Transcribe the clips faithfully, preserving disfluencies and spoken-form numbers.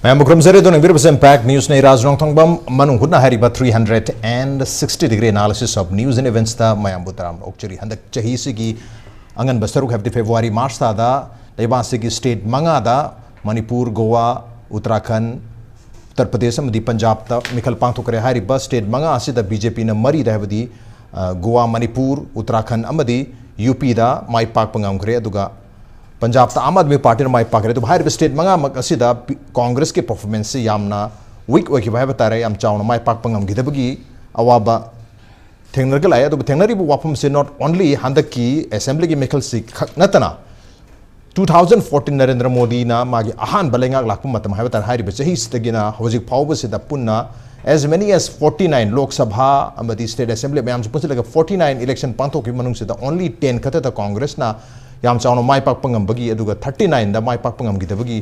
ꯃꯌꯥꯝꯕꯨ ꯈꯨꯔꯨꯝꯖꯔꯤ꯫ ꯑꯗꯨꯅ ꯌꯦꯡꯕꯤꯔꯤꯕꯁꯦ Impact News ꯅꯤ꯫ ꯔꯥꯖ ꯅꯣꯡꯊꯣꯡꯕꯝ ꯃꯅꯨꯡ ꯍꯨꯠꯅ ꯍꯥꯏꯔꯤꯕ three hundred and sixty degree analysis of news and events ꯇ ꯃꯌꯥꯝꯕꯨ ꯇꯔꯥꯝꯅ ꯑꯣꯛꯆꯔꯤ꯫ ꯍꯟꯗꯛ ꯆꯍꯤꯁꯤꯒꯤ ꯑꯉꯟꯕ ꯁꯔꯨꯛ, ꯍꯥꯏꯕꯗꯤ February, March ꯊꯥꯗ ꯂꯩꯕꯥꯛ ꯑꯁꯤꯒꯤ state ꯃꯉꯥꯗ, ꯃꯅꯤꯄꯨꯔ, ꯒꯣꯋꯥ, ꯎꯠꯇꯔꯥꯈꯟ, ꯎꯠꯇꯔ ꯄ꯭ꯔꯗꯦꯁ ꯑꯃꯗꯤ ꯄꯟꯖꯥꯕꯇ ꯃꯤꯈꯜ ꯄꯥꯡꯊꯣꯛꯈ꯭ꯔꯦ꯫ ꯍꯥꯏꯔꯤꯕ state ꯃꯉꯥ ꯑꯁꯤꯗ ꯕꯤ ꯖꯦ ꯄꯤꯅ ꯃꯔꯤꯗ, ꯍꯥꯏꯕꯗꯤ, ꯑ, ꯒꯣꯋꯥ, ꯃꯅꯤꯄꯨꯔ, ꯎꯠꯇꯔꯥꯈꯟ ꯑꯃꯗꯤ ꯌꯨ ꯄꯤꯗ ꯃꯥꯏ ꯄꯥꯛꯄ ꯉꯝꯈ꯭ꯔꯦ꯫ ꯑꯗꯨꯒ ꯄꯟꯖꯥꯕꯇ ꯑꯥꯝ ꯑꯥꯗꯃꯤ ꯄꯥꯔꯇꯤꯅ ꯃꯥꯏ ꯄꯥꯛꯈ꯭ꯔꯦ꯫ ꯑꯗꯨꯕꯨ ꯍꯥꯏꯔꯤꯕ state ꯃꯉꯥꯃꯛ ꯑꯁꯤꯗ ꯄꯤ-, ꯀꯣꯡꯒ꯭ꯔꯦꯁꯀꯤ performance ꯁꯤ ꯌꯥꯝꯅ weak ꯑꯣꯏꯈꯤꯕ ꯍꯥꯏꯕ ꯇꯥꯔꯦ, ꯌꯥꯝ ꯆꯥꯎꯅ ꯃꯥꯏ ꯄꯥꯛꯄ ꯉꯝꯈꯤꯗꯕꯒꯤ ꯑꯋꯥꯕ ꯊꯦꯡꯅꯔꯒ ꯂꯥꯛꯑꯦ꯫ ꯑꯗꯨꯕꯨ ꯊꯦꯡꯅꯔꯤꯕ ꯋꯥꯐꯝꯁꯦ not only ꯍꯟꯗꯛꯀꯤ assembly ꯒꯤ ꯃꯤꯈꯜꯁꯤ ꯈꯛ ꯅꯠꯇꯅ, two thousand fourteen ꯅꯔꯦꯟꯗ꯭ꯔ ꯃꯣꯗꯤꯅ ꯃꯥꯒꯤ ꯑꯍꯥꯟꯕ ꯂꯩꯉꯥꯛ ꯂꯥꯛꯄ ꯃꯇꯝ ꯍꯥꯏꯕ ꯇꯥꯔꯦ, ꯍꯥꯏꯔꯤꯕ ꯆꯍꯤꯁꯤꯗꯒꯤꯅ ꯍꯧꯖꯤꯛ ꯐꯥꯎꯕꯁꯤꯗ ꯄꯨꯟꯅ as many as forty nine, Lok Sabha ꯑꯃꯗꯤ state assembly ꯃꯌꯥꯝꯁꯨ ꯄꯨꯟꯁꯤꯜꯂꯒ forty nine election ꯄꯥꯡꯊꯣꯛꯈꯤꯕ ꯃꯅꯨꯡꯁꯤꯗ only ten ꯈꯛꯇꯗ ꯀꯣꯡꯒ꯭ꯔꯦꯁꯅ ꯌꯥꯝ ꯆꯥꯎꯅ ꯃꯥꯏ ꯄꯥꯛꯄ ꯉꯝꯕꯒꯤ, ꯑꯗꯨꯒ thirty nine ꯗ ꯃꯥꯏ ꯄꯥꯛꯄ ꯉꯝꯈꯤꯗꯕꯒꯤ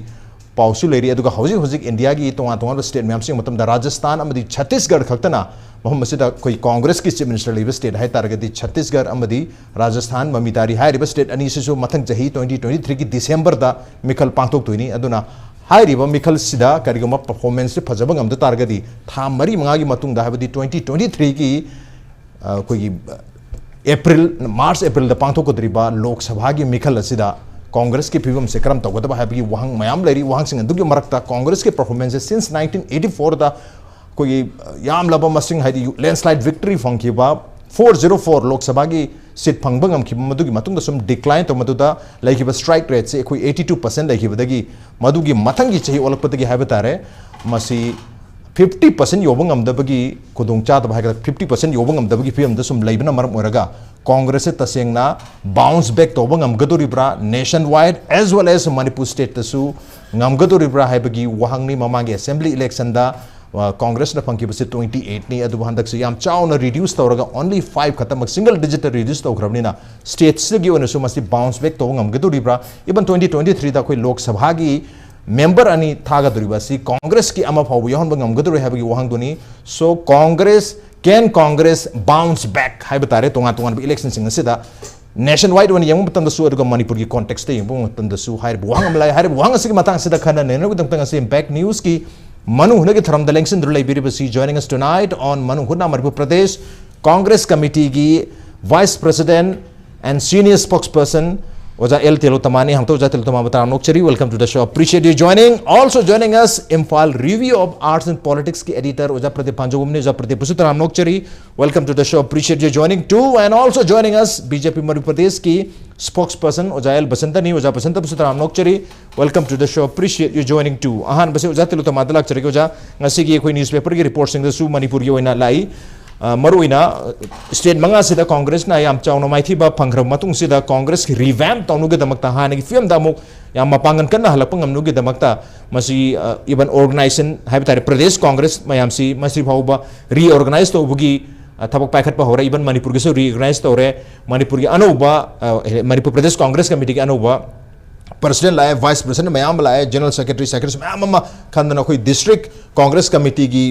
ꯄꯥꯎꯁꯨ ꯂꯩꯔꯤ꯫ ꯑꯗꯨꯒ ꯍꯧꯖꯤꯛ ꯍꯧꯖꯤꯛ ꯏꯟꯗꯤꯌꯥꯒꯤ ꯇꯣꯉꯥꯟ ꯇꯣꯉꯥꯟꯕ state ꯃꯌꯥꯝꯁꯤꯡ ꯃꯇꯝꯗ ꯔꯥꯖꯁꯊꯥꯟ ꯑꯃꯗꯤ ꯆꯠꯇꯤꯁꯒꯔ ꯈꯛꯇꯅ, ꯃꯐꯝ ꯑꯁꯤꯗ ꯑꯩꯈꯣꯏ ꯀꯣꯡꯒ꯭ꯔꯦꯁꯀꯤ chief minister ꯂꯩꯕ state ꯍꯥꯏ ꯇꯥꯔꯒꯗꯤ ꯆꯠꯇꯤꯁꯒꯔ ꯑꯃꯗꯤ ꯔꯥꯖꯁꯊꯥꯟ, ꯃꯃꯤ ꯇꯥꯔꯤ꯫ ꯍꯥꯏꯔꯤꯕ state ꯑꯅꯤꯁꯤꯁꯨ ꯃꯊꯪ ꯆꯍꯤ twenty twenty three ꯒꯤ December ꯗ ꯃꯤꯈꯜ ꯄꯥꯡꯊꯣꯛꯇꯣꯏꯅꯤ꯫ ꯑꯗꯨꯅ ꯍꯥꯏꯔꯤꯕ ꯃꯤꯈꯜꯁꯤꯗ ꯀꯔꯤꯒꯨꯝꯕ performance ꯁꯤ ꯐꯖꯕ ꯉꯝꯗ ꯇꯥꯔꯒꯗꯤ, ꯊꯥ ꯃꯔꯤ ꯃꯉꯥꯒꯤ ꯃꯇꯨꯡꯗ, ꯍꯥꯏꯕꯗꯤ twenty twenty three ꯒꯤ, ꯑ, ꯑꯩꯈꯣꯏꯒꯤ, ꯑ, April, March, April ꯗ ꯄꯥꯡꯊꯣꯛꯀꯗꯧꯔꯤꯕ ꯂꯣꯛ ꯁꯚꯥꯒꯤ ꯃꯤꯈꯜ ꯑꯁꯤꯗ ꯀꯣꯡꯒ꯭ꯔꯦꯁꯀꯤ ꯐꯤꯕꯝꯁꯦ ꯀꯔꯝ ꯇꯧꯒꯗꯕ ꯍꯥꯏꯕꯒꯤ ꯋꯥꯍꯪ ꯃꯌꯥꯝ ꯂꯩꯔꯤ꯫ ꯋꯥꯍꯪꯁꯤꯡ ꯑꯗꯨꯒꯤ ꯃꯔꯛꯇ ꯀꯣꯡꯒ꯭ꯔꯦꯁꯀꯤ performance ꯁꯦ since nineteen eighty four ꯗ ꯑꯩꯈꯣꯏꯒꯤ, ꯑ, ꯌꯥꯝꯂꯕ ꯃꯁꯤꯡ, ꯍꯥꯏꯗꯤ landslide victory ꯐꯪꯈꯤꯕ, four zero four ꯂꯣꯛ ꯁꯚꯥꯒꯤ seat ꯐꯪꯕ ꯉꯝꯈꯤꯕ, ꯃꯗꯨꯒꯤ ꯃꯇꯨꯡꯗ ꯁꯨꯝ decline ꯇꯧꯕ, ꯃꯗꯨꯗ ꯂꯩꯈꯤꯕ strike rate ꯁꯦ ꯑꯩꯈꯣꯏ eighty two percent ꯂꯩꯈꯤꯕꯗꯒꯤ, ꯃꯗꯨꯒꯤ ꯃꯊꯪꯒꯤ ꯆꯍꯤ ꯑꯣꯜꯂꯛꯄꯗꯒꯤ ꯍꯥꯏꯕ ꯇꯥꯔꯦ, ꯃꯁꯤ fifty percent ꯌꯧꯕ ꯉꯝꯗꯕꯒꯤ ꯈꯨꯗꯣꯡꯆꯥꯗꯕ ꯍꯥꯏꯒꯗ꯭ꯔꯥ, fifty percent ꯌꯧꯕ ꯉꯝꯗꯕꯒꯤ ꯐꯤꯕꯝꯗ ꯁꯨꯝ ꯂꯩꯕꯅ ꯃꯔꯝ ꯑꯣꯏꯔꯒ ꯀꯣꯡꯒ꯭ꯔꯦꯁꯁꯦ ꯇꯁꯦꯡꯅ bounce back ꯇꯧꯕ ꯉꯝꯒꯗꯧꯔꯤꯕ꯭ꯔꯥ, nation wide as well as Manipur state ꯇꯁꯨ ꯉꯝꯒꯗꯧꯔꯤꯕ꯭ꯔꯥ ꯍꯥꯏꯕꯒꯤ ꯋꯥꯍꯪꯅꯤ꯫ ꯃꯃꯥꯡꯒꯤ assembly election ꯗ, ꯑ, ꯀꯣꯡꯒ꯭ꯔꯦꯁꯅ ꯐꯪꯈꯤꯕꯁꯤ twenty eight ꯅꯤ, ꯑꯗꯨꯕꯨ ꯍꯟꯗꯛꯁꯤ ꯌꯥꯝ ꯆꯥꯎꯅ reduce ꯇꯧꯔꯒ only five ꯈꯛꯇꯃꯛ, single digit ꯇ reduce ꯇꯧꯈ꯭ꯔꯕꯅꯤꯅ, state ꯁꯤꯗꯒꯤ ꯑꯣꯏꯅꯁꯨ ꯃꯁꯤ bounce back ꯇꯧꯕ ꯉꯝꯒꯗꯧꯔꯤꯕ꯭ꯔꯥ? Even twenty twenty three ꯗ ꯑꯩꯈꯣꯏ ꯂꯣꯛ ꯁꯚꯥꯒꯤ member ꯑꯅꯤ ꯊꯥꯒꯗꯧꯔꯤꯕ ꯑꯁꯤ ꯀꯣꯡꯒ꯭ꯔꯦꯁꯀꯤ ꯑꯃ ꯐꯥꯎꯕ ꯌꯥꯎꯍꯟꯕ ꯉꯝꯒꯗꯧꯔꯣꯏ ꯍꯥꯏꯕꯒꯤ ꯋꯥꯍꯪꯗꯨꯅꯤ꯫ So Congress, can Congress bounce back ꯍꯥꯏꯕ ꯇꯥꯔꯦ, ꯇꯣꯉꯥꯟ ꯇꯣꯉꯥꯟꯕ election ꯁꯤꯡ ꯑꯁꯤꯗ Nationwide ꯑꯣꯏꯅ ꯌꯦꯡꯕ ꯃꯇꯝꯗꯁꯨ, ꯑꯗꯨꯒ ꯃꯅꯤꯄꯨꯔꯒꯤ context ꯇ ꯌꯦꯡꯕ ꯃꯇꯝꯗꯁꯨ ꯍꯥꯏꯔꯤꯕ ꯋꯥꯍꯪ ꯑꯃ ꯂꯥꯛꯑꯦ꯫ ꯍꯥꯏꯔꯤꯕ ꯋꯥꯍꯪ ꯑꯁꯤꯒꯤ ꯃꯇꯥꯡꯁꯤꯗ ꯈꯟꯅ ꯅꯩꯅꯅꯕꯒꯤꯗꯃꯛꯇ ꯉꯁꯤ Impact News ꯀꯤ ꯃꯅꯨꯡ ꯍꯨꯠꯅꯒꯤ ꯊꯧꯔꯝꯗ ꯂꯦꯡꯁꯤꯟꯗꯨꯅ ꯂꯩꯕꯤꯔꯤꯕꯁꯤ, joining us tonight on ꯃꯅꯨꯡ ꯍꯨꯠꯅ ꯃꯅꯤꯄꯨꯔ ꯄ꯭ꯔꯗꯦꯁ Congress Committee ꯒꯤ Vice President and Senior Spokesperson ꯑꯣꯖꯥ ꯑꯦꯜ ꯇꯤꯂꯣꯇꯃꯥꯅꯤ꯫ ꯍꯝꯇ ꯑꯣꯖꯥ ꯇꯤꯂꯣꯇꯃꯥꯕꯨ ꯇꯔꯥꯝꯅ ꯑꯣꯛꯆꯔꯤ, welcome to the show, appreciate you joining. Also joining us, Imphal Review of Arts and Politics ꯀꯤ editor ꯑꯣꯖꯥ ꯄ꯭ꯔꯗꯤꯞ ꯄꯥꯟꯖꯧꯕꯝꯅꯤ꯫ ꯑꯣꯖꯥ ꯄ꯭ꯔꯗꯤꯞꯄꯨꯁꯨ ꯇꯔꯥꯝꯅ ꯑꯣꯛꯆꯔꯤ, welcome to the show, appreciate you joining too. And also joining us, B J P Manipur ꯄ꯭ꯔꯗꯦꯁꯀꯤ spokesperson ꯑꯣꯖꯥ L ꯕꯁꯟꯇꯅꯤ꯫ ꯑꯣꯖꯥ ꯕꯁꯟꯇꯕꯨꯁꯨ ꯇꯔꯥꯝꯅ ꯑꯣꯛꯆꯔꯤ, welcome to the show, appreciate you joining too. ꯑꯍꯥꯟꯕꯁꯤ ꯑꯣꯖꯥ ꯇꯤꯂꯣꯇꯃꯥꯗ ꯂꯥꯛꯆꯔꯒꯦ꯫ ꯑꯣꯖꯥ, ꯉꯁꯤꯒꯤ ꯑꯩꯈꯣꯏ newspaper ꯒꯤ report ꯁꯤꯡꯗꯁꯨ ꯃꯅꯤꯄꯨꯔꯒꯤ ꯑꯣꯏꯅ ꯂꯥꯛꯏ꯫ ꯑ, ꯃꯔꯨꯑꯣꯏꯅ state ꯃꯉꯥꯁꯤꯗ Congress ꯅ ꯌꯥꯝ ꯆꯥꯎꯅ ꯃꯥꯏꯊꯤꯕ ꯐꯪꯈ꯭ꯔꯕ ꯃꯇꯨꯡꯁꯤꯗ Congress ꯀꯤ revamp ꯇꯧꯅꯕꯒꯤꯗꯃꯛꯇ, ꯍꯥꯟꯅꯒꯤ ꯐꯤꯕꯝꯗ ꯑꯃꯨꯛ ꯌꯥꯝ ꯃꯄꯥꯡꯒꯜ ꯀꯟꯅ ꯍꯜꯂꯛꯄ ꯉꯝꯅꯕꯒꯤꯗꯃꯛꯇ ꯃꯁꯤ, ꯑ, even organization ꯍꯥꯏꯕ ꯇꯥꯔꯦ, ꯄ꯭ꯔꯗꯦꯁ Congress ꯃꯌꯥꯝꯁꯤ ꯃꯁꯤ ꯐꯥꯎꯕ reorganize ꯇꯧꯕꯒꯤ, ꯑ, ꯊꯕꯛ ꯄꯥꯏꯈꯠꯄ ꯍꯧꯔꯦ꯫ Even ꯃꯅꯤꯄꯨꯔꯒꯤꯁꯨ reorganize ꯇꯧꯔꯦ꯫ ꯃꯅꯤꯄꯨꯔꯒꯤ ꯑꯅꯧꯕ, ꯑ, ꯃꯅꯤꯄꯨꯔ ꯄ꯭ꯔꯗꯦꯁ Congress Committee ꯒꯤ ꯑꯅꯧꯕ president ꯂꯥꯛꯑꯦ, vice president ꯃꯌꯥꯝ ꯑꯃ ꯂꯥꯛꯑꯦ, general secretary, secretary ꯃꯌꯥꯝ ꯑꯃ ꯈꯟꯗꯅ ꯑꯩꯈꯣꯏ district Congress Committee ꯒꯤ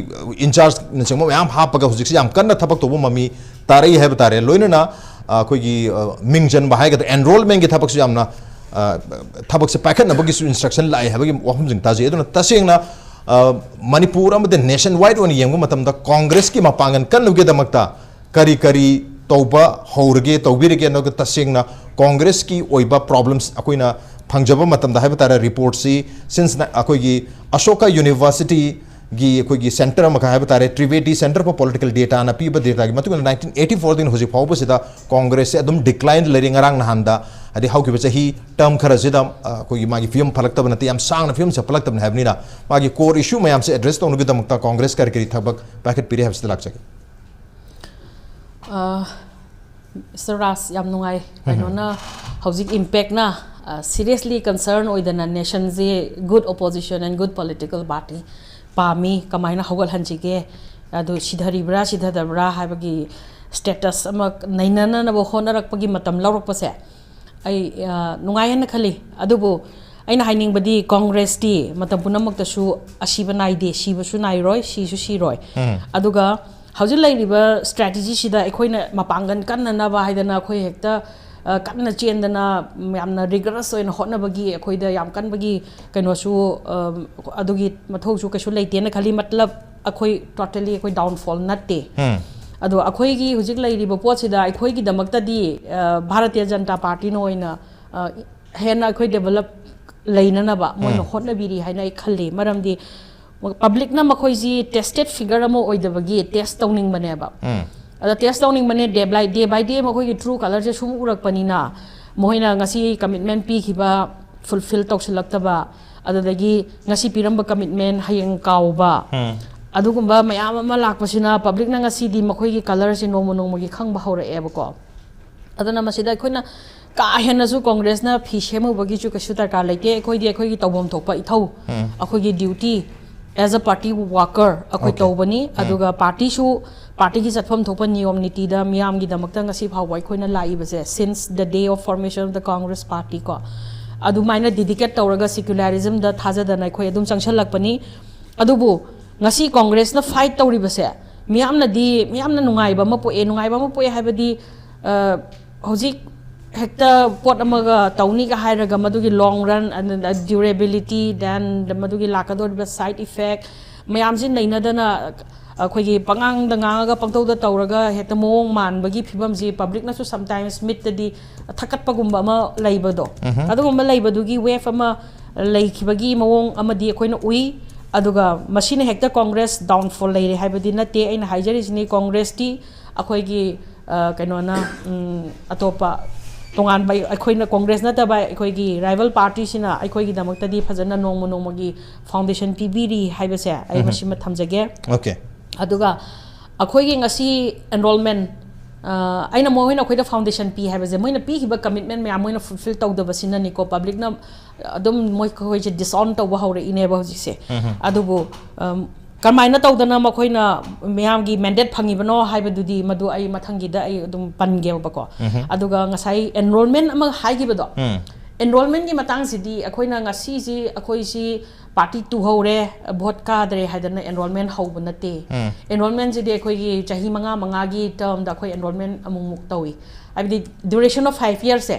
in charge ꯅꯆꯤꯡꯕ ꯃꯌꯥꯝ ꯍꯥꯞꯄꯒ ꯍꯧꯖꯤꯛꯁꯤ ꯌꯥꯝ ꯀꯟꯅ ꯊꯕꯛ ꯇꯧꯕ ꯃꯃꯤ ꯇꯥꯔꯛꯏ ꯍꯥꯏꯕ ꯇꯥꯔꯦ꯫ ꯂꯣꯏꯅꯅ, ꯑ, ꯑꯩꯈꯣꯏꯒꯤ, ꯑ, ꯃꯤꯡ ꯆꯟꯕ ꯍꯥꯏꯒꯗ꯭ꯔꯥ, enrollment ꯀꯤ ꯊꯕꯛꯁꯨ ꯌꯥꯝꯅ, ꯑ, ꯊꯕꯛꯁꯦ ꯄꯥꯏꯈꯠꯅꯕꯒꯤꯁꯨ instruction ꯂꯥꯛꯑꯦ ꯍꯥꯏꯕꯒꯤ ꯋꯥꯐꯝꯁꯤꯡ ꯇꯥꯖꯩ꯫ ꯑꯗꯨꯅ ꯇꯁꯦꯡꯅ, ꯑ, ꯃꯅꯤꯄꯨꯔ ꯑꯃꯗꯤ nationwide ꯑꯣꯏꯅ ꯌꯦꯡꯕ ꯃꯇꯝꯗ Congress ꯀꯤ ꯃꯄꯥꯡꯒꯜ ꯀꯟꯅꯕꯒꯤꯗꯃꯛꯇ ꯀꯔꯤ ꯀꯔꯤ ꯇꯧꯕ ꯍꯧꯔꯒꯦ, ꯇꯧꯕꯤꯔꯒꯦ, ꯑꯗꯨꯒ ꯇꯁꯦꯡꯅ Congress ꯀꯤ ꯑꯣꯏꯕ problems ꯑꯩꯈꯣꯏꯅ ꯐꯪꯖꯕ ꯃꯇꯝꯗ ꯍꯥꯏꯕ ꯇꯥꯔꯦ, report ꯁꯤ since ꯅ-, ꯑꯩꯈꯣꯏꯒꯤ ꯑꯁꯣꯀꯥ University ꯒꯤ ꯑꯩꯈꯣꯏꯒꯤ centre ꯑꯃꯈꯛ ꯍꯥꯏꯕ ꯇꯥꯔꯦ, Trivedi Centre for Political Data ꯅ ꯄꯤꯕ data ꯒꯤ ꯃꯇꯨꯡ ꯏꯟꯅ nineteen eighty four ꯗꯒꯤꯅ ꯍꯧꯖꯤꯛ ꯐꯥꯎꯕꯁꯤꯗ Congress ꯁꯦ ꯑꯗꯨꯝ decline ꯂꯩꯔꯤ꯫ ꯉꯔꯥꯡ ꯅꯍꯥꯟꯗ, ꯍꯥꯏꯗꯤ ꯍꯧꯈꯤꯕ ꯆꯍꯤ term ꯈꯔꯁꯤꯗ, ꯑ, ꯑꯩꯈꯣꯏꯒꯤ ꯃꯥꯒꯤ ꯐꯤꯕꯝ ꯐꯔꯛꯇꯕ ꯅꯠꯇꯦ, ꯌꯥꯝ ꯁꯥꯡꯅ ꯐꯤꯕꯝꯁꯦ ꯐꯠꯂꯛꯇꯕꯅꯤ ꯍꯥꯏꯕꯅꯤꯅ, ꯃꯥꯒꯤ core issue ꯃꯌꯥꯝꯁꯦ address ꯇꯧꯅꯕꯒꯤꯗꯃꯛꯇ Congress ꯀꯔꯤ ꯀꯔꯤ ꯊꯕꯛ ꯄꯥꯏꯈꯠꯄꯤꯔꯦ ꯍꯥꯏꯕꯁꯤꯗ ꯂꯥꯛꯆꯒꯦ꯫ ꯑ, Mister ꯔꯥꯖ, ꯌꯥꯝ ꯅꯨꯡꯉꯥꯏ꯫ ꯀꯩꯅꯣꯅ, ꯍꯧꯖꯤꯛ Impact ꯅ, ꯑ, seriously concern ꯑꯣꯏꯗꯅ nation say good opposition and good political party ꯄꯥꯝꯃꯤ, ꯀꯃꯥꯏꯅ ꯍꯧꯒꯠꯍꯟꯁꯤꯒꯦ, ꯑꯗꯨ ꯁꯤꯊꯔꯤꯕ꯭ꯔꯥ ꯁꯤꯊꯗꯕ꯭ꯔꯥ ꯍꯥꯏꯕꯒꯤ status ꯑꯃ ꯅꯩꯅꯅꯅꯕ ꯍꯣꯠꯅꯔꯛꯄꯒꯤ ꯃꯇꯝ ꯂꯧꯔꯛꯄꯁꯦ ꯑꯩ, ꯑ, ꯅꯨꯡꯉꯥꯏ ꯍꯥꯏꯅ ꯈꯜꯂꯤ꯫ ꯑꯗꯨꯕꯨ ꯑꯩꯅ ꯍꯥꯏꯅꯤꯡꯕꯗꯤ Congress ꯇꯤ ꯃꯇꯝ ꯄꯨꯝꯅꯃꯛꯇꯁꯨ ꯑꯁꯤꯕ ꯅꯥꯏꯗꯦ, ꯁꯤꯕꯁꯨ ꯅꯥꯏꯔꯣꯏ, ꯁꯤꯁꯨ ꯁꯤꯔꯣꯏ꯫ ꯑꯗꯨꯒ ꯍꯧꯖꯤꯛ ꯂꯩꯔꯤꯕ strategy ꯁꯤꯗ ꯑꯩꯈꯣꯏꯅ ꯃꯄꯥꯡꯒꯜ ꯀꯟꯅꯅꯕ ꯍꯥꯏꯗꯅ ꯑꯩꯈꯣꯏ ꯍꯦꯛꯇ, ꯑ, ꯀꯟꯅ ꯆꯦꯟꯗꯅ ꯌꯥꯝꯅ ꯔꯤꯒꯔꯁ ꯑꯣꯏꯅ ꯍꯣꯠꯅꯕꯒꯤ ꯑꯩꯈꯣꯏꯗ ꯌꯥꯝ ꯀꯟꯕꯒꯤ ꯀꯩꯅꯣꯁꯨ, ꯑ, ꯑꯗꯨꯒꯤ ꯃꯊꯧꯁꯨ ꯀꯩꯁꯨ ꯂꯩꯇꯦꯅ ꯈꯜꯂꯤ꯫ ꯃꯇꯂꯕ ꯑꯩꯈꯣꯏ ꯇꯣꯇꯦꯂꯤ ꯑꯩꯈꯣꯏ ꯗꯥꯎꯟꯐꯣꯜ ꯅꯠꯇꯦ꯫ ꯎꯝ꯫ ꯑꯗꯣ ꯑꯩꯈꯣꯏꯒꯤ ꯍꯧꯖꯤꯛ ꯂꯩꯔꯤꯕ ꯄꯣꯠꯁꯤꯗ ꯑꯩꯈꯣꯏꯒꯤꯗꯃꯛꯇꯗꯤ, ꯑ, ꯚꯥꯔꯇꯤꯌ ꯖꯅꯇꯥ ꯄꯥꯔꯇꯤꯅ ꯑꯣꯏꯅ, ꯑ, ꯍꯦꯟꯅ ꯑꯩꯈꯣꯏ ꯗꯦꯕꯂꯞ ꯂꯩꯅꯅꯕ ꯃꯣꯏꯅ ꯎꯝ꯫ ꯍꯣꯠꯅꯕꯤꯔꯤ ꯍꯥꯏꯅ ꯑꯩ ꯈꯜꯂꯤ꯫ ꯃꯔꯝꯗꯤ ꯄꯕ꯭ꯂꯤꯛꯅ ꯃꯈꯣꯏꯁꯤ ꯇꯦꯁꯇꯦꯠ ꯐꯤꯒꯔ ꯑꯃ ꯑꯣꯏꯗꯕꯒꯤ ꯇꯦꯁ ꯇꯧꯅꯤꯡꯕꯅꯦꯕ꯫ ꯎꯝ꯫ ꯑꯗ ꯇꯦꯁ ꯇꯧꯅꯤꯡꯕꯅꯦ, ꯗꯦ ꯕꯥꯏ ꯗꯦ ꯕꯥꯏ ꯗꯦ ꯃꯈꯣꯏꯒꯤ ꯇ꯭ꯔꯨ ꯀꯂꯔꯁꯦ ꯁꯨꯝ ꯎꯔꯛꯄꯅꯤꯅ, ꯃꯈꯣꯏꯅ ꯉꯁꯤ ꯀꯃꯤꯠꯃꯦꯟ ꯄꯤꯈꯤꯕ ꯐꯨꯜꯐꯤꯜ ꯇꯧꯁꯤꯜꯂꯛꯇꯕ, ꯑꯗꯨꯗꯒꯤ ꯉꯁꯤ ꯄꯤꯔꯝꯕ ꯀꯃꯤꯠꯃꯦꯟ ꯍꯌꯦꯡ ꯀꯥꯎꯕ, ꯎꯝ꯫ ꯑꯗꯨꯒꯨꯝꯕ ꯃꯌꯥꯝ ꯑꯃ ꯂꯥꯛꯄꯁꯤꯅ ꯄꯕ꯭ꯂꯤꯛꯅ ꯉꯁꯤꯗꯤ ꯃꯈꯣꯏꯒꯤ ꯀꯂꯔꯁꯦ ꯅꯣꯡꯃ ꯅꯣꯡꯃꯒꯤ ꯈꯪꯕ ꯍꯧꯔꯛꯑꯦꯕꯀꯣ꯫ ꯑꯗꯨꯅ ꯃꯁꯤꯗ ꯑꯩꯈꯣꯏꯅ ꯀꯥ ꯍꯦꯟꯅꯁꯨ ꯀꯣꯡꯒ꯭ꯔꯦꯁꯅ ꯐꯤ ꯁꯦꯝꯃꯨꯕꯒꯤꯁꯨ ꯀꯩꯁꯨ ꯗꯔꯀꯥꯔ ꯂꯩꯇꯦ꯫ ꯑꯩꯈꯣꯏꯗꯤ ꯑꯩꯈꯣꯏꯒꯤ ꯇꯧꯐꯝ ꯊꯣꯛꯄ ꯏꯊꯧ, ꯎꯝ꯫ ꯑꯩꯈꯣꯏꯒꯤ duty as a party worker ꯑꯩꯈꯣꯏ Okay. ꯇꯧꯕꯅꯤ꯫ ꯎꯝ꯫ ꯑꯗꯨꯒ ꯄꯥꯔꯇꯤꯁꯨ, ꯄꯥꯔꯇꯤꯒꯤ ꯆꯠꯐꯝ ꯊꯣꯛꯄ ꯅꯤꯌꯣꯝ ꯅꯤꯇꯤꯗ ꯃꯤꯌꯥꯝꯒꯤꯗꯃꯛꯇ ꯉꯁꯤ ꯐꯥꯎꯕ ꯑꯩꯈꯣꯏꯅ ꯂꯥꯛꯏꯕꯁꯦ, since the day of formation of the Congress party ꯀꯣ, ꯑꯗꯨꯃꯥꯏꯅ ꯗꯤꯗꯤꯀꯦꯠ ꯇꯧꯔꯒ ꯁꯤꯀ꯭ꯌꯨꯂꯔꯤꯖꯝꯗ ꯊꯥꯖꯗꯅ ꯑꯩꯈꯣꯏ ꯑꯗꯨꯝ ꯆꯪꯁꯜꯂꯛꯄꯅꯤ꯫ ꯑꯗꯨꯕꯨ ꯉꯁꯤ ꯀꯣꯡꯒ꯭ꯔꯦꯁꯅ ꯐꯥꯏꯠ ꯇꯧꯔꯤꯕꯁꯦ ꯃꯤꯌꯥꯝꯅꯗꯤ, ꯃꯤꯌꯥꯝꯅ ꯅꯨꯡꯉꯥꯏꯕ ꯑꯃ ꯄꯣꯛꯑꯦ, ꯅꯨꯡꯉꯥꯏꯕ ꯑꯃ ꯄꯣꯛꯑꯦ ꯍꯥꯏꯕꯗꯤ, ꯑ, ꯍꯧꯖꯤꯛ ꯍꯦꯛꯇ ꯄꯣꯠ ꯑꯃꯒ ꯇꯧꯅꯤꯒ ꯍꯥꯏꯔꯒ ꯃꯗꯨꯒꯤ long run, durability, then ꯃꯗꯨꯒꯤ ꯂꯥꯛꯀꯗꯧꯔꯤꯕ side effect ꯃꯌꯥꯝꯁꯤ ꯅꯩꯅꯗꯅ ꯑꯩꯈꯣꯏꯒꯤ ꯄꯉꯥꯡꯗ ꯉꯥꯡꯉꯒ ꯄꯪꯇꯧꯗ ꯇꯧꯔꯒ ꯍꯦꯛꯇ ꯃꯑꯣꯡ ꯃꯥꯟꯕꯒꯤ ꯐꯤꯕꯝꯁꯤ ꯄꯕ꯭ꯂꯤꯛꯅꯁꯨ sometimes ꯃꯤꯠꯇꯗꯤ ꯊꯛꯀꯠꯄꯒꯨꯝꯕ ꯑꯃ ꯂꯩꯕꯗꯣ, ꯎꯝꯍꯨꯝ꯫ ꯑꯗꯨꯒꯨꯝꯕ ꯂꯩꯕꯗꯨꯒꯤ ꯋꯦꯚ ꯑꯃ ꯂꯩꯈꯤꯕꯒꯤ ꯃꯑꯣꯡ ꯑꯃꯗꯤ ꯑꯩꯈꯣꯏꯅ ꯎꯏ꯫ ꯑꯗꯨꯒ ꯃꯁꯤꯅ ꯍꯦꯛꯇ ꯀꯣꯡꯒ꯭ꯔꯦꯁ ꯗꯥꯎꯟꯐꯣꯜ ꯂꯩꯔꯦ ꯍꯥꯏꯕꯗꯤ ꯅꯠꯇꯦ꯫ ꯑꯩꯅ ꯍꯥꯏꯖꯔꯤꯁꯤꯅꯤ, ꯀꯣꯡꯒ꯭ꯔꯦꯁꯇꯤ ꯑꯩꯈꯣꯏꯒꯤ, ꯑ, ꯀꯩꯅꯣꯅ, ꯎꯝ, ꯑꯇꯣꯞꯄ ꯇꯣꯉꯥꯟꯕ ꯑꯩꯈꯣꯏꯅ ꯀꯣꯡꯒ꯭ꯔꯦꯁ ꯅꯠꯇꯕ ꯑꯩꯈꯣꯏꯒꯤ ꯔꯥꯏꯕꯦꯜ ꯄꯥꯔꯇꯤꯁꯤꯅ ꯑꯩꯈꯣꯏꯒꯤꯗꯃꯛꯇꯗꯤ ꯐꯖꯅ ꯅꯣꯡꯃ ꯅꯣꯡꯃꯒꯤ ꯐꯥꯎꯟꯗꯦꯁꯟ ꯄꯤꯕꯤꯔꯤ ꯍꯥꯏꯕꯁꯦ ꯑꯩ ꯎꯝꯍꯨꯝ꯫ ꯃꯁꯤꯃ ꯊꯝꯖꯒꯦ꯫ Okay꯫ ꯑꯗꯨꯒ ꯑꯩꯈꯣꯏꯒꯤ ꯉꯁꯤ ꯑꯦꯟꯔꯣꯜꯃꯦꯟ, ꯑ, ꯑꯩꯅ ꯃꯈꯣꯏꯅ ꯑꯩꯈꯣꯏꯗ ꯐꯥꯎꯟꯗꯦꯁꯟ ꯄꯤ ꯍꯥꯏꯕꯁꯦ, ꯃꯣꯏꯅ ꯄꯤꯈꯤꯕ ꯀꯃꯤꯠꯃꯦꯟ ꯃꯌꯥꯝ ꯃꯣꯏꯅ ꯐꯨꯜꯐꯤꯜ ꯇꯧꯗꯕꯁꯤꯅꯅꯤꯀꯣ, ꯄꯕ꯭ꯂꯤꯛꯅ ꯑꯗꯨꯝ ꯃꯣꯏ, ꯑꯩꯈꯣꯏꯁꯦ ꯗꯤꯁꯑꯣꯟ ꯇꯧꯕ ꯍꯧꯔꯛꯏꯅꯦꯕ ꯍꯧꯖꯤꯛꯁꯦ꯫ ꯎꯝꯍꯨꯝ꯫ ꯑꯗꯨꯕꯨ, ꯑꯝ, ꯀꯃꯥꯏꯅ ꯇꯧꯗꯅ ꯃꯈꯣꯏꯅ ꯃꯌꯥꯝꯒꯤ ꯃꯦꯟꯗꯦꯠ ꯐꯪꯉꯤꯕꯅꯣ ꯍꯥꯏꯕꯗꯨꯗꯤ ꯃꯗꯨ ꯑꯩ ꯃꯊꯪꯒꯤꯗ ꯑꯩ ꯑꯗꯨꯝ ꯄꯟꯒꯦꯕꯀꯣ꯫ ꯎꯝꯍꯨꯝ꯫ ꯑꯗꯨꯒ ꯉꯁꯥꯏ ꯑꯦꯟꯔꯣꯜꯃꯦꯟ ꯑꯃ ꯍꯥꯏꯈꯤꯕꯗꯣ, ꯎꯝ꯫ ꯑꯦꯟꯔꯣꯜꯃꯦꯟꯒꯤ ꯃꯇꯥꯡꯁꯤꯗꯤ ꯑꯩꯈꯣꯏꯅ ꯉꯁꯤꯁꯤ ꯑꯩꯈꯣꯏꯁꯤ ꯄꯥꯔꯇꯤ ꯇꯨꯍꯧꯔꯦ, ꯚꯣꯠ ꯀꯥꯗ꯭ꯔꯦ ꯍꯥꯏꯗꯅ ꯑꯦꯟꯔꯣꯜꯃꯦꯟ ꯍꯧꯕ ꯅꯠꯇꯦ꯫ ꯑꯦꯟꯔꯣꯜꯃꯦꯟꯁꯤꯗꯤ ꯑꯩꯈꯣꯏꯒꯤ ꯆꯍꯤ ꯃꯉꯥ ꯃꯉꯥꯒꯤ ꯇꯔꯝꯗ ꯑꯩꯈꯣꯏ ꯑꯦꯟꯔꯣꯜꯃꯦꯟ ꯑꯃꯨꯛꯃꯨꯛ ꯇꯧꯏ꯫ ꯍꯥꯏꯕꯗꯤ duration of five yearꯁꯦ,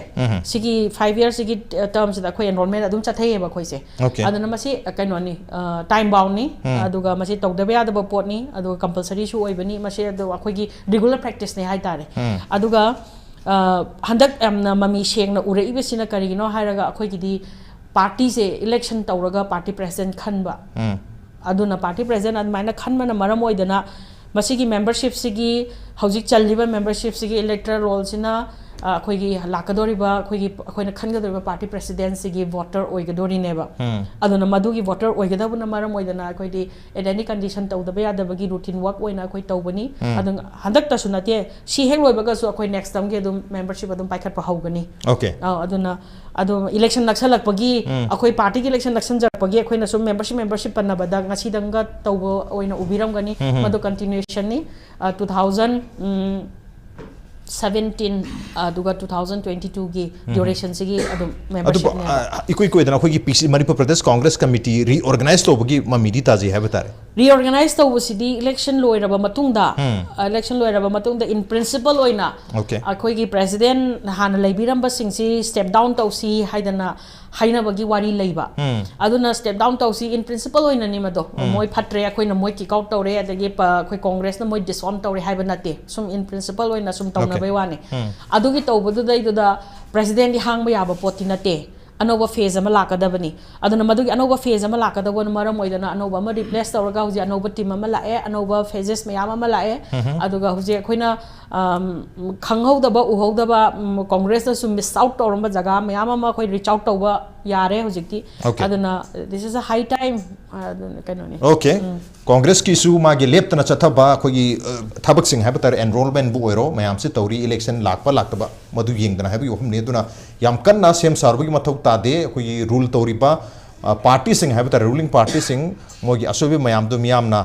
ꯁꯤꯒꯤ ꯐꯥꯏꯚ ꯌꯔꯁꯤꯒꯤ ꯇꯔꯝꯁꯤꯗ ꯑꯩꯈꯣꯏ ꯑꯦꯟꯔꯣꯜꯃꯦꯟ ꯑꯗꯨꯝ ꯆꯠꯊꯩꯌꯦꯕ ꯑꯩꯈꯣꯏꯁꯦ꯫ Okay. ꯑꯗꯨꯅ ꯃꯁꯤ ꯀꯩꯅꯣꯅꯤ, ꯇꯥꯏꯝ ꯕꯥꯎꯟꯅꯤ꯫ ꯑꯗꯨꯒ ꯃꯁꯤ ꯇꯧꯗꯕ ꯌꯥꯗꯕ ꯄꯣꯠꯅꯤ, ꯑꯗꯨꯒ ꯀꯝꯄꯜꯁꯔꯤꯁꯨ ꯑꯣꯏꯕꯅꯤ꯫ ꯃꯁꯤ ꯑꯗꯣ ꯑꯩꯈꯣꯏꯒꯤ ꯔꯤꯒꯨꯂꯔ ꯄ꯭ꯔꯦꯛꯇꯤꯁꯅꯦ ꯍꯥꯏꯇꯥꯔꯦ꯫ ꯑꯗꯨꯒ ꯑ, ꯍꯟꯗꯛ ꯌꯥꯝꯅ ꯃꯃꯤ ꯁꯦꯡꯅ ꯎꯔꯛꯏꯕꯁꯤꯅ ꯀꯔꯤꯒꯤꯅꯣ ꯍꯥꯏꯔꯒ, ꯑꯩꯈꯣꯏꯒꯤꯗꯤ ꯄꯥꯔꯇꯤꯁꯦ ꯏꯂꯦꯛꯁꯟ ꯇꯧꯔꯒ ꯄꯥꯔꯇꯤ ꯄ꯭ꯔꯦꯁꯤꯗꯦꯟ ꯈꯟꯕ꯫ ꯑꯗꯨꯅ ꯄꯥꯔꯇꯤ ꯄ꯭ꯔꯦꯁꯤꯗꯦꯟ ꯑꯗꯨꯃꯥꯏꯅ ꯈꯟꯕꯅ ꯃꯔꯝ ꯑꯣꯏꯗꯅ, ꯃꯁꯤꯒꯤ ꯃꯦꯝꯕꯔꯁꯤꯞꯁꯤꯒꯤ, ꯍꯧꯖꯤꯛ ꯆꯜꯂꯤꯕ ꯃꯦꯝꯕꯔꯁꯤꯞꯁꯤꯒꯤ ꯏꯂꯦꯛꯇꯔꯦꯜ ꯔꯣꯜꯁꯤꯅ, ꯑ, ꯑꯩꯈꯣꯏꯒꯤ ꯂꯥꯛꯀꯗꯧꯔꯤꯕ, ꯑꯩꯈꯣꯏꯒꯤ, ꯑꯩꯈꯣꯏꯅ ꯈꯟꯒꯗꯧꯔꯤꯕ ꯄꯥꯔꯇꯤ ꯄ꯭ꯔꯦꯁꯤꯗꯦꯟꯁꯤꯒꯤ ꯚꯣꯇꯔ ꯑꯣꯏꯒꯗꯣꯔꯤꯅꯦꯕ꯫ ꯑꯗꯨꯅ ꯃꯗꯨꯒꯤ ꯚꯣꯇꯔ ꯑꯣꯏꯒꯗꯕꯅ ꯃꯔꯝ ꯑꯣꯏꯗꯅ, ꯑꯩꯈꯣꯏꯗꯤ at any condition ꯇꯧꯗꯕ ꯌꯥꯗꯕꯒꯤ ꯔꯨꯇꯤꯟ ꯋꯥꯔꯛ ꯑꯣꯏꯅ ꯑꯩꯈꯣꯏ ꯇꯧꯕꯅꯤ꯫ ꯑꯗꯨ ꯍꯟꯗꯛꯇꯁꯨ ꯅꯠꯇꯦ, ꯁꯤ ꯍꯦꯛ ꯂꯣꯏꯕꯒꯁꯨ ꯑꯩꯈꯣꯏ ꯅꯦꯛꯁ ꯇꯔꯝꯒꯤ ꯑꯗꯨꯝ ꯃꯦꯝꯕꯔꯁꯤꯞ ꯑꯗꯨꯝ ꯄꯥꯏꯈꯠꯄ ꯍꯧꯒꯅꯤ꯫ Okay. ꯑꯧ, ꯑꯗꯨꯅ ꯑꯗꯨꯝ ꯏꯂꯦꯛꯁꯟ ꯅꯛꯁꯜꯂꯛꯄꯒꯤ, ꯑꯩꯈꯣꯏ ꯄꯥꯔꯇꯤꯒꯤ ꯏꯂꯦꯛꯁꯟ ꯅꯛꯁꯟꯖꯔꯛꯄꯒꯤ ꯑꯩꯈꯣꯏꯅ ꯁꯨꯝ ꯃꯦꯝꯕꯔꯁꯤꯞ, ꯃꯦꯝꯕꯔꯁꯤꯞ ꯄꯟꯅꯕꯗ ꯉꯁꯤꯗꯪꯒ ꯇꯧꯕ ꯑꯣꯏꯅ ꯎꯕꯤꯔꯝꯒꯅꯤ꯫ ꯃꯗꯨ ꯀꯟꯇꯤꯅ꯭ꯌꯨꯁꯟꯅꯤ꯫ ꯇꯨ ꯊꯥꯎꯖꯟ ꯁꯕꯦꯟꯇꯤꯟ, ꯑꯗꯨꯒ ꯇꯨ ꯊꯥꯎꯖꯟ ꯇ꯭ꯋꯦꯟꯇꯤ ꯇꯨꯒꯤ ꯗ꯭ꯌꯨꯔꯦꯁꯟꯁꯤꯒꯤ ꯑꯗꯨꯝ ꯑꯗꯨꯕꯨ ꯃꯦꯝꯕꯔꯁꯤꯞꯅꯦꯕ꯫ ꯑ, ꯏꯀꯨꯏ ꯀꯨꯏꯗꯅ ꯑꯩꯈꯣꯏꯒꯤ ꯄꯤ ꯁꯤ, ꯃꯅꯤꯄꯨꯔ ꯄ꯭ꯔꯗꯦꯁ ꯀꯣꯡꯒ꯭ꯔꯦꯁ ꯀꯃꯤꯇꯤ ꯔꯤꯑꯣꯔꯒꯅꯥꯏꯖ ꯇꯧꯕꯒꯤ ꯃꯃꯤꯗꯤ ꯇꯥꯖꯩ ꯍꯥꯏꯕ ꯇꯥꯔꯦ꯫ ꯔꯤꯑꯣꯔꯒꯅꯥꯏꯖ ꯇꯧꯕꯁꯤꯗꯤ ꯏꯂꯦꯛꯁꯟ ꯂꯣꯏꯔꯕ ꯃꯇꯨꯡꯗ, ꯏꯂꯦꯛꯁꯟ ꯂꯣꯏꯔꯕ ꯃꯇꯨꯡꯗ in principle ꯑꯣꯏꯅ Okay. ꯑꯩꯈꯣꯏꯒꯤ ꯄ꯭ꯔꯦꯁꯤꯗꯦꯟ ꯍꯥꯟꯅ ꯂꯩꯕꯤꯔꯝꯕꯁꯤꯡꯁꯤ ꯁ꯭ꯇꯦꯞ ꯗꯥꯎꯟ ꯇꯧꯁꯤ ꯍꯥꯏꯗꯅ ꯍꯥꯏꯅꯕꯒꯤ ꯋꯥꯔꯤ ꯂꯩꯕ꯫ ꯑꯗꯨꯅ ꯁ꯭ꯇꯦꯞ ꯗꯥꯎꯟ ꯇꯧꯁꯤ, in principle ꯑꯣꯏꯅꯅꯤ ꯃꯗꯣ꯫ ꯃꯣꯏ ꯐꯠꯇ꯭ꯔꯦ, ꯑꯩꯈꯣꯏꯅ ꯃꯣꯏ ꯀꯤꯛ ꯑꯥꯎꯠ ꯇꯧꯔꯦ, ꯑꯗꯒꯤ ꯄ-, ꯑꯩꯈꯣꯏ ꯀꯣꯡꯒ꯭ꯔꯦꯁꯅ ꯃꯣꯏ ꯗꯤꯁꯑꯣꯟ ꯇꯧꯔꯦ ꯍꯥꯏꯕ ꯅꯠꯇꯦ꯫ ꯁꯨꯝ in principle ꯑꯣꯏꯅ ꯁꯨꯝ ꯇꯧꯅꯕꯩ ꯋꯥꯅꯤ꯫ ꯑꯗꯨꯒꯤ ꯇꯧꯕꯗꯨꯗꯩꯗꯨꯗ ꯄ꯭ꯔꯦꯁꯤꯗꯦꯟꯗꯤ ꯍꯥꯡꯕ ꯌꯥꯕ ꯄꯣꯠꯇꯤ ꯅꯠꯇꯦ꯫ ꯑꯅꯧꯕ ꯐꯦꯖ ꯑꯃ ꯂꯥꯛꯀꯗꯕꯅꯤ꯫ ꯑꯗꯨꯅ ꯃꯗꯨꯒꯤ ꯑꯅꯧꯕ ꯐꯦꯖ ꯑꯃ ꯂꯥꯛꯀꯗꯧꯕꯅ ꯃꯔꯝ ꯑꯣꯏꯗꯅ ꯑꯅꯧꯕ ꯑꯃ ꯔꯤꯄ꯭ꯂꯦꯁ ꯇꯧꯔꯒ ꯍꯧꯖꯤꯛ ꯑꯅꯧꯕ ꯇꯤꯝ ꯑꯃ ꯂꯥꯛꯑꯦ, ꯑꯅꯧꯕ ꯐꯦꯖꯦꯁ ꯃꯌꯥꯝ ꯑꯃ ꯂꯥꯛꯑꯦ꯫ ꯑꯗꯨꯒ ꯍꯧꯖꯤꯛ ꯑꯩꯈꯣꯏꯅ, ꯑꯝ, ꯈꯪꯍꯧꯗꯕ, ꯎꯍꯧꯗꯕ, ꯎꯝ, ꯀꯣꯡꯒ꯭ꯔꯦꯁꯅꯁꯨ ꯃꯤꯁ ꯑꯥꯎꯠ ꯇꯧꯔꯝꯕ ꯖꯒꯥ ꯃꯌꯥꯝ ꯑꯃ ꯑꯩꯈꯣꯏ ꯔꯤꯆ ꯑꯥꯎꯠ ꯇꯧꯕ ꯌꯥꯔꯦ ꯍꯧꯖꯤꯛꯇꯤ꯫ Okay. ꯑꯗꯨꯅ this is a high time, ꯑꯗꯨꯅ ꯀꯩꯅꯣꯅꯤ꯫ Okay. ꯀꯣꯡꯒ꯭ꯔꯦꯁꯀꯤꯁꯨ ꯃꯥꯒꯤ ꯂꯦꯞꯇꯅ ꯆꯠꯊꯕ ꯑꯩꯈꯣꯏꯒꯤ, ꯑ, ꯊꯕꯛꯁꯤꯡ ꯍꯥꯏꯕ ꯇꯥꯔꯦ, ꯑꯦꯟꯔꯣꯜꯃꯦꯟꯕꯨ ꯑꯣꯏꯔꯣ, ꯃꯌꯥꯝꯁꯤ ꯇꯧꯔꯤ, ꯏꯂꯦꯛꯁꯟ ꯂꯥꯛꯄ ꯂꯥꯛꯇꯕ ꯃꯗꯨ ꯌꯦꯡꯗꯅ ꯍꯥꯏꯕꯒꯤ ꯋꯥꯐꯝꯅꯤ꯫ ꯑꯗꯨꯅ ꯌꯥꯝ ꯀꯟꯅ ꯁꯦꯝ ꯁꯥꯔꯨꯕꯒꯤ ꯃꯊꯧ ꯇꯥꯗꯦ꯫ ꯑꯩꯈꯣꯏꯒꯤ ꯔꯨꯜ ꯇꯧꯔꯤꯕ, ꯑ, ꯄꯥꯔꯇꯤꯁꯤꯡ ꯍꯥꯏꯕ ꯇꯥꯔꯦ, ꯔꯨꯂꯤꯡ ꯄꯥꯔꯇꯤꯁꯤꯡ, ꯃꯣꯏꯒꯤ ꯑꯁꯣꯏꯕ ꯃꯌꯥꯝꯗꯨ ꯃꯤꯌꯥꯝꯅ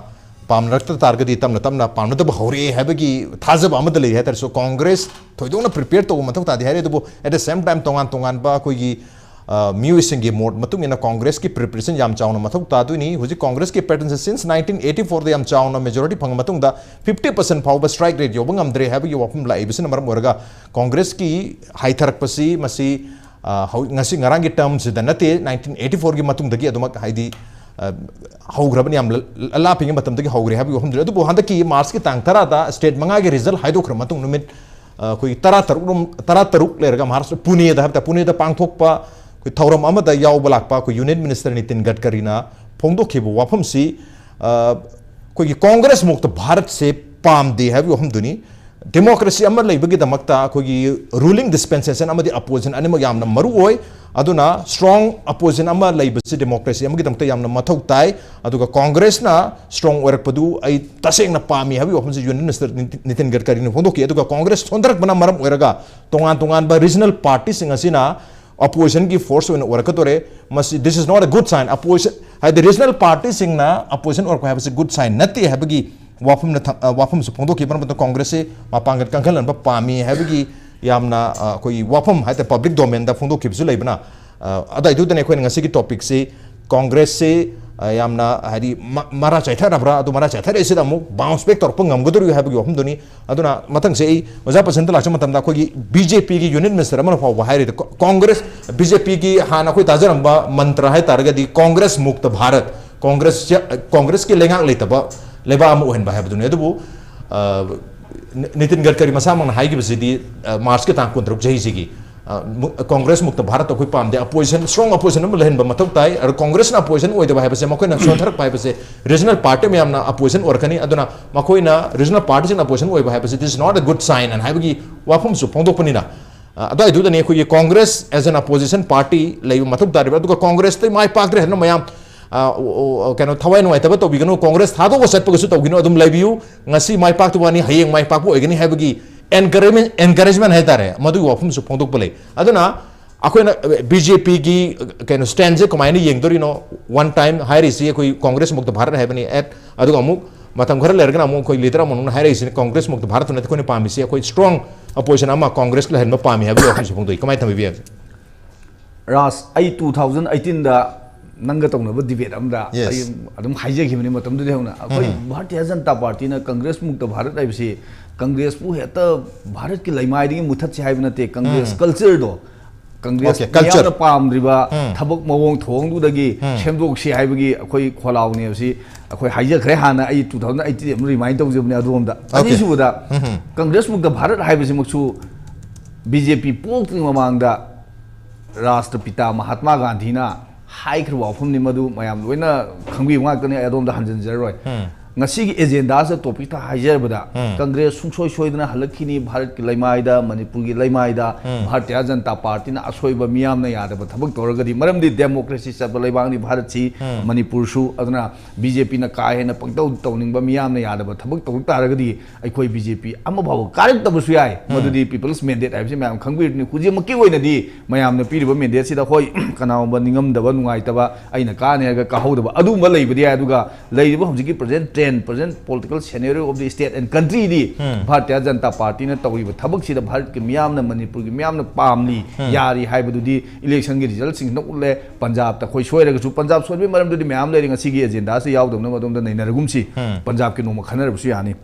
ꯄꯥꯝꯅꯔꯛꯇ ꯇꯥꯔꯒꯗꯤ ꯇꯞꯅ ꯇꯞꯅ ꯄꯥꯝꯅꯗꯕ ꯍꯧꯔꯛꯑꯦ ꯍꯥꯏꯕꯒꯤ ꯊꯥꯖꯕ ꯑꯃꯗ ꯂꯩꯔꯤ ꯍꯥꯏ ꯇꯥꯔꯦ꯫ So ꯀꯣꯡꯒ꯭ꯔꯦꯁ ꯊꯣꯏꯗꯣꯛꯅ ꯄ꯭ꯔꯤꯄꯦꯌꯔ ꯇꯧꯕ ꯃꯊꯧ ꯇꯥꯗꯦ ꯍꯥꯏꯔꯦ, ꯑꯗꯨꯕꯨ at the same time ꯇꯣꯉꯥꯟ ꯇꯣꯉꯥꯟꯕ ꯑꯩꯈꯣꯏꯒꯤ ꯑ, ꯃꯤꯑꯣꯏꯁꯤꯡꯒꯤ ꯃꯣꯠ ꯃꯇꯨꯡ ꯏꯟꯅ ꯀꯣꯡꯒ꯭ꯔꯦꯁꯀꯤ ꯄ꯭ꯔꯤꯄꯦꯔꯦꯁꯟ ꯌꯥꯝ ꯆꯥꯎꯅ ꯃꯊꯧ ꯇꯥꯗꯣꯏꯅꯤ꯫ ꯍꯧꯖꯤꯛ ꯀꯣꯡꯒ꯭ꯔꯦꯁꯀꯤ ꯄ꯭ꯔꯤꯄꯦꯔꯦꯁꯟ ꯁꯤꯟꯁ ꯅꯥꯏꯟꯇꯤꯟ ꯑꯩꯠꯇꯤ ꯐꯣꯔꯗ ꯌꯥꯝ ꯆꯥꯎꯅ ꯃꯦꯖꯣꯔꯤꯇꯤ ꯐꯪꯉ ꯃꯇꯨꯡꯗ ꯐꯤꯐꯇꯤ ꯄꯔꯁꯦꯟ ꯐꯥꯎꯕ ꯁ꯭ꯇ꯭ꯔꯥꯏꯛ ꯔꯦꯠ ꯌꯧꯕ ꯉꯝꯗ꯭ꯔꯦ ꯍꯥꯏꯕꯒꯤ ꯋꯥꯐꯝ ꯂꯥꯛꯏꯕꯁꯤꯅ ꯃꯔꯝ ꯑꯣꯏꯔꯒ ꯀꯣꯡꯒ꯭ꯔꯦꯁꯀꯤ ꯍꯥꯏꯊꯔꯛꯄꯁꯤ ꯃꯁꯤ, ꯑ, ꯍꯧ-, ꯉꯁꯤ ꯉꯔꯥꯡꯒꯤ ꯇꯔꯝꯁꯤꯗ ꯅꯠꯇꯦ, ꯅꯥꯏꯟꯇꯤꯟ ꯑꯩꯠꯇꯤ ꯐꯣꯔꯒꯤ ꯃꯇꯨꯡꯗꯒꯤ ꯑꯗꯨꯃꯛ ꯍꯥꯏꯗꯤ, ꯑ, ꯍꯧꯈ꯭ꯔꯕꯅꯤ, ꯌꯥꯝ ꯂ-, ꯂ-, ꯂꯥꯞꯄꯤꯉꯩ ꯃꯇꯝꯗꯒꯤ ꯍꯧꯈ꯭ꯔꯦ ꯍꯥꯏꯕꯒꯤ ꯋꯥꯐꯝꯗꯨꯅꯤ꯫ ꯑꯗꯨꯕꯨ ꯍꯟꯗꯛꯀꯤ ꯃꯥꯔꯆꯀꯤ ꯇꯥꯡ ꯇꯔꯥꯗ ꯁ꯭ꯇꯦꯠ ꯃꯉꯥꯒꯤ ꯔꯤꯖꯜ ꯍꯥꯏꯗꯣꯛꯈ꯭ꯔ ꯃꯇꯨꯡ ꯅꯨꯃꯤꯠ ꯑ, ꯑꯩꯈꯣꯏꯒꯤ ꯇꯔꯥ ꯇꯔꯨꯛ ꯔꯣꯝ-, ꯇꯔꯥ ꯇꯔꯨꯛ ꯂꯩꯔꯒ ꯃꯍꯥꯔꯥꯁꯇ꯭ꯔ ꯄꯨꯅꯦꯗ ꯍꯥꯏꯕ ꯇꯥꯔꯦ, ꯄꯨꯅꯦꯗ ꯄꯥꯡꯊꯣꯛꯄ ꯑꯩꯈꯣꯏ ꯊꯧꯔꯝ ꯑꯃꯗ ꯌꯥꯎꯕ ꯂꯥꯛꯄ ꯑꯩꯈꯣꯏ ꯌꯨꯅꯤꯌꯟ ꯃꯤꯅꯤꯁꯇꯔ ꯅꯤꯇꯤꯟ ꯒꯗꯀꯔꯤꯅ ꯐꯣꯡꯗꯣꯛꯈꯤꯕ ꯋꯥꯐꯝꯁꯤ, ꯑ, ꯑꯩꯈꯣꯏꯒꯤ ꯀꯣꯡꯒ꯭ꯔꯦꯁ ꯃꯨꯛꯇ ꯚꯥꯔꯠꯁꯦ ꯄꯥꯝꯗꯦ ꯍꯥꯏꯕꯒꯤ ꯋꯥꯐꯝꯗꯨꯅꯤ꯫ ꯗꯦꯃꯣꯀ꯭ꯔꯦꯁꯤ ꯑꯃ ꯂꯩꯕꯒꯤꯗꯃꯛꯇ ꯑꯩꯈꯣꯏꯒꯤ ꯔꯨꯂꯤꯡ ꯗꯤꯁꯄꯦꯟꯁꯦꯁꯟ ꯑꯃꯗꯤ ꯑꯄꯣꯖꯤꯁꯟ ꯑꯅꯤꯃꯛ ꯌꯥꯝꯅ ꯃꯔꯨ ꯑꯣꯏ꯫ ꯑꯗꯨꯅ ꯁ꯭ꯇ꯭ꯔꯣꯡ ꯑꯄꯣꯖꯤꯁꯟ ꯑꯃ ꯂꯩꯕꯁꯤ ꯗꯦꯃꯣꯀ꯭ꯔꯦꯁꯤ ꯑꯃꯒꯤꯗꯃꯛꯇ ꯌꯥꯝꯅ ꯃꯊꯧ ꯇꯥꯏ꯫ ꯑꯗꯨꯒ ꯀꯣꯡꯒ꯭ꯔꯦꯁꯅ ꯁ꯭ꯇ꯭ꯔꯣꯡ ꯑꯣꯏꯔꯛꯄꯗꯨ ꯑꯩ ꯇꯁꯦꯡꯅ ꯄꯥꯝꯃꯤ ꯍꯥꯏꯕꯒꯤ ꯋꯥꯐꯝꯁꯤ ꯌꯨꯅꯤꯌꯟ ꯃꯤꯅꯤꯁꯇꯔ ꯅꯤꯇꯤꯟ ꯒꯗꯀꯔꯤꯅ ꯐꯣꯡꯗꯣꯛꯈꯤ꯫ ꯑꯗꯨꯒ ꯀꯣꯡꯒ꯭ꯔꯦꯁ ꯁꯣꯟꯊꯔꯛꯄꯅ ꯃꯔꯝ ꯑꯣꯏꯔꯒ ꯇꯣꯉꯥꯟ ꯇꯣꯉꯥꯟꯕ ꯔꯤꯖꯅꯦꯜ ꯄꯥꯔꯇꯤꯁꯤꯡ ꯑꯁꯤꯅ ꯑꯄꯣꯖꯤꯁꯟꯒꯤ ꯐꯣꯔꯁ ꯑꯣꯏꯅ ꯑꯣꯏꯔꯛꯀꯗꯣꯔꯦ꯫ ꯃꯁꯤ, this is not a good sign꯫ ꯑꯄꯣꯖꯤꯁꯟ ꯍꯥꯏꯗꯤ ꯔꯤꯖꯅꯦꯜ ꯄꯥꯔꯇꯤꯁꯤꯡꯅ ꯑꯄꯣꯖꯤꯁꯟ ꯑꯣꯏꯔꯛꯄ ꯍꯥꯏꯕꯁꯤ ꯒꯨꯗ ꯁꯥꯏꯟ ꯅꯠꯇꯦ ꯍꯥꯏꯕꯒꯤ ꯋꯥꯐꯝꯅ ꯊ-, ꯑ, ꯋꯥꯐꯝꯁꯨ ꯐꯣꯡꯗꯣꯛꯈꯤ꯫ ꯃꯔꯝ ꯑꯗꯨꯅ ꯀꯣꯡꯒ꯭ꯔꯦꯁꯁꯤ ꯃꯄꯥꯡꯒꯜ ꯀꯟꯈꯠꯍꯟꯕ ꯄꯥꯝꯃꯤ ꯍꯥꯏꯕꯒꯤ ꯌꯥꯝꯅ, ꯑ, ꯑꯩꯈꯣꯏꯒꯤ ꯋꯥꯐꯝ ꯍꯥꯏ ꯇꯥꯔꯦ, ꯄꯕ꯭ꯂꯤꯛ ꯗꯣꯃꯦꯟꯗ ꯐꯣꯡꯗꯣꯛꯈꯤꯕꯁꯨ ꯂꯩꯕꯅ, ꯑ, ꯑꯗꯨꯋꯥꯏꯗꯨꯗꯅꯦ ꯑꯩꯈꯣꯏꯅ ꯉꯁꯤꯒꯤ ꯇꯣꯄꯤꯛꯁꯤ ꯀꯣꯡꯒ꯭ꯔꯦꯁꯁꯤ, ꯑ, ꯌꯥꯝꯅ ꯍꯥꯏꯗꯤ ꯃ-, ꯃꯔꯥ ꯆꯥꯏꯊꯔꯕ꯭ꯔꯥ, ꯑꯗꯨ ꯃꯔꯥ ꯆꯥꯏꯊꯔꯛꯏꯁꯤꯗ ꯑꯃꯨꯛ ꯕꯥꯎꯟꯁ ꯕꯦꯛ ꯇꯧꯔꯛꯄ ꯉꯝꯒꯗꯧꯔꯤꯕ꯭ꯔꯥ ꯍꯥꯏꯕꯒꯤ ꯋꯥꯐꯝꯗꯨꯅꯤ꯫ ꯑꯗꯨꯅ ꯃꯊꯪꯁꯦ ꯑꯩ ꯑꯣꯖꯥ ꯄꯁꯟꯇ ꯂꯥꯛꯆꯕ ꯃꯇꯝꯗ ꯑꯩꯈꯣꯏꯒꯤ ꯕꯤ ꯖꯦ ꯄꯤꯒꯤ ꯌꯨꯅꯤꯌꯟ ꯃꯤꯅꯤꯁꯇꯔ ꯑꯃꯅ ꯐꯥꯎꯕ ꯍꯥꯏꯔꯤꯗ ꯀꯣ-, ꯀꯣꯡꯒ꯭ꯔꯦꯁ, ꯕꯤ ꯖꯦ ꯄꯤꯒꯤ ꯍꯥꯟꯅ ꯑꯩꯈꯣꯏ ꯇꯥꯖꯔꯝꯕ ꯃꯟꯇ꯭ꯔ ꯍꯥꯏ ꯇꯥꯔꯒꯗꯤ ꯀꯣꯡꯒ꯭ꯔꯦꯁ ꯃꯨꯛꯇ ꯚꯥꯔꯠ, ꯀꯣꯡꯒ꯭ꯔꯦꯁ, ꯀꯣꯡꯒ꯭ꯔꯦꯁꯀꯤ ꯂꯩꯉꯥꯛ ꯂꯩꯇꯕ ꯂꯩꯕꯥꯛ ꯑꯃ ꯑꯣꯏꯍꯟꯕ ꯍꯥꯏꯕꯗꯨꯅꯤ꯫ ꯑꯗꯨꯕꯨ, ꯑ, ꯅꯤ-, ꯅꯤꯇꯤꯟ ꯒꯗꯀꯔꯤ ꯃꯁꯥꯃꯛꯅ ꯍꯥꯏꯈꯤꯕꯁꯤꯗꯤ, ꯑ, ꯃꯥꯔꯆꯀꯤ ꯇꯥꯡ ꯀꯨꯟꯇꯔꯨꯛ ꯆꯍꯤꯁꯤꯒꯤ, ꯑ, ꯃꯨ-, ꯀꯣꯡꯒ꯭ꯔꯦꯁ ꯃꯨꯛꯇ ꯚꯥꯔꯠꯇ ꯑꯩꯈꯣꯏ ꯄꯥꯝꯗꯦ, ꯑꯄꯣꯖꯤꯁꯟ, ꯁ꯭ꯇ꯭ꯔꯣꯡ ꯑꯄꯣꯖꯤꯁꯟ ꯑꯃ ꯂꯩꯍꯟꯕ ꯃꯊꯧ ꯇꯥꯏ꯫ ꯑꯗꯣ ꯀꯣꯡꯒ꯭ꯔꯦꯁꯅ ꯑꯄꯣꯖꯤꯁꯟ ꯑꯣꯏꯗꯕ ꯍꯥꯏꯕꯁꯦ, ꯃꯈꯣꯏꯅ ꯁꯣꯟꯊꯔꯛꯄ ꯍꯥꯏꯕꯁꯦ, ꯔꯤꯖꯅꯦꯜ ꯄꯥꯔꯇꯤ ꯃꯌꯥꯝꯅ ꯑꯄꯣꯖꯤꯁꯟ ꯑꯣꯏꯔꯛꯀꯅꯤ꯫ ꯑꯗꯨꯅ ꯃꯈꯣꯏꯅ ꯔꯤꯖꯅꯦꯜ ꯄꯥꯔꯇꯤꯁꯤꯡꯅ ꯑꯄꯣꯖꯤꯁꯟ ꯑꯣꯏꯕ ꯍꯥꯏꯕꯁꯤ, this is not a good sign ꯍꯥꯏꯅ ꯍꯥꯏꯕꯒꯤ ꯋꯥꯐꯝꯁꯨ ꯐꯣꯡꯗꯣꯛꯄꯅꯤꯅ, ꯑ, ꯑꯗꯨꯋꯥꯏꯗꯨꯗꯅꯤ ꯑꯩꯈꯣꯏꯒꯤ Congress as an opposition party ꯂꯩꯕ ꯃꯊꯧ ꯇꯥꯔꯤꯕ, ꯑꯗꯨꯒ ꯀꯣꯡꯒ꯭ꯔꯦꯁꯇ ꯃꯥꯏ ꯄꯥꯛꯇ꯭ꯔꯦ ꯍꯥꯏꯗꯅ ꯃꯌꯥꯝ, ꯑ, ꯑꯣ, ꯑꯣ, ꯀꯩꯅꯣ, ꯊꯋꯥꯏ ꯅꯨꯡꯉꯥꯏꯇꯕ ꯇꯧꯕꯤꯒꯅꯨ, ꯀꯣꯡꯒ꯭ꯔꯦꯁ ꯊꯥꯗꯣꯛꯑ ꯆꯠꯄꯒꯁꯨ ꯇꯧꯒꯅꯨ, ꯑꯗꯨꯝ ꯂꯩꯕꯤꯌꯨ꯫ ꯉꯁꯤ ꯃꯥꯏ ꯄꯥꯛꯇꯕ ꯋꯥꯅꯤ, ꯍꯌꯦꯡ ꯃꯥꯏ ꯄꯥꯛꯄ ꯑꯣꯏꯒꯅꯤ ꯍꯥꯏꯕꯒꯤ encouragement, encouragement ꯍꯥꯏ ꯇꯥꯔꯦ, ꯃꯗꯨꯒꯤ ꯋꯥꯐꯝꯁꯨ ꯐꯣꯡꯗꯣꯛꯄ ꯂꯩ꯫ ꯑꯗꯨꯅ ꯑꯩꯈꯣꯏꯅ ꯕꯤ ꯖꯦ ꯄꯤꯒꯤ ꯀꯩꯅꯣ ꯁ꯭ꯇꯦꯟꯁꯦ ꯀꯃꯥꯏꯅ ꯌꯦꯡꯗꯣꯔꯤꯅꯣ? ꯋꯥꯟ ꯇꯥꯏꯝ ꯍꯥꯏꯔꯤꯁꯤ ꯑꯩꯈꯣꯏ ꯀꯣꯡꯒ꯭ꯔꯦꯁ ꯃꯨꯛꯇ ꯚꯥꯔꯠ ꯍꯥꯏꯕꯅꯤ, ꯑꯦꯠ, ꯑꯗꯨꯒ ꯑꯃꯨꯛ ꯃꯇꯝ ꯈꯔ ꯂꯩꯔꯒꯅ ꯑꯃꯨꯛ ꯑꯩꯈꯣꯏ ꯂꯤꯗꯔ ꯑꯃꯅ ꯍꯥꯏꯔꯛꯏꯁꯤꯅ ꯀꯣꯡꯒ꯭ꯔꯦꯁ ꯃꯨꯛꯇ ꯚꯥꯔꯠꯇꯨ ꯅꯠꯇꯦ, ꯑꯩꯈꯣꯏꯅ ꯄꯥꯝꯃꯤꯁꯤ ꯑꯩꯈꯣꯏ ꯁ꯭ꯇ꯭ꯔꯣꯡ ꯑꯄꯣꯖꯤꯁꯟ ꯑꯃ ꯀꯣꯡꯒ꯭ꯔꯦꯁ ꯂꯩꯍꯟꯕ ꯄꯥꯝꯃꯤ ꯍꯥꯏꯕꯒꯤ ꯋꯥꯐꯝꯁꯤ ꯐꯣꯡꯗꯣꯛꯏ꯫ ꯀꯃꯥꯏꯅ ꯊꯝꯕꯤꯕ ꯌꯥꯏ? ꯔꯥꯖ, ꯑꯩ ꯇꯨ ꯊꯥꯎꯖꯟ ꯑꯩꯇꯤꯟꯗ ꯅꯪꯒ ꯇꯧꯅꯕ ꯗꯤꯕꯦꯠ ꯑꯃꯗ Yes. ꯑꯩ ꯑꯗꯨꯝ ꯍꯥꯏꯖꯈꯤꯕꯅꯤ꯫ ꯃꯇꯝꯗꯨꯗ ꯍꯧꯅ ꯑꯩꯈꯣꯏ ꯚꯥꯔꯇꯤꯌꯥ ꯖꯅꯇꯥ ꯄꯥꯔꯇꯤꯅ ꯀꯪꯒ꯭ꯔꯦꯁ ꯃꯨꯛꯇ ꯚꯥꯔꯠ ꯍꯥꯏꯕꯁꯤ, ꯀꯪꯒ꯭ꯔꯦꯁꯄꯨ ꯍꯦꯛꯇ ꯚꯥꯔꯠꯀꯤ ꯂꯩꯃꯥꯏꯗꯒꯤ ꯃꯨꯊꯠꯁꯤ ꯍꯥꯏꯕ ꯅꯠꯇꯦ꯫ Congress ꯀꯜꯆꯔꯗꯣ, Congress Okay, culture. ꯃꯤꯌꯥꯝꯅ ꯄꯥꯝꯗ꯭ꯔꯤꯕ ꯎꯝ. ꯊꯕꯛ ꯃꯑꯣꯡ ꯊꯧꯑꯣꯡꯗꯨꯗꯒꯤ ꯎꯝ. ꯁꯦꯝꯗꯣꯛꯁꯤ ꯍꯥꯏꯕꯒꯤ ꯑꯩꯈꯣꯏ ꯈꯣꯜꯂꯥꯎꯅꯦ ꯍꯥꯏꯕꯁꯤ ꯑꯩꯈꯣꯏ ꯍꯥꯏꯖꯈ꯭ꯔꯦ꯫ ꯍꯥꯟꯅ ꯑꯩ ꯇꯨ ꯊꯥꯎꯖꯟ ꯑꯩꯇꯤꯟ ꯑꯃ ꯔꯤꯃꯥꯏꯟ ꯇꯧꯖꯕꯅꯦ ꯑꯗꯣꯝꯗ꯫ Okay. ꯑꯅꯤꯁꯨꯕꯗ, ꯎꯝ. ꯀꯪꯒ꯭ꯔꯦꯁ ꯃꯨꯛꯇ ꯚꯥꯔꯠ ꯍꯥꯏꯕꯁꯤꯃꯛꯁꯨ ꯕꯤ ꯖꯦ ꯄꯤ ꯄꯣꯛꯇ꯭ꯔꯤꯉꯩ ꯃꯃꯥꯡꯗ ꯔꯥꯁꯇ꯭ꯔꯄꯤꯇꯥ ꯃꯍꯥꯠꯃꯥ ꯒꯥꯟꯙꯤꯅ ꯍꯥꯏꯈ꯭ꯔꯕ ꯋꯥꯐꯝꯅꯤ, ꯃꯗꯨ ꯃꯌꯥꯝ ꯂꯣꯏꯅ ꯈꯪꯕꯤꯕ ꯉꯥꯛꯇꯅꯤ, ꯑꯩ ꯑꯗꯣꯝꯗ ꯍꯟꯖꯤꯟꯖꯔꯔꯣꯏ꯫ ꯎꯝ. ꯉꯁꯤꯒꯤ ꯑꯦꯖꯦꯟꯗꯥꯁꯤꯗ, ꯇꯣꯄꯤꯛꯇ ꯍꯥꯏꯖꯔꯕꯗ, ꯎꯝ. ꯀꯪꯒ꯭ꯔꯦꯁ ꯁꯨꯡꯁꯣꯏ ꯁꯣꯏꯗꯅ ꯍꯜꯂꯛꯈꯤꯅꯤ ꯚꯥꯔꯠꯀꯤ ꯂꯩꯃꯥꯏꯗ, ꯃꯅꯤꯄꯨꯔꯒꯤ ꯂꯩꯃꯥꯏꯗ꯫ ꯎꯝ. ꯚꯥꯔꯇꯤꯌꯥ ꯖꯅꯇꯥ ꯄꯥꯔꯇꯤꯅ ꯑꯁꯣꯏꯕ, ꯃꯤꯌꯥꯝꯅ ꯌꯥꯗꯕ ꯊꯕꯛ ꯇꯧꯔꯒꯗꯤ, ꯃꯔꯝꯗꯤ ꯗꯦꯃꯣꯀ꯭ꯔꯦꯁꯤ ꯆꯠꯄ ꯂꯩꯕꯥꯛꯅꯤ ꯚꯥꯔꯠꯁꯤ, ꯎꯝ. ꯃꯅꯤꯄꯨꯔꯁꯨ꯫ ꯑꯗꯨꯅ ꯕꯤ ꯖꯦ ꯄꯤꯅ ꯀꯥ ꯍꯦꯟꯅ ꯄꯪꯇꯧ ꯇꯧꯅꯤꯡꯕ, ꯃꯤꯌꯥꯝꯅ ꯌꯥꯗꯕ ꯊꯕꯛ ꯇꯧꯔꯛ ꯇꯥꯔꯒꯗꯤ, ꯑꯩꯈꯣꯏ ꯕꯤ ꯖꯦ ꯄꯤ ꯑꯃ ꯐꯥꯎꯕ ꯀꯥꯔꯛꯇꯕꯁꯨ ꯌꯥꯏ꯫ ꯃꯗꯨꯗꯤ ꯄꯤꯄꯜꯁ ꯃꯦꯟꯗꯦꯠ ꯍꯥꯏꯕꯁꯤ ꯃꯌꯥꯝ ꯈꯪꯕꯤꯔꯤꯗꯨꯅꯤ꯫ ꯍꯧꯖꯤꯛꯃꯛꯀꯤ ꯑꯣꯏꯅꯗꯤ ꯃꯌꯥꯝꯅ ꯄꯤꯔꯤꯕ ꯃꯦꯟꯗꯦꯠꯁꯤꯗ, ꯍꯣꯏ, ꯀꯅꯥꯒꯨꯝꯕ ꯅꯤꯡꯉꯝꯗꯕ, ꯅꯨꯡꯉꯥꯏꯇꯕ, ꯑꯩꯅ ꯀꯥꯅꯤ ꯍꯥꯏꯔꯒ ꯀꯥꯍꯧꯗꯕ, ꯑꯗꯨꯒꯨꯝꯕ ꯂꯩꯕꯗꯤ ꯌꯥꯏ꯫ ꯑꯗꯨꯒ ꯂꯩꯔꯤꯕ ꯍꯧꯖꯤꯛꯀꯤ present trend, present political scenario of the state and country ꯗꯤ ꯎꯝ. ꯚꯥꯔꯇꯤꯌꯥ ꯖꯅꯇꯥ ꯄꯥꯔꯇꯤꯅ ꯇꯧꯔꯤꯕ ꯊꯕꯛꯁꯤꯗ ꯚꯥꯔꯠꯀꯤ ꯃꯤꯌꯥꯝꯅ, ꯃꯅꯤꯄꯨꯔꯒꯤ ꯃꯤꯌꯥꯝꯅ ꯄꯥꯝꯂꯤ, ꯎꯝ. ꯌꯥꯔꯤ ꯍꯥꯏꯕꯗꯨꯗꯤ ꯏꯂꯦꯛꯁꯟꯒꯤ ꯔꯤꯖꯜꯁꯤꯡꯁꯤꯅ ꯎꯠꯂꯦ꯫ ꯄꯟꯖꯥꯕꯇ ꯑꯩꯈꯣꯏ ꯁꯣꯏꯔꯒꯁꯨ, ꯄꯟꯖꯥꯕ ꯁꯣꯏꯕꯒꯤ ꯃꯔꯝꯗꯨꯗꯤ ꯃꯌꯥꯝ ꯂꯩꯔꯤ, ꯉꯁꯤꯒꯤ ꯑꯦꯖꯦꯟꯗꯥꯁꯤ ꯌꯥꯎꯗꯕꯅ ꯑꯗꯣꯝꯗ ꯅꯩꯅꯔꯒꯨꯝꯁꯤ꯫ ꯎꯝ. ꯄꯟꯖꯥꯕꯀꯤ ꯅꯣꯡꯃ ꯈꯟꯅꯔꯕꯁꯨ ꯌꯥꯅꯤ꯫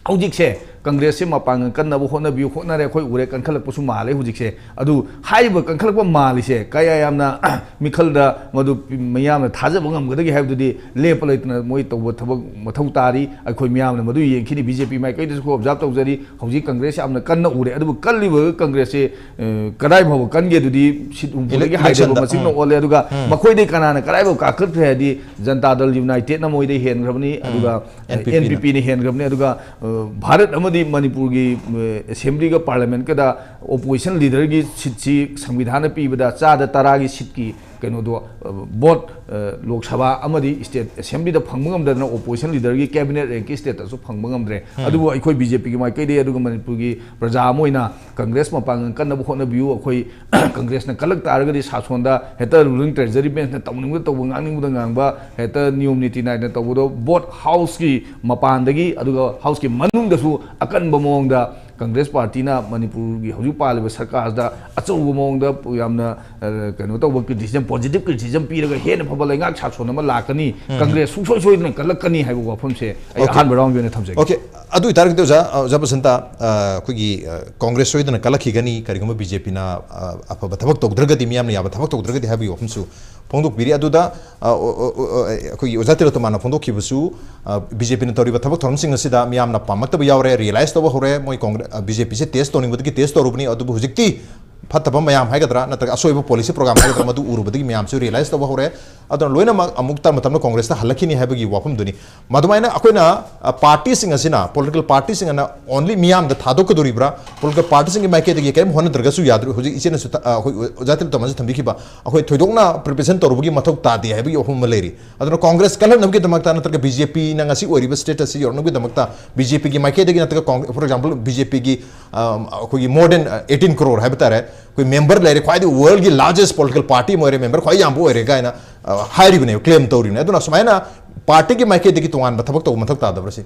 ꯍꯧꯖꯤꯛꯁꯦ ꯀꯪꯒ꯭ꯔꯦꯁꯁꯦ ꯃꯄꯥꯡꯒꯜ ꯀꯟꯅꯕ ꯍꯣꯠꯅꯕꯤꯌꯨ, ꯍꯣꯠꯅꯔꯦ, ꯑꯩꯈꯣꯏ ꯎꯔꯦ, ꯀꯟꯈꯠꯂꯛꯄꯁꯨ ꯃꯥꯜꯂꯦ ꯍꯧꯖꯤꯛꯁꯦ꯫ ꯑꯗꯨ ꯍꯥꯏꯔꯤꯕ ꯀꯟꯈꯠꯂꯛꯄ ꯃꯥꯜꯂꯤꯁꯦ ꯀꯌꯥ ꯌꯥꯝꯅ ꯃꯤꯈꯜꯗ ꯃꯗꯨ ꯃꯤꯌꯥꯝꯅ ꯊꯥꯖꯕ ꯉꯝꯒꯗꯒꯦ ꯍꯥꯏꯕꯗꯨꯗꯤ ꯂꯦꯞꯄ ꯂꯩꯇꯅ ꯃꯣꯏ ꯇꯧꯕ ꯊꯕꯛ ꯃꯊꯧ ꯇꯥꯔꯤ꯫ ꯑꯩꯈꯣꯏ ꯃꯤꯌꯥꯝꯅ ꯃꯗꯨ ꯌꯦꯡꯈꯤꯅꯤ꯫ ꯕꯤ ꯖꯦ ꯄꯤ ꯃꯥꯏꯀꯩꯗꯁꯨ ꯑꯩꯈꯣꯏ ꯑꯣꯕꯖꯥꯔꯕ ꯇꯧꯖꯔꯤ꯫ ꯍꯧꯖꯤꯛ ꯀꯪꯒ꯭ꯔꯦꯁ ꯌꯥꯝꯅ ꯀꯟꯅ ꯎꯔꯦ꯫ ꯑꯗꯨꯕꯨ ꯀꯜꯂꯤꯕ ꯀꯪꯒ꯭ꯔꯦꯁꯁꯦ, ꯑ, ꯀꯗꯥꯏ ꯐꯥꯎꯕ ꯀꯟꯒꯦ ꯑꯗꯨꯗꯤ ꯁꯤꯠ ꯍꯨꯝꯐꯨꯗꯒꯤ ꯏꯂꯦꯛ-, ꯍꯥꯏꯗꯕ ꯏꯂꯦꯛꯁꯟꯗ, ꯃꯁꯤꯡꯅ ꯎꯝ. ꯑꯣꯜꯂꯦ꯫ ꯑꯗꯨꯒ ꯎꯝ. ꯃꯈꯣꯏꯗꯩ ꯀꯅꯥꯅ ꯀꯗꯥꯏ ꯐꯥꯎ ꯀꯥꯈꯠꯈ꯭ꯔꯦ ꯍꯥꯏꯗꯤ ꯖꯅꯇꯥ ꯗꯜ ꯌꯨꯅꯥꯏꯇꯦꯗꯅ ꯃꯣꯏꯗꯩ ꯍꯦꯟꯈ꯭ꯔꯕꯅꯤ꯫ ꯎꯝ. ꯑꯗꯨꯒ ꯑꯦꯟ ꯄꯤ ꯄꯤ ꯅ. ꯑꯦꯟ ꯄꯤ ꯄꯤ ꯅ ꯍꯦꯟꯈ꯭ꯔꯕꯅꯤ꯫ ꯑꯗꯨꯒ, ꯑ, ꯚꯥꯔꯠ ꯑꯃꯗꯤ ꯃꯅꯤꯄꯨꯔꯒꯤ, ꯑ, ꯑꯦꯁꯦꯝꯕ꯭ꯂꯤꯒ ꯄꯥꯔꯂꯤꯌꯥꯃꯦꯟꯠꯀꯗ ꯑꯣꯄꯣꯖꯤꯁꯟ ꯂꯤꯗꯔꯒꯤ ꯁꯤꯠꯁꯤ ꯁꯪꯕꯤꯙꯥꯟꯅ ꯄꯤꯕꯗ ꯆꯥꯗ ꯇꯔꯥꯒꯤ ꯁꯤꯠꯀꯤ ꯀꯩꯅꯣꯗꯣ, ꯑ, ꯚꯣꯠ, ꯑ, ꯂꯣꯛ ꯁꯚꯥ ꯑꯃꯗꯤ ꯁ꯭ꯇꯦꯠ ꯑꯦꯁꯦꯝꯕ꯭ꯂꯤꯗ ꯐꯪꯕ ꯉꯝꯗꯗꯅ ꯑꯣꯄꯣꯖꯤꯁꯟ ꯂꯤꯗꯔꯒꯤ ꯀꯦꯕꯤꯅꯦꯠ ꯔꯦꯡꯛꯀꯤ ꯁ꯭ꯇꯦꯠꯇꯁꯨ ꯐꯪꯕ ꯉꯝꯗ꯭ꯔꯦ꯫ ꯎꯝ. ꯑꯗꯨꯕꯨ ꯑꯩꯈꯣꯏ ꯕꯤ ꯖꯦ ꯄꯤꯒꯤ ꯃꯥꯏꯀꯩꯗꯒꯤ ꯑꯗꯨꯒ ꯃꯅꯤꯄꯨꯔꯒꯤ ꯄ꯭ꯔꯖꯥ ꯑꯃ ꯑꯣꯏꯅ ꯀꯪꯒ꯭ꯔꯦꯁ ꯃꯄꯥꯡꯒꯜ ꯀꯟꯅꯕ ꯍꯣꯠꯅꯕꯤꯌꯨ꯫ ꯑꯩꯈꯣꯏ ꯀꯪꯒ꯭ꯔꯦꯁꯅ ꯀꯜꯂꯛ ꯇꯥꯔꯒꯗꯤ ꯁꯥꯁꯣꯟꯗ ꯍꯦꯛꯇ ꯔꯨꯂꯤꯡ ꯇ꯭ꯔꯦꯖꯔꯤ ꯕꯦꯟꯁꯅ ꯇꯧꯅꯤꯡꯕꯗ ꯇꯧꯕ, ꯉꯥꯡꯅꯤꯡꯕꯗ ꯉꯥꯡꯕ, ꯍꯦꯛꯇ ꯅꯤꯌꯣꯝ ꯅꯤꯇꯤ ꯅꯥꯏꯗꯅ ꯇꯧꯕꯗꯣ, ꯚꯣꯠ ꯍꯥꯎꯁꯀꯤ ꯃꯄꯥꯟꯗꯒꯤ ꯑꯗꯨꯒ ꯍꯥꯎꯁꯀꯤ ꯃꯅꯨꯡꯗꯁꯨ ꯑꯀꯟꯕ ꯃꯑꯣꯡꯗ ꯀꯪꯒ꯭ꯔꯦꯁ ꯄꯥꯔꯇꯤꯅ ꯃꯅꯤꯄꯨꯔꯒꯤ ꯍꯧꯖꯤꯛ ꯄꯥꯜꯂꯤꯕ ꯁꯔꯀꯥꯔꯁꯤꯗ ꯑꯆꯧꯕ ꯃꯑꯣꯡꯗ ꯌꯥꯝꯅ, ꯀꯩꯅꯣ ꯇꯧꯕ ꯀ꯭ꯔꯤꯇꯤꯁꯤꯖꯝ, ꯄꯣꯖꯤꯇꯤꯚ ꯀ꯭ꯔꯤꯇꯤꯁꯤꯖꯝ ꯄꯤꯔꯒ ꯍꯦꯟꯅ ꯐꯕ ꯂꯩꯉꯥꯛ ꯁꯥꯁꯣꯟ ꯑꯃ ꯂꯥꯛꯀꯅꯤ, ꯀꯪꯒ꯭ꯔꯦꯁ ꯁꯨꯡꯁꯣꯏ ꯁꯣꯏꯗꯅ ꯀꯜꯂꯛꯀꯅꯤ ꯍꯥꯏꯕ ꯋꯥꯐꯝꯁꯦ ꯑꯩ ꯑꯍꯥꯟꯕ ꯔꯥꯎꯟꯒꯤ ꯑꯣꯏꯅ ꯊꯝꯖꯒꯦ꯫ ꯑꯣꯀꯦ, ꯑꯗꯨ ꯑꯣꯏꯇꯥꯔꯒꯗꯤ ꯑꯣꯖꯥ, ꯑꯣꯖꯥ ꯕꯁꯟꯇ, ꯑ, ꯑꯩꯈꯣꯏꯒꯤ, ꯑ, ꯀꯪꯒ꯭ꯔꯦꯁ ꯁꯣꯏꯗꯅ ꯀꯜꯂꯛꯈꯤꯒꯅꯤ, ꯀꯔꯤꯒꯨꯝꯕ ꯕꯤ ꯖꯦ ꯄꯤꯅ, ꯑ, ꯑꯐꯕ ꯊꯕꯛ ꯇꯧꯗ꯭ꯔꯒꯗꯤ, ꯃꯤꯌꯥꯝꯅ ꯌꯥꯕ ꯊꯕꯛ ꯇꯧꯗ꯭ꯔꯒꯗꯤ ꯍꯥꯏꯕꯒꯤ ꯋꯥꯐꯝꯁꯨ ꯐꯣꯡꯗꯣꯛꯄꯤꯔꯤ꯫ ꯑꯗꯨꯗ, ꯑ, ꯑꯣ, ꯑꯣ, ꯑꯣ, ꯑꯩꯈꯣꯏꯒꯤ ꯑꯣꯖꯥ ꯇꯤꯂꯣꯇꯃꯥꯟꯅ ꯐꯣꯡꯗꯣꯛꯈꯤꯕꯁꯨ, ꯕꯤ ꯖꯦ ꯄꯤꯅ ꯇꯧꯔꯤꯕ ꯊꯕꯛ ꯊꯧꯔꯝꯁꯤꯡ ꯑꯁꯤꯗ ꯃꯤꯌꯥꯝꯅ ꯄꯥꯝꯃꯛꯇꯕ ꯌꯥꯎꯔꯦ, ꯔꯤꯌꯦꯂꯥꯏꯁ ꯇꯧꯕ ꯍꯧꯔꯦ, ꯃꯣꯏ ꯀꯣꯡꯒ꯭ꯔꯦ-, ꯑ, ꯕꯤ ꯖꯦ ꯄꯤꯁꯦ ꯇꯦꯁ ꯇꯧꯅꯤꯡꯕꯗꯒꯤ ꯇꯦꯁ ꯇꯧꯔꯨꯕꯅꯤ, ꯑꯗꯨꯕꯨ ꯍꯧꯖꯤꯛꯇꯤ ꯐꯠꯇꯕ ꯃꯌꯥꯝ ꯍꯥꯏꯒꯗ꯭ꯔꯥ, ꯅꯠꯇ꯭ꯔꯒ ꯑꯁꯣꯏꯕ ꯄꯣꯂꯤꯁꯤ ꯄ꯭ꯔꯣꯒ꯭ꯔꯥꯝ ꯍꯥꯏꯒꯗ꯭ꯔꯥ, ꯃꯗꯨ ꯎꯔꯨꯕꯗꯒꯤ ꯃꯌꯥꯝꯁꯨ ꯔꯤꯌꯦꯂꯥꯏꯁ ꯇꯧꯕ ꯍꯧꯔꯦ꯫ ꯑꯗꯨꯅ ꯂꯣꯏꯅꯃꯛ ꯑꯃꯨꯛ ꯇꯞꯅ ꯇꯞꯅ ꯀꯣꯡꯒ꯭ꯔꯦꯁꯇ ꯍꯜꯂꯛꯈꯤꯅꯤ ꯍꯥꯏꯕꯒꯤ ꯋꯥꯐꯝꯗꯨꯅꯤ꯫ ꯃꯗꯨꯃꯥꯏꯅ ꯑꯩꯈꯣꯏꯅ, ꯑ, ꯄꯥꯔꯇꯤꯁꯤꯡ ꯑꯁꯤꯅ, ꯄꯣꯂꯤꯇꯤꯀꯦꯜ ꯄꯥꯔꯇꯤꯁꯤꯡ ꯑꯁꯤꯅ ꯑꯣꯟꯂꯤ ꯃꯤꯌꯥꯝꯗ ꯊꯥꯗꯣꯛꯀꯗꯣꯔꯤꯕ꯭ꯔꯥ? ꯄꯣꯂꯤꯇꯤꯀꯦꯜ ꯄꯥꯔꯇꯤꯁꯤꯡꯒꯤ ꯃꯥꯏꯀꯩꯗꯒꯤ ꯀꯔꯤꯝ ꯍꯣꯠꯅꯗ꯭ꯔꯒꯁꯨ ꯌꯥꯗꯣꯔꯤ꯫ ꯍꯧꯖꯤꯛ ꯏꯆꯦꯅꯁꯨ ꯊ-, ꯑ, ꯑꯩꯈꯣꯏ ꯑꯣꯖꯥ ꯇꯤꯂꯣꯇꯃꯥꯟꯅꯁꯨ ꯊꯝꯕꯤꯈꯤꯕ, ꯑꯩꯈꯣꯏ ꯊꯣꯏꯗꯣꯛꯅ ꯄ꯭ꯔꯤꯄꯦꯔꯦꯁꯟ ꯇꯧꯔꯨꯕꯒꯤ ꯃꯊꯧ ꯇꯥꯗꯦ ꯍꯥꯏꯕꯒꯤ ꯋꯥꯐꯝ ꯑꯃ ꯂꯩꯔꯤ꯫ ꯑꯗꯨꯅ ꯀꯣꯡꯒ꯭ꯔꯦꯁ ꯀꯜꯍꯟꯅꯕꯒꯤꯗꯃꯛꯇ ꯅꯠꯇ꯭ꯔꯒ ꯕꯤ ꯖꯦ ꯄꯤꯅ ꯉꯁꯤ ꯑꯣꯏꯔꯤꯕ ꯁ꯭ꯇꯦꯇꯁ ꯑꯁꯤ ꯌꯧꯔꯛꯅꯕꯒꯤꯗꯃꯛꯇ ꯕꯤ ꯖꯦ ꯄꯤꯒꯤ ꯃꯥꯏꯀꯩꯗꯒꯤ ꯅꯠꯇ꯭ꯔꯒ ꯀꯣꯡ-, for example, ꯕꯤ ꯖꯦ ꯄꯤꯒꯤ, ꯑ, ꯑꯩꯈꯣꯏꯒꯤ more than, ꯑ, eighteen crore ꯍꯥꯏꯕ ꯇꯥꯔꯦ, ꯑꯩꯈꯣꯏ ꯃꯦꯝꯕꯔ ꯂꯩꯔꯦ, ꯈ꯭ꯋꯥꯏꯗꯒꯤ ꯋꯥꯔꯜꯒꯤ ꯂꯥꯔꯖꯦꯁ ꯄꯣꯂꯤꯇꯤꯀꯦꯜ ꯄꯥꯔꯇꯤ ꯑꯃ ꯑꯣꯏꯔꯦ, ꯃꯦꯝꯕꯔ ꯈ꯭ꯋꯥꯏ ꯌꯥꯝꯕ ꯑꯣꯏꯔꯦ ꯀꯥꯏꯅ, ꯑ, ꯍꯥꯏꯔꯤꯕꯅꯦꯕ, ꯀ꯭ꯂꯦꯝ ꯇꯧꯔꯤꯕꯅꯦ꯫ ꯑꯗꯨꯅ ꯁꯨꯃꯥꯏꯅ ꯄꯥꯔꯇꯤꯒꯤ ꯃꯥꯏꯀꯩꯗꯒꯤ ꯇꯣꯉꯥꯟꯕ ꯊꯕꯛ ꯇꯧꯕ ꯃꯊꯧ ꯇꯥꯗꯕ꯭ꯔꯥ ꯁꯤ?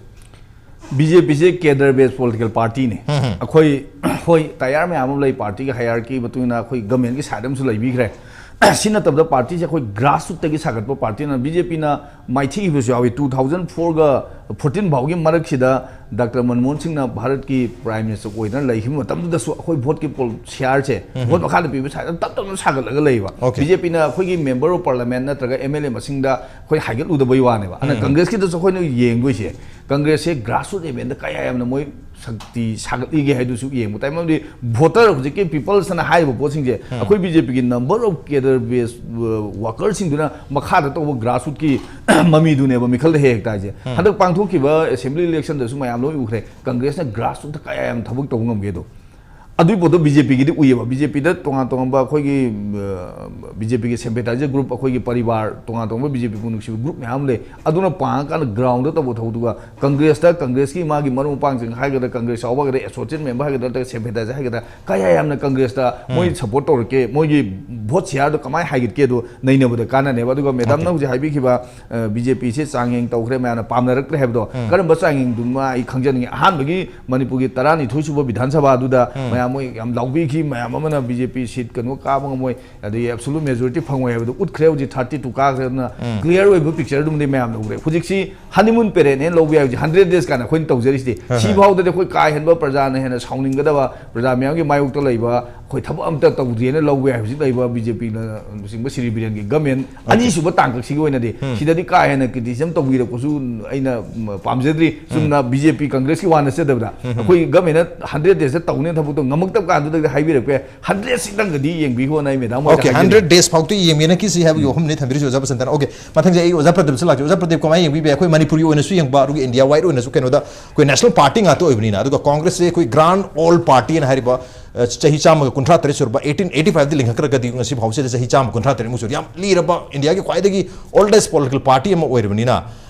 ꯕꯤ ꯖꯦ ꯄꯤꯁꯦ ꯀꯦꯗꯔ ꯕꯦꯁ ꯄꯣꯂꯤꯇꯤꯀꯦꯜ ꯄꯥꯔꯇꯤꯅꯤ꯫ ꯑꯩꯈꯣꯏ, ꯍꯣꯏ, ꯇꯌꯥꯔ ꯃꯌꯥꯝ ꯑꯃ ꯂꯩ, ꯄꯥꯔꯇꯤꯒꯤ ꯍꯥꯏꯌꯥꯔꯀꯤ ꯃꯇꯨꯡ ꯏꯟꯅ ꯑꯩꯈꯣꯏ ꯒꯃꯦꯟꯒꯤ ꯁꯥꯏꯠ ꯑꯃꯁꯨ ꯂꯩꯕꯤꯈ꯭ꯔꯦ꯫ ꯁꯤ ꯅꯠꯇꯕꯗ ꯄꯥꯔꯇꯤꯁꯦ ꯑꯩꯈꯣꯏ ꯒ꯭ꯔꯥꯁ ꯔꯨꯠꯇꯒꯤ ꯁꯥꯒꯠꯄ ꯄꯥꯔꯇꯤꯅ ꯕꯤ ꯖꯦ ꯄꯤꯅ ꯃꯥꯏꯊꯤꯈꯤꯕꯁꯨ ꯌꯥꯎꯏ꯫ Two thousand four ꯒ fourteen ꯐꯥꯎꯒꯤ ꯃꯔꯛꯁꯤꯗ ꯗꯥꯛꯇꯔ ꯃꯟꯃꯣꯍꯟ ꯁꯤꯡꯅ ꯚꯥꯔꯠꯀꯤ ꯄ꯭ꯔꯥꯏꯝ ꯃꯤꯅꯤꯁꯇꯔ ꯑꯣꯏꯗꯨꯅ ꯂꯩꯈꯤꯕ ꯃꯇꯝꯗꯨꯗꯁꯨ ꯑꯩꯈꯣꯏ ꯚꯣꯠꯀꯤ ꯄꯣꯜ ꯁꯤꯌꯥꯔꯁꯦ, ꯚꯣꯠ ꯃꯈꯥꯗ ꯄꯤꯕ ꯁꯥꯏꯠ ꯇꯞ ꯇꯞꯅ ꯁꯥꯒꯠꯂꯒ ꯂꯩꯕ꯫ ꯑꯣꯀꯦ꯫ ꯕꯤ ꯖꯦ ꯄꯤꯅ ꯑꯩꯈꯣꯏꯒꯤ ꯃꯦꯝꯕꯔ ꯑꯣꯐ ꯄꯥꯔꯂꯤꯌꯥꯃꯦꯟ ꯅꯠꯇ꯭ꯔꯒ ꯑꯦꯝ ꯑꯦꯜ ꯑꯦ ꯃꯁꯤꯡꯗ ꯑꯩꯈꯣꯏ ꯍꯥꯏꯒꯠꯂꯨꯗꯕꯩ ꯋꯥꯅꯦꯕ꯫ ꯑꯗꯨꯅ ꯀꯪꯒ꯭ꯔꯦꯁꯀꯤꯗꯁꯨ ꯑꯩꯈꯣꯏꯅ ꯌꯦꯡꯗꯣꯏꯁꯦ, ꯀꯪꯒ꯭ꯔꯦꯁꯁꯦ ꯒ꯭ꯔꯥꯁ ꯔꯨꯠ ꯂꯦꯚꯦꯜꯗ ꯀꯌꯥ ꯌꯥꯝꯅ ꯃꯣꯏ ꯁꯛꯇꯤ ꯁꯥꯒꯠꯂꯤꯒꯦ ꯍꯥꯏꯗꯨꯁꯨ ꯌꯦꯡꯕ ꯇꯥꯏ꯫ ꯃꯔꯝꯗꯤ ꯚꯣꯇꯔ ꯍꯧꯖꯤꯛꯀꯤ ꯄꯤꯄꯜꯁꯅ ꯍꯥꯏꯔꯤꯕ ꯄꯣꯠꯁꯤꯡꯁꯦ ꯑꯩꯈꯣꯏ ꯕꯤ ꯖꯦ ꯄꯤꯒꯤ ꯅꯝꯕꯔ ꯑꯣꯐ ꯀꯦꯗꯔ ꯕꯦꯁ ꯋꯥꯀꯔꯁꯤꯡꯗꯨꯅ ꯃꯈꯥꯗ ꯇꯧꯕ ꯒ꯭ꯔꯥꯁ ꯔꯨꯠꯀꯤ ꯃꯃꯤꯗꯨꯅꯦꯕ ꯃꯤꯈꯜꯗ ꯍꯦꯛ ꯍꯦꯛ ꯇꯥꯏꯁꯦ꯫ ꯍꯟꯗꯛ ꯄꯥꯡꯊꯣꯛꯈꯤꯕ ꯑꯦꯁꯦꯝꯕ꯭ꯂꯤ ꯏꯂꯦꯛꯁꯟꯗꯁꯨ ꯃꯌꯥꯝ ꯂꯣꯏ ꯎꯈ꯭ꯔꯦ, ꯀꯪꯒ꯭ꯔꯦꯁꯅ ꯒ꯭ꯔꯥꯁ ꯔꯨꯠꯇ ꯀꯌꯥ ꯌꯥꯝ ꯊꯕꯛ ꯇꯧꯕ ꯉꯝꯒꯦꯗꯣ꯫ ꯑꯗꯨꯒꯤ ꯄꯣꯠꯇꯣ ꯕꯤ ꯖꯦ ꯄꯤꯒꯤꯗꯤ ꯎꯏꯌꯦꯕ꯫ ꯕꯤ ꯖꯦ ꯄꯤꯗ ꯇꯣꯉꯥꯟ ꯇꯣꯉꯥꯟꯕ ꯑꯩꯈꯣꯏꯒꯤ, ꯕꯤ ꯖꯦ ꯄꯤꯒꯤ ꯁꯦꯝꯄꯦꯊꯥꯏꯖꯔ ꯒ꯭ꯔꯨꯞ, ꯑꯩꯈꯣꯏꯒꯤ ꯄꯔꯤꯕꯥꯔ, ꯇꯣꯉꯥꯟ ꯇꯣꯉꯥꯟꯕ ꯕꯤ ꯖꯦ ꯄꯤꯕꯨ ꯅꯨꯡꯁꯤꯕ ꯒ꯭ꯔꯨꯞ ꯃꯌꯥꯝ ꯂꯩ꯫ ꯑꯗꯨꯅ ꯄꯥꯡꯉꯀꯥꯟꯗ ꯒ꯭ꯔꯥꯎꯟꯗ ꯇꯧꯕ ꯊꯕꯛꯇꯨꯒ ꯀꯪꯒ꯭ꯔꯦꯁꯇ, ꯀꯪꯒ꯭ꯔꯦꯁꯀꯤ ꯃꯥꯒꯤ ꯃꯔꯨꯞ ꯃꯄꯥꯡꯁꯤꯡ ꯍꯥꯏꯒꯗ꯭ꯔꯥ, ꯀꯪꯒ꯭ꯔꯦꯁ ꯌꯥꯎꯕ ꯍꯥꯏꯒꯗ꯭ꯔꯥ, ꯑꯦꯁꯣꯁꯤꯌꯦꯠ ꯃꯦꯝꯕꯔ ꯍꯥꯏꯒꯗ꯭ꯔꯥ, ꯅꯠꯇ꯭ꯔꯒ ꯁꯦꯝꯄꯦꯊꯥꯏꯖꯔ ꯍꯥꯏꯒꯗ꯭ꯔꯥ, ꯀꯌꯥ ꯌꯥꯝꯅ ꯀꯪꯒ꯭ꯔꯦꯁꯇ ꯃꯣꯏ ꯁꯄꯣꯔꯠ ꯇꯧꯔꯛꯀꯦ, ꯃꯣꯏꯒꯤ ꯚꯣꯠ ꯁꯤꯌꯥꯔꯗꯣ ꯀꯃꯥꯏꯅ ꯍꯥꯏꯒꯠꯀꯦꯗꯣ ꯅꯩꯅꯕꯗ ꯀꯥꯟꯅꯅꯦꯕ꯫ ꯑꯗꯨꯒ ꯃꯦꯗꯥꯝꯅ ꯍꯧꯖꯤꯛ ꯍꯥꯏꯕꯤꯈꯤꯕ, ꯕꯤ ꯖꯦ ꯄꯤꯁꯦ ꯆꯥꯡꯌꯦꯡ ꯇꯧꯈ꯭ꯔꯦ, ꯃꯌꯥꯝꯅ ꯄꯥꯝꯅꯔꯛꯇ꯭ꯔꯦ ꯍꯥꯏꯕꯗꯣ, ꯀꯔꯝꯕ ꯆꯥꯡꯌꯦꯡꯗꯨꯃ ꯑꯩ ꯈꯪꯖꯅꯤꯡꯉꯤ꯫ ꯑꯍꯥꯟꯕꯒꯤ ꯃꯅꯤꯄꯨꯔꯒꯤ ꯇꯔꯥꯅꯤꯊꯣꯏ ꯁꯨꯕ ꯕꯤꯙꯥꯟ ꯁꯚꯥꯗꯨꯗ ꯃꯌꯥꯝ ꯃꯣꯏ ꯌꯥꯝ ꯂꯥꯎꯕꯤꯈꯤ, ꯃꯌꯥꯝ ꯑꯃꯅ ꯕꯤ ꯖꯦ ꯄꯤ ꯁꯤꯠ ꯀꯩꯅꯣ ꯀꯥꯕ ꯉꯝꯃꯣꯏ, ꯑꯗꯒꯤ ꯑꯦꯕꯁꯣꯂꯨꯠ ꯃꯦꯖꯣꯔꯤꯇꯤ ꯐꯪꯉꯣꯏ ꯍꯥꯏꯕꯗꯨ ꯎꯠꯈ꯭ꯔꯦ꯫ ꯍꯧꯖꯤꯛ ꯊꯥꯔꯇꯤ ꯇꯨ ꯀꯥꯈ꯭ꯔꯦ꯫ ꯑꯗꯨꯅ ꯎꯝ꯫ ꯀ꯭ꯂꯤꯌꯥꯔ ꯑꯣꯏꯕ ꯄꯤꯛꯆꯔ ꯑꯗꯨꯝꯗꯤ ꯃꯌꯥꯝꯅ ꯎꯈ꯭ꯔꯦ꯫ ꯍꯧꯖꯤꯛꯁꯤ ꯍꯅꯤꯃꯨꯟ ꯄꯦꯔꯦꯠꯅꯦꯅ ꯂꯧꯕ ꯌꯥꯏ꯫ ꯍꯧꯖꯤꯛ ꯍꯟꯗ꯭ꯔꯦꯠ ꯗꯦꯖ ꯀꯥꯏꯅ ꯑꯩꯈꯣꯏꯅ ꯇꯧꯖꯔꯤꯁꯤꯗꯤ꯫ ꯍꯣꯏ, ꯁꯤ ꯍꯣꯏ꯫ ꯐꯥꯎꯗꯗꯤ ꯑꯩꯈꯣꯏ ꯀꯥ ꯍꯦꯟꯕ ꯄ꯭ꯔꯖꯥꯅ ꯍꯦꯟꯅ ꯁꯥꯎꯅꯤꯡꯒꯗꯕ, ꯄ꯭ꯔꯖꯥ ꯃꯌꯥꯝꯒꯤ ꯃꯥꯌꯣꯛꯇ ꯂꯩꯕ, ꯑꯩꯈꯣꯏ ꯊꯕꯛ ꯑꯝꯇ ꯇꯧꯗꯦꯅ ꯂꯧꯕ ꯌꯥꯏ꯫ ꯍꯧꯖꯤꯛ ꯂꯩꯕ ꯕꯤ ꯖꯦ ꯄꯤꯅ ꯂꯨꯆꯤꯡꯕ ꯁꯤꯔꯤ ꯕꯤꯔꯦꯟꯒꯤ ꯒꯃꯦꯟ ꯑꯣꯀꯦ꯫ ꯑꯅꯤꯁꯨꯕ ꯇꯥꯡꯀꯛꯁꯤꯒꯤ ꯑꯣꯏꯅꯗꯤ ꯎꯝ꯫ ꯁꯤꯗꯗꯤ ꯀꯥ ꯍꯦꯟꯅ ꯀ꯭ꯔꯤꯇꯤꯁꯤꯖꯝ ꯇꯧꯕꯤꯔꯛꯄꯁꯨ ꯑꯩꯅ, ꯎꯝ, ꯄꯥꯝꯖꯗ꯭ꯔꯤ꯫ ꯎꯝ꯫ ꯆꯨꯝꯅ ꯕꯤ ꯖꯦ ꯄꯤ ꯀꯪꯒ꯭ꯔꯦꯁꯀꯤ ꯋꯥ ꯅꯠꯆꯗꯕꯗ ꯎꯝ꯫ ꯑꯩꯈꯣꯏ ꯒꯃꯦꯟꯅ ꯍꯟꯗ꯭ꯔꯦꯠ ꯗꯦꯖꯇ ꯇꯧꯅꯦ ꯊꯕꯛꯇꯣ ꯉꯝꯃꯛꯇꯕ ꯀꯥꯟꯗꯨꯗ ꯍꯥꯏꯕꯤꯔꯛꯄ ꯌꯥꯏ꯫ ꯍꯟꯗ꯭ꯔꯦꯠꯁꯤꯗꯪꯒꯗꯤ ꯌꯦꯡꯕꯤꯈꯣꯅ ꯑꯩ ꯃꯦꯗꯥꯝ ꯍꯣꯏꯗ ꯑꯣꯀꯦ, ꯍꯥꯏꯖꯅꯤꯡꯉꯤ꯫ ꯍꯟꯗ꯭ꯔꯦꯠ ꯗꯦꯖ ꯐꯥꯎꯗꯤ ꯌꯦꯡꯕꯤꯅꯈꯤꯁꯤ ꯍꯥꯏꯕꯒꯤ ꯎꯝ꯫ ꯋꯥꯐꯝꯅꯤ ꯊꯝꯕꯤꯔꯤꯁꯤ ꯑꯣꯖꯥ ꯕꯁꯟꯇꯅ꯫ ꯑꯣꯀꯦ, ꯃꯊꯪꯁꯦ ꯑꯩ ꯑꯣꯖꯥ ꯄ꯭ꯔꯗꯤꯞꯁꯨ ꯂꯥꯛꯆꯩ꯫ ꯑꯣꯖꯥ ꯄ꯭ꯔꯗꯤꯞ, ꯀꯃꯥꯏꯅ ꯌꯦꯡꯕꯤꯕ ꯌꯥꯏ? ꯑꯩꯈꯣꯏ ꯃꯅꯤꯄꯨꯔꯒꯤ ꯑꯣꯏꯅꯁꯨ ꯌꯦꯡꯕ, ꯑꯗꯨꯒ ꯏꯟꯗꯤꯌꯥ ꯋꯥꯏꯗ ꯑꯣꯏꯅꯁꯨ ꯀꯩꯅꯣꯗ ꯑꯩꯈꯣꯏ ꯅꯦꯁꯅꯦꯜ ꯄꯥꯔꯇꯤ ꯉꯥꯛꯇ ꯑꯣꯏꯕꯅꯤꯅ, ꯑꯗꯨꯒ ꯀꯣꯡꯒ꯭ꯔꯦꯁꯁꯦ ꯑꯩꯈꯣꯏ ꯒ꯭ꯔꯥꯟ ꯑꯣꯜ ꯄꯥꯔꯇꯤ ꯑꯅ ꯍꯥꯏꯔꯤꯕ, ꯑ, ꯆꯍꯤ ꯆꯥꯝꯃꯒ ꯀꯨꯟꯊ꯭ꯔꯥ ꯇꯔꯦꯠ ꯁꯨꯔꯕ, ꯑꯩꯠꯇꯤꯟ ꯑꯩꯠꯇꯤ ꯐꯥꯏꯚꯇ ꯂꯤꯡꯈꯠꯈ꯭ꯔꯒꯗꯤ ꯉꯁꯤ ꯐꯥꯎꯁꯤꯗ ꯆꯍꯤ ꯆꯥꯝꯃ ꯀꯨꯟꯊ꯭ꯔꯥ ꯇꯔꯦꯠꯃꯨꯛ ꯁꯨꯔꯦ꯫ ꯌꯥꯝ ꯂꯤꯔꯕ ꯏꯟꯗꯤꯌꯥꯒꯤ ꯈ꯭ꯋꯥꯏꯗꯒꯤ ꯑꯣꯜꯗꯦꯁ ꯄꯣꯂꯤꯇꯤꯀꯦꯜ ꯄꯥꯔꯇꯤ ꯑꯃ ꯑꯣꯏꯔꯕꯅꯤꯅ,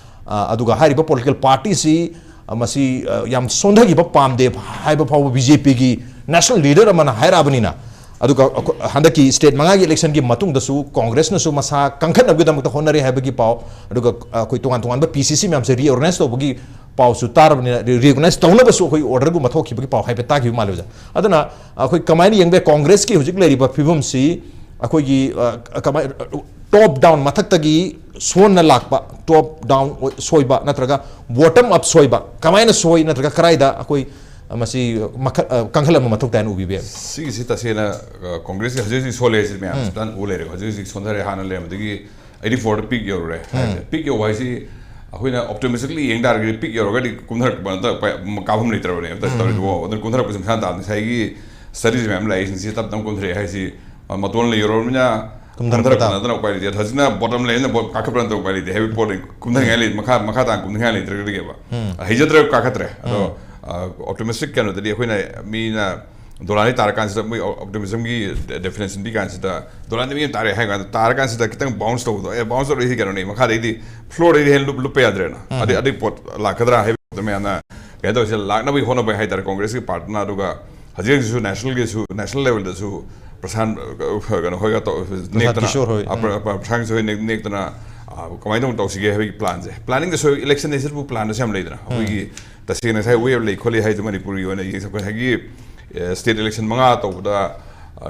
ꯑ, ꯑꯗꯨꯒ ꯍꯥꯏꯔꯤꯕ ꯄꯣꯂꯤꯇꯤꯀꯦꯜ ꯄꯥꯔꯇꯤꯁꯤ, ꯑ, ꯃꯁꯤ, ꯑ, ꯌꯥꯝ ꯁꯣꯟꯊꯈꯤꯕ ꯄꯥꯝꯗꯦ ꯍꯥꯏꯕ ꯐꯥꯎꯕ ꯕꯤ ꯖꯦ ꯄꯤꯒꯤ ꯅꯦꯁꯅꯦꯜ ꯂꯤꯗꯔ ꯑꯃꯅ ꯍꯥꯏꯔꯛꯑꯕꯅꯤꯅ, ꯑꯗꯨꯒ ꯑꯩꯈꯣꯏ ꯍꯟꯗꯛꯀꯤ ꯁ꯭ꯇꯦꯠ ꯃꯉꯥꯒꯤ ꯏꯂꯦꯛꯁꯟꯒꯤ ꯃꯇꯨꯡꯗꯁꯨ ꯀꯣꯡꯒ꯭ꯔꯦꯁꯅꯁꯨ ꯃꯁꯥ ꯀꯟꯈꯠꯅꯕꯒꯤꯗꯃꯛꯇ ꯍꯣꯠꯅꯔꯤ ꯍꯥꯏꯕꯒꯤ ꯄꯥꯎ, ꯑꯗꯨꯒ, ꯑ, ꯑꯩꯈꯣꯏ ꯇꯣꯉꯥꯟ ꯇꯣꯉꯥꯟꯕ ꯄꯤ ꯁꯤ ꯁꯤ ꯃꯌꯥꯝꯁꯦ ꯔꯤꯑꯣꯔꯒꯅꯥꯏꯁ ꯇꯧꯕꯒꯤ ꯄꯥꯎꯁꯨ ꯇꯥꯔꯕꯅꯤꯅ, ꯔꯤ-, ꯔꯤꯑꯣꯔꯒꯅꯥꯏꯁ ꯇꯧꯅꯕꯁꯨ ꯑꯩꯈꯣꯏ ꯑꯣꯔꯗꯔꯒꯨꯝꯕ ꯊꯣꯛꯈꯤꯕꯒꯤ ꯄꯥꯎ ꯍꯥꯏꯐꯦꯠ ꯇꯥꯈꯤꯕ ꯃꯥꯜꯂꯦ ꯑꯣꯖꯥ꯫ ꯑꯗꯨꯅ ꯑꯩꯈꯣꯏ ꯀꯃꯥꯏꯅ ꯌꯦꯡꯕ ꯌꯥꯏ? ꯀꯣꯡꯒ꯭ꯔꯦꯁꯀꯤ ꯍꯧꯖꯤꯛ ꯂꯩꯔꯤꯕ ꯐꯤꯕꯝꯁꯤ ꯑꯩꯈꯣꯏꯒꯤ, ꯑ, ꯀꯃꯥꯏ-, ꯇꯣꯞ ꯗꯥꯎꯟ, ꯃꯊꯛꯇꯒꯤ ꯁꯣꯟꯅ ꯂꯥꯛꯄ, ꯇꯣꯞ ꯗꯥꯎꯟ ꯑꯣꯏ-, ꯁꯣꯏꯕ ꯅꯠꯇ꯭ꯔꯒ ꯕꯣꯇꯝ ꯑꯞ ꯁꯣꯏꯕ, ꯀꯃꯥꯏꯅ ꯁꯣꯏ ꯅꯠꯇ꯭ꯔꯒ ꯀꯗꯥꯏꯗ ꯑꯩꯈꯣꯏ ꯃꯁꯤ ꯃꯈ-, ꯑ, ꯀꯟꯈꯠꯍꯟꯕ ꯃꯊꯧ ꯇꯥꯏꯅ ꯎꯕꯤꯕ ꯌꯥꯏ? ꯁꯤꯒꯤꯁꯤ ꯇꯁꯦꯡꯅ, ꯑ, ꯀꯣꯡꯒ꯭ꯔꯦꯁꯀꯤ ꯍꯧꯖꯤꯛ ꯍꯧꯖꯤꯛ ꯁꯣꯜꯂꯦ ꯍꯥꯏꯁꯤ ꯃꯌꯥꯝ ꯎꯝ꯫ ꯁꯨꯝꯇꯪ ꯎ ꯂꯩꯔꯦ꯫ ꯍꯧꯖꯤꯛ ꯍꯧꯖꯤꯛ ꯁꯣꯟꯊꯔꯦ, ꯍꯥꯟꯅ ꯂꯩꯔꯝꯕꯗꯒꯤ ꯑꯩꯠꯇꯤ ꯐꯣꯔꯗ ꯄꯤꯛ ꯌꯧꯔꯨꯔꯦ꯫ ꯎꯝ꯫ ꯍꯥꯏꯁꯦ ꯄꯤꯛ ꯌꯧꯕ ꯍꯥꯏꯁꯤ ꯑꯩꯈꯣꯏꯅ ꯑꯣꯞꯇꯤꯃꯤꯁꯇꯤꯛꯂꯤ ꯌꯦꯡ ꯇꯥꯔꯒꯗꯤ ꯄꯤꯛ ꯌꯧꯔꯒꯗꯤ ꯀꯨꯝꯊꯔꯛꯄ ꯅꯠꯇ ꯀꯥꯐꯝ ꯂꯩꯇ꯭ꯔꯕꯅꯦ꯫ ꯑꯝꯇ ꯎꯝ꯫ ꯇꯧꯔꯤꯗꯨꯕꯣ꯫ ꯑꯗꯨꯅ ꯀꯨꯝꯊꯔꯛꯄꯁꯤ ꯃꯁꯥꯅ ꯇꯥꯕꯅꯤ꯫ ꯉꯁꯥꯏꯒꯤ ꯁ꯭ꯇꯗꯤꯁ ꯃꯌꯥꯝ ꯂꯥꯛꯏꯁꯤꯡꯁꯤ ꯇꯞ ꯇꯞꯅ ꯀꯨꯝꯊꯔꯛꯑꯦ ꯍꯥꯏꯁꯤ, ꯑ, ꯃꯇꯣꯟ ꯂꯩ ꯌꯧꯔꯕꯅꯤꯅ ꯀꯨꯝꯊꯔꯛꯄ ꯀꯨꯝꯊꯔꯛꯄ ꯇꯥꯕꯅꯤ꯫ ꯅꯠꯇꯅ ꯎꯄꯥꯏ ꯂꯩꯇꯦ꯫ ꯍꯧꯖꯤꯛꯅ ꯕꯣꯇꯝ ꯂꯩꯅ ꯕꯣꯠ ꯀꯥꯈꯠꯄ ꯅꯠꯇꯅ ꯎꯄꯥꯏ ꯂꯩꯇꯦ꯫ ꯍꯦꯚꯤ ꯄꯣꯠ ꯀꯨꯝꯊꯅꯤꯡꯉꯥꯏ ꯂꯩ, ꯃꯈꯥ, ꯃꯈꯥ ꯇꯥꯅ ꯀꯨꯝꯊꯅꯤꯡꯉꯥꯏ ꯂꯩꯇ꯭ꯔꯒꯗꯤꯕ꯫ ꯎꯝ꯫ ꯍꯩꯖꯗ꯭ꯔꯒ ꯀꯥꯈꯠꯇ꯭ꯔꯦ꯫ ꯑꯗꯣ, ꯎꯝ꯫ ꯑ, ꯑꯣꯞꯇꯤꯃꯤꯁꯇꯤꯛ ꯀꯩꯅꯣꯗꯗꯤ ꯑꯩꯈꯣꯏꯅ ꯃꯤꯅ ꯗꯣꯂꯥꯟꯗꯤ ꯇꯥꯔꯀꯥꯟꯁꯤꯗ ꯃꯣꯏ ꯑꯣꯞꯇꯤꯃꯤꯖꯝꯒꯤ ꯗꯦꯐꯤꯅꯦꯁꯟ ꯄꯤ ꯀꯥꯟꯁꯤꯗ ꯗꯣꯂꯥꯟꯗꯤ ꯃꯤ ꯑꯃ ꯇꯥꯔꯦ ꯍꯥꯏ ꯀꯥꯟꯗ ꯇꯥꯔꯀꯥꯟꯁꯤꯗ ꯈꯤꯇꯪ ꯕꯥꯎꯟꯁ ꯇꯧꯕꯗꯣ, ꯑꯦ, ꯕꯥꯎꯟꯁ ꯇꯧꯔꯛꯏꯁꯤ ꯀꯩꯅꯣꯅꯦ, ꯃꯈꯥꯗꯩꯗꯤ ꯐ꯭ꯂꯣꯔꯗꯩꯗꯤ ꯍꯦꯟꯅ ꯂꯨꯞ-, ꯂꯨꯞꯄ ꯌꯥꯗ꯭ꯔꯦꯅ꯫ ꯎꯝ꯫ ꯑꯗꯩ, ꯑꯗꯩ ꯄꯣꯠ ꯂꯥꯛꯀꯗ꯭ꯔꯥ ꯍꯥꯏꯕ ꯄꯣꯠꯇꯣ ꯃꯌꯥꯝꯅ ꯀꯩꯅꯣ ꯇꯧꯔꯤꯁꯦ, ꯂꯥꯛꯅꯕꯒꯤ ꯍꯣꯠꯅꯕ ꯍꯥꯏꯇꯥꯔꯦ ꯀꯣꯡꯒ꯭ꯔꯦꯁꯀꯤ ꯄꯥꯔꯇꯤꯅ꯫ ꯑꯗꯨꯒ ꯍꯧꯖꯤꯛ ꯍꯧꯖꯤꯛꯁꯨ ꯅꯦꯁꯅꯦꯜꯒꯤꯁꯨ, ꯅꯦꯁꯅꯦꯜ ꯂꯦꯚꯦꯜꯗꯁꯨ ꯄ꯭ꯔꯁꯥꯟ, ꯑ, ꯀꯩꯅꯣ ꯍꯣꯏꯒ ꯇꯧ-, ꯄ꯭ꯔꯁꯥꯟ ꯅꯦꯛꯇꯅ, ꯀꯤꯁꯣꯔ ꯍꯣꯏ꯫ ꯑ, ꯄ꯭ꯔ-, ꯎꯝ꯫ ꯄ꯭ꯔ-, ꯄ꯭ꯔꯁꯥꯟ ꯀꯤꯁꯣꯔ ꯍꯣꯏ ꯅꯦꯛ-, ꯅꯦꯛꯇꯅ, ꯑ, ꯀꯃꯥꯏꯅ ꯇꯧꯅ ꯇꯧꯁꯤꯒꯦ ꯍꯥꯏꯕꯒꯤ ꯄ꯭ꯂꯥꯟꯁꯦ, ꯄ꯭ꯂꯥꯅꯤꯡꯗꯁꯨ ꯏꯂꯦꯛꯁꯟ ꯍꯥꯏꯁꯤꯕꯨ ꯄ꯭ꯂꯥꯟꯗꯁꯨ ꯌꯥꯝ ꯂꯩꯗꯅ꯫ ꯎꯝ꯫ ꯑꯩꯈꯣꯏꯒꯤ ꯇꯁꯦꯡꯅ ꯉꯁꯥꯏ ꯋꯦꯕ ꯂꯩ ꯈꯣꯠꯂꯤ ꯍꯥꯏꯗꯨ ꯃꯅꯤꯄꯨꯔꯒꯤ ꯑꯣꯏꯅ ꯌꯦꯡꯁꯤ꯫ ꯑꯩꯈꯣꯏ ꯉꯁꯥꯏꯒꯤ ꯁ꯭ꯇꯦꯠ ꯏꯂꯦꯛꯁꯟ ꯃꯉꯥ ꯇꯧꯕꯗ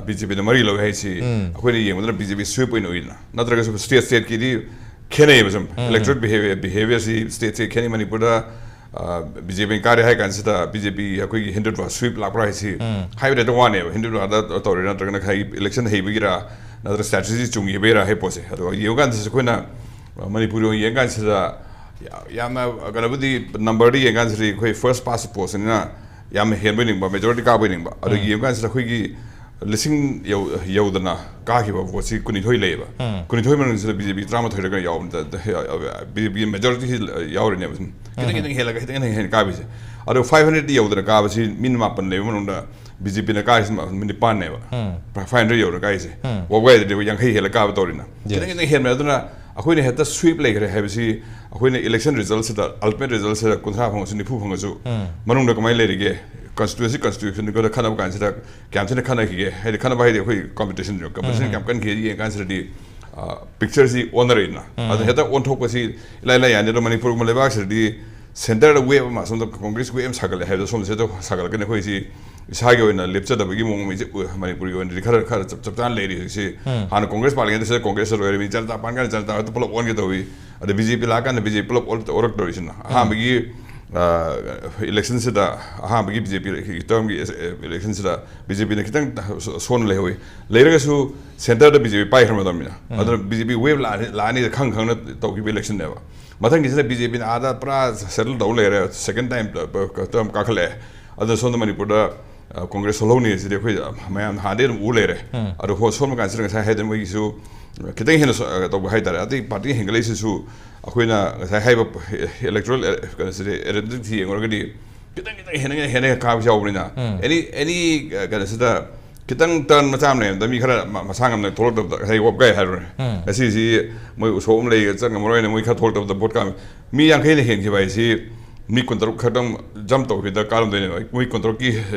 ꯕꯤ ꯖꯦ ꯄꯤꯅ ꯃꯔꯤ ꯂꯧꯋꯦ ꯍꯥꯏꯁꯤ ꯑꯩꯈꯣꯏꯅ ꯌꯦꯡꯕꯗꯅ ꯕꯤ ꯖꯦ ꯄꯤ ꯁ꯭ꯋꯤꯞ ꯑꯣꯏꯅ ꯎꯏꯗꯅ, ꯅꯠꯇ꯭ꯔꯒꯁꯨ ꯁ꯭ꯇꯦꯠ ꯁ꯭ꯇꯦꯠꯀꯤꯗꯤ ꯈꯦꯠꯅꯩꯌꯦꯕ ꯁꯨꯝ꯫ ꯏꯂꯦꯛꯇꯣꯔꯦꯠ ꯕꯤꯍꯦꯕꯤꯌꯔ, ꯕꯤꯍꯦꯕꯤꯌꯔꯁꯤ ꯁ꯭ꯇꯦꯠ ꯁ꯭ꯇꯦꯠ ꯈꯦꯠꯅꯩ꯫ ꯃꯅꯤꯄꯨꯔꯗ ꯕꯤ ꯖꯦ ꯄꯤ ꯀꯥꯔꯦ ꯍꯥꯏ ꯀꯥꯟꯁꯤꯗ ꯕꯤ ꯖꯦ ꯄꯤ ꯑꯩꯈꯣꯏꯒꯤ ꯍꯤꯟꯗꯨꯠꯋꯥ ꯁ꯭ꯋꯤꯞ ꯂꯥꯛꯄ꯭ꯔꯥ ꯍꯥꯏꯁꯤ ꯍꯥꯏꯕꯗ ꯍꯦꯛꯇ ꯋꯥꯅꯦꯕ꯫ ꯍꯤꯟꯗꯨꯠꯋꯥꯗ ꯇꯧꯔꯤꯔꯥ ꯅꯠꯇ꯭ꯔꯒꯅ ꯈꯔ ꯏꯂꯦꯛꯁꯟ ꯍꯩꯕꯒꯤꯔꯥ ꯅꯠꯇ꯭ꯔꯒ ꯁ꯭ꯇ꯭ꯔꯦꯇꯦꯖꯤ ꯆꯨꯝꯈꯤꯕꯩꯔꯥ ꯍꯥꯏ ꯄꯣꯠꯁꯦ꯫ ꯑꯗꯣ ꯌꯦꯡꯉꯨꯀꯥꯟꯗꯁꯨ ꯑꯩꯈꯣꯏꯅ ꯃꯅꯤꯄꯨꯔ ꯑꯣꯏꯅ ꯌꯦꯡꯉꯀꯥꯟꯁꯤꯗ ꯌꯥꯝꯅ ꯀꯩꯅꯣꯕꯨꯗꯤ ꯅꯝꯕꯔꯗꯤ ꯌꯦꯡꯉꯀꯥꯟꯁꯤꯗꯤ ꯑꯩꯈꯣꯏ ꯐꯥꯔꯁ ꯄꯥꯁ ꯄꯣꯁꯅꯤꯅ ꯌꯥꯝꯅ ꯍꯦꯟꯕ ꯅꯤꯡꯕ, ꯃꯦꯖꯣꯔꯤꯇꯤ ꯀꯥꯕ ꯅꯤꯡꯕ꯫ ꯑꯗꯣ ꯌꯦꯡꯉꯀꯥꯟꯁꯤꯗ ꯑꯩꯈꯣꯏꯒꯤ ꯂꯤꯁꯤꯡ ꯌꯧ-, ꯌꯧꯗꯅ ꯀꯥꯈꯤꯕ ꯚꯣꯠꯁꯤ ꯀꯨꯟꯅꯤꯊꯣꯏ ꯂꯩꯌꯦꯕ꯫ ꯀꯨꯟꯅꯤꯊꯣꯏ ꯃꯅꯨꯡꯁꯤꯗ ꯕꯤ ꯖꯦ ꯄꯤ ꯇꯔꯥꯃꯥꯊꯣꯏꯔꯒ ꯌꯥꯎꯕꯅꯤꯗ, ꯕꯤ ꯖꯦ ꯄꯤ ꯃꯦꯖꯣꯔꯤꯇꯤ ꯌꯥꯎꯔꯤꯅꯦꯕ꯫ ꯁꯨꯝ ꯈꯤꯇꯪ ꯈꯤꯇꯪ ꯍꯦꯜꯂꯒ ꯈꯤꯇꯪ ꯈꯤꯇꯪ ꯍꯦꯟꯅ ꯀꯥꯕꯤꯁꯦ꯫ ꯑꯗꯣ ꯐꯥꯏꯚ ꯍꯟꯗ꯭ꯔꯦꯗꯇꯤ ꯌꯧꯗꯅ ꯀꯥꯕꯁꯤ ꯃꯤ ꯃꯥꯄꯟ ꯂꯩꯕ ꯃꯅꯨꯡꯗ ꯕꯤ ꯖꯦ ꯄꯤꯅ ꯀꯥꯔꯤꯁꯤ ꯃꯤ ꯅꯤꯄꯥꯟꯅꯦꯕ꯫ ꯐꯥꯏꯚ ꯍꯟꯗ꯭ꯔꯦꯗ ꯌꯧꯔ ꯀꯥꯏꯁꯦ꯫ ꯋꯥꯕꯒꯥꯏꯗꯗꯤ ꯑꯩꯈꯣꯏ ꯌꯥꯡꯈꯩ ꯍꯦꯜꯂ ꯀꯥꯕ ꯇꯧꯔꯤꯅ꯫ ꯈꯤꯇꯪ ꯈꯤꯇꯪ ꯍꯦꯟꯕ꯫ ꯑꯗꯨꯅ ꯑꯩꯈꯣꯏꯅ ꯍꯦꯛꯇ ꯁ꯭ꯋꯤꯞ ꯂꯩꯈ꯭ꯔꯦ ꯍꯥꯏꯕꯁꯤ ꯑꯩꯈꯣꯏꯅ ꯏꯂꯦꯛꯁꯟ ꯔꯤꯖꯜꯁꯤꯗ, ꯑꯜꯇꯤꯃꯦꯠ ꯔꯤꯖꯜꯁꯤꯗ ꯀꯨꯟꯊ꯭ꯔꯥ ꯐꯪꯉꯁꯨ, ꯅꯤꯐꯨ ꯐꯪꯉꯁꯨ, ꯃꯅꯨꯡꯗ ꯀꯃꯥꯏꯅ ꯂꯩꯔꯤꯒꯦ? ꯀꯟꯁꯇꯤꯇ꯭ꯌꯨꯟꯁꯤ, ꯀꯟꯁꯇꯤꯇ꯭ꯌꯨꯁꯟꯒ ꯈꯟꯅꯕ ꯀꯥꯟꯁꯤꯗ ꯀꯌꯥꯝ ꯊꯤꯅ ꯈꯟꯅꯈꯤꯒꯦ? ꯍꯥꯏꯗꯤ ꯈꯟꯅꯕ ꯍꯥꯏꯗꯤ ꯑꯩꯈꯣꯏ ꯀꯝꯄꯤꯇꯤꯁꯟ, ꯀꯝꯄꯤꯇꯤꯁꯟ ꯀꯌꯥꯝ ꯀꯟꯈꯤꯒꯦ ꯌꯦꯡꯉ ꯀꯥꯟꯁꯤꯗꯗꯤ, ꯄꯤꯛꯆꯔꯁꯤ ꯑꯣꯟꯅꯔꯛꯏꯅ꯫ ꯑꯗꯨꯅ ꯍꯦꯛꯇ ꯑꯣꯟꯊꯣꯛꯄꯁꯤ ꯏꯂꯥꯏ ꯂꯥꯏ ꯌꯥꯅꯤ꯫ ꯑꯗꯣ ꯃꯅꯤꯄꯨꯔꯒꯨꯝꯕ ꯂꯩꯕꯥꯛꯁꯤꯗꯗꯤ ꯁꯦꯟꯇꯔꯗ ꯋꯦꯕ ꯑꯃ, ꯑꯁꯣꯝꯗ ꯀꯣꯡꯒ꯭ꯔꯦꯁ ꯋꯦꯕ ꯑꯃ ꯁꯥꯒꯠꯂꯦ ꯍꯥꯏꯕꯗꯣ ꯁꯣꯝꯁꯤꯗ ꯁꯥꯒꯠꯂꯛꯀꯅꯤ꯫ ꯑꯩꯈꯣꯏꯁꯤ ꯏꯁꯥꯒꯤ ꯑꯣꯏꯅ ꯂꯦꯞꯆꯗꯕꯒꯤ ꯃꯑꯣꯡ ꯑꯃ ꯏꯖ-, ꯎ-, ꯃꯅꯤꯄꯨꯔꯒꯤ ꯑꯣꯏꯅꯗꯤ ꯈꯔ, ꯈꯔ ꯆꯞ, ꯆꯞ ꯆꯥꯅ ꯂꯩꯔꯤ ꯍꯧꯖꯤꯛꯁꯤ꯫ ꯍꯥꯟꯅ ꯀꯣꯡꯒ꯭ꯔꯦꯁ ꯄꯥꯜꯂꯤꯉꯩꯗ ꯁꯤꯗ ꯀꯣꯡꯒ꯭ꯔꯦꯁꯇ ꯂꯣꯏꯔꯦ, ꯃꯤ ꯖꯅꯇꯥ ꯄꯥꯔꯇꯤ ꯀꯥꯟꯗ ꯖꯅꯇꯥ ꯄꯥꯔꯇꯤ ꯄꯨꯂꯞ ꯑꯣꯟꯒꯦ ꯇꯧꯏ꯫ ꯑꯗ ꯕꯤ ꯖꯦ ꯄꯤ ꯂꯥꯛꯑꯀꯥꯟꯗ ꯕꯤ ꯖꯦ ꯄꯤ ꯄꯨꯂꯞ ꯑꯣꯜ-, ꯑꯣꯜꯂꯛꯇꯧꯔꯤꯁꯤꯅ꯫ ꯑꯍꯥꯟꯕꯒꯤ, ꯑ, ꯏꯂꯦꯛꯁꯟꯁꯤꯗ, ꯑꯍꯥꯟꯕꯒꯤ ꯕꯤ ꯖꯦ ꯄꯤ ꯇꯔꯝꯒꯤ ꯏꯂꯦꯛꯁꯟꯁꯤꯗ ꯕꯤ ꯖꯦ ꯄꯤꯅ ꯈꯤꯇꯪ ꯁꯣꯟꯅ ꯂꯩꯍꯧꯏ꯫ ꯂꯩꯔꯒꯁꯨ ꯁꯦꯟꯇꯔꯗ ꯕꯤ ꯖꯦ ꯄꯤ ꯄꯥꯏꯈ꯭ꯔ ꯃꯇꯝꯅꯤꯅ꯫ ꯑꯗꯨꯅ ꯕꯤ ꯖꯦ ꯄꯤ ꯋꯦꯕ ꯂꯥꯛꯑꯅꯤ, ꯂꯥꯛꯑꯅꯤꯗ ꯈꯪ ꯈꯪꯅ ꯇꯧꯈꯤꯕ ꯏꯂꯦꯛꯁꯟꯅꯦꯕ꯫ ꯃꯊꯪꯒꯤꯁꯤꯅ ꯕꯤ ꯖꯦ ꯄꯤꯅ ꯑꯥꯗ ꯄꯨꯔꯥ ꯁꯦꯇꯜ ꯇꯧ ꯂꯩꯔꯦ, ꯁꯦꯀꯦꯟ ꯇꯥꯏꯝ ꯇꯔꯝ ꯀꯥꯈꯠꯂꯛꯑꯦ꯫ ꯑꯗꯨꯅ ꯁꯣꯝꯗ ꯃꯅꯤꯄꯨꯔꯗ, ꯑ, ꯀꯣꯡꯒ꯭ꯔꯦꯁ ꯁꯣꯜꯍꯧꯅꯤ ꯁꯤꯗꯤ ꯑꯩꯈꯣꯏ ꯃꯌꯥꯝ ꯍꯥꯟꯅꯗꯩ ꯑꯗꯨꯝ ꯎ ꯂꯩꯔꯦ꯫ ꯑꯗꯣ ꯍꯣ-, ꯁꯣꯝ ꯀꯥꯟꯁꯤꯗ ꯉꯁꯥꯏ ꯍꯥꯏꯗꯅ ꯃꯣꯏꯒꯤꯁꯨ ꯈꯤꯇꯪ ꯍꯦꯟꯅ ꯁꯣ-, ꯑ, ꯇꯧꯕ ꯍꯥꯏꯇꯥꯔꯦ꯫ ꯑꯇꯩ ꯄꯥꯔꯇꯤ ꯍꯦꯟꯒꯠꯂꯛꯏꯁꯤꯁꯨ ꯑꯩꯈꯣꯏꯅ ꯉꯁꯥꯏ ꯍꯥꯏꯕ ꯏꯂꯦꯛꯇꯣꯔꯦꯜ, ꯑ, ꯀꯩꯅꯣꯁꯤꯗꯤ, ꯑꯦꯔꯤꯊꯃꯦꯇꯤꯛ ꯌꯦꯡꯉꯨꯔꯒꯗꯤ ꯈꯤꯇꯪ ꯈꯤꯇꯪ ꯍꯦꯟꯅ ꯍꯦꯟꯅ ꯀꯥꯕꯁꯨ ꯌꯥꯎꯕꯅꯤꯅ, ꯑꯦꯅꯤ, ꯑꯦꯅꯤ, ꯑ, ꯀꯩꯅꯣꯁꯤꯗ ꯈꯤꯇꯪ ꯇꯔꯟ ꯃꯆꯥ ꯑꯃ ꯂꯩꯔꯝꯗ ꯃꯤ ꯈꯔ ꯃ-, ꯃꯁꯥ ꯉꯝꯅ ꯊꯣꯛꯂꯛꯇꯕꯗ, ꯉꯁꯥꯏ ꯋꯥꯕꯒꯥꯏ ꯍꯥꯏꯔꯨꯔꯦ꯫ ꯉꯁꯤꯁꯤ ꯃꯣꯏ ꯎꯁꯣꯞ ꯑꯃ ꯂꯩ, ꯆꯪꯉꯝꯃꯔꯣꯏꯅ ꯃꯣꯏ ꯈꯔ ꯊꯣꯛꯂꯛꯇꯕꯗ ꯚꯣꯠ ꯀꯥ-, ꯃꯤ ꯌꯥꯡꯈꯩꯅ ꯍꯦꯟꯈꯤꯕ ꯍꯥꯏꯁꯤ ꯃꯤ ꯀꯨꯟꯇꯔꯨꯛ ꯈꯛꯇꯪ ꯖꯝꯞ ꯇꯧꯈꯤꯕꯗ ꯀꯥꯔꯝꯗꯣꯏꯅꯦꯕ꯫ ꯃꯣꯏ ꯀꯨꯟꯇꯔꯨꯛꯀꯤ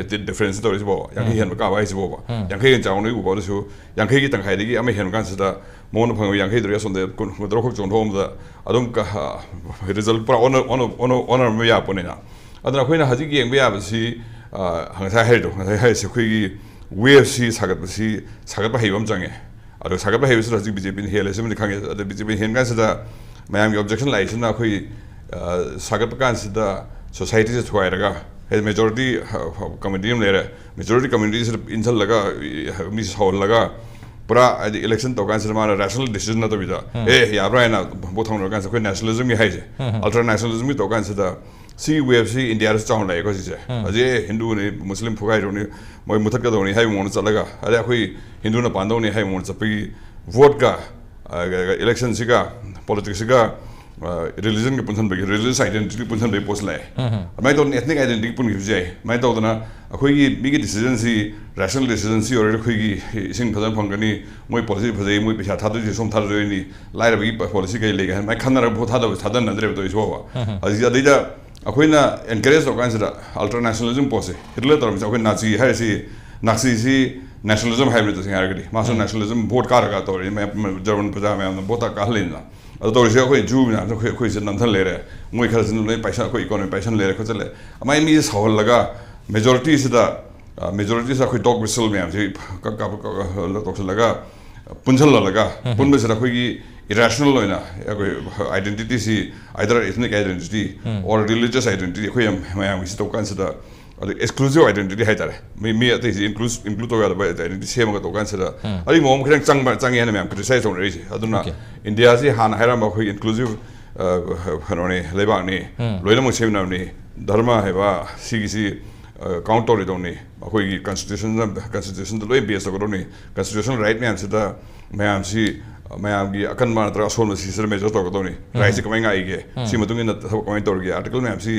ꯗꯤꯐ꯭ꯔꯦꯟꯁ ꯇꯧꯔꯤꯁꯤꯕꯣ, ꯌꯥꯡꯈꯩ ꯍꯦꯟꯕ ꯀꯥꯕ ꯍꯥꯏꯁꯤꯕꯣꯕ꯫ ꯌꯥꯡꯈꯩ ꯍꯦꯟꯅ ꯆꯥꯎꯅ ꯎꯕ ꯑꯗꯨꯁꯨ ꯌꯥꯡꯈꯩꯒꯤ ꯇꯪꯈꯥꯏꯗꯒꯤ ꯑꯃ ꯍꯦꯟꯕ ꯀꯥꯟꯁꯤꯗ ꯃꯉꯣꯟꯗ ꯐꯪꯕ ꯌꯥꯡꯈꯩꯗꯨꯗꯒꯤ ꯑꯁꯣꯝꯗ ꯀꯨꯟ, ꯀꯨꯟꯇꯔꯨꯛ ꯈꯛ ꯆꯣꯡꯊꯣꯛꯑꯝꯕꯗ ꯑꯗꯨꯝ ꯀ-, ꯔꯤꯖꯜ ꯄꯨꯔꯥ ꯑꯣꯟꯅ-, ꯑꯣꯟꯅ-, ꯑꯣꯟꯅ-, ꯑꯣꯟꯅꯔꯝꯕ ꯌꯥꯄꯣꯠꯅꯤꯅ꯫ ꯑꯗꯨꯅ ꯑꯩꯈꯣꯏꯅ ꯍꯧꯖꯤꯛ ꯌꯦꯡꯕ ꯌꯥꯕꯁꯤ, ꯑ, ꯉꯁꯥꯏ ꯍꯥꯏꯔꯤꯗꯣ, ꯉꯁꯥꯏ ꯍꯥꯏꯔꯤꯁꯦ ꯑꯩꯈꯣꯏꯒꯤ ꯋꯦꯕꯁꯤ ꯁꯥꯒꯠꯄꯁꯤ, ꯁꯥꯒꯠꯄ ꯍꯩꯕ ꯑꯃ ꯆꯪꯉꯦ꯫ ꯑꯗꯣ ꯁꯥꯒꯠꯄ ꯍꯩꯕꯁꯤꯗ ꯍꯧꯖꯤꯛ ꯕꯤ ꯖꯦ ꯄꯤꯅ ꯍꯦꯜꯂꯦ ꯁꯤꯃꯗꯤ ꯈꯪꯉꯦ꯫ ꯑꯗꯣ ꯕꯤ ꯖꯦ ꯄꯤꯅ ꯍꯦꯟ ꯀꯥꯟꯁꯤꯗ ꯃꯌꯥꯝꯒꯤ ꯑꯣꯕꯖꯦꯛꯁꯟ ꯂꯥꯛꯏꯁꯤꯅ ꯑꯩꯈꯣꯏ, ꯑ, ꯁꯥꯒꯠꯄ ꯀꯥꯟꯁꯤꯗ ꯁꯣꯁꯥꯏꯇꯤꯁꯦ ꯊꯨꯒꯥꯏꯔꯒ, ꯍꯥꯏꯗꯤ ꯃꯦꯖꯣꯔꯤꯇꯤ ꯀꯝꯃ꯭ꯌꯨꯅꯤꯇꯤ ꯑꯃ ꯂꯩꯔꯦ, ꯃꯦꯖꯣꯔꯤꯇꯤ ꯀꯝꯃ꯭ꯌꯨꯅꯤꯇꯤꯁꯤꯗ ꯏꯟꯁꯤꯜꯂꯒ, ꯃꯤꯁꯦ ꯁꯥꯎꯍꯜꯂꯒ, ꯄꯨꯔꯥ ꯍꯥꯏꯗꯤ ꯏꯂꯦꯛꯁꯟ ꯇꯧꯔ ꯀꯥꯟꯁꯤꯗ ꯃꯥꯅ ꯔꯦꯁꯅꯦꯜ ꯗꯤꯁꯤꯖꯟ ꯅꯠꯇꯕꯤꯗ, "ꯑꯦ, ꯌꯥꯕ꯭ꯔꯥ?" ꯍꯥꯏꯅ ꯚꯣꯠ ꯊꯥꯗꯅꯔ ꯀꯥꯟꯁꯤꯗ ꯑꯩꯈꯣꯏ ꯅꯦꯁꯅꯦꯂꯤꯖꯝꯒꯤ ꯍꯥꯏꯁꯦ, ꯑꯜꯇ꯭ꯔꯥ ꯅꯦꯁꯅꯦꯂꯤꯖꯝꯒꯤ ꯇꯧꯔ ꯀꯥꯟꯁꯤꯗ ꯁꯤ ꯋꯦꯕꯁꯤ ꯏꯟꯗꯤꯌꯥꯗꯁꯨ ꯆꯥꯎꯅ ꯂꯥꯛꯑꯦꯀꯣ ꯁꯤꯁꯦ꯫ ꯍꯧꯖꯤꯛ, "ꯑꯦ, ꯍꯤꯟꯗꯨꯅꯤ, ꯃꯨꯁꯂꯤꯝ ꯐꯨꯒꯥꯏꯗꯧꯅꯤ, ꯃꯣꯏ ꯃꯨꯊꯠꯀꯗꯧꯅꯤ" ꯍꯥꯏꯕ ꯃꯑꯣꯡꯗ ꯆꯠꯂꯒ, ꯑꯗꯩ ꯑꯩꯈꯣꯏ ꯍꯤꯟꯗꯨꯅ ꯄꯥꯟꯗꯧꯅꯤ ꯍꯥꯏꯕ ꯃꯑꯣꯡꯗ ꯆꯠꯄꯒꯤ ꯚꯣꯠꯀ, ꯑ, ꯏꯂꯦꯛꯁꯟꯁꯤꯒ, ꯄꯣꯂꯤꯇꯤꯛꯁꯁꯤꯒ, ꯑ, ꯔꯤꯂꯤꯖꯟꯒ ꯄꯨꯟꯁꯤꯟꯕꯒꯤ, ꯔꯤꯂꯤꯖꯁ ꯑꯥꯏꯗꯦꯟꯇꯤꯇꯤ ꯄꯨꯟꯁꯤꯟꯕꯒꯤ ꯄꯣꯠꯁꯤ ꯂꯥꯛꯑꯦ꯫ ꯑꯗꯨꯃꯥꯏꯅ ꯇꯧꯗꯅ ꯑꯦꯊꯅꯤꯛ ꯑꯥꯏꯗꯦꯟꯇꯤꯇꯤ ꯄꯨꯟꯈꯤꯕꯁꯨ ꯌꯥꯏ꯫ ꯑꯗꯨꯃꯥꯏꯅ ꯇꯧꯗꯅ ꯑꯩꯈꯣꯏꯒꯤ ꯃꯤꯒꯤ ꯗꯤꯁꯤꯖꯟꯁꯤ, ꯔꯦꯁꯅꯦꯜ ꯗꯤꯁꯤꯖꯟꯁꯤ ꯑꯣꯏꯔꯒꯗꯤ ꯑꯩꯈꯣꯏꯒꯤ ꯏꯁꯤꯡ ꯐꯖꯅ ꯐꯪꯒꯅꯤ, ꯃꯣꯏ ꯄꯣꯂꯤꯁꯤ ꯐꯖꯩ, ꯃꯣꯏ ꯄꯩꯁꯥ ꯊꯥꯗꯣꯏꯁꯦ ꯁꯣꯝ ꯊꯥꯗꯣꯏꯅꯤ, ꯂꯥꯏꯔꯕꯒꯤ ꯄꯣꯂꯤꯁꯤ ꯀꯩ ꯂꯩꯒꯦ ꯍꯥꯏꯅ ꯑꯗꯨꯃꯥꯏꯅ ꯈꯟꯅꯔꯒ ꯚꯣꯠ ꯊꯥꯗꯕ, ꯊꯥꯗꯅꯗ꯭ꯔꯦꯕ ꯇꯧꯔꯤꯁꯤ ꯐꯥꯎꯕ꯫ ꯍꯧꯖꯤꯛ ꯑꯗꯩꯗ ꯑꯩꯈꯣꯏꯅ ꯑꯦꯟꯀꯔꯦꯖ ꯇꯧꯔ ꯀꯥꯟꯁꯤꯗ ꯑꯜꯇ꯭ꯔꯥ ꯅꯦꯁꯅꯦꯂꯤꯖꯝ ꯄꯣꯠꯁꯦ, ꯍꯤꯠꯂꯔ ꯇꯧꯔꯝꯃꯤꯁꯦ ꯑꯩꯈꯣꯏ ꯅꯥꯖꯤ ꯍꯥꯏꯔꯤꯁꯤ, ꯅꯥꯖꯤꯁꯤ ꯅꯦꯁꯅꯦꯂꯤꯖꯝ ꯍꯥꯏꯕꯅꯤ ꯇꯁꯦꯡꯅ ꯍꯥꯏꯔꯒꯗꯤ꯫ ꯃꯥꯁꯨ ꯅꯦꯁꯅꯦꯂꯤꯖꯝ ꯚꯣꯠ ꯀꯥꯔꯒ ꯇꯧꯔꯤ, ꯃꯌꯥꯝ ꯖꯔꯃꯟ ꯄ꯭ꯔꯖꯥ ꯃꯌꯥꯝꯅ ꯚꯣꯠ ꯀꯥꯍꯜꯂꯤꯅ꯫ ꯑꯗꯨ ꯇꯧꯔꯤꯁꯦ ꯑꯩꯈꯣꯏ ꯖꯨ ꯃꯌꯥꯝꯁꯦ ꯑꯩꯈꯣꯏ, ꯑꯩꯈꯣꯏꯁꯦ ꯅꯝꯊꯜ ꯂꯩꯔꯦ, ꯃꯣꯏ ꯈꯔꯁꯤꯅ ꯂꯣꯏ ꯄꯥꯏꯁꯟ-, ꯑꯩꯈꯣꯏ ꯏꯀꯣꯅꯣꯃꯤ ꯄꯥꯏꯁꯟ ꯂꯩꯔꯦ ꯈꯣꯠꯆꯜꯂꯦ꯫ ꯑꯗꯨꯃꯥꯏꯅ ꯃꯤꯁꯦ ꯁꯥꯎꯍꯜꯂꯒ ꯃꯦꯖꯣꯔꯤꯇꯤꯁꯤꯗ, ꯑ, ꯃꯦꯖꯣꯔꯤꯇꯤꯁꯤꯗ ꯑꯩꯈꯣꯏ ꯗꯣꯛ ꯋꯤꯁꯜ ꯃꯌꯥꯝꯁꯤ ꯀꯛ ꯀꯥꯞ ꯀꯛ ꯇꯧꯁꯤꯜꯂꯒ ꯄꯨꯟꯁꯤꯜꯍꯜꯂꯒ, ꯄꯨꯟꯕꯁꯤꯗ ꯑꯩꯈꯣꯏꯒꯤ ꯏꯔꯦꯁꯅꯦꯜ ꯑꯣꯏꯅ ꯑꯩꯈꯣꯏ ꯑꯥꯏꯗꯦꯟꯇꯤꯇꯤꯁꯤ, either ethnic identity or religious identity, ꯑꯩꯈꯣꯏ ꯌꯥꯝ ꯃꯌꯥꯝꯒꯤꯁꯤ ꯇꯧ ꯀꯥꯟꯁꯤꯗ ꯑꯗꯨ ꯑꯦꯛꯁꯀ꯭ꯂꯨꯁꯤꯚ ꯑꯥꯏꯗꯦꯟꯇꯤꯇꯤ ꯍꯥꯏꯇꯥꯔꯦ, ꯃꯤ, ꯃꯤ ꯑꯇꯩꯁꯤ ꯏꯟꯀ꯭ꯂꯨꯁ, ꯏꯟꯀ꯭ꯂꯨꯗ ꯇꯧ ꯌꯥꯗꯕ ꯑꯥꯏꯗꯦꯟꯇꯤꯇꯤ ꯁꯦꯝꯃꯒ ꯇꯧ ꯀꯥꯟꯁꯤꯗ ꯑꯗꯨꯒꯤ ꯃꯑꯣꯡ ꯈꯤꯇꯪ ꯆꯪꯕ, ꯆꯪꯉꯦ ꯍꯥꯏꯅ ꯃꯌꯥꯝ ꯀ꯭ꯔꯤꯇꯤꯁꯥꯏꯖ ꯇꯧꯅꯔꯤꯁꯦ꯫ ꯑꯗꯨꯅ ꯏꯟꯗꯤꯌꯥꯁꯤ ꯍꯥꯟꯅ ꯍꯥꯏꯔꯝꯕ ꯑꯩꯈꯣꯏ ꯏꯟꯀ꯭ꯂꯨꯁꯤꯚ, ꯑ, ꯀꯩꯅꯣꯅꯤ, ꯂꯩꯕꯥꯛꯅꯤ, ꯂꯣꯏꯅꯃꯛ ꯁꯦꯝꯅꯕꯅꯤ, ꯙꯔꯃ ꯍꯥꯏꯕ ꯁꯤꯒꯤꯁꯤ, ꯑ, ꯀꯥꯎꯟ ꯇꯧꯔꯣꯏꯗꯧꯅꯤ, ꯑꯩꯈꯣꯏꯒꯤ ꯀꯟꯁꯇꯤꯇ꯭ꯌꯨꯁꯟꯗ, ꯀꯟꯁꯇꯤꯇ꯭ꯌꯨꯁꯟꯗ ꯂꯣꯏ ꯕꯦꯁ ꯇꯧꯒꯗꯧꯅꯤ, ꯀꯟꯁꯇꯤꯇ꯭ꯌꯨꯁꯅꯦꯜ ꯔꯥꯏꯠ ꯃꯌꯥꯝꯁꯤꯗ ꯃꯌꯥꯝꯁꯤ, ꯃꯌꯥꯝꯒꯤ ꯑꯀꯟꯕ ꯅꯠꯇ꯭ꯔꯒ ꯑꯁꯣꯟꯕ ꯁꯤꯁꯤꯗ ꯃꯦꯖꯔ ꯇꯧꯔꯛꯀꯗꯧꯅꯤ꯫ ꯔꯥꯏꯠꯁꯤ ꯀꯃꯥꯏꯅ ꯉꯥꯛꯏꯒꯦ? ꯁꯤ ꯃꯇꯨꯡ ꯏꯟꯅ ꯊꯕꯛ ꯀꯃꯥꯏꯅ ꯇꯧꯔꯤꯒꯦ? ꯑꯥꯔꯇꯤꯀꯜ ꯃꯌꯥꯝꯁꯤ,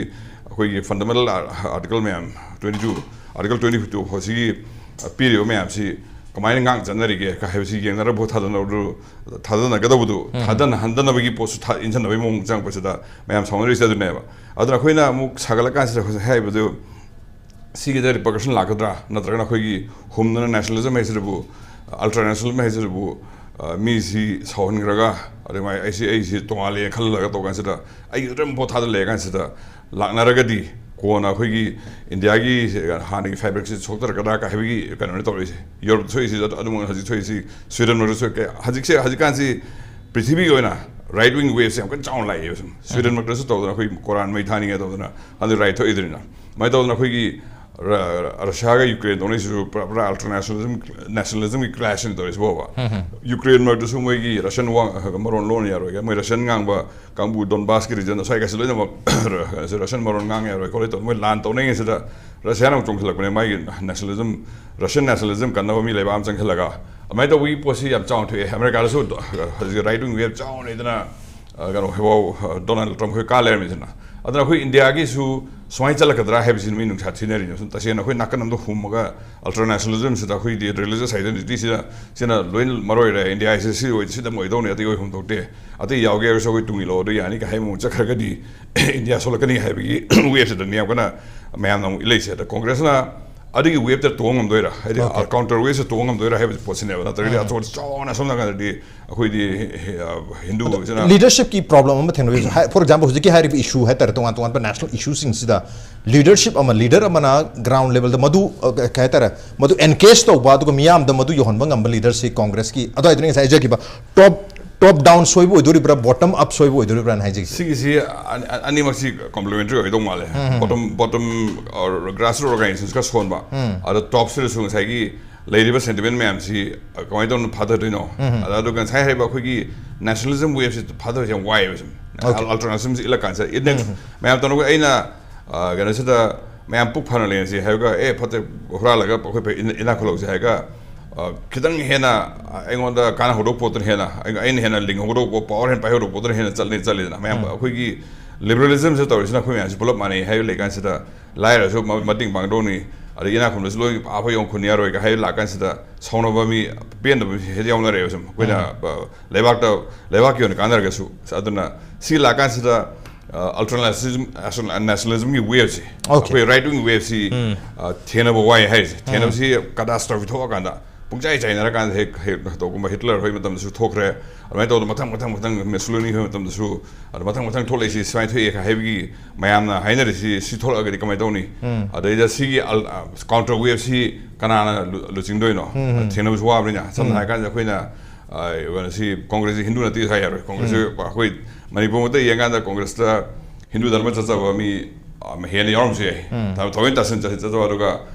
ꯑꯩꯈꯣꯏꯒꯤ ꯐꯟꯗꯥꯃꯦꯟꯇꯦꯜ ꯑꯥꯔꯇꯤꯀꯜ ꯃꯌꯥꯝ, twenty two, article twenty two ꯐꯥꯎꯁꯤꯒꯤ ꯄꯤꯔꯤꯕ ꯃꯌꯥꯝꯁꯤ ꯀꯃꯥꯏꯅ ꯉꯥꯛ ꯆꯠꯅꯔꯤꯒꯦ ꯀ ꯍꯥꯏꯕꯁꯤ ꯌꯦꯡꯅꯔꯒ ꯚꯣꯠ ꯊꯥꯗꯅꯕꯗꯨ, ꯊꯥꯗꯅꯒꯗꯧꯕꯗꯨ ꯊꯥꯗꯅꯍꯟꯗꯅꯕꯒꯤ ꯄꯣꯠꯁꯨ ꯊꯥ-, ꯏꯟꯁꯤꯟꯅꯕꯒꯤ ꯃꯑꯣꯡ ꯆꯪꯉꯛꯄꯁꯤꯗ ꯃꯌꯥꯝ ꯁꯥꯎꯅꯔꯤꯁꯦ ꯑꯗꯨꯅꯦꯕ꯫ ꯑꯗꯨꯅ ꯑꯩꯈꯣꯏꯅ ꯑꯃꯨꯛ ꯁꯥꯒꯠꯂꯀꯥꯟꯁꯤꯗ ꯍꯧꯖꯤꯛ ꯍꯥꯏꯔꯤꯕꯗꯨ ꯁꯤꯒꯤꯗ ꯔꯤꯄꯔꯀꯁꯟ ꯂꯥꯛꯀꯗ꯭ꯔꯥ? ꯅꯠꯇ꯭ꯔꯒꯅ ꯑꯩꯈꯣꯏꯒꯤ ꯍꯨꯝꯗꯅ ꯅꯦꯁꯅꯦꯂꯤꯖꯝ ꯍꯥꯏꯁꯤꯗꯕꯨ, ꯑꯜꯇ꯭ꯔꯥ ꯅꯦꯁꯅꯦꯂꯤꯖꯝ ꯍꯥꯏꯁꯤꯗꯕꯨ, ꯑ, ꯃꯤꯁꯤ ꯁꯥꯎꯍꯟꯈ꯭ꯔꯒ, ꯑꯗꯨꯃꯥꯏꯅ ꯑꯩꯁꯤ, ꯑꯩꯁꯤ ꯇꯣꯉꯥꯜꯂꯦ ꯈꯜꯂꯒ ꯇꯧ ꯀꯥꯟꯁꯤꯗ, ꯑꯩꯒꯤ ꯑꯗꯨꯝ ꯄꯣꯠ ꯊꯥꯗ ꯂꯩꯔ ꯀꯥꯟꯁꯤꯗ ꯂꯥꯛꯅꯔꯒꯗꯤ, ꯀꯣꯟꯅ ꯑꯩꯈꯣꯏꯒꯤ ꯏꯟꯗꯤꯌꯥꯒꯤ ꯍꯥꯟꯅꯒꯤ ꯐꯦꯕ꯭ꯔꯤꯛꯁꯤ ꯁꯣꯛꯇꯔꯛꯀꯗ꯭ꯔꯥ ꯀ ꯍꯥꯏꯕꯒꯤ ꯀꯩꯅꯣꯅꯤ ꯇꯧꯔꯛꯏꯁꯦ꯫ ꯌꯨꯔꯣꯞꯇ ꯊꯣꯛꯏꯁꯤ ꯑꯗꯨꯃꯛ ꯍꯧꯖꯤꯛ ꯊꯣꯛꯏꯁꯤ, ꯁ꯭ꯋꯤꯗꯟ ꯃꯔꯛꯇ ꯊꯣꯛꯏ꯫ ꯍꯧꯖꯤꯛꯁꯦ, ꯍꯧꯖꯤꯛꯀꯥꯟꯁꯤ ꯄ꯭ꯔꯤꯊꯤꯕꯤꯒꯤ ꯑꯣꯏꯅ ꯔꯥꯏꯠ ꯋꯤꯡ ꯋꯦꯞꯁꯦ ꯌꯥꯝ ꯀꯟꯅ ꯆꯥꯎꯅ ꯂꯥꯛꯑꯦꯕ꯫ ꯁꯨꯝ ꯁ꯭ꯋꯤꯗꯟ ꯃꯔꯛꯇꯁꯨ ꯇꯧꯗꯅ ꯑꯩꯈꯣꯏ ꯀꯣꯔꯥꯟ ꯃꯩ ꯊꯥꯅꯤꯡꯉꯦ ꯇꯧꯗꯅ ꯍꯧꯖꯤꯛ ꯔꯥꯏꯠ ꯊꯣꯛꯏꯗꯅ꯫ ꯑꯗꯨꯃꯥꯏꯅ ꯇꯧꯗꯅ ꯑꯩꯈꯣꯏꯒꯤ ꯔ-, ꯔ-, ꯔꯁꯤꯌꯥꯒ ꯌꯨꯀ꯭ꯔꯦꯟ ꯇꯧꯅꯩꯁꯤꯁꯨ ꯄꯨꯔꯥ, ꯄꯨꯔꯥ ꯑꯜꯇ꯭ꯔꯥ ꯅꯦꯁꯅꯦꯂꯤꯖꯝ, ꯅꯦꯁꯅꯦꯂꯤꯖꯝꯒꯤ ꯀ꯭ꯂꯥꯁꯅꯤ ꯇꯧꯔꯤꯁꯤꯕꯣꯕ꯫ ꯌꯨꯀ꯭ꯔꯦꯟ ꯃꯔꯛꯇꯁꯨ ꯃꯣꯏꯒꯤ ꯔꯁꯤꯌꯟ ꯋꯥ-, ꯃꯔꯣꯟ ꯂꯣꯟ ꯌꯥꯔꯣꯏꯒ, ꯃꯣꯏ ꯔꯁꯤꯌꯟ ꯉꯥꯡꯕ ꯀꯥꯡꯕꯨ, ꯗꯣꯟꯕꯥꯁꯀꯤ ꯔꯤꯖꯟ ꯑꯁ꯭ꯋꯥꯏꯒꯁꯦ ꯂꯣꯏꯅꯃꯛ ꯔꯁꯤꯌꯟ ꯃꯔꯣꯟ ꯉꯥꯡ ꯌꯥꯔꯣꯏ ꯈꯣꯠꯂꯣꯏ ꯇꯧꯗꯅ ꯃꯣꯏ ꯂꯥꯟ ꯇꯧꯅꯉꯩꯁꯤꯗ ꯔꯁꯤꯌꯥꯅ ꯑꯃꯨꯛ ꯆꯣꯡꯁꯤꯜꯂꯛꯄꯅꯦ, ꯃꯥꯒꯤ ꯅꯦꯁꯅꯦꯂꯤꯖꯝ, ꯔꯁꯤꯌꯟ ꯅꯦꯁꯅꯦꯂꯤꯖꯝ ꯀꯟꯅꯕ ꯃꯤ ꯂꯩꯕꯥꯛ ꯑꯃ ꯆꯪꯁꯤꯜꯂꯒ꯫ ꯑꯗꯨꯃꯥꯏꯅ ꯇꯧꯕꯒꯤ ꯄꯣꯠꯁꯤ ꯌꯥꯝ ꯆꯥꯎꯅ ꯊꯣꯛꯑꯦ꯫ ꯑꯃꯦꯔꯤꯀꯥꯗꯁꯨ ꯍꯧꯖꯤꯛ ꯔꯥꯏꯠ ꯋꯤꯡ ꯋꯦꯕ ꯆꯥꯎꯅ ꯂꯩꯗꯅ, ꯑ, ꯀꯩꯅꯣ, ꯍꯣꯏ, ꯑ, ꯗꯣꯅꯥꯜꯗ ꯇ꯭ꯔꯝꯞ ꯍꯣꯏ ꯀꯥ ꯂꯩꯔꯝꯃꯤꯗꯅ꯫ ꯑꯗꯨꯅ ꯑꯩꯈꯣꯏ ꯏꯟꯗꯤꯌꯥꯒꯤꯁꯨ ꯁꯨꯃꯥꯏꯅ ꯆꯠꯂꯛꯀꯗ꯭ꯔꯥ ꯍꯥꯏꯕꯁꯤꯅ ꯃꯤ ꯅꯨꯡꯁꯥ ꯊꯤꯅꯔꯤꯅꯦ꯫ ꯁꯨꯝ ꯇꯁꯦꯡꯅ ꯑꯩꯈꯣꯏ ꯅꯥꯀꯟ ꯑꯃꯗ ꯍꯨꯝꯃꯒ ꯑꯜꯇ꯭ꯔꯥ ꯅꯦꯁꯅꯦꯂꯤꯖꯝꯁꯤꯗ ꯑꯩꯈꯣꯏꯗꯤ ꯔꯤꯂꯤꯖꯁ ꯑꯥꯏꯗꯦꯟꯇꯤꯇꯤꯁꯤꯗ, ꯁꯤꯅ ꯂꯣꯏꯅ ꯃꯔꯨ ꯑꯣꯏꯔꯦ, ꯏꯟꯗꯤꯌꯥꯁꯤ ꯁꯤ ꯑꯣꯏ-, ꯁꯤꯗ ꯑꯣꯏꯗꯧꯅꯦ, ꯑꯇꯩ ꯑꯣꯏꯐꯝ ꯊꯣꯛꯇꯦ, ꯑꯇꯩ ꯌꯥꯎꯒꯦ ꯍꯥꯏꯔꯁꯨ ꯑꯩꯈꯣꯏ ꯇꯨꯡ ꯏꯜꯂꯛꯑꯣ, ꯑꯗꯨ ꯌꯥꯅꯤ ꯀ ꯍꯥꯏꯕ ꯑꯃꯨꯛ ꯆꯠꯈ꯭ꯔꯒꯗꯤ ꯏꯟꯗꯤꯌꯥ ꯁꯣꯛꯂꯛꯀꯅꯤ ꯍꯥꯏꯕꯒꯤ ꯋꯦꯞꯁꯤꯗꯅꯤ ꯌꯥꯝ ꯀꯟꯅ ꯃꯌꯥꯝꯅ ꯑꯃꯨꯛ ꯏꯜꯂꯛꯏꯁꯦ꯫ ꯑꯗ ꯀꯣꯡꯒ꯭ꯔꯦꯁꯅ ꯑꯗꯨꯒꯤ ꯋꯦꯞꯇ ꯇꯣꯡ ꯉꯝꯗꯣꯏꯔꯥ, ꯍꯥꯏꯗꯤ, OK꯫ ꯑ, ꯀꯥꯎꯟꯇꯔ ꯋꯦꯞꯁꯦ ꯇꯣꯡ ꯉꯝꯗꯣꯏꯔꯥ ꯍꯥꯏꯕ ꯄꯣꯠꯁꯤꯅꯦꯕ꯫ ꯅꯠꯇ꯭ꯔꯒꯗꯤ ꯎꯝ꯫ ꯑꯆꯧ ꯆꯥꯎꯅ ꯑꯁꯣꯝ ꯅꯥꯀꯟꯗꯗꯤ ꯑꯩꯈꯣꯏꯗꯤ, ꯑ, ꯍꯤꯟꯗꯨ ꯑꯗꯣ ꯁꯤꯅ ꯂꯤꯗꯔꯁꯤꯞꯀꯤ ꯄ꯭ꯔꯣꯕ꯭ꯂꯦꯝ ꯑꯃ ꯊꯦꯡꯅꯔꯤꯁꯦ꯫ ꯍꯥꯏ-, for example, ꯍꯧꯖꯤꯛꯀꯤ ꯍꯥꯏꯔꯤꯕ ꯏꯁꯨ ꯍꯥꯏꯇꯥꯔꯦ, ꯇꯣꯉꯥꯟ ꯇꯣꯉꯥꯟꯕ ꯅꯦꯁꯅꯦꯜ ꯏꯁꯨꯁꯤꯡꯁꯤꯗ ꯂꯤꯗꯔꯁꯤꯞ ꯑꯃ, ꯂꯤꯗꯔ ꯑꯃꯅ ꯒ꯭ꯔꯥꯎꯟ ꯂꯦꯚꯦꯜꯗ ꯃꯗꯨ, ꯑ, ꯀꯩ ꯍꯥꯏꯇꯥꯔꯦ, ꯃꯗꯨ ꯑꯦꯟꯀꯦꯖ ꯇꯧꯕ, ꯑꯗꯨꯒ ꯃꯤꯌꯥꯝꯗ ꯃꯗꯨ ꯌꯧꯍꯟꯕ ꯉꯝꯕ ꯂꯤꯗꯔꯁꯤ ꯀꯣꯡꯒ꯭ꯔꯦꯁꯀꯤ, ꯑꯗꯨꯋꯥꯏꯗꯨꯅ ꯉꯁꯥꯏ ꯍꯥꯏꯖꯈꯤꯕ ꯇꯣꯞ, ꯇꯣꯞ ꯗꯥꯎꯟ ꯁꯣꯏꯕ ꯑꯣꯏꯗꯣꯔꯤꯕ꯭ꯔꯥ, ꯕꯣꯇꯝ ꯑꯞ ꯁꯣꯏꯕ ꯑꯣꯏꯗꯣꯔꯤꯕ꯭ꯔꯥꯅ ꯍꯥꯏꯖꯒꯦ꯫ ꯁꯤꯒꯤꯁꯤ ꯑꯅꯤ-, ꯑꯅꯤꯃꯛꯁꯤ ꯀꯝꯄ꯭ꯂꯤꯃꯦꯟꯇꯔꯤ ꯑꯣꯏꯗꯧ ꯃꯥꯜꯂꯦ꯫ ꯎꯝ꯫ ꯕꯣꯇꯝ, ꯕꯣꯇꯝ, ꯑ, ꯒ꯭ꯔꯥꯁꯔꯨꯠ ꯑꯣꯔꯒꯅꯥꯏꯖꯦꯁꯟ ꯈꯔ ꯁꯣꯟꯕ, ꯎꯝ꯫ ꯑꯗ ꯇꯣꯞꯁꯤꯗꯁꯨ ꯉꯁꯥꯏꯒꯤ ꯂꯩꯔꯤꯕ ꯁꯦꯟꯇꯤꯃꯦꯟ ꯃꯌꯥꯝꯁꯤ, ꯑ, ꯀꯃꯥꯏꯅ ꯇꯧꯅ ꯐꯥꯊꯗꯣꯏꯅꯣ? ꯎꯝ꯫ ꯑꯗ, ꯑꯗꯨꯒ ꯉꯁꯥꯏ ꯍꯥꯏꯔꯤꯕ ꯑꯩꯈꯣꯏꯒꯤ ꯅꯦꯁꯅꯦꯂꯤꯖꯝ ꯋꯦꯞꯁꯤ ꯐꯥꯊꯕꯁꯦ ꯌꯥꯝ ꯋꯥꯏꯑꯦꯕ ꯁꯨꯝ꯫ OK꯫ ꯑꯜ-, ꯑꯜꯇꯔꯅꯦꯁꯅꯦꯂꯤꯖꯝꯁꯤ ꯏꯜꯂꯀꯥꯟꯁꯤꯗ, ꯏꯟꯗꯤꯌꯟ ꯎꯝ꯫ ꯃꯌꯥꯝ ꯇꯧꯅꯕ ꯑꯩꯅ, ꯑ, ꯀꯩꯅꯣꯁꯤꯗ ꯃꯌꯥꯝ ꯄꯨꯛ ꯐꯅ ꯂꯩꯔꯁꯤ ꯍꯥꯏꯔꯒ, "ꯑꯦ, ꯐꯠꯇꯦ, ꯍꯨꯔꯥꯜꯂꯒ ꯑꯩꯈꯣꯏ ꯏꯟ-, ꯏꯅꯥꯛ ꯈꯨꯜꯍꯧꯁꯤ" ꯍꯥꯏꯔꯒ, ꯑ, ꯈꯤꯇꯪ ꯍꯦꯟꯅ, ꯑ, ꯑꯩꯉꯣꯟꯗ ꯀꯥꯟꯅꯍꯧꯗꯧꯕ ꯄꯣꯠꯇꯨꯅ ꯍꯦꯟꯅ, ꯑꯩ-, ꯑꯩꯅ ꯍꯦꯟꯅ ꯂꯤꯡꯍꯧꯗꯧꯕ ꯄꯣꯠ, ꯄꯋꯥꯔ ꯍꯦꯟꯅ ꯄꯥꯏꯍꯧꯗꯧꯕ ꯄꯣꯠꯇꯨꯅ ꯍꯦꯟꯅ ꯆꯠꯂꯤ, ꯆꯠꯂꯤꯗꯅ꯫ ꯃꯌꯥꯝ ꯎꯝ꯫ ꯑꯩꯈꯣꯏꯒꯤ ꯂꯤꯕꯔꯦꯂꯤꯖꯝꯁꯦ ꯇꯧꯔꯤꯁꯤꯅ ꯑꯩꯈꯣꯏ ꯃꯌꯥꯝꯁꯦ ꯄꯨꯂꯞ ꯃꯥꯟꯅꯩ ꯍꯥꯏꯕ ꯂꯩꯀꯥꯟꯁꯤꯗ, ꯂꯥꯏꯔꯁꯨ ꯃ-, ꯃꯇꯦꯡ ꯄꯥꯡꯗꯧꯅꯤ, ꯑꯗꯩ ꯏꯅꯥꯛ ꯈꯨꯟꯕꯁꯨ ꯂꯣꯏ ꯑꯐꯕ ꯌꯧꯅ ꯈꯨꯟ ꯌꯥꯔꯣꯏꯒ ꯍꯥꯏꯕ ꯂꯥꯛꯀꯥꯟꯁꯤꯗ ꯁꯥꯎꯅꯕ ꯃꯤ, ꯄꯦꯟꯗꯕ ꯃꯤ ꯍꯦꯛꯇ ꯌꯥꯎꯅꯔꯦꯕ ꯁꯨꯝ꯫ ꯑꯩꯈꯣꯏꯅ, ꯎꯝ꯫ ꯑ, ꯂꯩꯕꯥꯛꯇ, ꯂꯩꯕꯥꯛꯀꯤ ꯑꯣꯏꯅ ꯀꯥꯟꯅꯔꯒꯁꯨ꯫ ꯑꯗꯨꯅ ꯁꯤ ꯂꯥꯛꯀꯥꯟꯁꯤꯗ, ꯑ, ꯑꯜꯇꯔꯅꯦꯁꯅꯦꯂꯤꯖꯝ, ꯑꯜꯇꯔꯅꯦꯁꯅꯦꯂꯤꯖꯝꯒꯤ ꯋꯦꯞꯁꯤ, OK꯫ ꯑꯩꯈꯣꯏ ꯔꯥꯏꯠ ꯋꯤꯡ ꯋꯦꯞꯁꯤ, ꯎꯝ꯫ ꯑ, ꯊꯦꯡꯅꯕ ꯋꯥꯏ ꯍꯥꯏꯔꯤꯁꯦ꯫ ꯎꯝ꯫ ꯊꯦꯡꯅꯕꯁꯤ ꯀꯦꯇꯥꯁꯇ꯭ꯔꯣꯐꯤ ꯊꯣꯛꯑꯀꯥꯟꯗ ꯄꯨꯡꯆꯥꯏ ꯆꯥꯏꯅꯔꯀꯥꯟꯗ ꯍꯦꯛ ꯍꯦꯛ ꯇꯧꯒꯨꯝꯕ ꯍꯤꯠꯂꯔ ꯍꯣꯏ ꯃꯇꯝꯗꯁꯨ ꯊꯣꯛꯈ꯭ꯔꯦ꯫ ꯑꯗꯨꯃꯥꯏꯅ ꯇꯧꯗꯅ ꯃꯊꯪ ꯃꯊꯪ ꯃꯊꯪ ꯃꯦꯁꯣꯂꯤꯅꯤ ꯍꯣꯏ ꯃꯇꯝꯗꯁꯨ ꯑꯗ ꯃꯊꯪ ꯃꯊꯪ ꯊꯣꯛꯂꯛꯏꯁꯤ ꯁꯨꯃꯥꯏꯅ ꯊꯣꯛꯑꯦ ꯍꯥꯏꯕꯒꯤ ꯃꯌꯥꯝꯅ ꯍꯥꯏꯅꯔꯤꯁꯤ ꯁꯤ ꯊꯣꯛꯂꯛꯑꯒꯗꯤ ꯀꯃꯥꯏꯅ ꯇꯧꯅꯤ? ꯑꯗꯩꯗ ꯁꯤꯒꯤ ꯀꯥꯎꯟꯇꯔ ꯋꯦꯞꯁꯤ ꯀꯅꯥꯅ ꯂꯨ- ꯂꯨꯆꯤꯡꯗꯣꯏꯅꯣ? ꯊꯦꯡꯅꯕꯁꯨ ꯋꯥꯕꯅꯤꯅ ꯁꯝꯅ ꯍꯥꯏꯔꯀꯥꯟꯗ ꯑꯩꯈꯣꯏꯅ ꯑ, ꯀꯩꯅꯣꯁꯤ ꯀꯣꯡꯒ꯭ꯔꯦꯁꯁꯤ ꯍꯤꯟꯗꯨ ꯅꯠꯇꯦ ꯍꯥꯏ ꯌꯥꯔꯣꯏ꯫ ꯀꯣꯡꯒ꯭ꯔꯦꯁꯁꯤ ꯑꯩꯈꯣꯏ ꯃꯅꯤꯄꯨꯔꯃꯛꯇ ꯌꯦꯡꯀꯥꯟꯗ ꯀꯣꯡꯒ꯭ꯔꯦꯁꯇ ꯍꯤꯟꯗꯨ ꯙꯔꯃ ꯆꯠꯆꯕ ꯃꯤ ꯑ, ꯍꯦꯟꯅ ꯌꯥꯎꯔꯝꯕꯁꯨ ꯌꯥꯏ꯫ ꯊ- ꯊꯑꯣꯏꯅ ꯇꯥꯁꯤꯟ ꯆꯠꯁꯤꯟ ꯆꯠꯆꯕ꯫ ꯑꯗꯨꯒ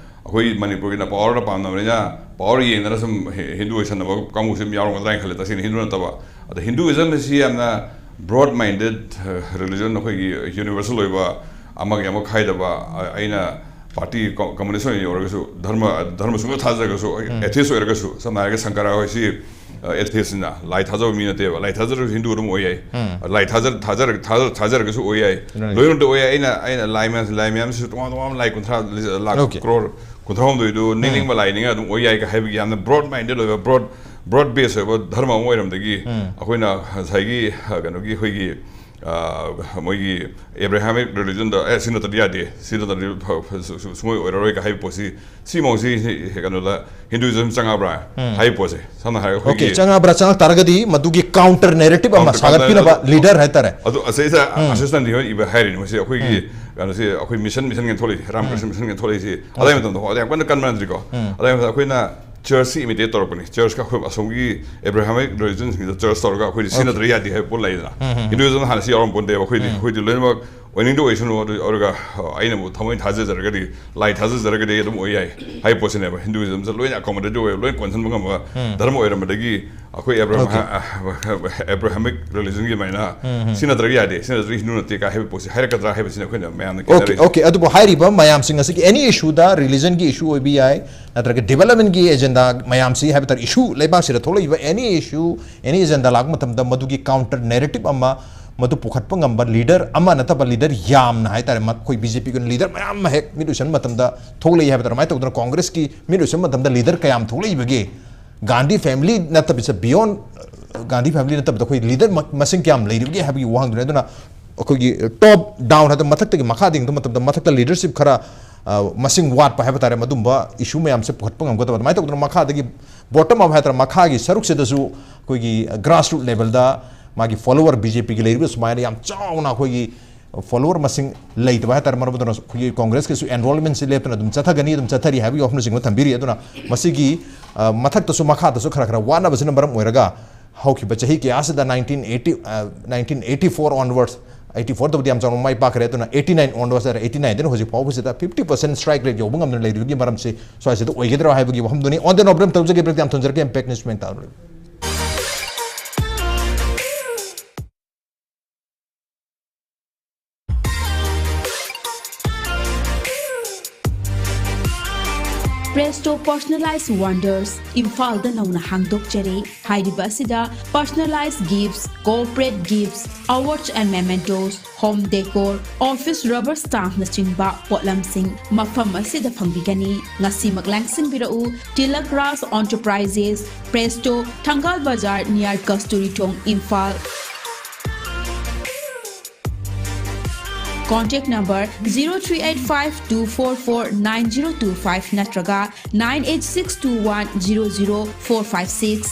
ꯑꯩꯈꯣꯏ ꯃꯅꯤꯄꯨꯔꯒꯤꯅ ꯄꯋꯥꯔꯗ ꯄꯥꯝꯅꯕꯅꯤꯅ ꯄꯋꯥꯔ ꯌꯦꯡꯗꯅ ꯁꯨꯝ ꯍꯤ- ꯍꯤꯟꯗꯨ ꯑꯣꯏꯁꯟꯅꯕ ꯀꯥꯡꯕꯨꯁꯨ ꯑꯗꯨꯝ ꯌꯥꯎꯔꯝꯒꯗ꯭ꯔꯥ ꯍꯥꯏꯅ ꯈꯜꯂꯦ꯫ ꯇꯁꯦꯡꯅ ꯍꯤꯟꯗꯨ ꯅꯠꯇꯕ꯫ ꯑꯗ ꯍꯤꯟꯗꯨꯏꯖꯝ ꯑꯁꯤ ꯌꯥꯝꯅ ꯕ꯭ꯔꯣꯗ ꯃꯥꯏꯟꯗꯦꯠ ꯔꯤꯂꯤꯖꯟ, ꯑꯩꯈꯣꯏꯒꯤ ꯌꯨꯅꯤꯚꯔꯁꯦꯜ ꯑꯣꯏꯕ, ꯑꯃꯒꯤ ꯑꯃ ꯈꯥꯏꯗꯕ꯫ ꯑ- ꯑꯩꯅ ꯄꯥꯔꯇꯤ ꯀꯝ- ꯀꯝꯃꯨꯅꯤꯁ ꯑꯣꯏꯅ ꯌꯧꯔꯒꯁꯨ, ꯙꯔꯃ ꯙꯔꯃ ꯁꯨꯡꯊꯥ ꯊꯥꯖꯔꯒꯁꯨ, ꯑꯦꯊꯤꯁ ꯑꯣꯏꯔꯒꯁꯨ, ꯁꯝꯅ ꯍꯥꯏꯔꯒ ꯁꯪꯀꯔꯥ ꯍꯣꯏꯁꯤ ꯑꯦꯊꯤꯁꯅ, ꯂꯥꯏ ꯊꯥꯖꯕ ꯃꯤ ꯅꯠꯇꯦꯕ꯫ ꯂꯥꯏ ꯊꯥꯖꯔꯁꯨ ꯍꯤꯟꯗꯨ ꯑꯗꯨꯝ ꯑꯣꯏ ꯌꯥꯏ꯫ ꯂꯥꯏ ꯊꯥꯖ- ꯊꯥꯖꯔ- ꯊꯥꯖ- ꯊꯥꯖꯔꯒꯁꯨ ꯑꯣꯏ ꯌꯥꯏ꯫ ꯂꯣꯏꯅꯃꯛꯇ ꯑꯣꯏ ꯌꯥꯏ꯫ ꯑꯩꯅ ꯑꯩꯅ ꯂꯥꯏ ꯃꯌꯥꯝ ꯂꯥꯏ ꯃꯌꯥꯝꯁꯤꯁꯨ ꯇꯣꯉꯥꯟ ꯇꯣꯉꯥꯟꯕ ꯂꯥꯏ ꯀꯨꯟꯊ꯭ꯔꯥ ꯂꯥꯛ ꯀ꯭ꯔꯣꯔ ꯀꯨꯟꯊ꯭ꯔꯥ ꯍꯨꯝꯗꯣꯏꯗꯨ ꯅꯤꯡꯅꯤꯡꯕ ꯂꯥꯏ ꯅꯤꯡꯉ ꯑꯗꯨꯝ ꯑꯣꯏ ꯌꯥꯏ ꯍꯥꯏꯕꯒꯤ ꯌꯥꯝꯅ ꯕ꯭ꯔꯣꯗ ꯃꯥꯏꯟꯗꯦꯠ ꯑꯣꯏꯕ, ꯕ꯭ꯔꯣꯗ ꯕ꯭ꯔꯣꯗ ꯕꯦꯁ ꯑꯣꯏꯕ ꯙꯔꯃ ꯑꯃ ꯑꯣꯏꯔꯝꯗꯒꯤ ꯑꯩꯈꯣꯏꯅ ꯉꯁꯥꯏꯒꯤ ꯑ, ꯀꯩꯅꯣꯒꯤ ꯑꯩꯈꯣꯏꯒꯤ ꯑ, ꯃꯣꯏꯒꯤ ꯑꯦꯕ꯭ꯔꯥꯍꯥꯃꯤꯛ ꯔꯤꯂꯤꯖꯟꯗ ꯑꯦ ꯁꯤ ꯅꯠꯇ꯭ꯔꯗꯤ ꯌꯥꯗꯦ, ꯁꯤ ꯅꯠꯇ꯭ꯔꯗꯤ ꯐ- ꯐ- ꯁꯨ- ꯁꯨ- ꯁꯨꯡꯑꯣꯏ ꯑꯣꯏꯔꯔꯣꯏꯒ ꯍꯥꯏꯕ ꯄꯣꯠꯁꯤ, ꯁꯤ ꯃꯑꯣꯡꯁꯤ ꯀꯩꯅꯣꯗ ꯍꯤꯟꯗꯨꯏꯖꯝ ꯆꯪꯉꯕ꯭ꯔꯥ ꯍꯥꯏꯕ ꯄꯣꯠꯁꯦ ꯁꯝꯅ ꯍꯥꯏꯔꯒ ꯑꯣꯀꯦ, ꯑꯩꯈꯣꯏꯒꯤ ꯆꯪꯉꯛꯄ꯭ꯔꯥ? ꯆꯪꯉꯛ ꯇꯥꯔꯒꯗꯤ ꯃꯗꯨꯒꯤ ꯀꯥꯎꯟꯇꯔ ꯅꯦꯔꯦꯇꯤꯚ ꯑꯃ ꯀꯥꯎꯟꯇꯔ ꯀꯥꯟꯗ ꯁꯥꯒꯠꯄꯤꯅꯕ ꯑꯗꯨ ꯂꯤꯗꯔ ꯍꯥꯏꯇꯥꯔꯦ꯫ ꯑꯗꯨ ꯑꯁꯤꯗ ꯑꯁꯤꯁꯇꯟꯗꯤ ꯍꯣꯏ ꯏꯕ ꯍꯥꯏꯔꯤꯅꯤ ꯃꯁꯤ ꯑꯩꯈꯣꯏꯒꯤ ꯀꯩꯅꯣꯁꯤ ꯑꯩꯈꯣꯏ ꯃꯤꯁꯟ ꯃꯤꯁꯟꯒꯤ ꯊꯣꯛꯂꯛꯏꯁꯦ, ꯔꯥꯃꯀ꯭ꯔꯤꯁꯅ ꯃꯤꯁꯟꯒꯤ ꯊꯣꯛꯂꯛꯏꯁꯤ ꯑꯗꯥꯏ ꯃꯇꯝꯗ ꯍꯣꯏ ꯌꯥꯝ ꯀꯟꯅ ꯀꯟꯕ ꯅꯠꯇ꯭ꯔꯤꯀꯣ꯫ ꯑꯗꯥꯏ ꯃꯇꯝꯗ ꯑꯩꯈꯣꯏꯅ ꯆꯔꯆꯁꯤ ꯏꯃꯤꯇꯦꯠ ꯇꯧꯔꯛꯄꯅꯤ꯫ ꯆꯔꯆꯀ ꯑꯩꯈꯣꯏ ꯑꯁꯣꯝꯒꯤ ꯑꯦꯕ꯭ꯔꯥꯍꯥꯃꯤꯛ ꯔꯤꯂꯤꯖꯟꯁꯤꯡꯗ ꯆꯔꯆ ꯇꯧꯔꯒ ꯑꯩꯈꯣꯏꯗꯤ ꯁꯤ ꯅꯠꯇ꯭ꯔ ꯌꯥꯗꯦ ꯍꯥꯏꯕ ꯄꯣꯠ ꯂꯩꯗꯅ꯫ ꯍꯤꯟꯗꯨꯏꯖꯝ ꯍꯥꯟꯅ ꯁꯤ ꯌꯥꯎꯔꯝ ꯄꯣꯟꯇꯦꯕ꯫ ꯑꯩꯈꯣꯏꯗꯤ ꯑꯩꯈꯣꯏꯗꯤ ꯂꯣꯏꯅꯃꯛ ꯑꯣꯏꯅꯤꯡꯗ ꯑꯣꯏꯁꯅꯨ ꯑꯗꯨ ꯑꯣꯏꯔꯒ ꯑꯩꯅꯕꯨ ꯊꯃꯣꯏ ꯊꯥꯖꯖꯔꯒꯗꯤ, ꯂꯥꯏ ꯊꯥꯖꯖꯔꯒꯗꯤ ꯑꯗꯨꯝ ꯑꯣꯏ ꯌꯥꯏ ꯍꯥꯏꯕ ꯄꯣꯠꯁꯤꯅꯦꯕ꯫ ꯍꯤꯟꯗꯨꯏꯖꯝꯁꯦ ꯂꯣꯏꯅ ꯑꯦꯀꯣꯃꯣꯗꯦꯠ ꯑꯣꯏꯕ, ꯂꯣꯏꯅ ꯀꯣꯟꯁꯤꯟꯕ ꯉꯝꯕ ꯙꯔꯃ ꯑꯣꯏꯔꯝꯕꯗꯒꯤ ꯑꯩꯈꯣꯏ ꯑꯦꯕ꯭ꯔꯥꯍꯥꯝ ꯑꯦꯕ꯭ꯔꯥꯍꯥꯃꯤꯛ ꯔꯤꯂꯤꯖꯟꯒꯤ ꯑꯗꯨꯃꯥꯏꯅ ꯁꯤ ꯅꯠꯇ꯭ꯔꯒ ꯌꯥꯗꯦ, ꯁꯤ ꯅꯠꯇ꯭ꯔꯒ ꯍꯤꯟꯗꯨ ꯅꯠꯇꯦ ꯀꯥꯏ ꯍꯥꯏꯕ ꯄꯣꯠꯁꯤ ꯍꯥꯏꯔꯛꯀꯗ꯭ꯔꯥ ꯍꯥꯏꯕꯁꯤꯅ ꯑꯩꯈꯣꯏꯅ ꯃꯌꯥꯝꯅ ꯑꯣꯀꯦ ꯈꯦꯠꯅꯔꯤꯁꯦ꯫ ꯑꯣꯀꯦ ꯑꯗꯨꯕꯨ ꯍꯥꯏꯔꯤꯕ ꯃꯌꯥꯝꯁꯤꯡ ꯑꯁꯤꯒꯤ ꯑꯦꯅꯤ ꯏꯁꯨꯗ, ꯔꯤꯂꯤꯖꯟꯒꯤ ꯏꯁꯨ ꯑꯣꯏꯕ ꯌꯥꯏ, ꯅꯠꯇ꯭ꯔꯒ ꯗꯤꯕꯂꯞꯃꯦꯟꯒꯤ ꯑꯦꯖꯦꯟꯗꯥ ꯃꯌꯥꯝꯁꯤ ꯍꯥꯏꯕ ꯇꯥꯔꯦ, ꯏꯁꯨ ꯂꯩꯕꯥꯛꯁꯤꯗ ꯊꯣꯛꯂꯛꯏꯕ ꯑꯦꯅꯤ ꯏꯁꯨ, ꯑꯦꯅꯤ ꯑꯦꯖꯦꯟꯗꯥ ꯂꯥꯛꯄ ꯃꯇꯝꯗ ꯃꯗꯨꯒꯤ ꯀꯥꯎꯟꯇꯔ ꯅꯦꯔꯦꯇꯤꯚ ꯑꯃ, ꯃꯗꯨ ꯄꯨꯈꯠꯄ ꯉꯝꯕ ꯂꯤꯗꯔ ꯑꯃ ꯅꯠꯇꯕ ꯂꯤꯗꯔ ꯌꯥꯝꯅ ꯍꯥꯏꯇꯥꯔꯦ, ꯃ- ꯑꯩꯈꯣꯏ ꯕꯤ ꯖꯦ ꯄꯤꯒꯤ ꯂꯤꯗꯔ ꯃꯌꯥꯝ ꯑꯃ ꯍꯦꯛ ꯃꯤꯠ ꯎꯏꯁꯟꯕ ꯃꯇꯝꯗ ꯊꯣꯛꯂꯛꯏ ꯍꯥꯏꯕ ꯇꯥꯔꯦ꯫ ꯑꯗꯨꯃꯥꯏꯅ ꯇꯧꯗꯅ ꯀꯣꯡꯒ꯭ꯔꯦꯁꯀꯤ ꯃꯤꯠ ꯎꯏꯁꯟꯕ ꯃꯇꯝꯗ ꯂꯤꯗꯔ ꯀꯌꯥꯝ ꯊꯣꯛꯂꯛꯏꯕꯒꯦ? ꯒꯥꯟꯙꯤ ꯐꯦꯃꯤꯂꯤ ꯅꯠꯇꯕꯤꯗ, ꯕꯤꯌꯣꯟ ꯒꯥꯟꯙꯤ ꯐꯦꯃꯤꯂꯤ ꯅꯠꯇꯕꯗ ꯑꯩꯈꯣꯏ ꯂꯤꯗꯔ ꯃꯁꯤꯡ ꯀꯌꯥꯝ ꯂꯩꯔꯤꯕꯒꯦ ꯍꯥꯏꯕꯒꯤ ꯋꯥꯍꯪꯗꯨꯅꯤ꯫ ꯑꯗꯨꯅ ꯑꯩꯈꯣꯏꯒꯤ ꯇꯣꯞ ꯗꯥꯎꯟ ꯍꯥꯏꯗꯅ ꯃꯊꯛꯇꯒꯤ ꯃꯈꯥꯗ ꯌꯦꯡꯕ ꯃꯇꯝꯗ ꯃꯊꯛꯇ ꯂꯤꯗꯔꯁꯤꯞ ꯈꯔ ꯑ, ꯃꯁꯤꯡ ꯋꯥꯠꯄ ꯍꯥꯏꯕ ꯇꯥꯔꯦ, ꯃꯗꯨꯝꯕ issue ꯃꯌꯥꯝꯁꯦ ꯄꯨꯈꯠꯄ ꯉꯝꯒꯗꯕ꯫ ꯑꯗꯨꯃꯥꯏꯅ ꯇꯧꯗꯅ ꯃꯈꯥꯗꯒꯤ bottom up ꯍꯥꯏꯇꯥꯔꯦ, ꯃꯈꯥꯒꯤ ꯁꯔꯨꯛꯁꯤꯗꯁꯨ ꯑꯩꯈꯣꯏꯒꯤ grassroot levelꯗ ꯃꯥꯒꯤ follower, BJPꯒꯤ ꯂꯩꯔꯤꯕ ꯁꯨꯃꯥꯏꯅ ꯌꯥꯝ ꯆꯥꯎꯅ ꯑꯩꯈꯣꯏꯒꯤ follower ꯃꯁꯤꯡ ꯂꯩꯇꯕ ꯍꯥꯏꯇꯥꯔꯦ꯫ ꯃꯔꯝ ꯑꯗꯨꯅ ꯑꯩꯈꯣꯏꯒꯤ Congressꯀꯤꯁꯨ enrollmentꯁꯤ ꯂꯦꯞꯇꯅ ꯑꯗꯨꯝ ꯆꯠꯊꯒꯅꯤ, ꯑꯗꯨꯝ ꯆꯠꯊꯔꯤ ꯍꯥꯏꯕꯒꯤ ꯋꯥꯐꯝꯅꯆꯤꯡꯕ ꯊꯝꯕꯤꯔꯤ꯫ ꯑꯗꯨꯅ ꯃꯁꯤꯒꯤ, ꯑ, ꯃꯊꯛꯇꯁꯨ ꯃꯈꯥꯗꯁꯨ ꯈꯔ ꯈꯔ ꯋꯥꯠꯅꯕꯁꯤꯅ ꯃꯔꯝ ꯑꯣꯏꯔꯒ ꯍꯧꯈꯤꯕ ꯆꯍꯤ ꯀꯌꯥꯁꯤꯗ nineteen eighty, ꯑ, nineteen eighty four onwards, eighty four ꯇꯕꯨꯗꯤ ꯌꯥꯝ ꯆꯥꯎꯅ ꯃꯥꯏ ꯄꯥꯛꯈ꯭ꯔꯦ, ꯑꯗꯨꯅ eighty nine onwards ꯍꯥꯏꯔ eighty nineꯗꯩꯅ ꯍꯧꯖꯤꯛ ꯐꯥꯎꯕꯁꯤꯗ fifty percent strike rate ꯌꯧꯕ ꯉꯝꯗꯅ ꯂꯩꯔꯤꯕꯒꯤ ꯃꯔꯝꯁꯤ ꯁ꯭ꯋꯥꯏꯁꯤꯗ ꯑꯣꯏꯒꯗ꯭ꯔꯥ ꯍꯥꯏꯕꯒꯤ ꯋꯥꯐꯝꯗꯨꯅꯤ꯫ On the note ꯑꯃ ꯇꯧꯖꯒꯦ, break ꯌꯥꯝ ꯊꯝꯖꯔꯒꯦ, Impact News ꯃꯦꯟ ꯇꯥꯔꯨꯔꯦ꯫ Presto Personalized Wonders, ꯏꯝꯐꯥꯜꯗ ꯅꯧꯅ ꯍꯥꯡꯗꯣꯛꯆꯔꯦ꯫ ꯍꯥꯏꯔꯤꯕ ꯑꯁꯤꯗ personalized gifts, corporate gifts, awards and mementos, home decor, office rubber stampꯅꯆꯤꯡꯕ ꯄꯣꯠꯂꯝꯁꯤꯡ ꯃꯐꯝ ꯑꯁꯤꯗ ꯐꯪꯕꯤꯒꯅꯤ꯫ ꯉꯁꯤꯃꯛ ꯂꯥꯡꯁꯤꯟꯕꯤꯔꯛꯎ, Tilak Raj Enterprises, Presto, ꯊꯪꯒꯥꯜ ꯕꯖꯥꯔ, near ꯀꯁꯇꯨꯔꯤ ꯊꯣꯡ, Imphal. Contact number zero three eight five two four four nine zero two five ꯅꯠꯇ꯭ꯔꯒ nine eight six two one zero zero four five six.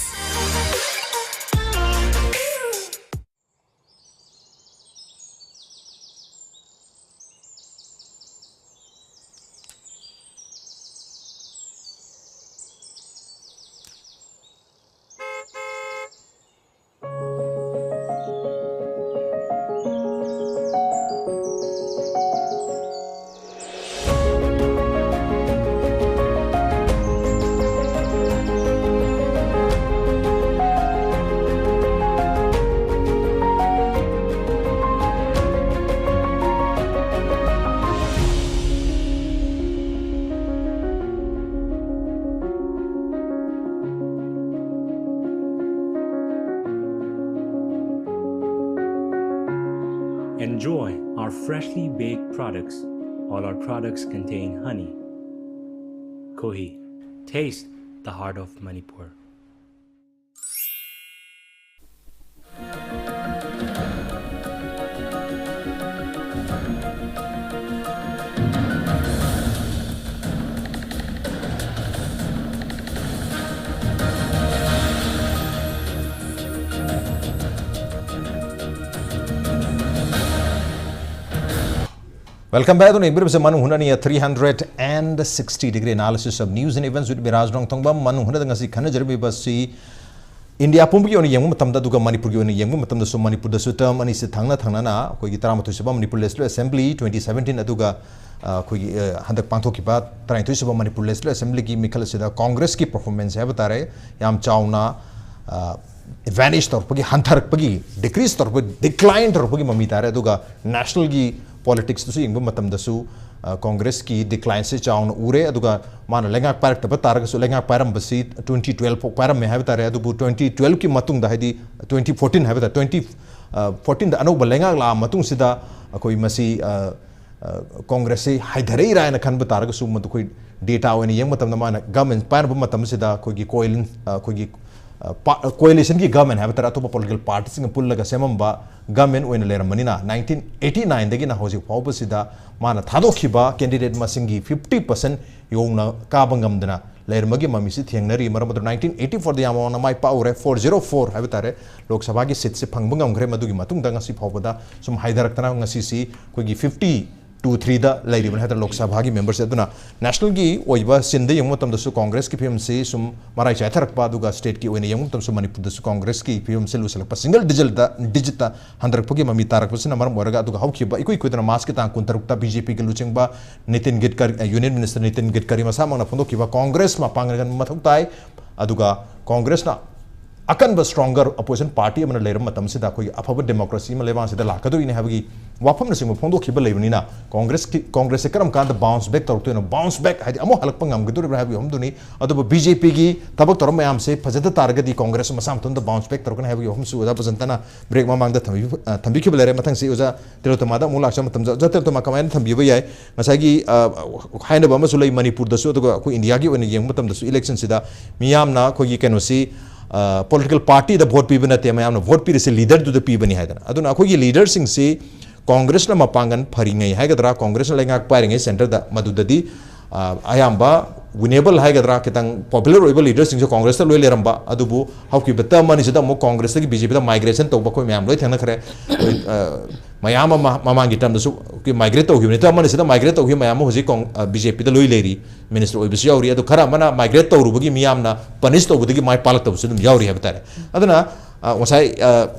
Enjoy our freshly baked products. All our products contain honey. Kohi, taste the heart of Manipur. Welcome back. ꯑꯗꯨꯅ ꯌꯦꯡꯕꯤꯔꯤꯕꯁꯦ ꯃꯅꯨꯡ ꯍꯨꯠꯅꯅꯤ, three hundred and sixty degree analysis of news and events with ꯕꯤꯔꯥꯖ ꯔꯣꯡꯊꯣꯡꯕꯝ꯫ ꯃꯅꯨꯡ ꯍꯨꯠꯅꯗ ꯉꯁꯤ ꯈꯟꯅꯖꯔꯤꯕꯁꯤ India ꯄꯨꯝꯕꯒꯤ ꯑꯣꯏꯅ ꯌꯦꯡꯕ ꯃꯇꯝꯗ, ꯑꯗꯨꯒ ꯃꯅꯤꯄꯨꯔꯒꯤ ꯑꯣꯏꯅ ꯌꯦꯡꯕ ꯃꯇꯝꯗꯁꯨ, ꯃꯅꯤꯄꯨꯔꯗꯁꯨ term ꯑꯅꯤꯁꯤ ꯊꯪꯅ ꯊꯪꯅꯅ ꯑꯩꯈꯣꯏꯒꯤ ꯇꯔꯥꯃꯥꯊꯣꯏ ꯁꯨꯕ Manipur Legislative Assembly twenty seventeen, ꯑꯗꯨꯒ, ꯑ, ꯑꯩꯈꯣꯏꯒꯤ, ꯑ, ꯍꯟꯗꯛ ꯄꯥꯡꯊꯣꯛꯈꯤꯕ ꯇꯔꯥꯅꯤꯊꯣꯏ ꯁꯨꯕ ꯃꯅꯤꯄꯨꯔ Legislative Assemblyꯒꯤ ꯃꯤꯈꯜ ꯑꯁꯤꯗ ꯀꯣꯡꯒ꯭ꯔꯦꯁꯀꯤ performance ꯍꯥꯏꯕ ꯇꯥꯔꯦ, ꯌꯥꯝ ꯆꯥꯎꯅ, ꯑ, vanish ꯇꯧꯔꯛꯄꯒꯤ, ꯍꯟꯊꯔꯛꯄꯒꯤ, decrease ꯇꯧꯔꯛꯄꯒꯤ, decline ꯇꯧꯔꯛꯄꯒꯤ ꯃꯃꯤ ꯇꯥꯔꯦ꯫ ꯑꯗꯨꯒ nationalꯒꯤ politicsꯇꯁꯨ ꯌꯦꯡꯕ ꯃꯇꯝꯗꯁꯨ, ꯑ, ꯀꯣꯡꯒ꯭ꯔꯦꯁꯀꯤ declineꯁꯦ ꯆꯥꯎꯅ ꯎꯔꯦ꯫ ꯑꯗꯨꯒ ꯃꯥꯅ ꯂꯩꯉꯥꯛ ꯄꯥꯏꯔꯛꯇꯕ ꯇꯥꯔꯒꯁꯨ, ꯂꯩꯉꯥꯛ ꯄꯥꯏꯔꯝꯕꯁꯤ twenty twelve ꯐꯥꯎ ꯄꯥꯏꯔꯝꯃꯦ ꯍꯥꯏꯕ ꯇꯥꯔꯦ꯫ ꯑꯗꯨꯕꯨ twenty twelveꯀꯤ ꯃꯇꯨꯡꯗ, ꯍꯥꯏꯗꯤ twenty fourteen ꯍꯥꯏꯕ ꯇꯥꯔꯦ, twenty, ꯑ, fourteenꯗ ꯑꯅꯧꯕ ꯂꯩꯉꯥꯛ ꯂꯥꯛꯑ ꯃꯇꯨꯡꯁꯤꯗ ꯑꯩꯈꯣꯏ ꯃꯁꯤ, ꯑ, ꯑ, ꯀꯣꯡꯒ꯭ꯔꯦꯁꯁꯤ ꯍꯥꯏꯊꯔꯛꯏꯔꯥ ꯍꯥꯏꯅ ꯈꯟꯕ ꯇꯥꯔꯒꯁꯨ, ꯃꯗꯨ ꯑꯩꯈꯣꯏ data ꯑꯣꯏꯅ ꯌꯦꯡꯕ ꯃꯇꯝꯗ ꯃꯥꯅ government ꯄꯥꯏꯔꯝꯕ ꯃꯇꯝꯁꯤꯗ ꯑꯩꯈꯣꯏꯒꯤ coalin-, ꯑ, ꯑꯩꯈꯣꯏꯒꯤ, ꯑ, ꯄꯥ-, coalitionꯒꯤ government ꯍꯥꯏꯕ ꯇꯥꯔꯦ, ꯑꯇꯣꯞꯄ political partyꯁꯤꯡꯒ ꯄꯨꯜꯂꯒ ꯁꯦꯝꯃꯝꯕ government ꯑꯣꯏꯅ ꯂꯩꯔꯝꯕꯅꯤꯅ, nineteen eighty nineꯗꯒꯤꯅ ꯍꯧꯖꯤꯛ ꯐꯥꯎꯕꯁꯤꯗ ꯃꯥꯅ ꯊꯥꯗꯣꯛꯈꯤꯕ candidate ꯃꯁꯤꯡꯒꯤ fifty percent ꯌꯧꯅ ꯀꯥꯕ ꯉꯝꯗꯅ ꯂꯩꯔꯝꯕꯒꯤ ꯃꯃꯤꯁꯤ ꯊꯦꯡꯅꯔꯤ꯫ ꯃꯔꯝ ꯑꯗꯨꯅ nineteen eighty fourꯗ ꯌꯥꯝ ꯋꯥꯡꯅ ꯃꯥꯏ ꯄꯥꯛꯎꯔꯦ, four zero four ꯍꯥꯏꯕ ꯇꯥꯔꯦ, ꯂꯣꯛ ꯁꯚꯥꯒꯤ seatꯁꯦ ꯐꯪꯕ ꯉꯝꯈ꯭ꯔꯦ꯫ ꯃꯗꯨꯒꯤ ꯃꯇꯨꯡꯗ ꯉꯁꯤ ꯐꯥꯎꯕꯗ ꯁꯨꯝ ꯍꯥꯏꯊꯔꯛꯇꯅ ꯉꯁꯤꯁꯤ ꯑꯩꯈꯣꯏꯒꯤ fifty two threeꯗ ꯂꯩꯔꯤꯕꯅꯤ ꯍꯥꯏ ꯇꯥꯔꯦ, ꯂꯣꯛ ꯁꯚꯥꯒꯤ memberꯁꯦ꯫ ꯑꯗꯨꯅ nationalꯒꯤ ꯑꯣꯏꯕ sceneꯗ ꯌꯦꯡꯕ ꯃꯇꯝꯗꯁꯨ ꯀꯣꯡꯒ꯭ꯔꯦꯁꯀꯤ ꯐꯤꯕꯝꯁꯤ ꯁꯨꯝ ꯃꯔꯥꯏ ꯆꯥꯏꯊꯔꯛꯄ, ꯑꯗꯨꯒ stateꯀꯤ ꯑꯣꯏꯅ ꯌꯦꯡꯕ ꯃꯇꯝꯗꯁꯨ ꯃꯅꯤꯄꯨꯔꯗꯁꯨ ꯀꯣꯡꯒ꯭ꯔꯦꯁꯀꯤ ꯐꯤꯕꯝꯁꯤ ꯂꯨꯁꯜꯂꯛꯄ, single digitꯗ, digitꯇ ꯍꯟꯊꯔꯛꯄꯒꯤ ꯃꯃꯤ ꯇꯥꯔꯛꯄꯁꯤꯅ ꯃꯔꯝ ꯑꯣꯏꯔꯒ, ꯑꯗꯨꯒ ꯍꯧꯈꯤꯕ ꯏꯀꯨꯏ ꯀꯨꯏꯗꯅ Marchꯀꯤ ꯇꯥꯡ ꯀꯨꯟꯇꯔꯨꯛꯇ BJPꯒ ꯂꯨꯆꯤꯡꯕ ꯅꯤꯇꯤꯟ ꯒꯤꯗꯀꯔꯤ, ꯑ, Union Minister ꯅꯤꯇꯤꯟ ꯒꯤꯗꯀꯔꯤ ꯃꯁꯥꯃꯛꯅ ꯐꯣꯡꯗꯣꯛꯈꯤꯕ, ꯀꯣꯡꯒ꯭ꯔꯦꯁ ꯃꯄꯥꯡꯒꯜ ꯀꯟꯕ ꯃꯊꯧ ꯇꯥꯏ, ꯑꯗꯨꯒ ꯀꯣꯡꯒ꯭ꯔꯦꯁꯅ ꯑꯀꯟꯕ, stronger opposition party ꯑꯃꯅ ꯂꯩꯔꯕ ꯃꯇꯝꯁꯤꯗ ꯑꯩꯈꯣꯏꯒꯤ ꯑꯐꯕ democracy ꯑꯃ ꯂꯩꯕꯥꯛꯁꯤꯗ ꯂꯥꯛꯀꯗꯣꯔꯤꯅꯤ ꯍꯥꯏꯕꯒꯤ ꯋꯥꯐꯝꯅꯆꯤꯡꯕ ꯐꯣꯡꯗꯣꯛꯈꯤꯕ ꯂꯩꯕꯅꯤꯅ, ꯀꯣꯡꯒ꯭ꯔꯦꯁꯀꯤ, ꯀꯣꯡꯒ꯭ꯔꯦꯁꯁꯦ ꯀꯔꯝ ꯀꯥꯟꯗ bounce back ꯇꯧꯔꯛꯇꯣꯏꯅꯣ, bounce back ꯍꯥꯏꯗꯤ ꯑꯃꯨꯛ ꯍꯜꯂꯛꯄ ꯉꯝꯒꯗꯣꯔꯤꯕ꯭ꯔꯥ ꯍꯥꯏꯕꯒꯤ ꯋꯥꯐꯝꯗꯨꯅꯤ꯫ ꯑꯗꯨꯕꯨ BJPꯒꯤ ꯊꯕꯛ ꯊꯧꯔꯝ ꯃꯌꯥꯝꯁꯦ ꯐꯖꯗ ꯇꯥꯔꯒꯗꯤ ꯀꯣꯡꯒ꯭ꯔꯦꯁ ꯃꯁꯥ ꯃꯊꯟꯇ bounce back ꯇꯧꯔꯛꯀꯅꯤ ꯍꯥꯏꯕꯒꯤ ꯋꯥꯐꯝꯁꯨ ꯑꯣꯖꯥ ꯕꯁꯟꯇꯅ break ꯃꯃꯥꯡꯗ ꯊꯝꯕꯤ-, ꯑ, ꯊꯝꯕꯤꯈꯤꯕ ꯂꯩꯔꯦ꯫ ꯃꯊꯪꯁꯤ ꯑꯣꯖꯥ ꯇꯤꯂꯣꯇꯃꯥꯗ ꯑꯃꯨꯛ ꯂꯥꯛꯆꯕ ꯃꯇꯝꯗ, ꯑꯣꯖꯥ ꯇꯤꯂꯣꯇꯃꯥ ꯀꯃꯥꯏꯅ ꯊꯝꯕꯤꯕ ꯌꯥꯏ? ꯉꯁꯥꯏꯒꯤ, ꯑ, ꯍꯥꯏꯅꯕ ꯑꯃꯁꯨ ꯂꯩ, ꯃꯅꯤꯄꯨꯔꯗꯁꯨ, ꯑꯗꯨꯒ ꯑꯩꯈꯣꯏ ꯏꯟꯗꯤꯌꯥꯒꯤ ꯑꯣꯏꯅ ꯌꯦꯡꯕ ꯃꯇꯝꯗꯁꯨ electionꯁꯤꯗ ꯃꯤꯌꯥꯝꯅ ꯑꯩꯈꯣꯏꯒꯤ ꯀꯩꯅꯣꯁꯤ, ꯑ, political partyꯗ vote ꯄꯤꯕ ꯅꯠꯇꯦ, ꯃꯌꯥꯝꯅ vote ꯄꯤꯔꯤꯁꯦ leaderꯗꯨꯗ ꯄꯤꯕꯅꯤ ꯍꯥꯏꯗꯅ꯫ ꯑꯗꯨꯅ ꯑꯩꯈꯣꯏꯒꯤ leaderꯁꯤꯡꯁꯤ ꯀꯣꯡꯒ꯭ꯔꯦꯁꯅ ꯃꯄꯥꯡꯒꯜ ꯐꯔꯤꯉꯩ ꯍꯥꯏꯒꯗ꯭ꯔꯥ, ꯀꯣꯡꯒ꯭ꯔꯦꯁꯅ ꯂꯩꯉꯥꯛ ꯄꯥꯏꯔꯤꯉꯩ centreꯗ, ꯃꯗꯨꯗꯗꯤ, ꯑ, ꯑꯌꯥꯝꯕ ꯋꯤꯅꯦꯕꯜ ꯍꯥꯏꯒꯗ꯭ꯔꯥ, ꯈꯤꯇꯪ ꯄꯣꯄꯨꯂꯔ ꯑꯣꯏꯕ ꯂꯤꯗꯔꯁꯤꯡꯁꯨ ꯀꯣꯡꯒ꯭ꯔꯦꯁꯇ ꯂꯣꯏ ꯂꯩꯔꯝꯕ, ꯑꯗꯨꯕꯨ ꯍꯧꯈꯤꯕ ꯇꯔꯝ ꯑꯅꯤꯁꯤꯗ ꯑꯃꯨꯛ ꯀꯣꯡꯒ꯭ꯔꯦꯁꯇꯒꯤ ꯕꯤ ꯖꯦ ꯄꯤꯗ ꯃꯥꯏꯒ꯭ꯔꯦꯁꯟ ꯇꯧꯕ ꯑꯩꯈꯣꯏ ꯃꯌꯥꯝ ꯂꯣꯏ ꯊꯦꯡꯅꯈ꯭ꯔꯦ꯫ ꯑꯩꯈꯣꯏ, ꯑ, ꯃꯌꯥꯝ ꯑꯃ ꯃꯃꯥꯡꯒꯤ ꯇꯔꯝꯗꯁꯨ ꯑꯩꯈꯣꯏ ꯃꯥꯏꯒ꯭ꯔꯦꯠ ꯇꯧꯈꯤꯕꯅꯤ, ꯇꯔꯝ ꯑꯅꯤꯁꯤꯗ ꯃꯥꯏꯒ꯭ꯔꯦꯠ ꯇꯧꯈꯤꯕ ꯃꯌꯥꯝ ꯑꯃ ꯍꯧꯖꯤꯛ ꯀꯣꯡ-, ꯑ, ꯕꯤ ꯖꯦ ꯄꯤꯗ ꯂꯣꯏ ꯂꯩꯔꯤ, ꯃꯤꯅꯤꯁꯇꯔ ꯑꯣꯏꯕꯁꯨ ꯌꯥꯎꯔꯤ꯫ ꯑꯗꯨ ꯈꯔ ꯑꯃꯅ ꯃꯥꯏꯒ꯭ꯔꯦꯠ ꯇꯧꯔꯨꯕꯒꯤ ꯃꯤꯌꯥꯝꯅ ꯄꯅꯤꯁ ꯇꯧꯕꯗꯒꯤ ꯃꯥꯏ ꯄꯥꯛꯂꯛꯇꯕꯁꯨ ꯑꯗꯨꯝ ꯌꯥꯎꯔꯤ ꯍꯥꯏꯕ ꯇꯥꯔꯦ꯫ ꯑꯗꯨꯅ, ꯑ, ꯉꯁꯥꯏ, ꯑ,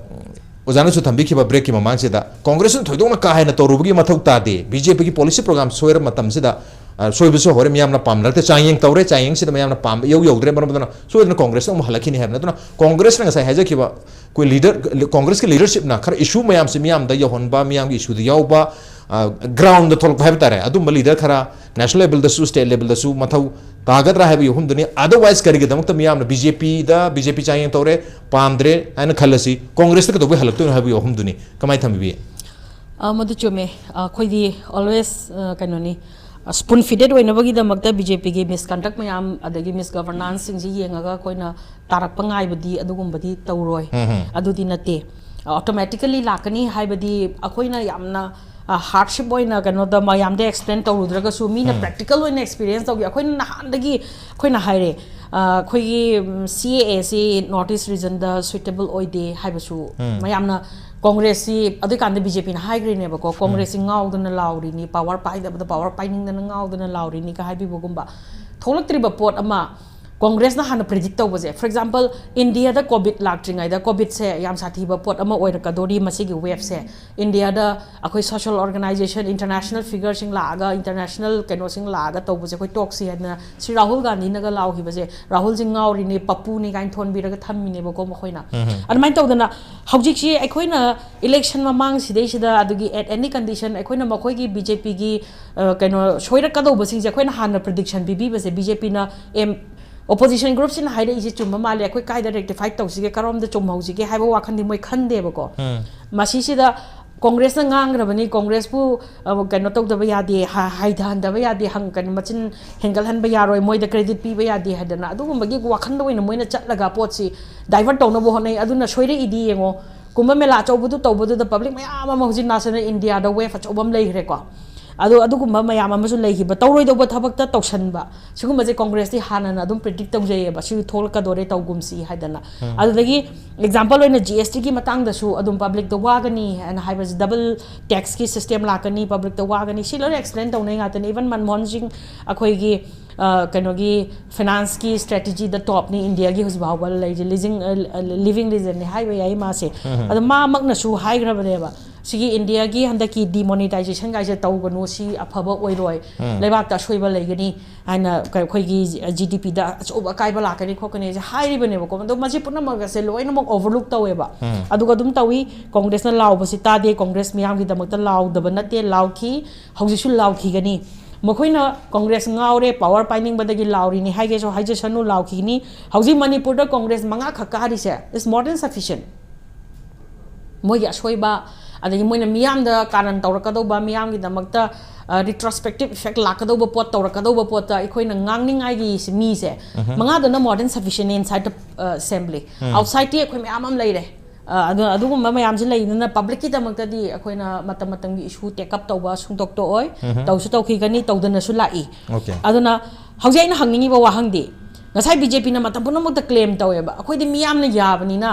ꯑꯣꯖꯥꯅꯁꯨ ꯊꯝꯕꯤꯈꯤꯕ ꯕ꯭ꯔꯦꯛꯀꯤ ꯃꯃꯥꯡꯁꯤꯗ ꯀꯣꯡꯒ꯭ꯔꯦꯁꯅ ꯊꯣꯏꯗꯣꯛꯅ ꯀꯥ ꯍꯦꯟꯅ ꯇꯧꯔꯨꯕꯒꯤ ꯃꯊꯧ ꯇꯥꯗꯦ, ꯕꯤ ꯖꯦ ꯄꯤꯒꯤ ꯄꯣꯂꯤꯁꯤ ꯄ꯭ꯔꯣꯒ꯭ꯔꯥꯝ ꯁꯣꯏꯔ ꯃꯇꯝꯁꯤꯗ, ꯑ, ꯁꯣꯏꯕꯁꯨ ꯍꯧꯔꯦ, ꯃꯤꯌꯥꯝꯅ ꯄꯥꯝꯅꯔꯛꯇꯦ, ꯆꯥꯡꯌꯦꯡ ꯇꯧꯔꯦ, ꯆꯥꯡꯌꯦꯡꯁꯤꯗ ꯃꯌꯥꯝꯅ ꯄꯥꯝꯕ ꯏꯌꯧ ꯌꯧꯗ꯭ꯔꯦ, ꯃꯔꯝ ꯑꯗꯨꯅ ꯁꯣꯏꯗꯅ ꯀꯣꯡꯒ꯭ꯔꯦꯁꯅ ꯑꯃꯨꯛ ꯍꯜꯂꯛꯈꯤꯅꯤ ꯍꯥꯏꯕꯅꯤ꯫ ꯑꯗꯨꯅ ꯀꯣꯡꯒ꯭ꯔꯦꯁꯅ ꯉꯁꯥꯏ ꯍꯥꯏꯖꯈꯤꯕ ꯑꯩꯈꯣꯏ ꯂꯤꯗꯔ, ꯀꯣꯡꯒ꯭ꯔꯦꯁꯀꯤ ꯂꯤꯗꯔꯁꯤꯞꯅ ꯈꯔ ꯏꯁꯨ ꯃꯌꯥꯝꯁꯤ ꯃꯤꯌꯥꯝꯗ ꯌꯧꯍꯟꯕ, ꯃꯤꯌꯥꯝꯒꯤ ꯏꯁꯨꯗ ꯌꯥꯎꯕ, ꯑ, ꯒ꯭ꯔꯥꯎꯟꯗ ꯊꯣꯛꯂꯛꯄ ꯍꯥꯏꯕ ꯇꯥꯔꯦ, ꯑꯗꯨꯝꯕ ꯂꯤꯗꯔ ꯈꯔ ꯅꯦꯁꯅꯦꯜ ꯂꯦꯕꯦꯜꯗꯁꯨ, ꯁ꯭ꯇꯦꯠ ꯂꯦꯕꯦꯜꯗꯁꯨ ꯃꯊꯧ ꯇꯥꯒꯗ꯭ꯔꯥ ꯍꯥꯏꯕꯒꯤ ꯑꯍꯨꯝꯗꯨꯅꯤ꯫ Otherwise ꯀꯔꯤꯒꯤꯗꯃꯛꯇ ꯃꯤꯌꯥꯝꯅ ꯕꯤ ꯖꯦ ꯄꯤꯗ, ꯕꯤ ꯖꯦ ꯄꯤ ꯆꯥꯡꯌꯦꯡ ꯇꯧꯔꯦ, ꯄꯥꯝꯗ꯭ꯔꯦ ꯍꯥꯏꯅ ꯈꯜꯂꯁꯤ, ꯀꯣꯡꯒ꯭ꯔꯦꯁꯇ ꯀꯩꯗꯧꯕꯩ ꯍꯜꯂꯛꯇꯣꯏꯅꯣ ꯍꯥꯏꯕꯒꯤ ꯑꯍꯨꯝꯗꯨꯅꯤ꯫ ꯀꯃꯥꯏꯅ ꯊꯝꯕꯤꯕꯤ? ꯑ, ꯃꯗꯨ ꯆꯨꯝꯃꯦ꯫ ꯑ, ꯑꯩꯈꯣꯏꯗꯤ always, ꯑ, ꯀꯩꯅꯣꯅꯤ, ꯑ, spoon feeded ꯑꯣꯏꯅꯕꯒꯤꯗꯃꯛꯇ ꯕꯤ ꯖꯦ ꯄꯤꯒꯤ ꯃꯤꯁꯀꯟꯗꯛ ꯃꯌꯥꯝ, ꯑꯗꯒꯤ ꯃꯤꯁꯒꯕꯔꯅꯥꯟꯁꯁꯤꯡꯁꯤ ꯌꯦꯡꯉꯒ ꯑꯩꯈꯣꯏꯅ ꯇꯥꯔꯛꯄ ꯉꯥꯏꯕꯗꯤ ꯑꯗꯨꯒꯨꯝꯕꯗꯤ ꯇꯧꯔꯣꯏ꯫ ꯎꯝ, ꯎꯝ꯫ ꯑꯗꯨꯗꯤ ꯅꯠꯇꯦ꯫ ꯑ, automatically ꯂꯥꯛꯀꯅꯤ ꯍꯥꯏꯕꯗꯤ ꯑꯩꯈꯣꯏꯅ ꯌꯥꯝꯅ, ꯑ, hardship ꯑꯣꯏꯅ ꯀꯩꯅꯣꯗ ꯃꯌꯥꯝꯗ explain ꯇꯧꯔꯨꯗ꯭ꯔꯒꯁꯨ, ꯃꯤꯅ ꯎꯝ꯫ Practical ꯑꯣꯏꯅ experience ꯇꯧꯈꯤ꯫ ꯑꯩꯈꯣꯏꯅ ꯅꯍꯥꯟꯗꯒꯤ ꯑꯩꯈꯣꯏꯅ ꯍꯥꯏꯔꯦ, ꯑ, ꯑꯩꯈꯣꯏꯒꯤ, ꯎꯝ, C A A ꯁꯤ North East regionꯗ suitable ꯑꯣꯏꯗꯦ ꯍꯥꯏꯕꯁꯨ ꯎꯝ꯫ ꯃꯌꯥꯝꯅ ꯀꯣꯡꯒ꯭ꯔꯦꯁꯁꯤ ꯑꯗꯨꯏꯀꯥꯟꯗ ꯕꯤ ꯖꯦ ꯄꯤꯅ ꯍꯥꯏꯈ꯭ꯔꯤꯅꯦꯕꯀꯣ, ꯎꯝ꯫ ꯀꯣꯡꯒ꯭ꯔꯦꯁꯁꯤ ꯉꯥꯎꯗꯅ ꯂꯥꯎꯔꯤꯅꯤ, power ꯄꯥꯏꯗꯕꯗ power ꯄꯥꯏꯅꯤꯡꯗꯅ ꯉꯥꯎꯗꯅ ꯂꯥꯎꯔꯤꯅꯤꯒ ꯍꯥꯏꯕꯤꯕꯒꯨꯝꯕ ꯊꯣꯛꯂꯛꯇ꯭ꯔꯤꯕ ꯄꯣꯠ ꯑꯃ ꯀꯣꯡꯒ꯭ꯔꯦꯁꯅ ꯍꯥꯟꯅ predict ꯇꯧꯕꯁꯦ꯫ For example, ꯏꯟꯗꯤꯌꯥꯗ COVID ꯂꯥꯛꯇ꯭ꯔꯤꯉꯩꯗ, COVIDꯁꯦ ꯌꯥꯝ ꯁꯥꯊꯤꯕ ꯄꯣꯠ ꯑꯃ ꯑꯣꯏꯔꯛꯀꯗꯣꯔꯤ, ꯃꯁꯤꯒꯤ waveꯁꯦ ꯏꯟꯗꯤꯌꯥꯗ ꯑꯩꯈꯣꯏ social organization, international figureꯁꯤꯡ ꯂꯥꯛꯑꯒ, international ꯀꯩꯅꯣꯁꯤꯡ ꯂꯥꯛꯑꯒ ꯇꯧꯕꯁꯦ ꯑꯩꯈꯣꯏ ꯇꯣꯛꯁꯤ ꯍꯥꯏꯗꯅ ꯁ꯭ꯔꯤ ꯔꯥꯍꯨꯜ ꯒꯥꯟꯙꯤꯅꯒ ꯂꯥꯎꯈꯤꯕꯁꯦ, ꯔꯥꯍꯨꯜꯁꯤ ꯉꯥꯎꯔꯤꯅꯤ, ꯄꯞꯄꯨꯅꯤ ꯀꯥꯏꯅ ꯊꯣꯟꯕꯤꯔꯒ ꯊꯝꯃꯤꯅꯦꯕꯀꯣ ꯃꯈꯣꯏꯅ꯫ ꯎꯝ, ꯎꯝ꯫ ꯑꯗꯨꯃꯥꯏꯅ ꯇꯧꯗꯅ ꯍꯧꯖꯤꯛꯁꯤ ꯑꯩꯈꯣꯏꯅ election ꯃꯃꯥꯡ ꯁꯤꯗꯩꯁꯤꯗ, ꯑꯗꯨꯒꯤ at any condition ꯑꯩꯈꯣꯏꯅ ꯃꯈꯣꯏꯒꯤ ꯕꯤ ꯖꯦ ꯄꯤꯒꯤ, ꯑ, ꯀꯩꯅꯣ ꯁꯣꯏꯔꯛꯀꯗꯧꯕꯁꯤꯡꯁꯦ ꯑꯩꯈꯣꯏꯅ ꯍꯥꯟꯅ prediction ꯄꯤꯕꯤꯕꯁꯦ, ꯕꯤ ꯖꯦ ꯄꯤꯅ ꯑꯦꯝ, opposition groupꯁꯤꯅ ꯍꯥꯏꯔꯛꯏꯁꯦ ꯆꯨꯝꯕ ꯃꯥꯜꯂꯦ, ꯑꯩꯈꯣꯏ ꯀꯥꯏꯗ rectify ꯇꯧꯁꯤꯒꯦ, ꯀꯔꯣꯝꯗ ꯆꯨꯝꯍꯧꯁꯤꯒꯦ ꯍꯥꯏꯕ ꯋꯥꯈꯜꯗꯤ ꯃꯣꯏ ꯈꯟꯗꯦꯕꯀꯣ꯫ ꯎꯝ꯫ ꯃꯁꯤꯁꯤꯗ ꯀꯣꯡꯒ꯭ꯔꯦꯁꯅ ꯉꯥꯡꯈ꯭ꯔꯕꯅꯤ, ꯀꯣꯡꯒ꯭ꯔꯦꯁꯄꯨ, ꯑ, ꯀꯩꯅꯣ ꯇꯧꯗꯕ ꯌꯥꯗꯦ, ꯍ-, ꯍꯥꯏꯊꯍꯟꯗꯕ ꯌꯥꯗꯦ, ꯍꯪ-, ꯀꯩꯅꯣ, ꯃꯆꯤꯟ ꯍꯦꯟꯒꯠꯍꯟꯕ ꯌꯥꯔꯣꯏ, ꯃꯣꯏꯗ credit ꯄꯤꯕ ꯌꯥꯗꯦ ꯍꯥꯏꯗꯅ ꯑꯗꯨꯒꯨꯝꯕꯒꯤ ꯋꯥꯈꯜꯗ ꯑꯣꯏꯅ ꯃꯣꯏꯅ ꯆꯠꯂꯒ ꯄꯣꯠꯁꯤ divert ꯇꯧꯅꯕ ꯍꯣꯠꯅꯩ꯫ ꯑꯗꯨꯅ ꯁꯣꯏꯔꯛꯏꯗꯤ ꯌꯦꯡꯉꯣ, ꯀꯨꯝꯚ ꯃꯦꯂꯥ ꯑꯆꯧꯕꯗꯨ ꯇꯧꯕꯗꯨꯗ public ꯃꯌꯥꯝ ꯑꯃ ꯍꯧꯖꯤꯛ national Indiaꯗ wave ꯑꯆꯧꯕ ꯑꯃ ꯂꯩꯈ꯭ꯔꯦꯀꯣ꯫ ꯑꯗꯣ ꯑꯗꯨꯒꯨꯝꯕ ꯃꯌꯥꯝ ꯑꯃꯁꯨ ꯂꯩꯈꯤꯕ, ꯇꯧꯔꯣꯏꯗꯧꯕ ꯊꯕꯛꯇ ꯇꯧꯁꯟꯕ, ꯁꯤꯒꯨꯝꯕꯁꯦ ꯀꯣꯡꯒ꯭ꯔꯦꯁꯇꯤ ꯍꯥꯟꯅꯅ ꯑꯗꯨꯝ ꯄ꯭ꯔꯤꯗꯤꯛ ꯇꯧꯖꯩꯌꯦꯕ, ꯁꯤ ꯊꯣꯛꯂꯛꯀꯗꯣꯔꯦ, ꯇꯧꯒꯨꯝꯁꯤ ꯍꯥꯏꯗꯅ꯫ ꯑꯗꯨꯗꯒꯤ ꯑꯦꯛꯖꯥꯝꯄꯜ ꯑꯣꯏꯅ ꯖꯤ ꯑꯦꯁ ꯇꯤꯒꯤ ꯃꯇꯥꯡꯗꯁꯨ ꯑꯗꯨꯝ ꯄꯕ꯭ꯂꯤꯛꯇ ꯋꯥꯒꯅꯤ ꯍꯥꯏꯅ ꯍꯥꯏꯕꯁꯦ, ꯗꯕꯜ ꯇꯦꯛꯁꯀꯤ ꯁꯤꯁꯇꯦꯝ ꯂꯥꯛꯀꯅꯤ, ꯄꯕ꯭ꯂꯤꯛꯇ ꯋꯥꯒꯅꯤ, ꯁꯤ ꯂꯣꯏꯅ ꯑꯦꯛꯁꯄ꯭ꯂꯦꯟ ꯇꯧꯅꯩ ꯉꯥꯛꯇꯅꯤ꯫ ꯏꯚꯟ ꯃꯟꯃꯣꯍꯟ ꯁꯤꯡ ꯑꯩꯈꯣꯏꯒꯤ ꯑ, ꯀꯩꯅꯣꯒꯤ ꯐꯥꯏꯅꯥꯟꯁꯀꯤ ꯁ꯭ꯇ꯭ꯔꯦꯇꯦꯖꯤꯗ ꯇꯣꯞꯅꯤ ꯏꯟꯗꯤꯌꯥꯒꯤ ꯍꯧꯖꯤꯛ ꯐꯥꯎꯕ ꯂꯩꯔꯤꯁꯦ, ꯂꯤꯖꯤꯡ ꯂꯤꯚꯤꯡ ꯂꯤꯖꯦꯟꯅꯤ ꯍꯥꯏꯕ ꯌꯥꯏ ꯃꯥꯁꯦ꯫ ꯑꯗꯣ ꯃꯥꯃꯛꯅꯁꯨ ꯍꯥꯏꯈ꯭ꯔꯕꯅꯦꯕ, ꯁꯤꯒꯤ ꯏꯟꯗꯤꯌꯥꯒꯤ ꯍꯟꯗꯛꯀꯤ ꯗꯤꯃꯣꯅꯤꯇꯥꯏꯖꯦꯁꯟ ꯀꯥꯏꯁꯦ ꯇꯧꯒꯅꯨ, ꯁꯤ ꯑꯐꯕ ꯑꯣꯏꯔꯣꯏ, ꯂꯩꯕꯥꯛꯇ ꯑꯁꯣꯏꯕ ꯂꯩꯒꯅꯤ ꯍꯥꯏꯅ, ꯀ- ꯑꯩꯈꯣꯏꯒꯤ ꯖꯤ ꯗꯤ ꯄꯤꯗ ꯑꯆꯧꯕ ꯑꯀꯥꯏꯕ ꯂꯥꯛꯀꯅꯤ ꯈꯣꯠꯀꯅꯤ ꯍꯥꯏꯁꯦ ꯍꯥꯏꯔꯤꯕꯅꯦꯕꯀꯣ꯫ ꯑꯗꯣ ꯃꯁꯤ ꯄꯨꯝꯅꯃꯛ ꯑꯁꯦ ꯂꯣꯏꯅꯃꯛ ꯑꯣꯚꯔꯂꯨꯛ ꯇꯧꯋꯦꯕ꯫ ꯑꯗꯨꯒ ꯑꯗꯨꯝ ꯇꯧꯏ, ꯀꯣꯡꯒ꯭ꯔꯦꯁꯅ ꯂꯥꯎꯕꯁꯤ ꯇꯥꯗꯦ, ꯀꯣꯡꯒ꯭ꯔꯦꯁ ꯃꯤꯌꯥꯝꯒꯤꯗꯃꯛꯇ ꯂꯥꯎꯗꯕ ꯅꯠꯇꯦ, ꯂꯥꯎꯈꯤ, ꯍꯧꯖꯤꯛꯁꯨ ꯂꯥꯎꯈꯤꯒꯅꯤ꯫ ꯃꯈꯣꯏꯅ ꯀꯣꯡꯒ꯭ꯔꯦꯁ ꯉꯥꯎꯔꯦ, ꯄꯋꯥꯔ ꯄꯥꯏꯅꯤꯡꯕꯗꯒꯤ ꯂꯥꯎꯔꯤꯅꯤ ꯍꯥꯏꯒꯦꯁꯨ ꯍꯥꯏꯖꯁꯅꯨ, ꯂꯥꯎꯈꯤꯒꯅꯤ꯫ ꯍꯧꯖꯤꯛ ꯃꯅꯤꯄꯨꯔꯗ ꯀꯣꯡꯒ꯭ꯔꯦꯁ ꯃꯉꯥ ꯈꯛ ꯀꯥꯔꯤꯁꯦ is more than sufficient꯫ ꯃꯣꯏꯒꯤ ꯑꯁꯣꯏꯕ, ꯑꯗꯒꯤ ꯃꯣꯏꯅ ꯃꯤꯌꯥꯝꯗ ꯀꯥꯔꯟ ꯇꯧꯔꯛꯀꯗꯧꯕ, ꯃꯤꯌꯥꯝꯒꯤꯗꯃꯛꯇ ꯔꯤꯇ꯭ꯔꯣꯁꯄꯦꯛꯇꯤꯞ ꯏꯐꯦꯛ ꯂꯥꯛꯀꯗꯧꯕ ꯄꯣꯠ, ꯇꯧꯔꯛꯀꯗꯧꯕ ꯄꯣꯠꯇ ꯑꯩꯈꯣꯏꯅ ꯉꯥꯡꯅꯤꯡꯉꯥꯏꯒꯤ ꯃꯤꯁꯦ ꯃꯉꯥꯗꯨꯅ more than sufficient inside the assembly꯫ ꯑꯥꯎꯠꯁꯥꯏꯗꯇꯤ ꯑꯩꯈꯣꯏ ꯃꯌꯥꯝ ꯑꯃ ꯂꯩꯔꯦ꯫ ꯑ, ꯑꯗꯨ ꯑꯗꯨꯒꯨꯝꯕ ꯃꯌꯥꯝꯁꯤ ꯂꯩꯗꯅ ꯄꯕ꯭ꯂꯤꯛꯀꯤꯗꯃꯛꯇꯗꯤ ꯑꯩꯈꯣꯏꯅ ꯃꯇꯝ ꯃꯇꯝꯒꯤ ꯏꯁꯨ ꯇꯦꯛ ꯑꯞ ꯇꯧꯕ ꯁꯨꯡꯇꯣꯛ ꯇꯣꯛꯑꯣꯏ꯫ ꯇꯧꯁꯨ ꯇꯧꯈꯤꯒꯅꯤ, ꯇꯧꯗꯅꯁꯨ ꯂꯥꯛꯏ꯫ ꯑꯣꯀꯦ꯫ ꯑꯗꯨꯅ ꯍꯧꯖꯤꯛ ꯑꯩꯅ ꯍꯪꯅꯤꯡꯉꯤꯕ ꯋꯥꯍꯪꯗꯤ, ꯉꯁꯥꯏ ꯕꯤ ꯖꯦ ꯄꯤꯅ ꯃꯇꯝ ꯄꯨꯝꯅꯃꯛꯇ ꯀ꯭ꯂꯦꯝ ꯇꯧꯋꯦꯕ, ꯑꯩꯈꯣꯏꯗꯤ ꯃꯤꯌꯥꯝꯅ ꯌꯥꯕꯅꯤꯅ,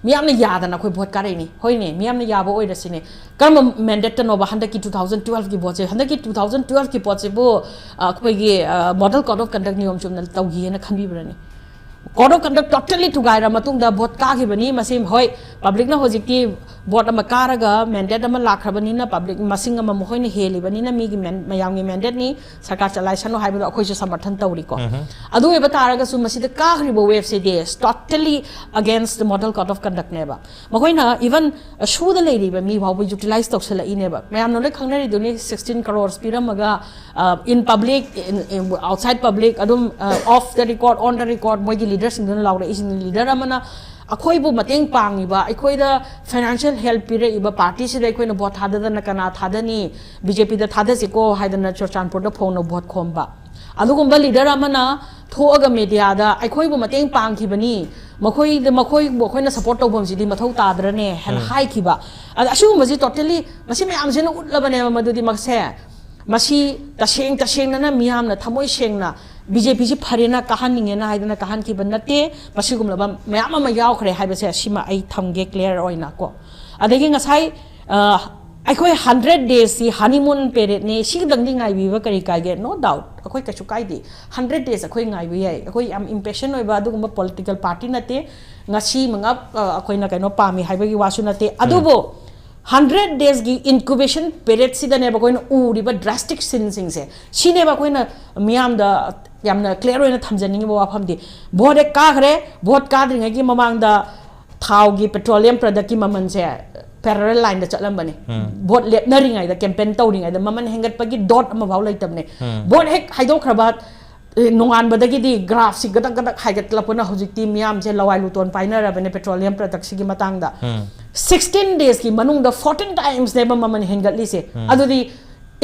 ꯃꯤꯌꯥꯝꯅ ꯌꯥꯗꯅ ꯑꯩꯈꯣꯏ ꯚꯣꯠ ꯀꯥꯔꯛꯏꯅꯤ꯫ ꯍꯣꯏꯅꯦ, ꯃꯤꯌꯥꯝꯅ ꯌꯥꯕ ꯑꯣꯏꯔꯁꯤꯅꯦ꯫ ꯀꯔꯝꯕ ꯃꯦꯟꯗꯦꯠꯇꯅꯣꯕ ꯍꯟꯗꯛꯀꯤ ꯇꯨ ꯊꯥꯎꯖꯟ ꯇꯨꯋꯦꯜꯐꯀꯤ ꯚꯣꯠꯁꯦ? ꯍꯟꯗꯛꯀꯤ ꯇꯨ ꯊꯥꯎꯖꯟ ꯇꯨꯋꯦꯜꯐꯀꯤ ꯚꯣꯠꯁꯤꯕꯨ, ꯑ, ꯑꯩꯈꯣꯏꯒꯤ ꯃꯣꯗꯦꯜ ꯀꯣꯗ ꯑꯣꯐ ꯀꯟꯗꯛ ꯅꯤꯌꯣꯝ ꯆꯨꯝꯅ ꯇꯧꯈꯤꯑꯅ ꯈꯟꯕꯤꯕ꯭ꯔꯅꯦ? ꯀꯣꯗ ꯑꯣꯐ ꯀꯟꯗꯛ ꯇꯣꯇꯦꯜꯂꯤ ꯊꯨꯒꯥꯏꯔ ꯃꯇꯨꯡꯗ ꯚꯣꯠ ꯀꯥꯈꯤꯕꯅꯤ꯫ ꯃꯁꯤ, ꯍꯣꯏ, ꯄꯕ꯭ꯂꯤꯛꯅ ꯍꯧꯖꯤꯛꯇꯤ ꯚꯣꯠ ꯑꯃ ꯀꯥꯔꯒ ꯃꯦꯟꯗꯦꯠ ꯑꯃ ꯂꯥꯛꯈ꯭ꯔꯕꯅꯤꯅ, ꯄꯕ꯭ꯂꯤꯛ ꯃꯁꯤꯡ ꯑꯃ ꯃꯈꯣꯏꯅ ꯍꯦꯜꯂꯤꯕꯅꯤꯅ, ꯃꯤꯒꯤ ꯃꯦꯟ-, ꯃꯌꯥꯝꯒꯤ ꯃꯦꯟꯗꯦꯠꯅꯤ, ꯁꯔꯀꯥꯔ ꯆꯂꯥꯏꯁꯅꯨ ꯍꯥꯏꯕꯗꯣ ꯑꯩꯈꯣꯏꯁꯨ ꯁꯃꯔꯊꯟ ꯇꯧꯔꯤꯀꯣ꯫ ꯑꯗꯨ ꯑꯣꯏꯕ ꯇꯥꯔꯒꯁꯨ ꯃꯁꯤꯗ ꯀꯥꯈ꯭ꯔꯤꯕ ꯋꯦꯕꯁꯤꯗꯤ is totally against the model code of conductꯅꯦꯕ꯫ ꯃꯈꯣꯏꯅ ꯏꯚꯟ ꯁꯨꯗ ꯂꯩꯔꯤꯕ ꯃꯤ ꯐꯥꯎꯕ ꯌꯨꯇꯤꯂꯥꯏꯁ ꯇꯧꯁꯜꯂꯛꯏꯅꯦꯕ꯫ ꯃꯌꯥꯝꯅ ꯂꯣꯏ ꯈꯪꯅꯔꯤꯗꯨꯅꯤ, ꯁꯤꯛꯁꯇꯤꯟ ꯀꯔꯣꯔꯁ ꯄꯤꯔꯝꯃꯒ, ꯏꯟ ꯄꯕ꯭ꯂꯤꯛ, ꯑꯥꯎꯠꯁꯥꯏꯠ ꯄꯕ꯭ꯂꯤꯛ, ꯑꯗꯨꯝ of the record, on the record ꯃꯣꯏꯒꯤ ꯂꯤꯗꯔꯁꯤꯡꯗꯨꯅ ꯂꯥꯎꯔꯛꯏꯁꯤꯡ, ꯂꯤꯗꯔ ꯑꯃꯅ ꯑꯩꯈꯣꯏꯕꯨ ꯃꯇꯦꯡ ꯄꯥꯡꯉꯤꯕ, ꯑꯩꯈꯣꯏꯗ ꯐꯥꯏꯅꯥꯟꯁꯤꯌꯦꯜ ꯍꯦꯜꯞ ꯄꯤꯔꯛꯏꯕ ꯄꯥꯔꯇꯤꯁꯤꯗ ꯑꯩꯈꯣꯏꯅ ꯚꯣꯠ ꯊꯥꯗꯗꯅ ꯀꯅꯥ ꯊꯥꯗꯅꯤ? ꯕꯤ ꯖꯦ ꯄꯤꯗ ꯊꯥꯗꯁꯤꯀꯣ ꯍꯥꯏꯗꯅ ꯆꯨꯔꯆꯥꯟꯄꯨꯔꯗ ꯐꯣꯡꯅ ꯚꯣꯠ ꯈꯣꯝꯕ꯫ ꯑꯗꯨꯒꯨꯝꯕ ꯂꯤꯗꯔ ꯑꯃꯅ ꯊꯣꯛꯑꯒ ꯃꯦꯗꯤꯌꯥꯗ ꯑꯩꯈꯣꯏꯕꯨ ꯃꯇꯦꯡ ꯄꯥꯡꯈꯤꯕꯅꯤ, ꯃꯈꯣꯏꯗ, ꯃꯈꯣꯏꯕꯨ ꯑꯩꯈꯣꯏꯅ ꯁꯄꯣꯔꯠ ꯇꯧꯐꯝꯁꯤꯗꯤ ꯃꯊꯧ ꯇꯥꯗ꯭ꯔꯅꯦ ꯍꯥꯏꯅ ꯍꯥꯏꯈꯤꯕ꯫ ꯑꯗ ꯑꯁꯤꯒꯨꯝꯕꯁꯤ ꯇꯣꯇꯦꯜꯂꯤ ꯃꯁꯤ ꯃꯌꯥꯝꯁꯤꯅ ꯎꯠꯂꯕꯅꯦꯕ ꯃꯗꯨꯗꯤ ꯃꯁꯦ ꯃꯁꯤ ꯇꯁꯦꯡ ꯇꯁꯦꯡꯅꯅ ꯃꯤꯌꯥꯝꯅ ꯊꯃꯣꯏ ꯁꯦꯡꯅ ꯕꯤ ꯖꯦ ꯄꯤꯁꯤ ꯐꯔꯦꯅ ꯀꯥꯍꯟꯅꯤꯡꯉꯦꯅ ꯍꯥꯏꯗꯅ ꯀꯥꯍꯟꯈꯤꯕ ꯅꯠꯇꯦ꯫ ꯃꯁꯤꯒꯨꯝꯂꯕ ꯃꯌꯥꯝ ꯑꯃ ꯌꯥꯎꯈ꯭ꯔꯦ ꯍꯥꯏꯕꯁꯦ ꯁꯤꯃ ꯑꯩ ꯊꯝꯒꯦ clear ꯑꯣꯏꯅ ꯀꯣ꯫ ꯑꯗꯒꯤ ꯉꯁꯥꯏ ꯑ, ꯑꯩꯈꯣꯏ ꯍꯟꯗ꯭ꯔꯦꯠ ꯗꯦꯖꯁꯤ ꯍꯅꯤꯃꯨꯟ ꯄꯦꯔꯦꯠꯅꯤ, ꯁꯤꯗꯪꯗꯤ ꯉꯥꯏꯕꯤꯕ ꯀꯔꯤ ꯀꯥꯏꯒꯦ? No doubt, ꯑꯩꯈꯣꯏ ꯀꯩꯁꯨ ꯀꯥꯏꯗꯦ꯫ ꯍꯟꯗ꯭ꯔꯦꯠ ꯗꯦꯖ ꯑꯩꯈꯣꯏ ꯉꯥꯏꯕ ꯌꯥꯏ꯫ ꯑꯩꯈꯣꯏ ꯌꯥꯝ impatient ꯑꯣꯏꯕ ꯑꯗꯨꯒꯨꯝꯕ ꯄꯣꯂꯤꯇꯤꯀꯦꯜ ꯄꯥꯔꯇꯤ ꯅꯠꯇꯦ꯫ ꯉꯁꯤꯃꯛ ꯑ, ꯑꯩꯈꯣꯏꯅ ꯀꯩꯅꯣ ꯄꯥꯝꯃꯤ ꯍꯥꯏꯕꯒꯤ ꯋꯥꯁꯨ ꯅꯠꯇꯦ꯫ ꯑꯗꯨꯕꯨ ꯍꯟꯗ꯭ꯔꯦꯠ ꯗꯦꯖꯀꯤ ꯏꯟꯀꯨꯕꯦꯁꯟ ꯄꯦꯔꯦꯠꯁꯤꯗꯅꯦꯕ ꯑꯩꯈꯣꯏꯅ ꯎꯔꯤꯕ ꯗ꯭ꯔꯥꯁꯇꯤꯛ ꯁꯤꯟꯁꯤꯡꯁꯦ꯫ ꯁꯤꯅꯦꯕ ꯑꯩꯈꯣꯏꯅ ꯃꯤꯌꯥꯝꯗ ꯌꯥꯝꯅ ꯀ꯭ꯂꯤꯌꯥꯔ ꯑꯣꯏꯅ ꯊꯝꯖꯅꯤꯡꯉꯤꯕ ꯋꯥꯐꯝꯗꯤ꯫ ꯚꯣꯠ ꯍꯦꯛ ꯀꯥꯈ꯭ꯔꯦ, ꯚꯣꯠ ꯀꯥꯗ꯭ꯔꯤꯉꯩꯒꯤ ꯃꯃꯥꯡꯗ ꯊꯥꯎꯒꯤ, ꯄꯦꯇ꯭ꯔꯣꯂꯤꯌꯝ ꯄ꯭ꯔꯗꯛꯀꯤ ꯃꯃꯜꯁꯦ ꯄꯦꯔꯦꯂꯦꯜ ꯂꯥꯏꯟꯗ ꯆꯠꯂꯝꯕꯅꯦ꯫ ꯚꯣꯠ ꯂꯦꯞꯅꯔꯤꯉꯩꯗ, ꯀꯦꯝꯄꯦꯟ ꯇꯧꯔꯤꯉꯩꯗ ꯃꯃꯜ ꯍꯦꯟꯒꯠꯄꯒꯤ ꯗꯣꯠ ꯑꯃꯐꯥꯎ ꯂꯩꯇꯕꯅꯦ꯫ ꯚꯣꯠ ꯍꯦꯛ ꯍꯥꯏꯗꯣꯛꯈ꯭ꯔꯕ, ꯑꯦ, ꯅꯣꯡꯉꯥꯟꯕꯗꯒꯤꯗꯤ ꯒ꯭ꯔꯥꯐꯁꯤ ꯒꯗꯛ ꯒꯗꯛ ꯍꯥꯏꯒꯠꯂꯛꯄꯅ ꯍꯧꯖꯤꯛꯇꯤ ꯃꯤꯌꯥꯝꯁꯦ ꯂꯋꯥꯏ ꯂꯨꯇꯣꯟ ꯄꯥꯏꯅꯔꯕꯅꯦ ꯄꯦꯇ꯭ꯔꯣꯂꯤꯌꯝ ꯄ꯭ꯔꯗꯛꯁꯤꯒꯤ ꯃꯇꯥꯡꯗ꯫ ꯁꯤꯛꯁꯇꯤꯟ ꯗꯦꯖꯀꯤ ꯃꯅꯨꯡꯗ ꯐꯣꯔꯇꯤꯟ ꯇꯥꯏꯝꯁꯅꯦꯕ ꯃꯃꯜ ꯍꯦꯟꯒꯠꯂꯤꯁꯦ꯫ ꯑꯗꯨꯗꯤ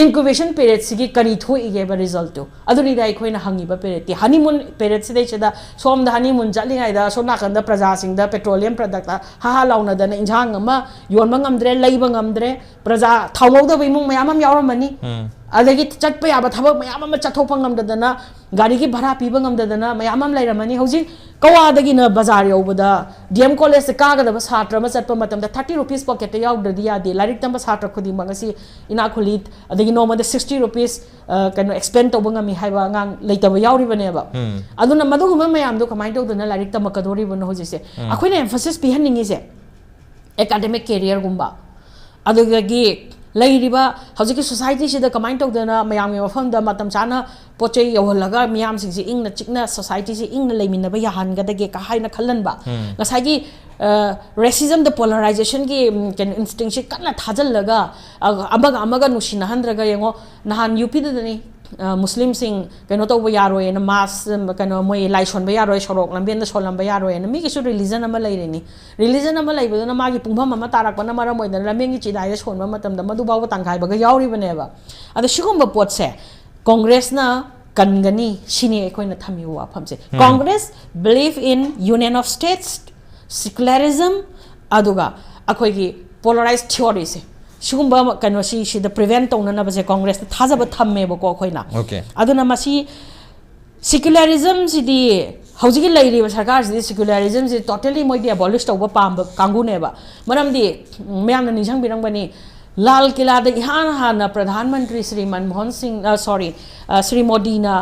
ꯏꯟꯀꯨꯕꯦꯁꯟ ꯄꯦꯔꯦꯠꯁꯤꯒꯤ ꯀꯔꯤ ꯊꯣꯛꯏꯒꯦꯕ ꯔꯤꯖꯜꯠꯇꯨ? ꯑꯗꯨꯅꯤꯗ ꯑꯩꯈꯣꯏꯅ ꯍꯪꯉꯤꯕ ꯄꯦꯔꯦꯠꯇꯤ꯫ ꯍꯅꯤꯃꯨꯟ ꯄꯦꯔꯦꯠꯁꯤꯗꯩꯁꯤꯗ ꯁꯣꯝꯗ ꯍꯅꯤꯃꯨꯟ ꯆꯠꯂꯤꯉꯩꯗ ꯁꯣꯝ ꯅꯥꯀꯟꯗ ꯄ꯭ꯔꯖꯥꯁꯤꯡꯗ ꯄꯦꯇ꯭ꯔꯣꯂꯤꯌꯝ ꯄ꯭ꯔꯗꯛꯇ ꯍꯥ ꯍꯥ ꯂꯥꯎꯅꯗꯅ ꯏꯟꯁꯥꯡ ꯑꯃ ꯌꯣꯟꯕ ꯉꯝꯗ꯭ꯔꯦ, ꯂꯩꯕ ꯉꯝꯗ꯭ꯔꯦ, ꯄ꯭ꯔꯖꯥ ꯊꯥꯎ ꯉꯧꯗꯕ ꯏꯃꯨꯡ ꯃꯌꯥꯝ ꯑꯃ ꯌꯥꯎꯔꯝꯃꯅꯤ꯫ ꯑꯗꯒꯤ ꯆꯠꯄ ꯌꯥꯕ ꯊꯕꯛ ꯃꯌꯥꯝ ꯑꯃ ꯆꯠꯊꯣꯛꯄ ꯉꯝꯗꯗꯅ, ꯒꯥꯔꯤꯒꯤ ꯚꯔꯥ ꯄꯤꯕ ꯉꯝꯗꯗꯅ ꯃꯌꯥꯝ ꯑꯃ ꯂꯩꯔꯝꯃꯅꯤ꯫ ꯍꯧꯖꯤꯛ ꯀꯋꯥꯗꯒꯤꯅ ꯕꯖꯥꯔ ꯌꯧꯕꯗ ꯗꯤ ꯑꯦꯝ ꯀꯣꯂꯦꯖꯇ ꯀꯥꯒꯗꯕ ꯁꯥꯇ꯭ꯔ ꯑꯃ ꯆꯠꯄ ꯃꯇꯝꯗ ꯊꯥꯔꯇꯤ ꯔꯨꯄꯤꯁ ꯄꯣꯀꯦꯠꯇ ꯌꯥꯎꯗ꯭ꯔꯗꯤ ꯌꯥꯗꯦ꯫ ꯂꯥꯏꯔꯤꯛ ꯇꯝꯕ ꯁꯥꯇ꯭ꯔ ꯈꯨꯗꯤꯡꯃꯛ ꯉꯁꯤ ꯏꯅꯥꯛ ꯈꯨꯜꯂꯤ꯫ ꯑꯗꯒꯤ ꯅꯣꯡꯃꯗ ꯁꯤꯛꯁꯇꯤ ꯔꯨꯄꯤꯁ, ꯑ, ꯀꯩꯅꯣ, ꯑꯦꯛꯁꯄꯦꯟ ꯇꯧꯕ ꯉꯝꯃꯤ ꯍꯥꯏꯕ ꯑꯉꯥꯡ ꯂꯩꯇꯕ ꯌꯥꯎꯔꯤꯕꯅꯦꯕ꯫ ꯑꯗꯨꯅ ꯃꯗꯨꯒꯨꯝꯕ ꯃꯌꯥꯝꯗꯣ ꯀꯃꯥꯏꯅ ꯇꯧꯗꯅ ꯂꯥꯏꯔꯤꯛ ꯇꯝꯃꯛꯀꯗꯣꯔꯤꯕꯅꯣ ꯍꯧꯖꯤꯛꯁꯦ? ꯑꯩꯈꯣꯏꯅ ꯑꯦꯝꯐꯁꯤꯁ ꯄꯤꯍꯟꯅꯤꯡꯉꯤꯁꯦ ꯑꯦꯀꯥꯗꯦꯃꯤꯛ ꯀꯦꯔꯤꯌꯔꯒꯨꯝꯕ, ꯑꯗꯨꯗꯒꯤ ꯂꯩꯔꯤꯕ ꯍꯧꯖꯤꯛꯀꯤ ꯁꯣꯁꯥꯏꯇꯤꯁꯤꯗ ꯀꯃꯥꯏꯅ ꯇꯧꯗꯅ ꯃꯌꯥꯝꯒꯤ ꯃꯐꯝꯗ ꯃꯇꯝ ꯆꯥꯅ ꯄꯣꯠ ꯆꯩ ꯌꯧꯍꯜꯂꯒ ꯃꯤꯌꯥꯝꯁꯤꯡꯁꯤ ꯏꯪꯅ ꯆꯤꯛꯅ, ꯁꯣꯁꯥꯏꯇꯤꯁꯤ ꯏꯪꯅ ꯂꯩꯃꯤꯟꯅꯕ ꯌꯥꯍꯟꯒꯗꯒꯦ ꯀ ꯍꯥꯏꯅ ꯈꯜꯍꯟꯕ꯫ ꯉꯁꯥꯏꯒꯤ, ꯑ, ꯔꯦꯁꯤꯖꯝꯗ, ꯄꯣꯂꯔꯥꯏꯖꯦꯁꯟꯒꯤ, ꯎꯝ, ꯀꯩꯅꯣ, ꯏꯟꯁꯇꯤꯡꯁꯤ ꯀꯟꯅ ꯊꯥꯖꯤꯜꯂꯒ, ꯑ, ꯑꯃꯒ ꯑꯃꯒ ꯅꯨꯡꯁꯤꯅꯍꯟꯗ꯭ꯔꯒ, ꯌꯦꯡꯉꯣ, ꯅꯍꯥꯟ ꯌꯨ ꯄꯤꯗꯨꯗꯅꯤ, ꯑ, ꯃꯨꯁꯂꯤꯝꯁꯤꯡ ꯀꯩꯅꯣ ꯇꯧꯕ ꯌꯥꯔꯣꯏꯅ, ꯃꯥꯁ, ꯀꯩꯅꯣ, ꯃꯣꯏ ꯂꯥꯏ ꯁꯣꯟꯕ ꯌꯥꯔꯣꯏ, ꯁꯣꯔꯣꯛ ꯂꯝꯕꯦꯟꯗ ꯁꯣꯜꯂꯝꯕ ꯌꯥꯔꯣꯏꯅ꯫ ꯃꯤꯒꯤꯁꯨ ꯔꯤꯂꯤꯖꯟ ꯑꯃ ꯂꯩꯔꯤꯅꯤ꯫ ꯔꯤꯂꯤꯖꯟ ꯑꯃ ꯂꯩꯕꯗꯨꯅ ꯃꯥꯒꯤ ꯄꯨꯡꯐꯝ ꯑꯃ ꯇꯥꯔꯛꯄꯅ ꯃꯔꯝ ꯑꯣꯏꯗꯅ ꯂꯝꯕꯦꯟꯒꯤ ꯆꯤꯗꯥꯏꯗ ꯁꯣꯟꯕ ꯃꯇꯝꯗ ꯃꯗꯨ ꯐꯥꯎꯕ ꯇꯪꯈꯥꯏꯕꯒ ꯌꯥꯎꯔꯤꯕꯅꯦꯕ꯫ ꯑꯗꯣ ꯁꯤꯒꯨꯝꯕ ꯄꯣꯠꯁꯦ ꯀꯣꯡꯒ꯭ꯔꯦꯁꯅ ꯀꯟꯒꯅꯤ, ꯁꯤꯅꯤ ꯑꯩꯈꯣꯏꯅ ꯊꯝꯃꯤꯕ ꯋꯥꯐꯝꯁꯦ꯫ ꯎꯝ꯫ Congress believe in union of states, secularism, ꯑꯗꯨꯒ ꯑꯩꯈꯣꯏꯒꯤ polarized theory ꯁꯦ, ꯁꯤꯒꯨꯝꯕ ꯀꯩꯅꯣꯁꯤ ꯁꯤꯗ ꯄ꯭ꯔꯤꯚꯦꯟ ꯇꯧꯅꯅꯕꯁꯦ ꯀꯣꯡꯒ꯭ꯔꯦꯁꯇ ꯊꯥꯖꯕ ꯊꯝꯃꯦꯕꯀꯣ ꯑꯩꯈꯣꯏꯅ꯫ Okay. ꯑꯗꯨꯅ ꯃꯁꯤ ꯁꯤꯀ꯭ꯌꯨꯂꯔꯤꯖꯝꯁꯤꯗꯤ, ꯍꯧꯖꯤꯛꯀꯤ ꯂꯩꯔꯤꯕ ꯁꯔꯀꯥꯔꯁꯤꯗꯤ ꯁꯤꯀ꯭ꯌꯨꯂꯔꯤꯖꯝꯁꯤ ꯇꯣꯇꯦꯂꯤ ꯃꯣꯏꯗꯤ ꯑꯦꯕꯣꯂꯤꯁ ꯇꯧꯕ ꯄꯥꯝꯕ ꯀꯥꯡꯕꯨꯅꯦꯕ꯫ ꯃꯔꯝꯗꯤ ꯎꯝ, ꯃꯌꯥꯝꯅ ꯅꯤꯡꯁꯤꯡꯕꯤꯔꯝꯒꯅꯤ, ꯂꯥꯜ ꯀꯤꯂꯥꯗ ꯏꯍꯥꯟ ꯍꯥꯟꯅ ꯄ꯭ꯔꯙꯥꯟ ꯃꯟꯇ꯭ꯔꯤ ꯁ꯭ꯔꯤ ꯃꯟꯃꯣꯍꯟ ꯁꯤꯡ, ꯑ, ꯁꯣꯔꯤ, ꯑ, ꯁ꯭ꯔꯤ ꯃꯣꯗꯤꯅ,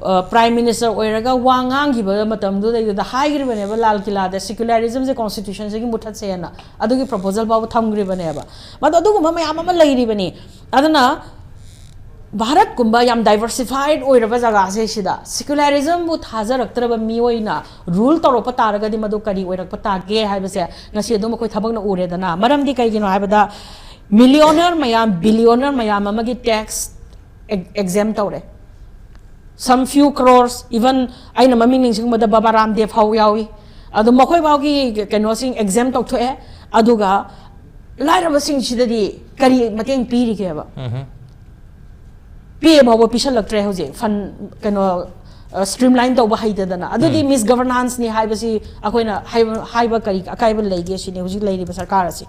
ꯑ, ꯄ꯭ꯔꯥꯏꯝ ꯃꯤꯅꯤꯁꯇꯔ ꯑꯣꯏꯔꯒ ꯋꯥ ꯉꯥꯡꯈꯤꯕ ꯃꯇꯝꯗꯨꯗꯩꯗꯨꯗ ꯍꯥꯏꯈ꯭ꯔꯤꯕꯅꯦꯕ, ꯂꯥꯜ ꯀꯤꯂꯥꯗ ꯁꯤꯀ꯭ꯌꯨꯂꯔꯤꯖꯝꯁꯦ ꯀꯣꯟꯁꯇꯤꯇ꯭ꯌꯨꯁꯟꯁꯤꯒꯤ ꯃꯨꯠꯊꯠꯁꯦꯅ꯫ ꯑꯗꯨꯒꯤ ꯄ꯭ꯔꯣꯄꯣꯖꯜ ꯐꯥꯎꯕ ꯊꯝꯈ꯭ꯔꯤꯕꯅꯦꯕ꯫ ꯃꯗꯨ ꯑꯗꯨꯒꯨꯝꯕ ꯃꯌꯥꯝ ꯑꯃ ꯂꯩꯔꯤꯕꯅꯤ꯫ ꯑꯗꯨꯅ ꯚꯥꯔꯠꯀꯨꯝꯕ ꯌꯥꯝ ꯗꯥꯏꯕꯔꯁꯤꯐꯥꯏꯠ ꯑꯣꯏꯔꯕ ꯖꯒꯥꯁꯦ ꯁꯤꯗ ꯁꯤꯀ꯭ꯌꯨꯂꯔꯤꯖꯝꯕꯨ ꯊꯥꯖꯔꯛꯇ꯭ꯔꯕ ꯃꯤꯑꯣꯏꯅ ꯔꯨꯜ ꯇꯧꯔꯛꯄ ꯇꯥꯔꯒꯗꯤ ꯃꯗꯨ ꯀꯔꯤ ꯑꯣꯏꯔꯛꯄ ꯇꯥꯒꯦ ꯍꯥꯏꯕꯁꯦ ꯉꯁꯤ ꯑꯗꯨꯝ ꯑꯩꯈꯣꯏ ꯊꯕꯛꯅ ꯎꯔꯦꯗꯅ꯫ ꯃꯔꯝꯗꯤ ꯀꯩꯒꯤꯅꯣ ꯍꯥꯏꯕꯗ, ꯃꯤꯂꯤꯌꯣꯅꯔ ꯃꯌꯥꯝ, ꯕꯤꯂꯤꯌꯣꯅꯔ ꯃꯌꯥꯝ ꯑꯃꯒꯤ ꯇꯦꯛꯁ ꯑꯦꯛꯖꯦꯝ ꯇꯧꯔꯦ꯫ Some few crores, even ꯑꯩꯅ ꯃꯃꯤꯡ ꯅꯤꯡꯁꯤꯡꯕꯗ ꯕꯕꯥ ꯔꯥꯝꯗꯦꯕ ꯐꯥꯎ ꯌꯥꯎꯏ꯫ ꯑꯗꯣ ꯃꯈꯣꯏ ꯐꯥꯎꯒꯤ ꯀꯩꯅꯣꯁꯤꯡ ꯑꯦꯛꯖꯦꯝ ꯇꯧꯊꯣꯛꯑꯦ꯫ ꯑꯗꯨꯒ ꯂꯥꯏꯔꯕꯁꯤꯡꯁꯤꯗꯗꯤ ꯀꯔꯤ ꯃꯇꯦꯡ ꯄꯤꯔꯤꯒꯦꯕ? ꯄꯤꯌꯦ ꯐꯥꯎꯕ ꯄꯤꯁꯜꯂꯛꯇ꯭ꯔꯦ ꯍꯧꯖꯤꯛ, ꯐꯟ ꯀꯩꯅꯣ, ꯁ꯭ꯇ꯭ꯔꯤꯝꯂꯥꯏꯟ ꯇꯧꯕ ꯍꯩꯇꯗꯅ꯫ ꯑꯗꯨꯗꯤ ꯃꯤꯁ ꯒꯚꯔꯅꯥꯟꯁꯅꯤ ꯍꯥꯏꯕꯁꯤ ꯑꯩꯈꯣꯏꯅ ꯍꯥꯏꯕ, ꯍꯥꯏꯕ ꯀꯔꯤ ꯑꯀꯥꯏꯕ ꯂꯩꯒꯦ ꯁꯤꯅꯤ ꯍꯧꯖꯤꯛ ꯂꯩꯔꯤꯕ ꯁꯔꯀꯥꯔ ꯑꯁꯤ꯫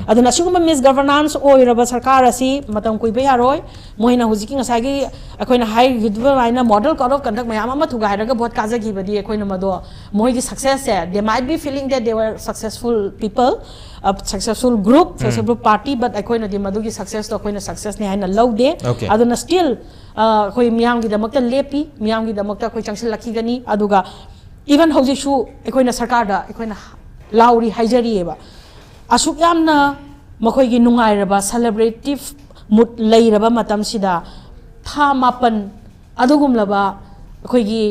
ꯑꯗꯨꯅ ꯑꯁꯤꯒꯨꯝꯕ ꯃꯤꯁ ꯒꯚꯔꯅꯥꯟꯁ ꯑꯣꯏꯔꯕ ꯁꯔꯀꯥꯔ ꯑꯁꯤ ꯃꯇꯝ ꯀꯨꯏꯕ ꯌꯥꯔꯣꯏ꯫ ꯃꯣꯏꯅ ꯍꯧꯖꯤꯛꯀꯤ ꯉꯁꯥꯏꯒꯤ ꯑꯩꯈꯣꯏꯅ ꯍꯥꯏꯈꯤꯕ ꯑꯗꯨꯃꯥꯏꯅ ꯃꯣꯗꯦꯜ ꯀꯣꯗ ꯑꯣꯐ ꯀꯟꯗꯛ ꯃꯌꯥꯝ ꯑꯃ ꯊꯨꯒꯥꯏꯔꯒ ꯚꯣꯠ ꯀꯥꯖꯈꯤꯕꯗꯤ ꯑꯩꯈꯣꯏꯅ ꯃꯗꯣ, ꯃꯣꯏꯒꯤ ꯁꯛꯁꯦꯁꯁꯦ, they might be feeling that they were successful people, a successful group, successful party, but ꯑꯩꯈꯣꯏꯅꯗꯤ ꯃꯗꯨꯒꯤ ꯁꯛꯁꯦꯁꯇꯣ ꯑꯩꯈꯣꯏꯅ ꯁꯛꯁꯦꯁꯅꯤ ꯍꯥꯏꯅ ꯂꯧꯗꯦ꯫ Okay. ꯑꯗꯨꯅ ꯁ꯭ꯇꯤꯜ ꯑꯩꯈꯣꯏ ꯃꯤꯌꯥꯝꯒꯤꯗꯃꯛꯇ ꯂꯦꯞꯄꯤ, ꯃꯤꯌꯥꯝꯒꯤꯗꯃꯛꯇ ꯑꯩꯈꯣꯏ ꯆꯪꯁꯤꯜꯂꯛꯈꯤꯒꯅꯤ꯫ ꯑꯗꯨꯒ ꯏꯚꯟ ꯍꯧꯖꯤꯛꯁꯨ ꯑꯩꯈꯣꯏꯅ ꯁꯔꯀꯥꯔꯗ ꯑꯩꯈꯣꯏꯅ ꯂꯥꯎꯔꯤ, ꯍꯥꯏꯖꯔꯤꯑꯕ꯫ ꯑꯁꯨꯛ ꯌꯥꯝꯅ ꯃꯈꯣꯏꯒꯤ ꯅꯨꯡꯉꯥꯏꯔꯕ ꯁꯦꯂꯦꯕ꯭ꯔꯦꯇꯤꯞ ꯃꯨꯠ ꯂꯩꯔꯕ ꯃꯇꯝꯁꯤꯗ ꯊꯥ ꯃꯥꯄꯟ ꯑꯗꯨꯒꯨꯝꯂꯕ ꯑꯩꯈꯣꯏꯒꯤ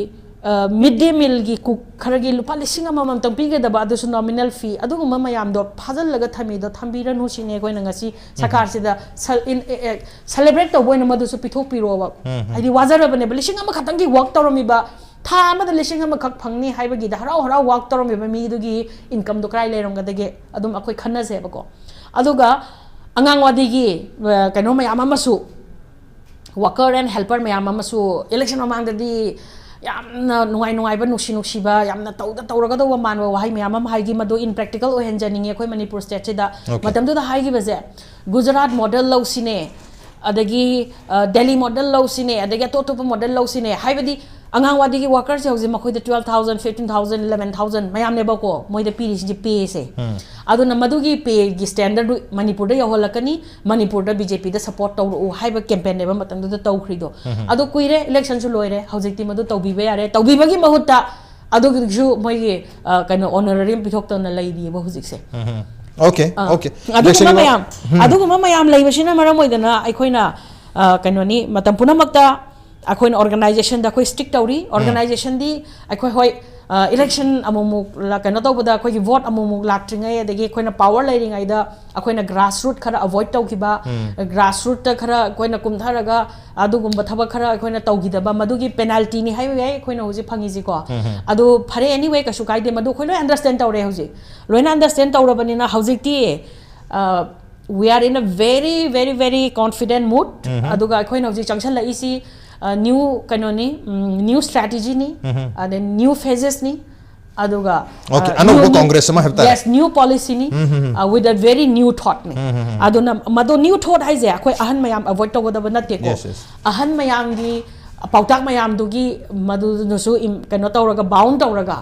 ꯃꯤꯗ ꯗꯦ ꯃꯤꯜꯒꯤ ꯀꯨꯛ ꯈꯔꯒꯤ ꯂꯨꯄꯥ ꯂꯤꯁꯤꯡ ꯑꯃꯃꯝꯇꯪ ꯄꯤꯒꯗꯕ, ꯑꯗꯨꯁꯨ ꯅꯣꯃꯤꯅꯦꯜ ꯐꯤ, ꯑꯗꯨꯒꯨꯝꯕ ꯃꯌꯥꯝꯗꯣ ꯐꯥꯖꯤꯜꯂꯒ ꯊꯝꯃꯤꯗꯣ ꯊꯝꯕꯤꯔꯅꯨ ꯁꯤꯅꯤ ꯑꯩꯈꯣꯏꯅ ꯉꯁꯤ ꯁꯔꯀꯥꯔꯁꯤꯗ ꯁꯦꯂꯦꯕ꯭ꯔꯦꯠ ꯇꯧꯕ ꯑꯣꯏꯅ ꯃꯗꯨꯁꯨ ꯄꯤꯊꯣꯛꯄꯤꯔꯣꯕ꯫ ꯍꯥꯏꯗꯤ ꯋꯥꯖꯔꯕꯅꯦꯕ, ꯂꯤꯁꯤꯡ ꯑꯃꯈꯛꯇꯪꯒꯤ ꯋꯥꯛ ꯇꯧꯔꯝꯃꯤꯕ, ꯊꯥ ꯑꯃꯗ ꯂꯤꯁꯤꯡ ꯑꯃꯈꯛ ꯐꯪꯅꯤ ꯍꯥꯏꯕꯒꯤꯗ ꯍꯔꯥꯎ ꯍꯔꯥꯎ ꯋꯥꯛ ꯇꯧꯔꯝꯃꯤꯕ ꯃꯤꯗꯨꯒꯤ ꯏꯟꯀꯝꯗꯣ ꯀꯗꯥꯏ ꯂꯩꯔꯝꯒꯗꯒꯦ? ꯑꯗꯨꯝ ꯑꯩꯈꯣꯏ ꯈꯟꯅꯁꯦꯕꯀꯣ꯫ ꯑꯗꯨꯒ ꯑꯉꯥꯡꯋꯥꯗꯤꯒꯤ, ꯑ, ꯀꯩꯅꯣ ꯃꯌꯥꯝ ꯑꯃꯁꯨ, ꯋꯥꯀꯔ ꯑꯦꯟ ꯍꯦꯜꯄꯔ ꯃꯌꯥꯝ ꯑꯃꯁꯨ ꯏꯂꯦꯛꯁꯟ ꯃꯃꯥꯡꯗꯗꯤ ꯌꯥꯝꯅ ꯅꯨꯡꯉꯥꯏ ꯅꯨꯡꯉꯥꯏꯕ, ꯅꯨꯡꯁꯤ ꯅꯨꯡꯁꯤꯕ, ꯌꯥꯝꯅ ꯇꯧꯗ ꯇꯧꯔꯒꯗꯧꯕ ꯃꯥꯟꯕ ꯋꯥꯍꯩ ꯃꯌꯥꯝ ꯑꯃ ꯍꯥꯏꯈꯤ꯫ ꯃꯗꯨ in practical ꯑꯣꯏꯍꯟꯖꯅꯤꯡꯉꯤ ꯑꯩꯈꯣꯏ ꯃꯅꯤꯄꯨꯔ ꯁ꯭ꯇꯦꯠꯁꯤꯗ꯫ Okay. ꯃꯇꯝꯗꯨꯗ ꯍꯥꯏꯈꯤꯕꯁꯦ, ꯒꯨꯖꯔꯥꯠ ꯃꯣꯗꯦꯜ ꯂꯧꯁꯤꯅꯦ, ꯑꯗꯒꯤ ꯗꯦꯜꯂꯤ ꯃꯣꯗꯦꯜ ꯂꯧꯁꯤꯅꯦ, ꯑꯗꯒꯤ ꯑꯇꯣꯞ ꯑꯇꯣꯞꯄ ꯃꯣꯗꯦꯜ ꯂꯧꯁꯤꯅꯦ꯫ ꯍꯥꯏꯕꯗꯤ ꯑꯉꯥꯡꯋꯥꯗꯤꯒꯤ ꯋꯥꯀꯔꯁꯦ ꯍꯧꯖꯤꯛ ꯃꯈꯣꯏꯗ twelve thousand, fifteen thousand, eleven thousand ꯃꯌꯥꯝꯅꯦꯕꯀꯣ ꯃꯣꯏꯗ ꯄꯤꯔꯤꯁꯤꯡꯁꯦ, ꯄꯦꯁꯦ꯫ ꯑꯗꯨꯅ ꯃꯗꯨꯒꯤ ꯄꯦꯒꯤ ꯁ꯭ꯇꯦꯟꯗꯔꯗꯨ ꯃꯅꯤꯄꯨꯔꯗ ꯌꯧꯍꯜꯂꯛꯀꯅꯤ, ꯃꯅꯤꯄꯨꯔꯗ ꯕꯤ ꯖꯦ ꯄꯤꯗ ꯁꯞꯄꯣꯔꯠ ꯇꯧꯔꯛꯎ ꯍꯥꯏꯕ ꯀꯦꯝꯄꯦꯟꯅꯦꯕ ꯃꯇꯝꯗꯨꯗ ꯇꯧꯈ꯭ꯔꯤꯗꯣ꯫ ꯑꯗꯣ ꯀꯨꯏꯔꯦ, ꯏꯂꯦꯛꯁꯟꯁꯨ ꯂꯣꯏꯔꯦ, ꯍꯧꯖꯤꯛꯇꯤ ꯃꯗꯨ ꯇꯧꯕꯤꯕ ꯌꯥꯔꯦ꯫ ꯇꯧꯕꯤꯕꯒꯤ ꯃꯍꯨꯠꯇ ꯑꯗꯨꯒꯤꯁꯨ ꯃꯣꯏꯒꯤ ꯑ, ꯀꯩꯅꯣ, ꯑꯣꯅꯔꯦꯔꯤꯌꯝ ꯄꯤꯊꯣꯛꯇꯅ ꯂꯩꯔꯤꯑꯕ ꯍꯧꯖꯤꯛꯁꯦ꯫ Okay, ꯑꯥ꯫ okay. ꯑꯗꯨꯒꯨꯝꯕ Election ꯃꯌꯥꯝ, ꯑꯗꯨꯒꯨꯝꯕ ꯃꯌꯥꯝ ꯂꯩꯕꯁꯤꯅ ꯃꯔꯝ ꯑꯣꯏꯗꯅ ꯑꯩꯈꯣꯏꯅ, ꯑ, ꯀꯩꯅꯣꯅꯤ, ꯃꯇꯝ ꯄꯨꯝꯅꯃꯛꯇ ꯑꯩꯈꯣꯏꯅ ꯑꯣꯔꯒꯅꯥꯏꯖꯦꯁꯟꯗ ꯑꯩꯈꯣꯏ ꯁ꯭ꯇꯤꯛ ꯇꯧꯔꯤ꯫ ꯑꯣꯔꯒꯅꯥꯏꯖꯦꯁꯟꯗꯤ ꯑꯩꯈꯣꯏ, ꯍꯣꯏ, ꯏꯂꯦꯛꯁꯟ ꯑꯃꯨꯛꯃꯨꯛ ꯂ-, ꯀꯩꯅꯣ ꯇꯧꯕꯗ ꯑꯩꯈꯣꯏꯒꯤ ꯚꯣꯠ ꯑꯃꯨꯛꯃꯨꯛ ꯂꯥꯛꯇ꯭ꯔꯤꯉꯩ, ꯑꯗꯒꯤ ꯑꯩꯈꯣꯏꯅ ꯄꯥꯋꯔ ꯂꯩꯔꯤꯉꯩꯗ ꯑꯩꯈꯣꯏꯅ ꯒ꯭ꯔꯥꯁꯔꯨꯠ ꯈꯔ ꯑꯦꯚꯣꯏꯗ ꯇꯧꯈꯤꯕ, ꯒ꯭ꯔꯥꯁꯔꯨꯠꯇ ꯈꯔ ꯑꯩꯈꯣꯏꯅ ꯀꯨꯝꯊꯔꯒ ꯑꯗꯨꯒꯨꯝꯕ ꯊꯕꯛ ꯈꯔ ꯑꯩꯈꯣꯏꯅ ꯇꯧꯈꯤꯗꯕ, ꯃꯗꯨꯒꯤ ꯄꯦꯅꯥꯜꯇꯤꯅꯤ ꯍꯥꯏꯕ ꯌꯥꯏ ꯑꯩꯈꯣꯏꯅ ꯍꯧꯖꯤꯛ ꯐꯪꯉꯤꯁꯤꯀꯣ꯫ ꯑꯗꯨ ꯐꯔꯦ, anyway, ꯀꯩꯁꯨ ꯀꯥꯏꯗꯦ, ꯃꯗꯨ ꯑꯩꯈꯣꯏ ꯂꯣꯏ ꯑꯟꯗꯔꯁ꯭ꯇꯦꯟ ꯇꯧꯔꯦ ꯍꯧꯖꯤꯛ꯫ ꯂꯣꯏꯅ ꯑꯟꯗꯔꯁ꯭ꯇꯦꯟ ꯇꯧꯔꯕꯅꯤꯅ ꯍꯧꯖꯤꯛꯇꯤ, uh, we are in a very, very, very confident mood. ꯑꯗꯨꯒ ꯑꯩꯈꯣꯏꯅ ꯍꯧꯖꯤꯛ ꯆꯪꯁꯜꯂꯛꯏꯁꯤ, uh, ꯅ꯭ꯌꯨ ꯀꯩꯅꯣꯅꯤ, ꯎꯝ, ꯅ꯭ꯌꯨ ꯁ꯭ꯇ꯭ꯔꯦꯇꯦꯖꯤꯅꯤ, ꯑꯗꯩ ꯅ꯭ꯌꯨ ꯐꯦꯖꯦꯁꯅꯤ, ꯑꯗꯨꯒ, Okay, uh, ꯑꯅꯧꯕ ꯅ꯭ꯌꯨ, ꯅ꯭ꯌꯨ, ꯀꯣꯡꯒ꯭ꯔꯦꯁ ꯑꯃ ꯍꯥꯏꯕ ꯇꯥꯔꯦ꯫ ꯌꯦꯁ, ꯅ꯭ꯌꯨ ꯄꯣꯂꯤꯁꯤꯅꯤ, uh, with a very new thoughtꯅꯤ꯫ ꯑꯗꯨꯅ ꯃꯗꯨ ꯅ꯭ꯌꯨ ꯊꯣꯠ ꯍꯥꯏꯁꯦ ꯑꯩꯈꯣꯏ ꯑꯍꯟ ꯃꯌꯥꯝ ꯑꯦꯚꯣꯏꯗ ꯇꯧꯒꯗꯕ ꯅꯠꯇꯦꯀꯣ꯫ Yes, yes. ꯑꯍꯟ ꯃꯌꯥꯝꯒꯤ ꯄꯥꯎꯇꯥꯛ ꯃꯌꯥꯝꯗꯨꯒꯤ ꯃꯗꯨꯅꯁꯨ ꯏꯝ-, ꯀꯩꯅꯣ ꯇꯧꯔꯒ, ꯕꯥꯎꯟ ꯇꯧꯔꯒ,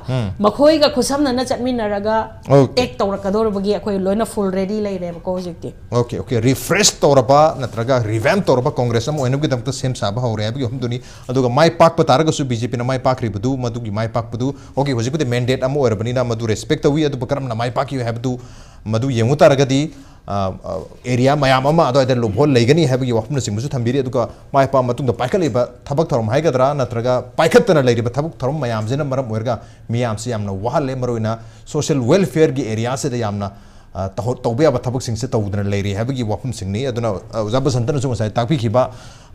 ꯃꯈꯣꯏꯒ ꯈꯨꯠꯁꯝꯅꯅ ꯆꯠꯃꯤꯟꯅꯔꯒ Okay. ꯑꯦꯛ ꯇꯧꯔꯛꯀꯗꯧꯔꯕꯒꯤ ꯑꯩꯈꯣꯏ ꯂꯣꯏꯅ ꯐꯨꯜ ꯔꯦꯗꯤ ꯂꯩꯔꯦꯕꯀꯣ ꯍꯧꯖꯤꯛꯇꯤ꯫ Okay, okay. ꯔꯤꯐ꯭ꯔꯦꯁ ꯇꯧꯔꯕ ꯅꯠꯇ꯭ꯔꯒ ꯔꯤꯚꯦꯝ ꯇꯧꯔꯕ ꯀꯣꯡꯒ꯭ꯔꯦꯁ ꯑꯃ ꯑꯣꯏꯅꯕꯒꯤꯗꯃꯛꯇ ꯁꯦꯝ ꯁꯥꯕ ꯍꯧꯔꯦ ꯍꯥꯏꯕꯒꯤ ꯋꯥꯐꯝꯗꯨꯅꯤ꯫ ꯑꯗꯨꯒ ꯃꯥꯏ ꯄꯥꯛꯄ ꯇꯥꯔꯒꯁꯨ ꯕꯤ ꯖꯦ ꯄꯤꯅ ꯃꯥꯏ ꯄꯥꯛꯈ꯭ꯔꯤꯕꯗꯨ, ꯃꯗꯨꯒꯤ ꯃꯥꯏ ꯄꯥꯛꯄꯗꯨ, okay, ꯍꯧꯖꯤꯛꯄꯨꯗꯤ ꯃꯦꯟꯗꯦꯠ ꯑꯃ ꯑꯣꯏꯔꯕꯅꯤꯅ ꯃꯗꯨ ꯔꯦꯁꯄꯦꯛ ꯇꯧꯏ꯫ ꯑꯗꯨꯕꯨ ꯀꯔꯝꯅ ꯃꯥꯏ ꯄꯥꯛꯈꯤ ꯍꯥꯏꯕꯗꯨ ꯃꯗꯨ ꯌꯦꯡꯉꯨ ꯇꯥꯔꯒꯗꯤ, ꯑ, ꯑ, ꯑꯦꯔꯤꯌꯥ ꯃꯌꯥꯝ ꯑꯃ ꯑꯗꯨꯋꯥꯏꯗ ꯂꯨꯞꯍꯣꯜ ꯂꯩꯒꯅꯤ ꯍꯥꯏꯕꯒꯤ ꯋꯥꯐꯝꯅꯆꯤꯡꯕꯁꯨ ꯊꯝꯕꯤꯔꯤ꯫ ꯑꯗꯨꯒ ꯃꯥꯏ ꯄꯥꯛꯄ ꯃꯇꯨꯡꯗ ꯄꯥꯏꯈꯠꯂꯤꯕ ꯊꯕꯛ ꯊꯧꯔꯝ ꯍꯥꯏꯒꯗ꯭ꯔꯥ ꯅꯠꯇ꯭ꯔꯒ ꯄꯥꯏꯈꯠꯇꯅ ꯂꯩꯔꯤꯕ ꯊꯕꯛ ꯊꯧꯔꯝ ꯃꯌꯥꯝꯁꯤꯅ ꯃꯔꯝ ꯑꯣꯏꯔꯒ ꯃꯤꯌꯥꯝꯁꯤ ꯌꯥꯝꯅ ꯋꯥꯍꯜꯂꯦ꯫ ꯃꯔꯨꯑꯣꯏꯅ ꯁꯣꯁꯤꯌꯦꯜ ꯋꯦꯜꯐꯤꯌꯔꯒꯤ ꯑꯦꯔꯤꯌꯥꯁꯤꯗ ꯌꯥꯝꯅ, ꯑ, ꯇꯧꯍꯧ-, ꯇꯧꯕ ꯌꯥꯕ ꯊꯕꯛꯁꯤꯡꯁꯦ ꯇꯧꯗꯅ ꯂꯩꯔꯤ ꯍꯥꯏꯕꯒꯤ ꯋꯥꯐꯝꯁꯤꯡꯅꯤ꯫ ꯑꯗꯨꯅ, ꯑ, ꯑꯣꯖꯥ ꯕꯁꯟꯇꯅꯁꯨ ꯉꯁꯥꯏ ꯇꯥꯛꯄꯤꯈꯤꯕ,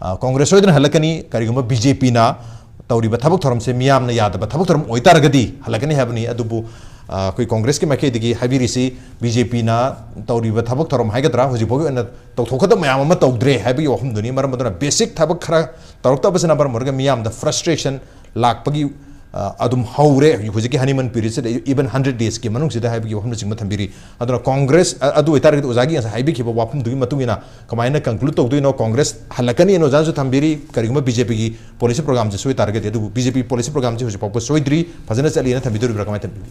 ꯑ, ꯀꯣꯡꯒ꯭ꯔꯦꯁ ꯁꯣꯏꯗꯅ ꯍꯜꯂꯛꯀꯅꯤ꯫ ꯀꯔꯤꯒꯨꯝꯕ ꯕꯤ ꯖꯦ ꯄꯤꯅ ꯇꯧꯔꯤꯕ ꯊꯕꯛ ꯊꯧꯔꯝꯁꯦ ꯃꯤꯌꯥꯝꯅ ꯌꯥꯗꯕ ꯊꯕꯛ ꯊꯧꯔꯝ ꯑꯣꯏꯇꯥꯔꯒꯗꯤ ꯍꯜꯂꯛꯀꯅꯤ ꯍꯥꯏꯕꯅꯤ꯫ ꯑꯗꯨꯕꯨ, ꯑ, ꯑꯩꯈꯣꯏ ꯀꯣꯡꯒ꯭ꯔꯦꯁꯀꯤ ꯃꯥꯏꯀꯩꯗꯒꯤ ꯍꯥꯏꯕꯤꯔꯤꯁꯤ, ꯕꯤ ꯖꯦ ꯄꯤꯅ ꯇꯧꯔꯤꯕ ꯊꯕꯛ ꯊꯧꯔꯝ ꯍꯥꯏꯒꯗ꯭ꯔꯥ, ꯍꯧꯖꯤꯛ ꯐꯥꯎꯒꯤ ꯑꯣꯏꯅ ꯇꯧꯊꯣꯛꯀꯗꯕ ꯃꯌꯥꯝ ꯑꯃ ꯇꯧꯗ꯭ꯔꯦ ꯍꯥꯏꯕꯒꯤ ꯋꯥꯐꯝꯗꯨꯅꯤ꯫ ꯃꯔꯝ ꯑꯗꯨꯅ ꯕꯦꯁꯤꯛ ꯊꯕꯛ ꯈꯔ ꯇꯧꯔꯛꯇꯕꯁꯤꯅ ꯃꯔꯝ ꯑꯣꯏꯔꯒ ꯃꯤꯌꯥꯝꯗ ꯐ꯭ꯔꯁꯇ꯭ꯔꯦꯁꯟ ꯂꯥꯛꯄꯒꯤ ꯑ, ꯑꯗꯨꯝ ꯍꯧꯔꯦ꯫ ꯍꯧꯖꯤꯛꯀꯤ honeymoon periodꯁꯤꯗ, even hundred daysꯀꯤ ꯃꯅꯨꯡꯁꯤꯗ ꯍꯥꯏꯕꯒꯤ ꯋꯥꯐꯝꯅꯆꯤꯡꯕ ꯊꯝꯕꯤꯔꯤ꯫ ꯑꯗꯨꯅ ꯀꯣꯡꯒ꯭ꯔꯦꯁ, ꯑ, ꯑꯗꯨ ꯑꯣꯏꯇꯥꯔꯒꯗꯤ ꯑꯣꯖꯥꯒꯤ ꯉꯁꯥꯏ ꯍꯥꯏꯕꯤꯈꯤꯕ ꯋꯥꯐꯝꯗꯨꯒꯤ ꯃꯇꯨꯡ ꯏꯟꯅ ꯀꯃꯥꯏꯅ conclude ꯇꯧꯗꯣꯏꯅꯣ? ꯀꯣꯡꯒ꯭ꯔꯦꯁ ꯍꯜꯂꯛꯀꯅꯤꯅ ꯑꯣꯖꯥꯅꯁꯨ ꯊꯝꯕꯤꯔꯤ꯫ ꯀꯔꯤꯒꯨꯝꯕ BJPꯒꯤ policy programꯁꯦ ꯁꯣꯏ ꯇꯥꯔꯒꯗꯤ, ꯑꯗꯨꯕꯨ BJP policy programꯁꯦ ꯍꯧꯖꯤꯛ ꯐꯥꯎꯕ ꯁꯣꯏꯗ꯭ꯔꯤ, ꯐꯖꯅ ꯆꯠꯂꯤꯅ ꯊꯝꯕꯤꯗꯣꯔꯤꯕ꯭ꯔꯥ? ꯀꯃꯥꯏꯅ ꯊꯝꯕꯤꯔꯤ?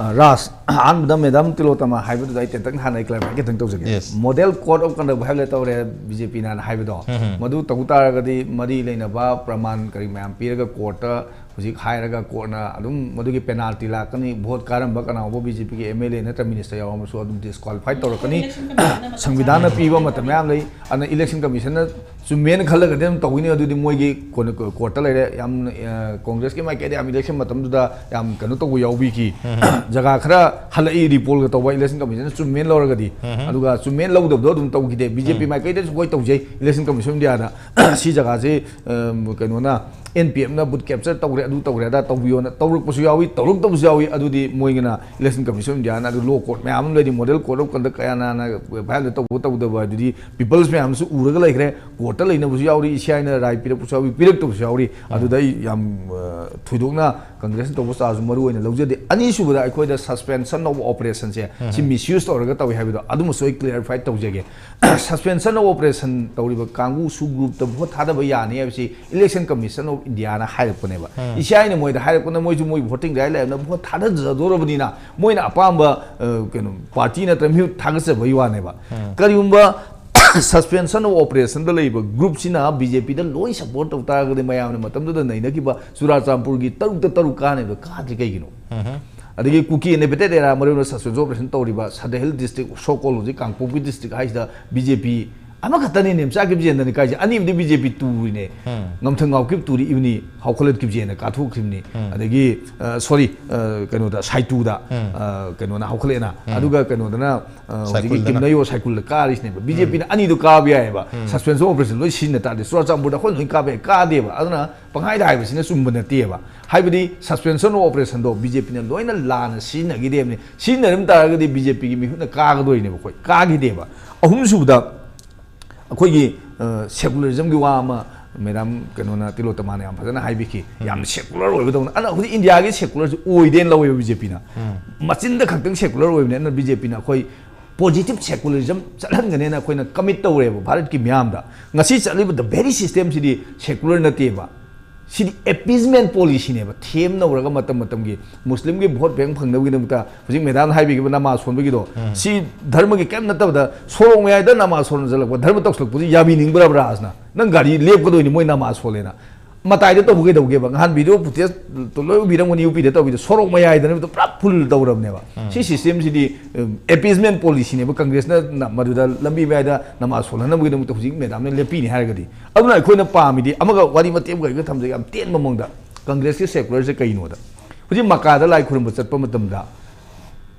ꯑ, ꯔꯥꯖ, ꯑꯍꯥꯟꯕꯗ ꯃꯦꯗꯥꯝ ꯇꯤꯂꯣꯇꯃꯥ ꯍꯥꯏꯕꯗꯨꯗ ꯑꯩ ꯇꯦꯟꯇꯛ ꯍꯥꯟꯅ ꯑꯩ clarify ꯈꯤꯇꯪ ꯇꯧꯖꯒꯦ꯫ Yes. Model Code of Conduct ꯍꯥꯏꯕ ꯂꯩ ꯇꯧꯔꯦ, BJPꯅ ꯍꯥꯏꯕꯗꯣ꯫ ꯎꯝ, ꯎꯝ꯫ ꯃꯗꯨ ꯇꯧ ꯇꯥꯔꯒꯗꯤ ꯃꯔꯤ ꯂꯩꯅꯕ ꯄ꯭ꯔꯃꯥꯟ ꯀꯔꯤ ꯃꯌꯥꯝ ꯄꯤꯔꯒ courtꯇ ꯍꯧꯖꯤꯛ ꯍꯥꯏꯔꯒ courtꯅ ꯑꯗꯨꯝ ꯃꯗꯨꯒꯤ penalty ꯂꯥꯛꯀꯅꯤ, vote ꯀꯥꯔꯝꯕ ꯀꯅꯥꯒꯨꯝꯕ BJPꯒꯤ MLA ꯅꯠꯇ꯭ꯔ minister ꯌꯥꯎꯔꯝꯃꯁꯨ ꯑꯗꯨꯝ disqualify ꯇꯧꯔꯛꯀꯅꯤ꯫ Election Commissionꯅ ꯃꯇꯝ ꯁꯪꯕꯤꯙꯥꯟꯅ ꯆꯥꯅ ꯄꯤꯕ ꯃꯇꯝ ꯃꯌꯥꯝ ꯂꯩ꯫ ꯑꯗꯨꯅ election commissionꯅ ꯆꯨꯝꯃꯦꯅ ꯈꯜꯂꯒꯗꯤ ꯑꯗꯨꯝ ꯇꯧꯒꯅꯤ꯫ ꯑꯗꯨꯗꯤ ꯃꯣꯏꯒꯤ ꯀꯣꯟꯅ courtꯇ ꯂꯩꯔꯦ꯫ ꯌꯥꯝ, ꯑ, ꯀꯣꯡꯒ꯭ꯔꯦꯁꯀꯤ ꯃꯥꯏꯀꯩꯗ ꯌꯥꯝ election ꯃꯇꯝꯗꯨꯗ ꯌꯥꯝ ꯀꯩꯅꯣ ꯇꯧꯕ ꯌꯥꯎꯕꯤꯈꯤ꯫ ꯎꯝ꯫ ꯖꯒꯥ ꯈꯔ ꯍꯜꯂꯛꯏ recallꯒ ꯇꯧꯕ, election commissionꯅ ꯆꯨꯝꯃꯦꯅ ꯂꯧꯔꯒꯗꯤ꯫ ꯎꯝ꯫ ꯑꯗꯨꯒ ꯆꯨꯝꯃꯦꯅ ꯂꯧꯗꯕꯗꯣ ꯑꯗꯨꯝ ꯇꯧꯈꯤꯗꯦ꯫ BJP ꯎꯝ꯫ ꯃꯥꯏꯀꯩꯗꯁꯨ ꯑꯩꯈꯣꯏ ꯇꯧꯖꯩ, election commission of Indiaꯗ꯫ ꯁꯤ ꯖꯒꯥꯁꯤ, ꯑ, ꯀꯩꯅꯣꯅ, NPFꯅ vote capture ꯇꯧꯈ꯭ꯔꯦ, ꯑꯗꯨ ꯇꯧꯈ꯭ꯔꯦ, ꯑꯗꯥ ꯇꯧꯕꯤꯌꯣꯅ ꯇꯧꯔꯛꯄꯁꯨ ꯌꯥꯎꯏ, ꯇꯧꯔꯛꯇꯕꯁꯨ ꯌꯥꯎꯏ꯫ ꯑꯗꯨꯗꯤ ꯃꯣꯏꯒꯤꯅ election commission of Indiaꯅ ꯑꯗꯨ law court ꯃꯌꯥꯝ ꯑꯃ ꯂꯩꯔꯤ, model code of conduct ꯀꯌꯥ ꯅꯥꯅ violate ꯇꯧꯕ ꯇꯧꯗꯕ ꯑꯗꯨꯗꯤ people's ꯃꯌꯥꯝꯁꯨ ꯎꯔꯒ ꯂꯩꯈ꯭ꯔꯦ꯫ Courtꯇ ꯂꯩꯅꯕꯁꯨ ꯌꯥꯎꯔꯤ, ECIꯅ ꯔꯥꯏ ꯄꯤꯔꯛꯄꯁꯨ ꯌꯥꯎꯔꯤ, ꯄꯤꯔꯛꯇꯕꯁꯨ ꯌꯥꯎꯔꯤ꯫ ꯎꯝ꯫ ꯑꯗꯨꯗ ꯑꯩ ꯌꯥꯝ, ꯑ, ꯊꯣꯏꯗꯣꯛꯅ ꯀꯪꯒ꯭ꯔꯦꯁꯅ ꯇꯧꯕ ꯆꯥꯔꯖꯁꯨ ꯃꯔꯨ ꯑꯣꯏꯅ ꯂꯧꯖꯗꯦ꯫ ꯑꯅꯤꯁꯨꯕꯗ ꯑꯩꯈꯣꯏꯗ suspension of operationꯁꯦ, ꯎꯝ꯫ ꯁꯤ misuse ꯇꯧꯔꯒ ꯇꯧꯏ ꯍꯥꯏꯕꯗꯣ ꯑꯗꯨꯃꯁꯨ ꯑꯩ clarify ꯇꯧꯖꯒꯦ꯫ Suspension of operation ꯇꯧꯔꯤꯕ ꯀꯥꯡꯕꯨꯁꯨ groupꯇ vote ꯊꯥꯗꯕ ꯌꯥꯅꯤ ꯍꯥꯏꯕꯁꯤ election commission of Indiaꯅ ꯍꯥꯏꯔꯛꯄꯅꯦꯕ꯫ ꯎꯝ꯫ ECIꯅ ꯃꯣꯏꯗ ꯍꯥꯏꯔꯛꯄꯅ ꯃꯣꯏꯁꯨ ꯃꯣꯏ voting right ꯂꯩꯔꯕꯅꯤꯅ vote ꯊꯥꯗꯖꯗꯣꯔꯕꯅꯤꯅ ꯃꯣꯏꯅ ꯑꯄꯥꯝꯕ, ꯑ, ꯀꯩꯅꯣ, party ꯅꯠꯇ꯭ꯔ ꯃꯤꯍꯨꯠ ꯊꯥꯒꯠꯆꯕꯒꯤ ꯋꯥꯅꯦꯕ꯫ ꯎꯝ꯫ ꯀꯔꯤꯒꯨꯝꯕ suspension of operationꯗ ꯂꯩꯕ groupꯁꯤꯅ BJPꯗ ꯂꯣꯏ support ꯇꯧ ꯇꯥꯔꯒꯗꯤ ꯃꯌꯥꯝꯅ ꯃꯇꯝꯗꯨꯗ ꯅꯩꯅꯈꯤꯕ ꯆꯨꯔꯥꯆꯥꯟꯄꯨꯔꯒꯤ ꯇꯔꯨꯛꯇ ꯇꯔꯨꯛ ꯀꯥꯅꯦꯕ, ꯀꯥꯗ꯭ꯔꯤ ꯀꯩꯒꯤꯅꯣ? ꯎꯝ꯫ ꯑꯗꯒꯤ ꯀꯨꯀꯤ inhabited area ꯃꯔꯨꯑꯣꯏꯅ suspension operation ꯇꯧꯔꯤꯕ Sadar Hill district, so called ꯍꯧꯖꯤꯛ ꯀꯥꯡꯄꯣꯛꯄꯤ district ꯍꯥꯏꯁꯤꯗ BJP ꯑꯃꯈꯛꯇꯅꯤ ꯅꯦꯝꯆꯥ ꯀꯤꯞꯖꯦꯟꯗꯅꯤ ꯀꯥꯏꯁꯦ, ꯑꯅꯤꯕꯨꯗꯤ BJP ꯇꯨꯔꯤꯅꯦ꯫ ꯎꯝ꯫ ꯉꯝꯊꯪ ꯉꯥꯎꯀꯤꯞ ꯇꯨꯔꯤ ꯏꯕꯅꯤ, ꯍꯥꯎꯈꯣꯂꯦꯠ ꯀꯤꯞꯖꯦꯟꯅ ꯀꯥꯊꯣꯛꯈ꯭ꯔꯤꯕꯅꯤ꯫ ꯎꯝ꯫ ꯑꯗꯒꯤ, ꯑ, sorry, ꯑ, ꯀꯩꯅꯣꯗ, ꯁꯥꯏꯇꯨꯗ, ꯎꯝ꯫ ꯑ, ꯀꯩꯅꯣꯅ ꯍꯥꯎꯈꯠꯂꯛꯑꯦꯅ꯫ ꯎꯝ꯫ ꯑꯗꯨꯒ ꯀꯩꯅꯣꯗꯅ, ꯑ, ꯍꯧꯖꯤꯛꯀꯤ ꯁꯥꯏꯀꯨꯜꯗꯅ꯫ ꯀꯤꯝꯅꯌꯣ ꯁꯥꯏꯀꯨꯜꯗ ꯀꯥꯔꯤꯁꯤꯅꯦꯕ꯫ BJPꯅ ꯎꯝ꯫ ꯑꯅꯤꯗꯨ ꯀꯥꯕ ꯌꯥꯏꯑꯕ꯫ ꯎꯝ꯫ Suspension operation ꯂꯣꯏ ꯁꯤꯖꯤꯟꯅ ꯇꯥꯔꯗꯤ ꯆꯨꯔꯥꯆꯥꯟꯄꯨꯔꯗ ꯑꯩꯈꯣꯏ ꯂꯣꯏ ꯀꯥꯕ ꯌꯥꯏ, ꯀꯥꯗꯦꯕ꯫ ꯑꯗꯨꯅ ꯄꯪꯍꯥꯏꯗ ꯍꯥꯏꯕꯁꯤꯅ ꯆꯨꯝꯕ ꯅꯠꯇꯦꯕ꯫ ꯍꯥꯏꯕꯗꯤ suspension of operationꯗꯣ BJPꯅ ꯂꯣꯏꯅ ꯂꯥꯟꯅ ꯁꯤꯖꯤꯟꯅꯈꯤꯗꯦꯕꯅꯤ꯫ ꯁꯤꯖꯤꯟꯅꯔꯝ ꯇꯥꯔꯒꯗꯤ BJPꯒꯤ ꯃꯤꯍꯨꯠꯅ ꯀꯥꯒꯗꯣꯏꯅꯦꯕ, ꯑꯩꯈꯣꯏ ꯀꯥꯈꯤꯗꯦꯕ꯫ ꯑꯍꯨꯝꯁꯨꯕꯗ ꯑꯩꯈꯣꯏꯒꯤ, ꯑ, secularismꯒꯤ ꯋꯥ ꯑꯃ, ꯃꯦꯗꯥꯝ ꯀꯩꯅꯣꯅ, ꯇꯤꯂꯣꯇꯃꯥꯅ ꯌꯥꯝ ꯐꯖꯅ ꯍꯥꯏꯕꯤꯈꯤ, ꯌꯥꯝ ꯁꯦꯀꯨꯂꯔ ꯑꯣꯏꯕꯗꯧꯅ꯫ ꯑꯗꯨꯅ ꯍꯧꯖꯤꯛ ꯏꯟꯗꯤꯌꯥꯒꯤ ꯁꯦꯀꯨꯂꯔꯁꯤ ꯑꯣꯏꯗꯦꯅ ꯂꯧꯋꯦꯕ ꯕꯤ ꯖꯦ ꯄꯤꯅ꯫ ꯃꯆꯤꯟꯗ ꯈꯛꯇꯪ ꯁꯦꯀꯨꯂꯔ ꯑꯣꯏꯕꯅꯦ꯫ ꯑꯗꯨꯅ ꯕꯤ ꯖꯦ ꯄꯤꯅ ꯑꯩꯈꯣꯏ ꯄꯣꯖꯤꯇꯤꯚ ꯁꯦꯀꯨꯂꯔꯤꯖꯝ ꯆꯠꯍꯟꯒꯅꯦꯅ ꯑꯩꯈꯣꯏꯅ ꯀꯃꯤꯠ ꯇꯧꯔꯦꯕ ꯚꯥꯔꯠꯀꯤ ꯃꯤꯌꯥꯝꯗ꯫ ꯉꯁꯤ ꯆꯠꯂꯤꯕ the very system ꯁꯤꯗꯤ ꯁꯦꯀꯨꯂꯔ ꯅꯠꯇꯦꯕ꯫ ꯁꯤꯗꯤ ꯑꯦꯄꯤꯖꯃꯦꯟ ꯄꯣꯂꯤꯁꯤꯅꯦꯕ꯫ ꯊꯦꯝ ꯅꯧꯔꯒ ꯃꯇꯝ ꯃꯇꯝꯒꯤ ꯃꯨꯁꯂꯤꯝꯒꯤ ꯚꯣꯠ ꯕꯦꯡ ꯐꯪꯅꯕꯒꯤꯗꯃꯛꯇ ꯍꯧꯖꯤꯛ ꯃꯦꯗꯥꯝꯅ ꯍꯥꯏꯕꯤꯈꯤꯕ ꯅꯃꯥꯖ ꯁꯣꯟꯕꯒꯤꯗꯣ, ꯁꯤ ꯙꯔꯃꯒꯤ ꯀꯔꯤꯝ ꯅꯠꯇꯕꯗ ꯁꯣꯔꯣꯛ ꯃꯌꯥꯏꯗ ꯅꯃꯥꯖ ꯁꯣꯟꯖꯜꯂꯛꯄ, ꯙꯔꯃ ꯇꯧꯁꯤꯜꯂꯛꯄꯁꯤ ꯌꯥꯕꯤꯅꯤꯡꯕ꯭ꯔꯕ꯭ꯔꯥ? ꯑꯁꯤꯅ ꯅꯪ ꯒꯥꯔꯤ ꯂꯦꯞꯀꯗꯣꯏꯅꯤ, ꯃꯣꯏ ꯅꯃꯥꯖ ꯁꯣꯜꯂꯦꯅ꯫ ꯃꯇꯥꯏꯗ ꯇꯧꯕ ꯀꯩꯗꯧꯒꯦꯕ? ꯉꯍꯥꯟ ꯚꯤꯗꯤꯑꯣ ꯐꯨꯇꯦꯖ ꯂꯣꯏ ꯎꯕꯤꯔꯝꯒꯅꯤ, ꯌꯨ ꯄꯤꯗ ꯇꯧꯕꯤꯗꯣ꯫ ꯁꯣꯔꯣꯛ ꯃꯌꯥꯏꯗꯅꯦꯕ ꯄꯨꯔꯥ ꯐꯨꯜ ꯇꯧꯔꯕꯅꯦꯕ꯫ ꯁꯤ ꯁꯤꯁꯇꯦꯝꯁꯤꯗꯤ ꯑꯦꯄꯤꯖꯃꯦꯟ ꯄꯣꯂꯤꯁꯤꯅꯦꯕ꯫ ꯀꯪꯒ꯭ꯔꯦꯁꯅ ꯅ-, ꯃꯗꯨꯗ ꯂꯝꯕꯤ ꯃꯌꯥꯏꯗ ꯅꯃꯥꯖ ꯁꯣꯜꯍꯟꯅꯕꯒꯤꯗꯃꯛꯇ ꯍꯧꯖꯤꯛ ꯃꯦꯗꯥꯝꯅ ꯂꯦꯞꯄꯤꯅꯤ ꯍꯥꯏꯔꯒꯗꯤ꯫ ꯑꯗꯨꯅ ꯑꯩꯈꯣꯏꯅ ꯄꯥꯝꯃꯤꯗꯤ, ꯑꯃꯒ ꯋꯥꯔꯤ ꯃꯇꯦꯛ ꯑꯃꯒ ꯑꯩꯒ ꯊꯝꯖꯒꯦ, ꯌꯥꯝ ꯇꯦꯟꯕ ꯃꯑꯣꯡꯗ, ꯀꯪꯒ꯭ꯔꯦꯁꯀꯤ ꯁꯦꯀꯨꯂꯔꯁꯦ ꯀꯩꯅꯣꯗ, ꯍꯧꯖꯤꯛ ꯃꯀꯥꯗ ꯂꯥꯏ ꯈꯨꯔꯨꯝꯕ ꯆꯠꯄ ꯃꯇꯝꯗ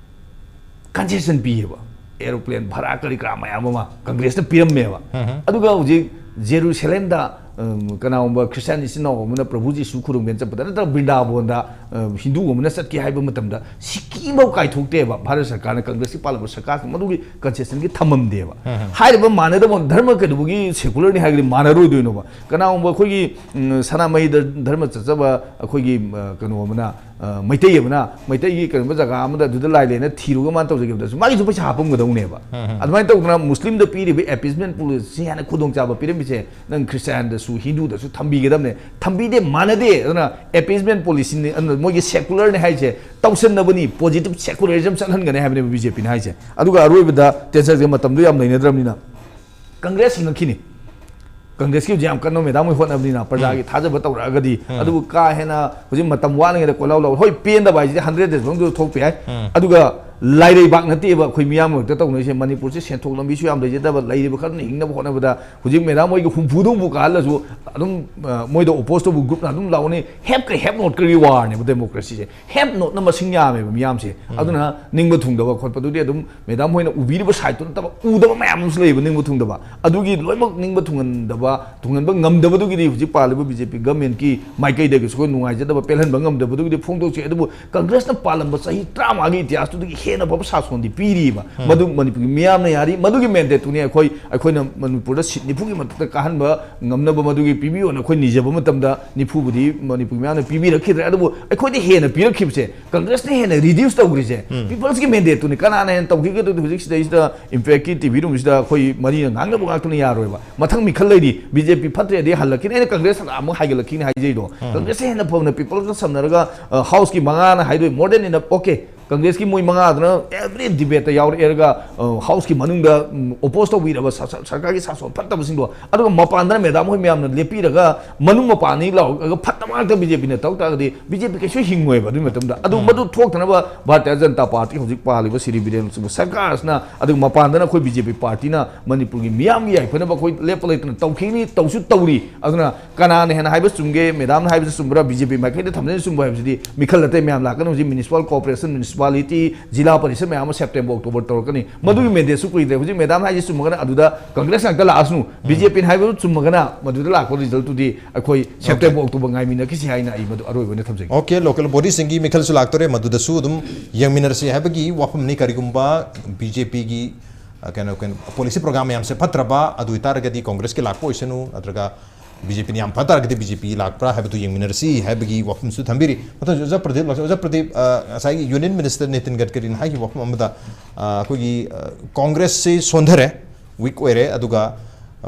ꯀꯟꯁꯦꯁꯟ ꯄꯤꯌꯦꯕ꯫ ꯑꯦꯔꯣꯄ꯭ꯂꯦꯟ ꯚꯔꯥ ꯀꯔꯤ ꯀꯔꯥ ꯃꯌꯥꯝ ꯑꯃ ꯀꯪꯒ꯭ꯔꯦꯁꯅ ꯄꯤꯔꯝꯃꯦꯕ꯫ ꯑꯗꯨꯒ ꯍꯧꯖꯤꯛ ꯖꯦꯔꯨꯁꯂꯦꯝꯗ, ꯎꯝ, ꯀꯅꯥꯒꯨꯝꯕ ꯈ꯭ꯔꯤꯁꯇꯤꯌꯥꯟ ꯏꯆꯤꯟ ꯏꯅꯥꯎ ꯑꯃꯅ ꯄ꯭ꯔꯚꯨ ꯖꯤꯁꯨ ꯈꯨꯔꯨꯝꯒꯦꯅ ꯆꯠꯄꯗ, ꯅꯠꯇ꯭ꯔꯒ ꯕ꯭ꯔꯤꯟꯗꯥꯕꯣꯟꯗ, ꯎꯝ, ꯍꯤꯟꯗꯨ ꯑꯃꯅ ꯆꯠꯀꯦ ꯍꯥꯏꯕ ꯃꯇꯝꯗ, ꯁꯤꯀꯤ ꯑꯃꯐꯥꯎ ꯀꯥꯏꯊꯣꯛꯇꯦꯕ ꯚꯥꯔꯠ ꯁꯔꯀꯥꯔꯅ, ꯀꯪꯒ꯭ꯔꯦꯁꯀꯤ ꯄꯥꯜꯂꯝꯕ ꯁꯔꯀꯥꯔꯁꯤꯡ꯫ ꯃꯗꯨꯒꯤ ꯀꯟꯁꯦꯁꯟꯒꯤ ꯊꯝꯃꯝꯗꯦꯕ꯫ ꯍꯥꯏꯔꯤꯕ ꯃꯥꯟꯅꯗꯕ ꯙꯔꯃ ꯀꯩꯗꯧꯕꯒꯤ ꯁꯦꯀꯨꯂꯔꯅꯤ ꯍꯥꯏꯔꯒꯗꯤ ꯃꯥꯟꯅꯔꯣꯏꯗꯣꯏꯅꯣꯕ? ꯀꯅꯥꯒꯨꯝꯕ ꯑꯩꯈꯣꯏꯒꯤ, ꯎꯝ, ꯁꯅꯥꯃꯍꯤꯗ ꯙꯔꯃ ꯆꯠꯆꯕ ꯑꯩꯈꯣꯏꯒꯤ, ꯑ, ꯀꯩꯅꯣ ꯑꯃꯅ, ꯑ, ꯃꯩꯇꯩ ꯑꯃꯅ ꯃꯩꯇꯩꯒꯤ ꯀꯩꯅꯣꯝꯃ ꯖꯒꯥ ꯑꯃꯗ ꯑꯗꯨꯗ ꯂꯥꯏ ꯂꯩꯅ ꯊꯤꯔꯨꯒ ꯃꯥꯅ ꯇꯧꯖꯒꯦꯕꯗꯁꯨ ꯃꯥꯒꯤꯁꯨ ꯄꯩꯁꯥ ꯍꯥꯞꯄꯝꯒꯗꯧꯅꯦꯕ꯫ ꯑꯗꯨꯃꯥꯏꯅ ꯇꯧꯗꯅ ꯃꯨꯁꯂꯤꯝꯗ ꯄꯤꯔꯤꯕ ꯑꯦꯄꯤꯁꯃꯦꯟ ꯄꯣꯂꯤꯁꯤ ꯍꯥꯏꯅ ꯈꯨꯗꯣꯡꯆꯥꯕ ꯄꯤꯔꯝꯃꯤꯁꯦ, ꯅꯪ ꯈ꯭ꯔꯤꯁꯇꯤꯌꯥꯟꯗꯁꯨ ꯍꯤꯟꯗꯨꯗꯁꯨ ꯊꯝꯕꯤꯒꯗꯕꯅꯦ꯫ ꯊꯝꯕꯤꯗꯦ, ꯃꯥꯟꯅꯗꯦ꯫ ꯑꯗꯨꯅ ꯑꯦꯄꯤꯁꯃꯦꯟ ꯄꯣꯂꯤꯁꯤꯅꯤ, ꯑꯗꯨꯅ ꯃꯣꯏꯒꯤ ꯁꯦꯀꯨꯂꯔꯅꯤ ꯍꯥꯏꯁꯦ, ꯇꯧꯁꯟꯅꯕꯅꯤ, ꯄꯣꯖꯤꯇꯤꯚ ꯁꯦꯀꯨꯂꯔꯤꯖꯝ ꯆꯠꯍꯟꯒꯅꯤ ꯍꯥꯏꯕꯅꯦꯕ ꯕꯤ ꯖꯦ ꯄꯤꯅ ꯍꯥꯏꯁꯦ꯫ ꯑꯗꯨꯒ ꯑꯔꯣꯏꯕꯗ ꯇꯦꯟꯁꯟꯁꯦ ꯃꯇꯝꯗꯣ ꯌꯥꯝ ꯂꯩꯅꯗ꯭ꯔꯕꯅꯤꯅ, ꯀꯪꯒ꯭ꯔꯦꯁ ꯍꯤꯡꯉꯛꯈꯤꯅꯤ꯫ ꯀꯪꯒ꯭ꯔꯦꯁꯀꯤ ꯍꯧꯖꯤꯛ ꯌꯥꯝ ꯀꯟꯅ ꯃꯦꯗꯥꯝ ꯍꯣꯏ ꯍꯣꯠꯅꯕꯅꯤꯅ, ꯄ꯭ꯔꯖꯥꯒꯤ ꯊꯥꯖꯕ ꯇꯧꯔꯛꯑꯒꯗꯤ꯫ ꯑꯗꯨꯕꯨ ꯀꯥ ꯍꯦꯟꯅ ꯍꯧꯖꯤꯛ ꯃꯇꯝ ꯋꯥꯠꯂꯤꯉꯩꯗ ꯀꯣꯏꯂꯥꯎ ꯂꯥꯎ-, ꯍꯣꯏ, ꯄꯦꯟꯗꯕ ꯍꯥꯏꯁꯤꯗꯤ ꯍꯟꯗ꯭ꯔꯦꯠ ꯗꯦꯖ ꯃꯅꯨꯡꯗ ꯊꯣꯛꯄ ꯌꯥꯏ꯫ ꯑꯗꯨꯒ ꯂꯥꯏꯔꯩꯕꯥꯛ ꯅꯠꯇꯦꯕ ꯑꯩꯈꯣꯏ ꯃꯤꯌꯥꯝ ꯃꯔꯛꯇ ꯇꯧꯅꯔꯤꯁꯦ꯫ ꯃꯅꯤꯄꯨꯔꯁꯦ ꯁꯦꯟꯊꯣꯛ ꯂꯝꯕꯤꯁꯨ ꯌꯥꯝ ꯂꯩꯖꯗꯕ, ꯂꯩꯔꯤꯕ ꯈꯔꯅ ꯍꯤꯡꯅꯕ ꯍꯣꯠꯅꯕꯗ ꯍꯧꯖꯤꯛ ꯃꯦꯗꯥꯝ ꯍꯣꯏꯒꯤ ꯍꯨꯝꯐꯨꯗ ꯍꯨꯝꯐꯨ ꯀꯥꯍꯜꯂꯁꯨ ꯑꯗꯨꯝ, ꯑ, ꯃꯣꯏꯗ ꯑꯣꯄꯣꯖ ꯇꯧꯕ ꯒ꯭ꯔꯨꯞꯅ ꯑꯗꯨꯝ ꯂꯥꯎꯅꯤ꯫ ꯍꯦꯞꯀ ꯍꯦꯞ ꯅꯣꯠꯀꯒꯤ ꯋꯥꯔꯅꯦꯕ ꯗꯦꯃꯣꯀ꯭ꯔꯦꯁꯤꯁꯦ꯫ ꯍꯦꯞ ꯅꯣꯠꯅ ꯃꯁꯤꯡ ꯌꯥꯝꯃꯦꯕ ꯃꯤꯌꯥꯝꯁꯦ꯫ ꯑꯗꯨꯅ ꯅꯤꯡꯕ ꯊꯨꯡꯗꯕ ꯈꯣꯠꯄꯗꯨꯗꯤ ꯑꯗꯨꯝ ꯃꯦꯗꯥꯝ ꯍꯣꯏꯅ ꯎꯕꯤꯔꯤꯕ ꯁꯥꯏꯠꯇꯨ ꯅꯠꯇꯕ ꯎꯗꯕ ꯃꯌꯥꯝ ꯑꯃꯁꯨ ꯂꯩꯌꯦꯕ ꯅꯤꯡꯕ ꯊꯨꯡꯗꯕ꯫ ꯑꯗꯨꯒꯤ ꯂꯣꯏꯅꯃꯛ ꯅꯤꯡꯕ ꯊꯨꯡꯍꯟꯗꯕ, ꯊꯨꯡꯍꯟꯕ ꯉꯝꯗꯕꯗꯨꯒꯤꯗꯤ ꯍꯧꯖꯤꯛ ꯄꯥꯜꯂꯤꯕ ꯕꯤ ꯖꯦ ꯄꯤ ꯒꯃꯦꯟꯠꯀꯤ ꯃꯥꯏꯀꯩꯗꯒꯤꯁꯨ ꯑꯩꯈꯣꯏ ꯅꯨꯡꯉꯥꯏꯖꯗꯕ, ꯄꯦꯜꯍꯟꯕ ꯉꯝꯗꯕꯗꯨꯒꯤꯗꯤ ꯐꯣꯡꯗꯣꯛꯆꯩ꯫ ꯑꯗꯨꯕꯨ ꯀꯪꯒ꯭ꯔꯦꯁꯅ ꯄꯥꯜꯂꯝꯕ ꯆꯍꯤ ꯇꯔꯥꯃꯉꯥꯒꯤ ꯏꯇꯤꯍꯥꯁꯇꯨꯗꯒꯤ ꯍꯦꯟꯅ ꯐꯕ ꯁꯥꯁꯣꯟꯗꯤ ꯄꯤꯔꯤꯕ꯫ ꯃꯗꯨ ꯃꯅꯤꯄꯨꯔꯒꯤ ꯃꯤꯌꯥꯝꯅ ꯌꯥꯔꯤ꯫ ꯃꯗꯨꯒꯤ ꯃꯦꯟꯗꯦꯠꯇꯨꯅꯤ ꯑꯩꯈꯣꯏ, ꯑꯩꯈꯣꯏꯅ ꯃꯅꯤꯄꯨꯔꯗ ꯁꯤꯠ ꯅꯤꯐꯨꯒꯤ ꯃꯊꯛꯇ ꯀꯥꯍꯟꯕ ꯉꯝꯅꯕ ꯃꯗꯨꯒꯤ ꯄꯤꯕꯤꯌꯣꯅ ꯑꯩꯈꯣꯏ ꯅꯤꯖꯕ ꯃꯇꯝꯗ, ꯅꯤꯐꯨꯕꯨꯗꯤ ꯃꯅꯤꯄꯨꯔꯒꯤ ꯃꯤꯌꯥꯝꯅ ꯄꯤꯕꯤꯔꯛꯈꯤꯗ꯭ꯔꯦ꯫ ꯑꯗꯨꯕꯨ ꯑꯩꯈꯣꯏꯗ ꯍꯦꯟꯅ ꯄꯤꯔꯛꯈꯤꯕꯁꯦ ꯀꯪꯒ꯭ꯔꯦꯁꯅ ꯍꯦꯟꯅ ꯔꯤꯗ꯭ꯌꯨꯁ ꯇꯧꯈ꯭ꯔꯤꯁꯦ ꯄꯤꯄꯜꯁꯀꯤ ꯃꯦꯟꯗꯦꯠꯇꯨꯅꯤ꯫ ꯀꯅꯥꯅ ꯍꯦꯟꯅ ꯇꯧꯈꯤꯒꯦ? ꯑꯗꯨꯗꯤ ꯍꯧꯖꯤꯛ ꯁꯤꯗꯩꯁꯤꯗ ꯏꯝꯄꯦꯛꯀꯤ ꯇꯤ ꯚꯤ ꯔꯨꯝꯁꯤꯗ ꯑꯩꯈꯣꯏ ꯃꯔꯤꯅ ꯉꯥꯡꯅꯕ ꯉꯥꯛꯇꯅ ꯌꯥꯔꯣꯏꯕ꯫ ꯃꯊꯪ ꯃꯤꯈꯜ ꯂꯩꯔꯤ, ꯕꯤ ꯖꯦ ꯄꯤ ꯐꯠꯇ꯭ꯔꯦ ꯑꯗꯩ ꯍꯜꯂꯛꯈꯤꯅꯤ, ꯑꯩꯅ ꯀꯪꯒ꯭ꯔꯦꯁ ꯑꯃꯨꯛ ꯍꯥꯏꯒꯠꯂꯛꯈꯤꯅꯤ ꯍꯥꯏꯖꯩꯗꯣ꯫ ꯀꯪꯒ꯭ꯔꯦꯁꯁꯦ ꯍꯦꯟꯅ ꯐꯕꯅ ꯄꯤꯄꯜꯁꯀ ꯁꯝꯅꯔꯒ, ꯑ, ꯍꯥꯎꯁꯀꯤ ꯃꯉꯥꯅ ꯍꯥꯏꯗꯣꯏ more than enough, okay꯫ ꯀꯪꯒ꯭ꯔꯦꯁꯀꯤ ꯃꯣꯏ ꯃꯉꯥꯗꯨꯅ ꯑꯦꯚ꯭ꯔꯤ ꯗꯤꯕꯦꯠꯇ ꯌꯥꯎꯔꯛꯑꯦꯔꯒ, ꯑ, ꯍꯥꯎꯁꯀꯤ ꯃꯅꯨꯡꯗ, ꯎꯝ, ꯑꯣꯄꯣꯁ ꯇꯧꯕꯤꯔꯕ ꯁ-, ꯁ-, ꯁꯔꯀꯥꯔꯒꯤ ꯁꯥꯁꯣꯟ ꯐꯠꯇꯕꯁꯤꯡꯗꯣ, ꯑꯗꯨꯒ ꯃꯄꯥꯟꯗꯅ ꯃꯦꯗꯥꯝ ꯍꯣꯏ ꯃꯌꯥꯝꯅ ꯂꯦꯞꯄꯤꯔꯒ ꯃꯅꯨꯡ ꯃꯄꯥꯟꯅꯤ ꯂꯥꯎꯔꯒ ꯐꯠꯇꯕ ꯉꯥꯛꯇ ꯕꯤ ꯖꯦ ꯄꯤꯅ ꯇꯧ ꯇꯥꯔꯒꯗꯤ ꯕꯤ ꯖꯦ ꯄꯤ ꯀꯩꯁꯨ ꯍꯤꯡꯉꯣꯏꯕ꯫ ꯑꯗꯨꯒꯤ ꯃꯇꯝꯗ ꯑꯗꯨ ꯃꯗꯨ ꯊꯣꯛꯇꯅꯕ ꯚꯥꯔꯇꯤꯌ ꯖꯅꯇꯥ ꯄꯥꯔꯇꯤ ꯍꯧꯖꯤꯛ ꯄꯥꯜꯂꯤꯕ ꯁ꯭ꯔꯤ ꯕꯤꯔꯦꯟ ꯁꯤꯡꯍ ꯁꯔꯀꯥꯔꯁꯤꯅ, ꯑꯗꯨꯒ ꯃꯄꯥꯟꯗꯅ ꯑꯩꯈꯣꯏ ꯕꯤ ꯖꯦ ꯄꯤ ꯄꯥꯔꯇꯤꯅ ꯃꯅꯤꯄꯨꯔꯒꯤ ꯃꯤꯌꯥꯝꯒꯤ ꯌꯥꯏꯐꯅꯕ ꯑꯩꯈꯣꯏ ꯂꯦꯞꯄ ꯂꯩꯇꯅ ꯇꯧꯈꯤꯅꯤ, ꯇꯧꯁꯨ ꯇꯧꯔꯤ꯫ ꯑꯗꯨꯅ ꯀꯅꯥꯅ ꯍꯦꯟꯅ ꯍꯥꯏꯕ ꯆꯨꯝꯒꯦ, ꯃꯦꯗꯥꯝꯅ ꯍꯥꯏꯕꯁꯤ ꯆꯨꯝꯕ꯭ꯔꯥ, ꯕꯤ ꯖꯦ ꯄꯤ ꯃꯥꯏꯀꯩꯗ ꯊꯝꯖꯅ ꯆꯨꯝꯕ ꯍꯥꯏꯕꯁꯤꯗꯤ ꯃꯤꯈꯜ ꯑꯇꯩ ꯃꯌꯥꯝ ꯂꯥꯛꯀꯅꯤ꯫ ꯍꯧꯖꯤꯛ ꯃ꯭ꯌꯨꯅꯤꯁꯤꯄꯥꯜ ꯀꯣꯔꯄꯣꯔꯦꯁꯟ, ꯃ꯭ꯌꯨꯅꯤꯁꯤꯄꯥꯂꯤꯇꯤ, ꯖꯤꯂꯥ ꯄꯔꯤꯁꯠ ꯃꯌꯥꯝ ꯑꯃ ꯁꯦꯞꯇꯦꯝꯕꯔ, ꯑꯣꯛꯇꯣꯕꯔ ꯇꯧꯔꯛꯀꯅꯤ꯫ ꯃꯗꯨꯒꯤ ꯃꯦꯟꯗꯦꯠꯁꯨ ꯀꯨꯏꯗ꯭ꯔꯦ꯫ ꯍꯧꯖꯤꯛ ꯃꯦꯗꯥꯝꯅ ꯍꯥꯏꯁꯤ ꯆꯨꯝꯃꯒꯅ ꯑꯗꯨꯗ ꯀꯪꯒ꯭ꯔꯦꯁ ꯉꯥꯛꯇ ꯂꯥꯛꯑꯁꯅꯨ, ꯕꯤ ꯖꯦ ꯄꯤꯅ ꯍꯥꯏꯕꯗꯨ ꯆꯨꯝꯃꯒꯅ ꯃꯗꯨꯗ ꯂꯥꯛꯄ ꯔꯤꯖꯜꯇꯨꯗꯤ ꯑꯩꯈꯣꯏ ꯁꯦꯞꯇꯦꯝꯕꯔ, ꯑꯣꯛꯇꯣꯕꯔ ꯉꯥꯏꯃꯤꯟꯅꯈꯤꯁꯤ ꯍꯥꯏꯅ ꯑꯩ ꯃꯗꯨ ꯑꯔꯣꯏꯕ ꯑꯣꯏꯅ ꯊꯝꯖꯒꯦ꯫ ꯑꯣꯀꯦ, ꯂꯣꯀꯦꯜ ꯕꯣꯗꯤꯁꯤꯡꯒꯤ ꯃꯤꯈꯜꯁꯨ ꯂꯥꯛꯇꯣꯔꯦ, ꯃꯗꯨꯗꯁꯨ ꯑꯗꯨꯝ ꯌꯦꯡꯃꯤꯟꯅꯔꯁꯤ ꯍꯥꯏꯕꯒꯤ ꯋꯥꯐꯝꯅꯤ꯫ ꯀꯔꯤꯒꯨꯝꯕ ꯕꯤ ꯖꯦ ꯄꯤꯒꯤ, ꯑ, ꯀꯩꯅꯣ, ꯀꯩꯅꯣ, ꯄꯣꯂꯤꯁꯤ ꯄ꯭ꯔꯣꯒ꯭ꯔꯥꯝ ꯃꯌꯥꯝꯁꯦ ꯐꯠꯇ꯭ꯔꯕ, ꯑꯗꯨ ꯑꯣꯏꯇꯥꯔꯒꯗꯤ ꯀꯪꯒ꯭ꯔꯦꯁꯀꯤ ꯂꯥꯛꯄ ꯑꯣꯏꯁꯅꯨ, ꯅꯠꯇ꯭ꯔꯒ ꯕꯤ ꯖꯦ ꯄꯤꯅ ꯌꯥꯝ ꯐ ꯇꯥꯔꯒꯗꯤ ꯕꯤ ꯖꯦ ꯄꯤ ꯂꯥꯛꯄ꯭ꯔꯥ ꯍꯥꯏꯕꯗꯨ ꯌꯦꯡꯃꯤꯟꯅꯔꯁꯤ ꯍꯥꯏꯕꯒꯤ ꯋꯥꯐꯝꯁꯨ ꯊꯝꯕꯤꯔꯤ꯫ ꯃꯊꯪꯁꯤ ꯑꯣꯖꯥ ꯄ꯭ꯔꯗꯤꯞ ꯂꯥꯛꯁꯤ꯫ ꯑꯣꯖꯥ ꯄ꯭ꯔꯗꯤꯞ, ꯑ, ꯉꯁꯥꯏꯒꯤ ꯌꯨꯅꯤꯌꯟ ꯃꯤꯅꯤꯁꯇꯔ ꯅꯤꯇꯤꯟ ꯒꯗꯀꯔꯤꯅ ꯍꯥꯏꯈꯤꯕ ꯋꯥꯐꯝ ꯑꯃꯗ, ꯑ, ꯑꯩꯈꯣꯏꯒꯤ, ꯑ, ꯀꯪꯒ꯭ꯔꯦꯁꯁꯤ ꯁꯣꯟꯊꯔꯦ, ꯋꯤꯛ ꯑꯣꯏꯔꯦ, ꯑꯗꯨꯒ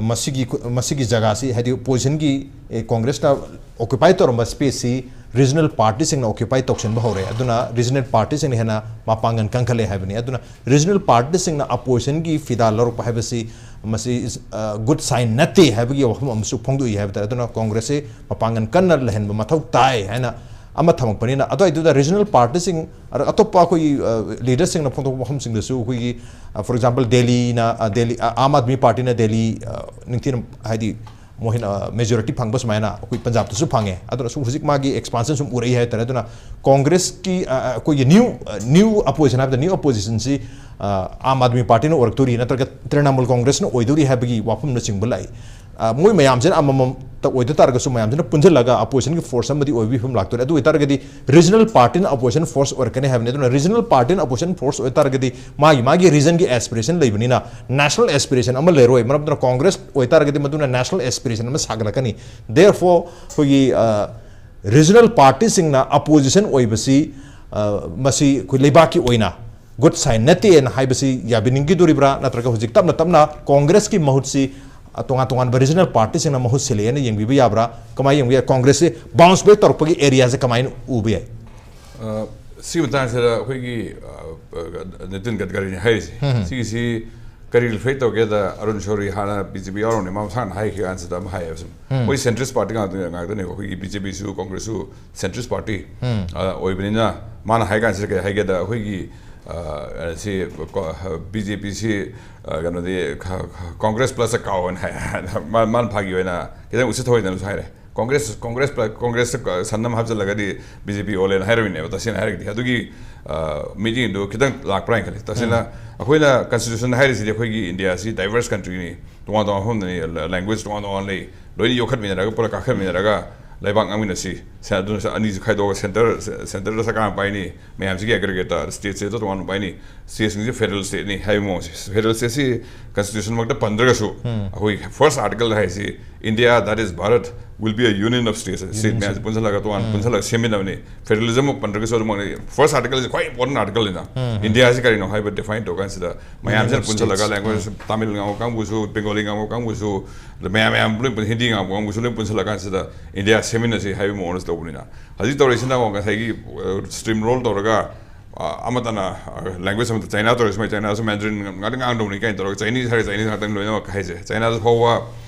ꯃꯁꯤꯒꯤ, ꯃꯁꯤꯒꯤ ꯖꯒꯥꯁꯤ, ꯍꯥꯏꯗꯤ ꯑꯣꯄꯣꯖꯤꯁꯟꯒꯤ, ꯑꯦ, ꯀꯪꯒ꯭ꯔꯦꯁꯅ ꯑꯣꯀ꯭ꯌꯨꯄꯥꯏ ꯇꯧꯔꯝꯕ ꯁ꯭ꯄꯦꯁꯁꯤ ꯔꯤꯖꯅꯦꯜ ꯄꯥꯔꯇꯤꯁꯤꯡꯅ ꯑꯣꯀ꯭ꯌꯨꯄꯥꯏ ꯇꯧꯁꯤꯟꯕ ꯍꯧꯔꯦ꯫ ꯑꯗꯨꯅ ꯔꯤꯖꯅꯦꯜ ꯄꯥꯔꯇꯤꯁꯤꯡꯅ ꯍꯦꯟꯅ ꯃꯄꯥꯡꯒꯜ ꯀꯟꯈꯠꯂꯦ ꯍꯥꯏꯕꯅꯤ꯫ ꯑꯗꯨꯅ ꯔꯤꯖꯅꯦꯜ ꯄꯥꯔꯇꯤꯁꯤꯡꯅ ꯑꯣꯄꯣꯖꯤꯁꯟꯒꯤ ꯐꯤꯗꯥ ꯂꯧꯔꯛꯄ ꯍꯥꯏꯕꯁꯤ ꯃꯁꯤ is, ꯑ, good sign ꯅꯠꯇꯦ ꯍꯥꯏꯕꯒꯤ ꯋꯥꯐꯝ ꯑꯃꯁꯨ ꯐꯣꯡꯗꯣꯛꯏ ꯍꯥꯏꯕ ꯇꯥꯔꯦ꯫ ꯑꯗꯨꯅ ꯀꯪꯒ꯭ꯔꯦꯁꯁꯤ ꯃꯄꯥꯡꯒꯜ ꯀꯟꯅ ꯂꯩꯍꯟꯕ ꯃꯊꯧ ꯇꯥꯏ ꯍꯥꯏꯅ ꯑꯃ ꯊꯝꯃꯛꯄꯅꯤꯅ, ꯑꯗꯨꯋꯥꯏꯗꯨꯗ ꯔꯤꯖꯅꯦꯜ ꯄꯥꯔꯇꯤꯁꯤꯡ, ꯑ, ꯑꯇꯣꯞꯄ ꯑꯩꯈꯣꯏꯒꯤ, ꯑ, ꯂꯤꯗꯔꯁꯤꯡꯅ ꯐꯣꯡꯗꯣꯛꯄ ꯋꯥꯐꯝꯁꯤꯡꯗꯁꯨ ꯑꯩꯈꯣꯏꯒꯤ, ꯑ, for example, ꯗꯦꯜꯂꯤꯅ, ꯑ, ꯗꯦꯜꯂꯤ, ꯑ, ꯑꯥꯝ ꯑꯥꯗꯃꯤ ꯄꯥꯔꯇꯤꯅ ꯗꯦꯜꯂꯤ, ꯑ, ꯅꯤꯡꯊꯤꯅ ꯍꯥꯏꯗꯤ ꯃꯣꯏꯅ ꯃꯦꯖꯣꯔꯤꯇꯤ ꯐꯪꯕ ꯁꯨꯃꯥꯏꯅ ꯑꯩꯈꯣꯏ ꯄꯟꯖꯥꯕꯇꯁꯨ ꯐꯪꯉꯦ꯫ ꯑꯗꯨꯅꯁꯨ ꯍꯧꯖꯤꯛ ꯃꯥꯒꯤ ꯑꯦꯛꯁꯄꯥꯟꯁꯟ ꯁꯨꯝ ꯎꯔꯛꯏ ꯍꯥꯏꯇꯥꯔꯦ꯫ ꯑꯗꯨꯅ ꯀꯪꯒ꯭ꯔꯦꯁꯀꯤ, ꯑ, ꯑ, ꯑꯩꯈꯣꯏꯒꯤ ꯅ꯭ꯌꯨ, ꯑ, ꯅ꯭ꯌꯨ ꯑꯣꯄꯣꯖꯤꯁꯟ ꯍꯥꯏꯕꯗ ꯅ꯭ꯌꯨ ꯑꯣꯄꯣꯖꯤꯁꯟꯁꯤ, ꯑ, ꯑꯥꯝ ꯑꯥꯗꯃꯤ ꯄꯥꯔꯇꯤꯅ ꯑꯣꯏꯔꯛꯇꯣꯔꯤ ꯅꯠꯇ꯭ꯔꯒ ꯇ꯭ꯔꯤꯅꯥꯃꯨꯜ ꯀꯪꯒ꯭ꯔꯦꯁꯅ ꯑꯣꯏꯗꯣꯔꯤ ꯍꯥꯏꯕꯒꯤ ꯋꯥꯐꯝꯅꯆꯤꯡꯕ ꯂꯥꯛꯏ꯫ ꯑ, ꯃꯣꯏ ꯃꯌꯥꯝꯁꯤꯅ ꯑꯃꯃꯝꯇ ꯑꯣꯏꯗ ꯇꯥꯔꯒꯁꯨ, ꯃꯌꯥꯝꯁꯤꯅ ꯄꯨꯟꯁꯤꯜꯂꯒ opposition ꯒꯤ force ꯑꯃꯗꯤ ꯑꯣꯏꯕꯒꯤ ꯐꯤꯕꯝ ꯂꯥꯛꯇꯣꯏꯅꯦ꯫ ꯑꯗꯨ ꯑꯣꯏꯇꯥꯔꯒꯗꯤ regional party ꯅ opposition force ꯑꯣꯏꯔꯛꯀꯅꯤ ꯍꯥꯏꯕꯅꯤ꯫ ꯑꯗꯨꯅ regional party ꯅ opposition force ꯑꯣꯏꯇꯥꯔꯒꯗꯤ, ꯃꯥꯒꯤ, ꯃꯥꯒꯤ region ꯒꯤ aspiration ꯂꯩꯕꯅꯤꯅ national aspiration ꯑꯃ ꯂꯩꯔꯣꯏ꯫ ꯃꯔꯝ ꯑꯗꯨꯅ Congress ꯑꯣꯏꯇꯥꯔꯒꯗꯤ ꯃꯗꯨꯅ national aspiration ꯑꯃ ꯁꯥꯒꯠꯂꯛꯀꯅꯤ꯫ Therefore, ꯑꯩꯈꯣꯏꯒꯤ, ꯑ, regional party ꯁꯤꯡꯅ opposition ꯑꯣꯏꯕꯁꯤ, ꯑ, ꯃꯁꯤ ꯑꯩꯈꯣꯏ ꯂꯩꯕꯥꯛꯀꯤ ꯑꯣꯏꯅ good sign ꯅꯠꯇꯦꯅ ꯍꯥꯏꯕꯁꯤ ꯌꯥꯕꯤꯅꯤꯡꯈꯤꯗꯣꯔꯤꯕ꯭ꯔꯥ? ꯅꯠꯇ꯭ꯔꯒ ꯍꯧꯖꯤꯛ ꯇꯞꯅ ꯇꯞꯅ Congress ꯀꯤ ꯃꯍꯨꯠꯁꯤ, ꯑ, ꯇꯣꯉꯥꯟ ꯇꯣꯉꯥꯟꯕ regional party ꯁꯤꯡꯅ ꯃꯍꯨꯠ ꯁꯤꯜꯂꯛꯑꯦꯅ ꯌꯦꯡꯕꯤꯕ ꯌꯥꯕ꯭ꯔꯥ? ꯀꯃꯥꯏꯅ ꯌꯦꯡꯕ ꯌꯥꯏ? Congress ꯁꯤ bounce back ꯇꯧꯔꯛꯄꯒꯤ area ꯁꯦ ꯀꯃꯥꯏꯅ ꯎꯕ ꯌꯥꯏ? ꯑ, ꯁꯤ ꯃꯇꯥꯡꯁꯤꯗ ꯑꯩꯈꯣꯏꯒꯤ, ꯑ, ꯑ, ꯅꯤꯇꯤꯟ ꯒꯗꯀꯔꯤꯅ ꯍꯥꯏꯔꯤꯁꯦ, ꯁꯤꯒꯤꯁꯤ ꯀꯔꯤ reflect ꯇꯧꯒꯦꯗ, ꯑꯔꯨꯟ ꯁꯣꯔꯤ ꯍꯥꯟꯅ BJP ꯌꯥꯎꯔꯝꯅꯤ, ꯃꯥ ꯃꯁꯥꯅ ꯍꯥꯏꯈꯤ ꯀꯥꯟꯁꯤꯗ ꯑꯃ ꯍꯥꯏꯌꯦꯕ ꯁꯨꯝ, ꯃꯣꯏ centrist party ꯉꯥꯛꯇ, ꯉꯥꯛꯇꯅꯦꯕ꯫ ꯑꯩꯈꯣꯏꯒꯤ BJP ꯁꯨ, Congress ꯁꯨ centrist party, ꯑ, ꯑꯣꯏꯕꯅꯤꯅ, ꯃꯥꯅ ꯍꯥꯏ ꯀꯥꯟꯁꯤꯗ ꯀꯩ ꯍꯥꯏꯒꯦꯗ, ꯑꯩꯈꯣꯏꯒꯤ, ꯑ, ꯁꯤ, ꯀꯣ-, BJP ꯁꯤ, ꯑ, ꯀꯩꯅꯣꯗꯤ, ꯈ-, ꯈ-, Congress plus ꯀꯥꯎ ꯑꯅ ꯍꯥꯏ꯫ ꯃꯥ-, ꯃꯥꯅ ꯐꯥꯒꯤ ꯑꯣꯏꯅ ꯈꯤꯇꯪ ꯎꯁꯤꯠ ꯊꯑꯣꯏꯗꯅꯁꯨ ꯍꯥꯏꯔꯦ꯫ Congress, Congress plus, Congress ꯁꯟ ꯑꯃ ꯍꯥꯞꯆꯤꯜꯂꯒꯗꯤ BJP ꯑꯣꯜꯂꯦꯅ ꯍꯥꯏꯔꯝꯃꯤꯅꯦꯕ꯫ ꯇꯁꯦꯡꯅ ꯍꯥꯏꯔꯒꯗꯤ ꯑꯗꯨꯒꯤ, ꯑ, meeting ꯗꯨ ꯈꯤꯇꯪ ꯂꯥꯛꯄ꯭ꯔꯥ ꯍꯥꯏꯅ ꯈꯜꯂꯤ꯫ ꯇꯁꯦꯡꯅ ꯑꯩꯈꯣꯏꯅ constitution ꯗ ꯍꯥꯏꯔꯤꯁꯤꯗꯤ ꯑꯩꯈꯣꯏꯒꯤ India ꯁꯤ diverse country ꯅꯤ, ꯇꯣꯉꯥꯟ ꯇꯣꯉꯥꯟꯕ ꯃꯐꯝꯗꯅꯤ, language ꯇꯣꯉꯥꯟ ꯇꯣꯉꯥꯟ ꯂꯩ, ꯂꯣꯏꯅ ꯌꯣꯛꯈꯠꯃꯤꯟꯅꯔꯒ, ꯄꯨꯂꯞ ꯀꯥꯈꯠꯃꯤꯟꯅꯔꯒ ꯂꯩꯕꯥꯛ ꯉꯥꯡꯃꯤꯟꯅꯁꯤ꯫ ꯁꯦ, ꯑꯗꯨꯅ ꯑꯅꯤꯁꯤ ꯈꯥꯏꯗꯣꯛꯑꯒ centre, centre ꯗ ꯁꯔꯀꯥꯔ ꯑꯃ ꯄꯥꯏꯅꯤ, ꯃꯌꯥꯝꯁꯤꯒꯤ aggregate ꯇ state ꯁꯦ ꯇꯣꯉꯥꯟꯅ ꯄꯥꯏꯅꯤ, state ꯁꯤꯡꯁꯤ federal state ꯅꯤ ꯍꯥꯏꯕ ꯃꯑꯣꯡꯁꯦ꯫ Federal state ꯁꯤ constitution ꯃꯛꯇ ꯄꯟꯗ꯭ꯔꯒꯁꯨ, ꯑꯩꯈꯣꯏ first article ꯍꯥꯏꯁꯤ, "India, that is Bharat, will be a union of states", state ꯃꯌꯥꯝꯁꯤ ꯄꯨꯟꯁꯤꯜꯂꯒ, ꯇꯣꯉꯥꯟ ꯄꯨꯟꯁꯤꯜꯂꯒ ꯁꯦꯝꯃꯤꯟꯅꯕꯅꯤ꯫ Federalism ꯃꯛ ꯄꯟꯗ꯭ꯔꯒꯁꯨ ꯑꯗꯨꯃꯛꯅꯤ꯫ First article ꯁꯤ ꯈ꯭ꯋꯥꯏ important article ꯅꯤꯅ, India ꯁꯤ ꯀꯔꯤꯅꯣ ꯍꯥꯏꯕ define ꯇꯧꯔ ꯀꯥꯟꯁꯤꯗ, ꯃꯌꯥꯝꯁꯤꯅ ꯄꯨꯟꯁꯤꯜꯂꯒ, language, Tamil ꯉꯥꯡꯕ ꯀꯥꯡꯕꯨꯁꯨ, Bengali ꯉꯥꯡꯕ ꯀꯥꯡꯕꯨꯁꯨ, ꯑꯗ ꯃꯌꯥꯝ, ꯃꯌꯥꯝ ꯂꯣꯏ ꯄꯨꯟ-, Hindi ꯉꯥꯡꯕ ꯀꯥꯡꯕꯨꯁꯨ ꯂꯣꯏ ꯄꯨꯟꯁꯤꯜꯂ ꯀꯥꯟꯁꯤꯗ India ꯁꯦꯝꯃꯤꯟꯅꯁꯤ ꯍꯥꯏꯕ ꯃꯑꯣꯡꯗ ꯇꯧꯕꯅꯤꯅ, ꯍꯧꯖꯤꯛ ꯇꯧꯔꯤꯁꯤꯅ ꯑꯃꯨꯛ ꯉꯁꯥꯏꯒꯤ, ꯑ, steam roll ꯇꯧꯔꯒ, ꯑ, ꯑꯃꯠꯇꯅ, ꯑ, language ꯑꯃꯠꯇ, China ꯇꯧꯔꯤꯁꯤ ꯃꯣꯏ China ꯁꯨ Mandarin ꯉꯥꯛꯇ ꯉꯥꯡꯗꯧꯅꯤ ꯀꯥꯏꯅ ꯇꯧꯔꯒ, Chinese ꯍꯥꯏꯔꯒ Chinese ꯉꯥꯛꯇꯅꯤ ꯂꯣꯏꯅꯃꯛ ꯍꯥꯏꯁꯦ꯫ China ꯗ ꯐꯥꯎꯕ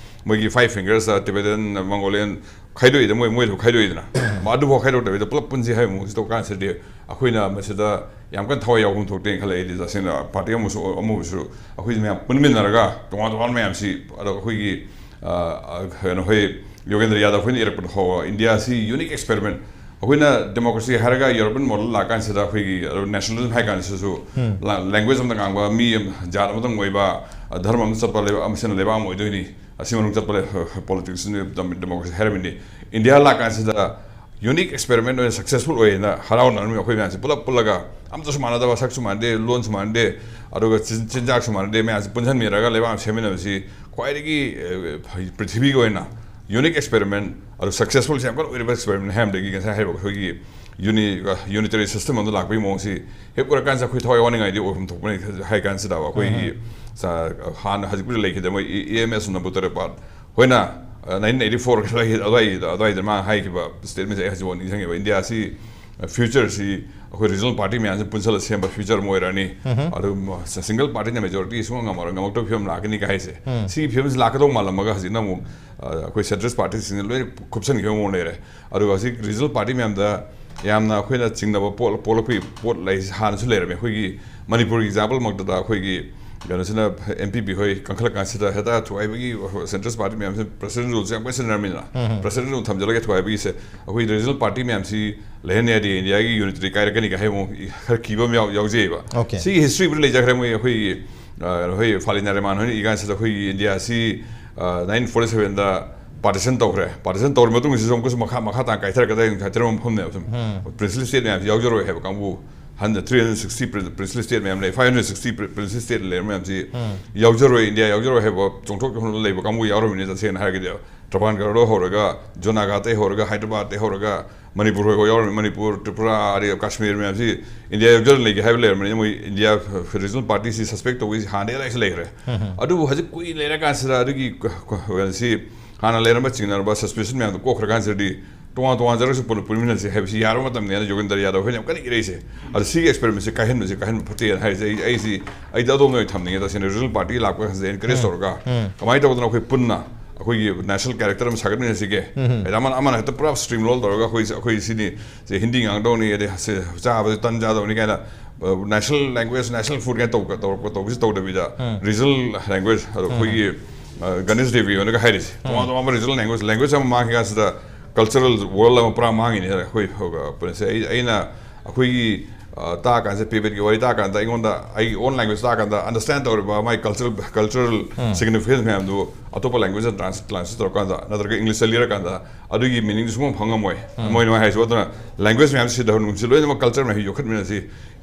ꯃꯣꯏꯒꯤ Five Fingers, ꯑ, Tibetan, Mongolian ꯈꯥꯏꯗꯣꯛꯏꯗ, ꯃꯣꯏ, ꯃꯣꯏꯁꯨ ꯈꯥꯏꯗꯣꯛꯏꯗꯅ꯫ ꯃꯥ ꯑꯗꯨꯐꯥꯎ ꯈꯥꯏꯗꯣꯛꯇꯕꯤꯗ ꯄꯨꯂꯞ ꯄꯨꯟꯁꯤ ꯍꯥꯏꯕ ꯃꯑꯣꯡꯁꯤ ꯇꯧ ꯀꯥꯟꯁꯤꯗꯤ, ꯑꯩꯈꯣꯏꯅ ꯃꯁꯤꯗ ꯌꯥꯝ ꯀꯟꯅ ꯊꯋꯥꯏ ꯌꯥꯎꯐꯝ ꯊꯣꯛꯇꯦꯅ ꯈꯜꯂꯦ꯫ ꯑꯩꯗꯤ ꯇꯁꯦꯡꯅ party ꯑꯃꯁꯨ ꯑꯃꯕꯨꯁꯨ ꯑꯩꯈꯣꯏꯁꯤ ꯃꯌꯥꯝ ꯄꯨꯟꯃꯤꯟꯅꯔꯒ ꯇꯣꯉꯥꯟ ꯇꯣꯉꯥꯟꯕ ꯃꯌꯥꯝꯁꯤ, ꯑꯗꯣ ꯑꯩꯈꯣꯏꯒꯤ, ꯑ, ꯑ, ꯀꯩꯅꯣ, ꯍꯣꯏ, ꯌꯣꯒꯦꯟꯗ꯭ꯔ ꯌꯥꯗꯕ ꯍꯣꯏꯅ ꯏꯔꯛꯄꯗ ꯐꯥꯎꯕ India ꯁꯤ unique experiment꯫ ꯑꯩꯈꯣꯏꯅ democracy ꯍꯥꯏꯔꯒ European model ꯂꯥꯛꯀꯥꯟꯁꯤꯗ ꯑꯩꯈꯣꯏꯒꯤ, ꯑ, nationalism ꯍꯥꯏ ꯀꯥꯟꯁꯤꯗꯁꯨ ꯂ-, language ꯑꯃꯗ ꯉꯥꯡꯕ ꯃꯤ ꯑꯃ, ꯖꯥꯠ ꯑꯃꯗꯪ ꯑꯣꯏꯕ, ꯑ, ꯙꯔꯃ ꯑꯃꯗ ꯆꯠꯄ ꯂꯩꯕꯥꯛ ꯑꯃ, ꯁꯤꯅ ꯂꯩꯕꯥꯛ ꯑꯃ ꯑꯣꯏꯗꯣꯏꯅꯤ꯫ ꯑꯁꯤ ꯃꯅꯨꯡ ꯆꯠꯄ ꯂꯩ꯫ ꯄꯣꯂꯤꯇꯤꯛꯁꯅꯤ, ꯗꯦꯃꯣꯀ꯭ꯔꯦꯁꯤ ꯍꯥꯏꯔꯝꯃꯤꯅꯤ꯫ ꯏꯟꯗꯤꯌꯥ ꯂꯥꯛꯀꯥꯟꯁꯤꯗ ꯌꯨꯅꯤꯛ ꯑꯦꯛꯁꯄꯦꯔꯤꯃꯦꯟ ꯑꯣꯏꯅ ꯁꯛꯁꯦꯁꯐꯨꯜ ꯑꯣꯏꯌꯦꯅ ꯍꯔꯥꯎꯅꯔꯝꯃꯤ ꯑꯩꯈꯣꯏ ꯃꯌꯥꯝꯁꯦ ꯄꯨꯂꯞ ꯄꯨꯜꯂꯒ꯫ ꯑꯝꯇꯁꯨ ꯃꯥꯟꯅꯗꯕ, ꯁꯛꯁꯨ ꯃꯥꯟꯅꯗꯦ, ꯂꯣꯟꯁꯨ ꯃꯥꯟꯅꯗꯦ, ꯑꯗꯨꯒ ꯆꯤꯟ- ꯆꯤꯟꯖꯥꯛꯁꯨ ꯃꯥꯟꯅꯗꯦ, ꯃꯌꯥꯝꯁꯦ ꯄꯨꯟꯁꯤꯟꯃꯤꯟꯅꯔꯒ ꯂꯩꯕꯥꯛ ꯑꯃ ꯁꯦꯝꯃꯤꯟꯅꯕꯁꯤ ꯈ꯭ꯋꯥꯏꯗꯒꯤ, ꯑ, ꯄ꯭ꯔꯤꯊꯤꯕꯤꯒꯤ ꯑꯣꯏꯅ ꯌꯨꯅꯤꯛ ꯑꯦꯛꯁꯄꯦꯔꯤꯃꯦꯟ, ꯑꯗꯨ ꯁꯛꯁꯦꯁꯐꯨꯜꯁꯦ ꯌꯥꯝ ꯀꯟꯅ ꯑꯣꯏꯔꯤꯕ ꯑꯦꯛꯁꯄꯦꯔꯤꯃꯦꯟ ꯍꯥꯏꯔꯝꯗꯒꯤ ꯉꯁꯥꯏ ꯍꯥꯏꯔꯤꯕ ꯑꯩꯈꯣꯏꯒꯤ ꯌꯨꯅꯤ-, ꯌꯨꯅꯤꯇꯔꯤ ꯁꯤꯁꯇꯦꯝ ꯑꯃꯗ ꯂꯥꯛꯄꯒꯤ ꯃꯑꯣꯡꯁꯤ ꯍꯦꯛ ꯎꯔꯀꯥꯟꯁꯤꯗ ꯑꯩꯈꯣꯏ ꯊꯋꯥꯏ ꯋꯥꯅꯤꯡꯉꯥꯏꯗꯤ ꯑꯣꯏꯐꯝ ꯊꯣꯛꯄꯅꯤ꯫ ꯍꯥꯏ ꯀꯥꯟꯁꯤꯗ ꯑꯩꯈꯣꯏꯒꯤ, ꯎꯝ꯫ ꯁ-, ꯍꯥꯟꯅ ꯍꯧꯖꯤꯛꯄꯨꯗꯤ ꯂꯩꯈꯤꯗꯦ, ꯃꯣꯏ ꯏ-, ꯏ ꯑꯦꯝ ꯑꯦꯁ ꯅꯝꯕꯨ ꯇꯔꯦꯠꯄꯥꯠ ꯍꯣꯏꯅ, ꯑ, ꯅꯥꯏꯟꯇꯤꯟ ꯑꯦꯠꯇꯤ ꯐꯣꯔ ꯑꯗꯨꯋꯥꯏ-, ꯑꯗꯨꯋꯥꯏꯗ, ꯑꯗꯨꯋꯥꯏꯗ ꯃꯥꯅ ꯍꯥꯏꯈꯤꯕ ꯁ꯭ꯇꯦꯠꯃꯦꯟꯁꯦ ꯑꯩ ꯍꯧꯖꯤꯛꯐꯥꯎ ꯅꯤꯡꯁꯤꯡꯉꯦꯕ꯫ ꯏꯟꯗꯤꯌꯥꯁꯤ, ꯑ, ꯐ꯭ꯌꯨꯆꯔꯁꯤ ꯑꯩꯈꯣꯏ ꯔꯤꯖꯅꯦꯜ ꯄꯥꯔꯇꯤ ꯃꯌꯥꯝꯁꯤ ꯄꯨꯟꯁꯤꯜꯂ ꯁꯦꯝꯕ ꯐ꯭ꯌꯨꯆꯔ ꯑꯃ ꯑꯣꯏꯔꯛꯑꯅꯤ꯫ ꯎꯝ꯫ ꯑꯗꯨ ꯃ-, ꯁ-, ꯁꯤꯡꯒꯜ ꯄꯥꯔꯇꯤꯅ ꯃꯦꯖꯣꯔꯤꯇꯤ ꯁꯨꯡꯉꯝ ꯉꯝꯃꯔꯣꯏ, ꯉꯝꯃꯛꯇꯕ ꯐꯤꯕꯝ ꯂꯥꯛꯀꯅꯤ ꯀꯥꯏ ꯍꯥꯏꯁꯦ꯫ ꯎꯝ꯫ ꯁꯤꯒꯤ ꯐꯤꯕꯝꯁꯤ ꯂꯥꯛꯀꯗꯧ ꯃꯥꯜꯂꯝꯃꯒ ꯍꯧꯖꯤꯛꯅ ꯑꯃꯨꯛ, ꯑ, ꯑꯩꯈꯣꯏ ꯁꯦꯟꯇ꯭ꯔꯤꯁ ꯄꯥꯔꯇꯤꯁꯤꯡꯅ ꯂꯣꯏꯅ ꯈꯨꯞꯁꯟꯈꯤꯕ ꯃꯑꯣꯡ ꯂꯩꯔꯦ꯫ ꯑꯗꯨꯒ ꯍꯧꯖꯤꯛ ꯔꯤꯖꯅꯦꯜ ꯄꯥꯔꯇꯤ ꯃꯌꯥꯝꯗ ꯌꯥꯝꯅ ꯑꯩꯈꯣꯏꯅ ꯆꯤꯡꯅꯕ ꯄꯣꯛ-, ꯄꯣꯛꯂꯛꯄꯒꯤ ꯄꯣꯠ ꯂꯩ, ꯍꯥꯟꯅꯁꯨ ꯂꯩꯔꯝꯃꯤ꯫ ꯑꯩꯈꯣꯏꯒꯤ ꯃꯅꯤꯄꯨꯔꯒꯤ ꯑꯦꯛꯖꯥꯝꯄꯜꯃꯛꯇꯗ ꯑꯩꯈꯣꯏꯒꯤ ꯀꯩꯅꯣꯁꯤꯅ, ꯑꯦꯝ ꯄꯤ ꯄꯤ ꯍꯣꯏ ꯀꯟꯈꯠꯂꯀꯥꯟꯁꯤꯗ ꯍꯦꯛꯇ ꯊꯨꯒꯥꯏꯕꯒꯤ ꯁꯦꯟꯇ꯭ꯔꯤꯁ ꯄꯥꯔꯇꯤ ꯃꯌꯥꯝꯁꯤ ꯄ꯭ꯔꯁꯤꯗꯦꯟ ꯔꯨꯜꯁꯦ ꯌꯥꯝ ꯀꯟꯅ ꯁꯤꯖꯤꯟꯅꯔꯝꯃꯤꯗꯅ꯫ ꯎꯝ꯫ ꯄ꯭ꯔꯁꯤꯗꯦꯟ ꯔꯨꯜ ꯊꯝꯖꯤꯜꯂꯒ ꯊꯨꯒꯥꯏꯕꯒꯤꯁꯦ ꯑꯩꯈꯣꯏ ꯔꯤꯖꯅꯦꯜ ꯄꯥꯔꯇꯤ ꯃꯌꯥꯝꯁꯤ ꯂꯩꯍꯟ ꯌꯥꯗꯦ, ꯏꯟꯗꯤꯌꯥꯒꯤ ꯌꯨꯅꯤꯇꯔꯤ ꯀꯥꯏꯔꯛꯀꯅꯤ ꯀꯥꯏ ꯍꯥꯏꯕ ꯃꯑꯣꯡ ꯈꯔ ꯀꯤꯕ ꯑꯃ ꯌꯥꯎ-, ꯌꯥꯎꯖꯩꯑꯕ꯫ ꯑꯣꯀꯦ꯫ ꯁꯤꯒꯤ ꯍꯤꯁꯇ꯭ꯔꯤꯕꯨꯗꯤ ꯂꯩꯖꯈ꯭ꯔꯦ꯫ ꯃꯣꯏ ꯑꯩꯈꯣꯏꯒꯤ, ꯑ, ꯑꯩꯈꯣꯏ ꯐꯥꯂꯤꯅꯥ ꯔꯦꯍꯃꯥꯟ ꯍꯣꯏꯅ ꯏꯀꯥꯟꯁꯤꯗ ꯑꯩꯈꯣꯏꯒꯤ ꯏꯟꯗꯤꯌꯥꯁꯤ, ꯑ, ꯅꯥꯏꯟꯇꯤꯟ ꯐꯣꯔꯇꯤ ꯁꯚꯦꯟꯗ ꯄꯥꯔꯇꯤꯁꯟ ꯇꯧꯈ꯭ꯔꯦ꯫ ꯄꯥꯔꯇꯤꯁꯟ ꯇꯧꯔ ꯃꯇꯨꯡꯁꯤꯁꯨ ꯑꯃꯨꯛꯀꯁꯨ ꯃꯈꯥ, ꯃꯈꯥ ꯇꯥꯅ ꯀꯥꯏꯊꯔꯛꯀꯗꯕ ꯍꯥꯏꯇꯥꯔꯦ ꯃꯐꯝꯅꯦꯕ ꯁꯨꯝ꯫ ꯎꯝ꯫ ꯄ꯭ꯔꯤꯟꯁꯂꯤ ꯁ꯭ꯇꯦꯠ ꯃꯌꯥꯝꯁꯤ ꯌꯥꯎꯖꯔꯣꯏ ꯍꯥꯏꯕ ꯀꯥꯡꯕꯨ, ꯍꯟꯗ three hundred sixty print-, princely state ꯃꯌꯥꯝ ꯂꯩ, five hundred sixty pre-, princely state ꯂꯩꯔ ꯃꯌꯥꯝꯁꯤ ꯎꯝ꯫ ꯌꯥꯎꯖꯔꯣꯏ, ꯏꯟꯗꯤꯌꯥ ꯌꯥꯎꯖꯔꯣꯏ ꯍꯥꯏꯕ ꯆꯣꯡꯊꯣꯛ ꯆꯣꯡꯊꯣꯛ ꯂꯩꯕ ꯀꯥꯡꯕꯨ ꯌꯥꯎꯔꯕꯅꯤ꯫ ꯇꯁꯦꯡꯅ ꯍꯥꯏꯔꯒꯗꯤ ꯇ꯭ꯔꯚꯥꯟꯀꯔꯗ ꯍꯧꯔꯒ, ꯖꯨꯅꯥꯒꯥꯗꯇꯩ ꯍꯧꯔꯒ, ꯍꯥꯏꯗ꯭ꯔꯕꯥꯗꯇꯩ ꯍꯧꯔꯒ, ꯃꯅꯤꯄꯨꯔ ꯍꯣꯏꯐꯥꯎ ꯌꯥꯎꯔꯝꯃꯤ꯫ ꯃꯅꯤꯄꯨꯔ, ꯇ꯭ꯔꯤꯄꯨꯔꯥ, ꯑꯗꯩ ꯀꯥꯁꯃꯤꯔ ꯃꯌꯥꯝꯁꯤ ꯏꯟꯗꯤꯌꯥ ꯌꯥꯎꯖꯔ ꯂꯩꯒꯦ ꯍꯥꯏꯕ ꯂꯩꯔꯝꯕꯅꯤ꯫ ꯃꯣꯏ ꯏꯟꯗꯤꯌꯥ ꯔꯤꯖꯅꯦꯜ ꯄꯥꯔꯇꯤꯁꯤ ꯁꯁꯄꯦꯛ ꯇꯧꯕꯒꯤ ꯍꯥꯟꯅꯗꯒꯤ ꯑꯗꯥꯏꯁꯨ ꯂꯩꯈ꯭ꯔꯦ꯫ ꯎꯝ꯫ ꯑꯗꯨꯕꯨ ꯍꯧꯖꯤꯛ ꯀꯨꯏ ꯂꯩꯔꯀꯥꯟꯁꯤꯗ ꯑꯗꯨꯒꯤ ꯀ-, ꯀ-, ꯀꯩꯅꯣꯁꯤ, ꯍꯥꯟꯅ ꯂꯩꯔꯝꯕ ꯆꯤꯡꯅꯔꯝꯕ ꯁꯁꯄꯤꯁꯟ ꯃꯌꯥꯝꯗꯣ ꯀꯣꯛꯈ꯭ꯔꯀꯥꯟꯁꯤꯗꯗꯤ ꯇꯣꯉꯥꯟ ꯇꯣꯉꯥꯟꯖꯔꯒꯁꯨ ꯄꯨꯟ-, ꯄꯨꯟꯃꯤꯟꯅꯁꯦ ꯍꯥꯏꯕꯁꯤ ꯌꯥꯔꯕ ꯃꯇꯝꯅꯤꯅ ꯌꯣꯒꯦꯟꯗ꯭ꯔ ꯌꯥꯗꯕ ꯍꯣꯏꯅ ꯌꯥꯝ ꯀꯟꯅ ꯏꯔꯛꯏꯁꯦ꯫ ꯑꯗꯣ ꯁꯤꯒꯤ ꯑꯦꯛꯁꯄꯦꯔꯤꯃꯦꯟꯁꯦ ꯀꯥꯏꯍꯟꯕꯁꯦ, ꯀꯥꯏꯍꯟꯕ ꯐꯠꯇꯦꯅ ꯍꯥꯏꯔꯤꯁꯦ ꯑꯩ, ꯑꯩꯁꯤ, ꯑꯩꯗꯤ ꯑꯗꯣꯝꯗ ꯑꯣꯏꯅ ꯊꯝꯅꯤꯡꯉꯦ꯫ ꯇꯁꯦꯡꯅ ꯔꯤꯖꯅꯦꯜ ꯄꯥꯔꯇꯤ ꯂꯥꯛꯄ ꯀꯥꯟꯁꯤꯗ ꯑꯦꯟꯀꯔꯦꯖ ꯎꯝ꯫ ꯇꯧꯔꯒ ꯎꯝ꯫ ꯀꯃꯥꯏꯅ ꯇꯧꯗꯅ ꯑꯩꯈꯣꯏ ꯄꯨꯟꯅ ꯑꯩꯈꯣꯏꯒꯤ ꯅꯦꯁꯅꯦꯜ ꯀꯦꯔꯦꯛꯇꯔ ꯑꯃ ꯁꯥꯒꯠꯃꯤꯟꯅꯁꯤꯒꯦ꯫ ꯎꯝ꯫ ꯍꯥꯏꯗꯤ ꯑꯃꯅ, ꯑꯃꯅ ꯍꯦꯛꯇ ꯄꯨꯔꯥ ꯁ꯭ꯇ꯭ꯔꯤꯝ ꯔꯣꯜ ꯇꯧꯔꯒ ꯑꯩꯈꯣꯏ, ꯑꯩꯈꯣꯏ ꯁꯤꯅꯤ, ꯁꯦ ꯍꯤꯟꯗꯤ ꯉꯥꯡꯗꯧꯅꯤ, ꯑꯗꯩ ꯁꯦ ꯆꯥꯕꯁꯦ ꯇꯟ ꯆꯥꯗꯧꯅꯤ ꯀꯥꯏꯅ, ꯑ, ꯅꯦꯁꯅꯦꯜ ꯂꯦꯡꯒ꯭ꯋꯦꯖ, ꯅꯦꯁꯅꯦꯜ ꯐꯨꯗ ꯀꯥꯏꯅ ꯇꯧ-, ꯇꯧꯔꯛꯄ, ꯇꯧꯕꯁꯤ ꯇꯧꯗꯕꯤꯗ ꯎꯝ꯫ ꯔꯤꯖꯅꯦꯜ ꯂꯦꯡꯒ꯭ꯋꯦꯖ, ꯑꯗꯣ ꯎꯝ꯫ ꯑꯩꯈꯣꯏꯒꯤ, ꯑ, ꯒꯅꯦꯁ ꯗꯦꯕꯤ ꯍꯣꯏꯅꯒ ꯍꯥꯏꯔꯤꯁꯦ, ꯎꯝ꯫ ꯇꯣꯉꯥꯟ ꯇꯣꯉꯥꯟꯕ ꯔꯤꯖꯅꯦꯜ ꯂꯦꯡꯒ꯭ꯋꯦꯖ, ꯂꯦꯡꯒ꯭ꯋꯦꯖ ꯑꯃ ꯃꯥꯡꯈꯤ ꯀꯥꯟꯁꯤꯗ ꯀꯜꯆꯔꯦꯜ ꯋꯥꯔꯜ ꯑꯃ ꯄꯨꯔꯥ ꯃꯥꯡꯉꯤꯅꯦ꯫ ꯑꯩꯈꯣꯏ, ꯑ, ꯄꯨꯟꯁꯤ-, ꯑꯩ, ꯑꯩꯅ ꯑꯩꯈꯣꯏꯒꯤ, ꯇꯥꯛꯑꯀꯥꯟꯁꯤꯗ, ꯄꯦꯕꯦꯠꯀꯤ ꯋꯥꯔꯤ ꯇꯥꯛꯑꯀꯥꯟꯗ ꯑꯩꯉꯣꯟꯗ ꯑꯩꯒꯤ ꯑꯣꯟ ꯂꯦꯡꯒ꯭ꯋꯦꯖ ꯇꯥꯛꯑꯀꯥꯟꯗ ꯑꯟꯗꯔꯁ꯭ꯇꯦꯟ ꯇꯧꯔꯤꯕ ꯃꯥꯏ ꯀꯜꯆꯔꯦꯜ ꯀꯜꯆꯔꯦꯜ ꯁꯤꯒꯅꯤꯐꯤꯀꯦꯟꯁ ꯃꯌꯥꯝꯗꯨ ꯑꯇꯣꯞꯄ ꯂꯦꯡꯒ꯭ꯋꯦꯖꯇ ꯇ꯭ꯔꯥꯟꯁ ꯇ꯭ꯔꯥꯟꯁꯂꯦꯠ ꯇꯧꯔꯀꯥꯟꯗ ꯅꯠꯇ꯭ꯔꯒ ꯏꯪꯂꯤꯁꯇ ꯂꯤꯔꯀꯥꯟꯗ ꯑꯗꯨꯒꯤ ꯃꯤꯅꯤꯡꯗꯨ ꯁꯨꯡꯐꯪ ꯐꯪꯉꯝꯃꯣꯏ꯫ ꯃꯣꯏꯅ ꯃꯣꯏ ꯍꯥꯏꯁꯨ ꯑꯗꯨꯅ ꯂꯦꯡꯒ꯭ꯋꯦꯖ ꯃꯌꯥꯝꯁꯤ ꯁꯤꯗꯍꯟꯒꯨꯝꯁꯤ, ꯂꯣꯏꯅꯃꯛ ꯀꯜꯆꯔ ꯃꯌꯥꯝꯁꯤ ꯌꯣꯛꯈꯠꯃꯤꯟꯅꯁꯤ,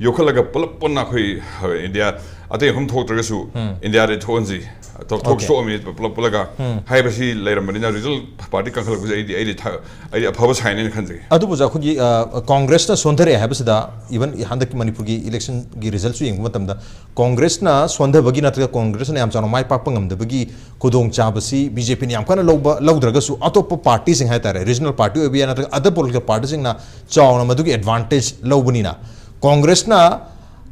ꯌꯣꯛꯈꯠꯂꯒ ꯄꯨꯂꯞ ꯄꯨꯟꯅ ꯑꯩꯈꯣꯏ ꯏꯟꯗꯤꯌꯥ ꯑꯇꯩ ꯃꯐꯝ ꯊꯣꯛꯇ꯭ꯔꯒꯁꯨ ꯏꯟꯗꯤꯌꯥꯗ ꯊꯣꯛꯍꯟꯁꯤ꯫ ꯊꯣꯛ- ꯊꯣꯛꯁꯤ Okay. ꯊꯣꯛꯑꯝꯃꯤ ꯄꯨꯂꯞ ꯄꯨꯜꯂꯒ ꯍꯥꯏꯕꯁꯤ ꯂꯩꯔꯝꯕꯅꯤꯅ ꯔꯤꯖꯅꯦꯜ ꯄꯥꯔꯇꯤ ꯀꯟꯈꯠꯂꯛꯄꯁꯦ ꯑꯩꯗꯤ ꯑꯩꯗꯤ ꯊ- ꯑꯩꯗꯤ ꯑꯐꯕ ꯁꯥꯏꯟ ꯍꯥꯏꯅ ꯈꯟꯖꯩ꯫ ꯑꯗꯨꯕꯨ ꯑꯩꯈꯣꯏꯒꯤ, ꯑ, ꯀꯣꯡꯒ꯭ꯔꯦꯁꯅ ꯁꯣꯟꯊꯔꯛꯑꯦ ꯍꯥꯏꯕꯁꯤꯗ, even ꯍꯟꯗꯛꯀꯤ ꯃꯅꯤꯄꯨꯔꯒꯤ ꯏꯂꯦꯛꯁꯟꯒꯤ ꯔꯤꯖꯜꯠꯁꯨ ꯌꯦꯡꯕ ꯃꯇꯝꯗ, ꯀꯣꯡꯒ꯭ꯔꯦꯁꯅ ꯁꯣꯟꯊꯕꯒꯤ ꯅꯠꯇ꯭ꯔꯒ ꯀꯣꯡꯒ꯭ꯔꯦꯁꯅ ꯌꯥꯝ ꯆꯥꯎꯅ ꯃꯥꯏ ꯄꯥꯛꯄ ꯉꯝꯗꯕꯒꯤ ꯈꯨꯗꯣꯡꯆꯥꯕꯁꯤ ꯕꯤ ꯖꯦ ꯄꯤꯅ ꯌꯥꯝ ꯀꯟꯅ ꯂꯧꯕ ꯂꯧꯗ꯭ꯔꯒꯁꯨ, ꯑꯇꯣꯞꯄ ꯄꯥꯔꯇꯤꯁꯤꯡ ꯍꯥꯏꯇꯥꯔꯦ, ꯔꯤꯖꯅꯦꯜ ꯄꯥꯔꯇꯤ ꯑꯣꯏꯕ ꯌꯥꯏ ꯅꯠꯇ꯭ꯔꯒ ꯑꯗꯔ ꯄꯣꯂꯤꯇꯤꯀꯦꯜ ꯄꯥꯔꯇꯤꯁꯤꯡꯅ ꯆꯥꯎꯅ ꯃꯗꯨꯒꯤ ꯑꯦꯗꯚꯥꯟꯇꯦꯖ ꯂꯧꯕꯅꯤꯅ, ꯀꯣꯡꯒ꯭ꯔꯦꯁꯅ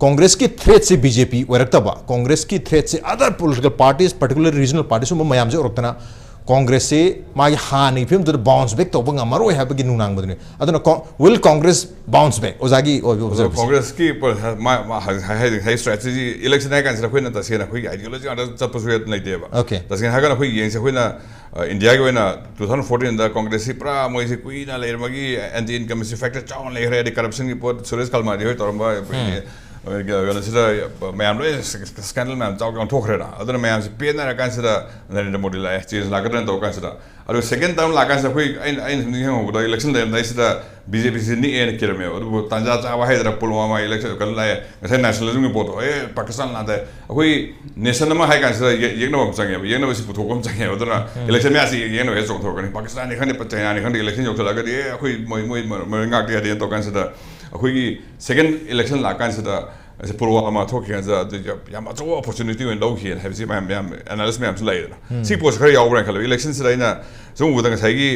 ꯀꯣꯡꯒ꯭ꯔꯦꯁꯀꯤ ꯊ꯭ꯔꯦꯠꯁꯤ ꯕꯤ ꯖꯦ ꯄꯤ ꯑꯣꯏꯔꯛꯇꯕ, ꯀꯣꯡꯒ꯭ꯔꯦꯁꯀꯤ ꯊ꯭ꯔꯦꯠꯁꯤ other political parties, particular regional party, ꯁꯨꯝꯕ ꯃꯌꯥꯝꯁꯦ ꯑꯣꯏꯔꯛꯇꯅ ꯀꯣꯡꯒ꯭ꯔꯦꯁꯁꯤ ꯃꯥꯒꯤ ꯍꯥꯟꯅꯒꯤ ꯐꯤꯕꯝꯗꯨꯗ ꯕꯥꯎꯟꯁ ꯕꯦꯛ ꯇꯧꯕ ꯉꯝꯃꯔꯣꯏ ꯍꯥꯏꯕꯒꯤ ꯅꯨꯡꯅꯥꯡꯕꯗꯨꯅꯤ꯫ ꯑꯗꯨꯅ ꯀꯣ-, will Congress bounce back? ꯑꯣꯖꯥꯒꯤ ꯑꯣꯏꯕ ꯑꯗꯣ observation꯫ ꯀꯣꯡꯒ꯭ꯔꯦꯁꯀꯤ ꯄ-, ꯃꯥ-, ꯃꯥ-, ꯍꯥꯏ-, ꯍꯥꯏ-, ꯍꯥꯏ-, ꯍꯥꯏ ꯁ꯭ꯇ꯭ꯔꯦꯇꯦꯖꯤ, ꯏꯂꯦꯛꯁꯟ ꯍꯥꯏ ꯀꯥꯟꯁꯤꯗ ꯑꯩꯈꯣꯏꯅ ꯇꯁꯦꯡꯅ ꯑꯩꯈꯣꯏꯒꯤ ꯑꯥꯏꯗꯤꯌꯣꯂꯣꯖꯤ ꯉꯥꯛꯇ ꯆꯠꯄꯁꯨ ꯍꯦꯛ ꯂꯩꯇꯦꯕ꯫ Okay. ꯇꯁꯦꯡꯅ ꯍꯥꯏꯔꯒꯅ ꯑꯩꯈꯣꯏ ꯌꯦꯡꯁꯦ, ꯑꯩꯈꯣꯏꯅ, ꯑ, ꯏꯟꯗꯤꯌꯥꯒꯤ ꯑꯣꯏꯅ two thousand fourteen-ꯗ ꯀꯣꯡꯒ꯭ꯔꯦꯁꯁꯤ ꯄꯨꯔꯥ ꯃꯣꯏꯁꯤ ꯀꯨꯏꯅ ꯂꯩꯔꯝꯕꯒꯤ ꯑꯦꯟꯇꯤ ꯏꯟꯀꯝꯕꯦꯟꯁꯤ ꯐꯦꯛꯇꯔ ꯆꯥꯎꯅ ꯂꯩꯈ꯭ꯔꯦ, ꯑꯗꯩ ꯀꯔꯞꯁꯟꯒꯤ ꯄꯣꯠ ꯁꯨꯔꯦꯁ ꯀꯜꯃꯥꯗꯤ ꯍꯣꯏ ꯇꯧꯔꯝꯕ, ꯑꯩꯈꯣꯏꯒꯤ, ꯎꯝ꯫ ꯑ, ꯀꯩꯅꯣꯁꯤꯗ ꯃꯌꯥꯝ ꯂꯣꯏ ꯁ꯭ꯀꯦꯟꯗꯜ ꯃꯌꯥꯝ ꯆꯥꯎ ꯆꯥꯎꯅ ꯊꯣꯛꯈ꯭ꯔꯦꯅ꯫ ꯑꯗꯨꯅ ꯃꯌꯥꯝꯁꯤ ꯄꯦꯟꯅꯔ ꯀꯥꯟꯁꯤꯗ ꯅꯔꯦꯟꯗ꯭ꯔ ꯃꯣꯗꯤ ꯂꯥꯛꯑꯦ, ꯆꯦꯟꯖ ꯂꯥꯛꯀꯗ꯭ꯔꯅ ꯇꯧꯔ ꯀꯥꯟꯁꯤꯗ꯫ ꯑꯗꯨ ꯁꯦꯀꯦꯟ ꯇꯔꯝ ꯂꯥꯛꯀꯥꯟꯁꯤꯗ ꯑꯩꯈꯣꯏ, ꯑꯩꯅ, ꯑꯩꯅ ꯁꯨꯝ ꯅꯤꯡꯁꯤꯡꯍꯧꯕꯗ ꯏꯂꯦꯛꯁꯟ ꯂꯩꯔꯝꯗꯥꯏꯁꯤꯗ ꯕꯤ ꯖꯦ ꯄꯤꯁꯤ ꯅꯤꯛꯑꯦꯅ ꯀꯤꯔꯝꯃꯦꯕ꯫ ꯑꯗꯨꯕꯨ ꯇꯥꯟꯖꯥ ꯆꯥꯕ ꯍꯥꯏꯗꯅ ꯄꯨꯜꯋꯥꯃꯥ ꯏꯂꯦꯛꯁꯟ ꯀꯩꯅꯣ ꯂꯥꯛꯑꯦ, ꯉꯁꯥꯏ ꯅꯦꯁꯅꯦꯂꯤꯖꯝꯒꯤ ꯄꯣꯠꯇꯣ, ꯑꯦ, ꯄꯥꯀꯤꯁꯇꯥꯟ ꯂꯥꯟꯗꯥꯏ꯫ ꯑꯩꯈꯣꯏ ꯅꯦꯁꯟ ꯑꯃ ꯍꯥꯏ ꯀꯥꯟꯁꯤꯗ ꯌꯦ-, ꯌꯦꯛꯅꯕ ꯑꯃ ꯆꯪꯉꯦꯕ, ꯌꯦꯛꯅꯕꯁꯤ ꯄꯨꯊꯣꯛꯄ ꯑꯃ ꯆꯪꯉꯦꯕ꯫ ꯑꯗꯨꯅ ꯎꯝ꯫ ꯏꯂꯦꯛꯁꯟ ꯃꯌꯥꯁꯤ ꯌꯦꯛꯅꯕ ꯍꯦꯛ ꯆꯣꯡꯊꯣꯔꯛꯀꯅꯤ, ꯄꯥꯀꯤꯁꯇꯥꯟꯅꯤ ꯈꯪꯗꯦ, ꯆꯩꯅꯥꯅꯤ ꯈꯪꯗꯦ, ꯏꯂꯦꯛꯁꯟ ꯌꯧꯁꯤꯜꯂꯛꯑꯒꯗꯤ, "ꯑꯦ, ꯑꯩꯈꯣꯏ ꯃꯣꯏ, ꯃꯣꯏ ꯃꯔ-, ꯃꯔꯩ ꯉꯥꯛꯇꯦ" ꯍꯥꯏꯗꯦꯅ ꯇꯧꯔ ꯀꯥꯟꯁꯤꯗ, ꯑꯩꯈꯣꯏꯒꯤ ꯁꯦꯀꯦꯟ ꯏꯂꯦꯛꯁꯟ ꯂꯥꯛꯀꯥꯟꯁꯤꯗ, ꯑꯁꯤ ꯄꯨꯜꯋꯥꯃꯥ ꯊꯣꯛꯈꯤ ꯀꯥꯟꯁꯤꯗ ꯑꯗꯨ ꯌꯥꯝ, ꯌꯥꯝ ꯑꯆꯧꯕ ꯑꯣꯄꯣꯔꯆꯨꯅꯤꯇꯤ ꯑꯣꯏꯅ ꯂꯧꯈꯤꯅ ꯍꯥꯏꯕꯁꯤ ꯃꯌꯥꯝ, ꯃꯌꯥꯝ ꯑꯦꯅꯥꯂꯤꯁ ꯃꯌꯥꯝꯁꯨ ꯂꯩꯗꯅ꯫ ꯎꯝ꯫ ꯁꯤ ꯄꯣꯠꯁꯤ ꯈꯔ ꯌꯥꯎꯕ꯭ꯔꯥ ꯍꯥꯏꯅ ꯈꯜꯂꯦ꯫ ꯏꯂꯦꯛꯁꯟꯁꯤꯗ ꯑꯩꯅ ꯁꯨꯝ ꯎꯕꯗ ꯉꯁꯥꯏꯒꯤ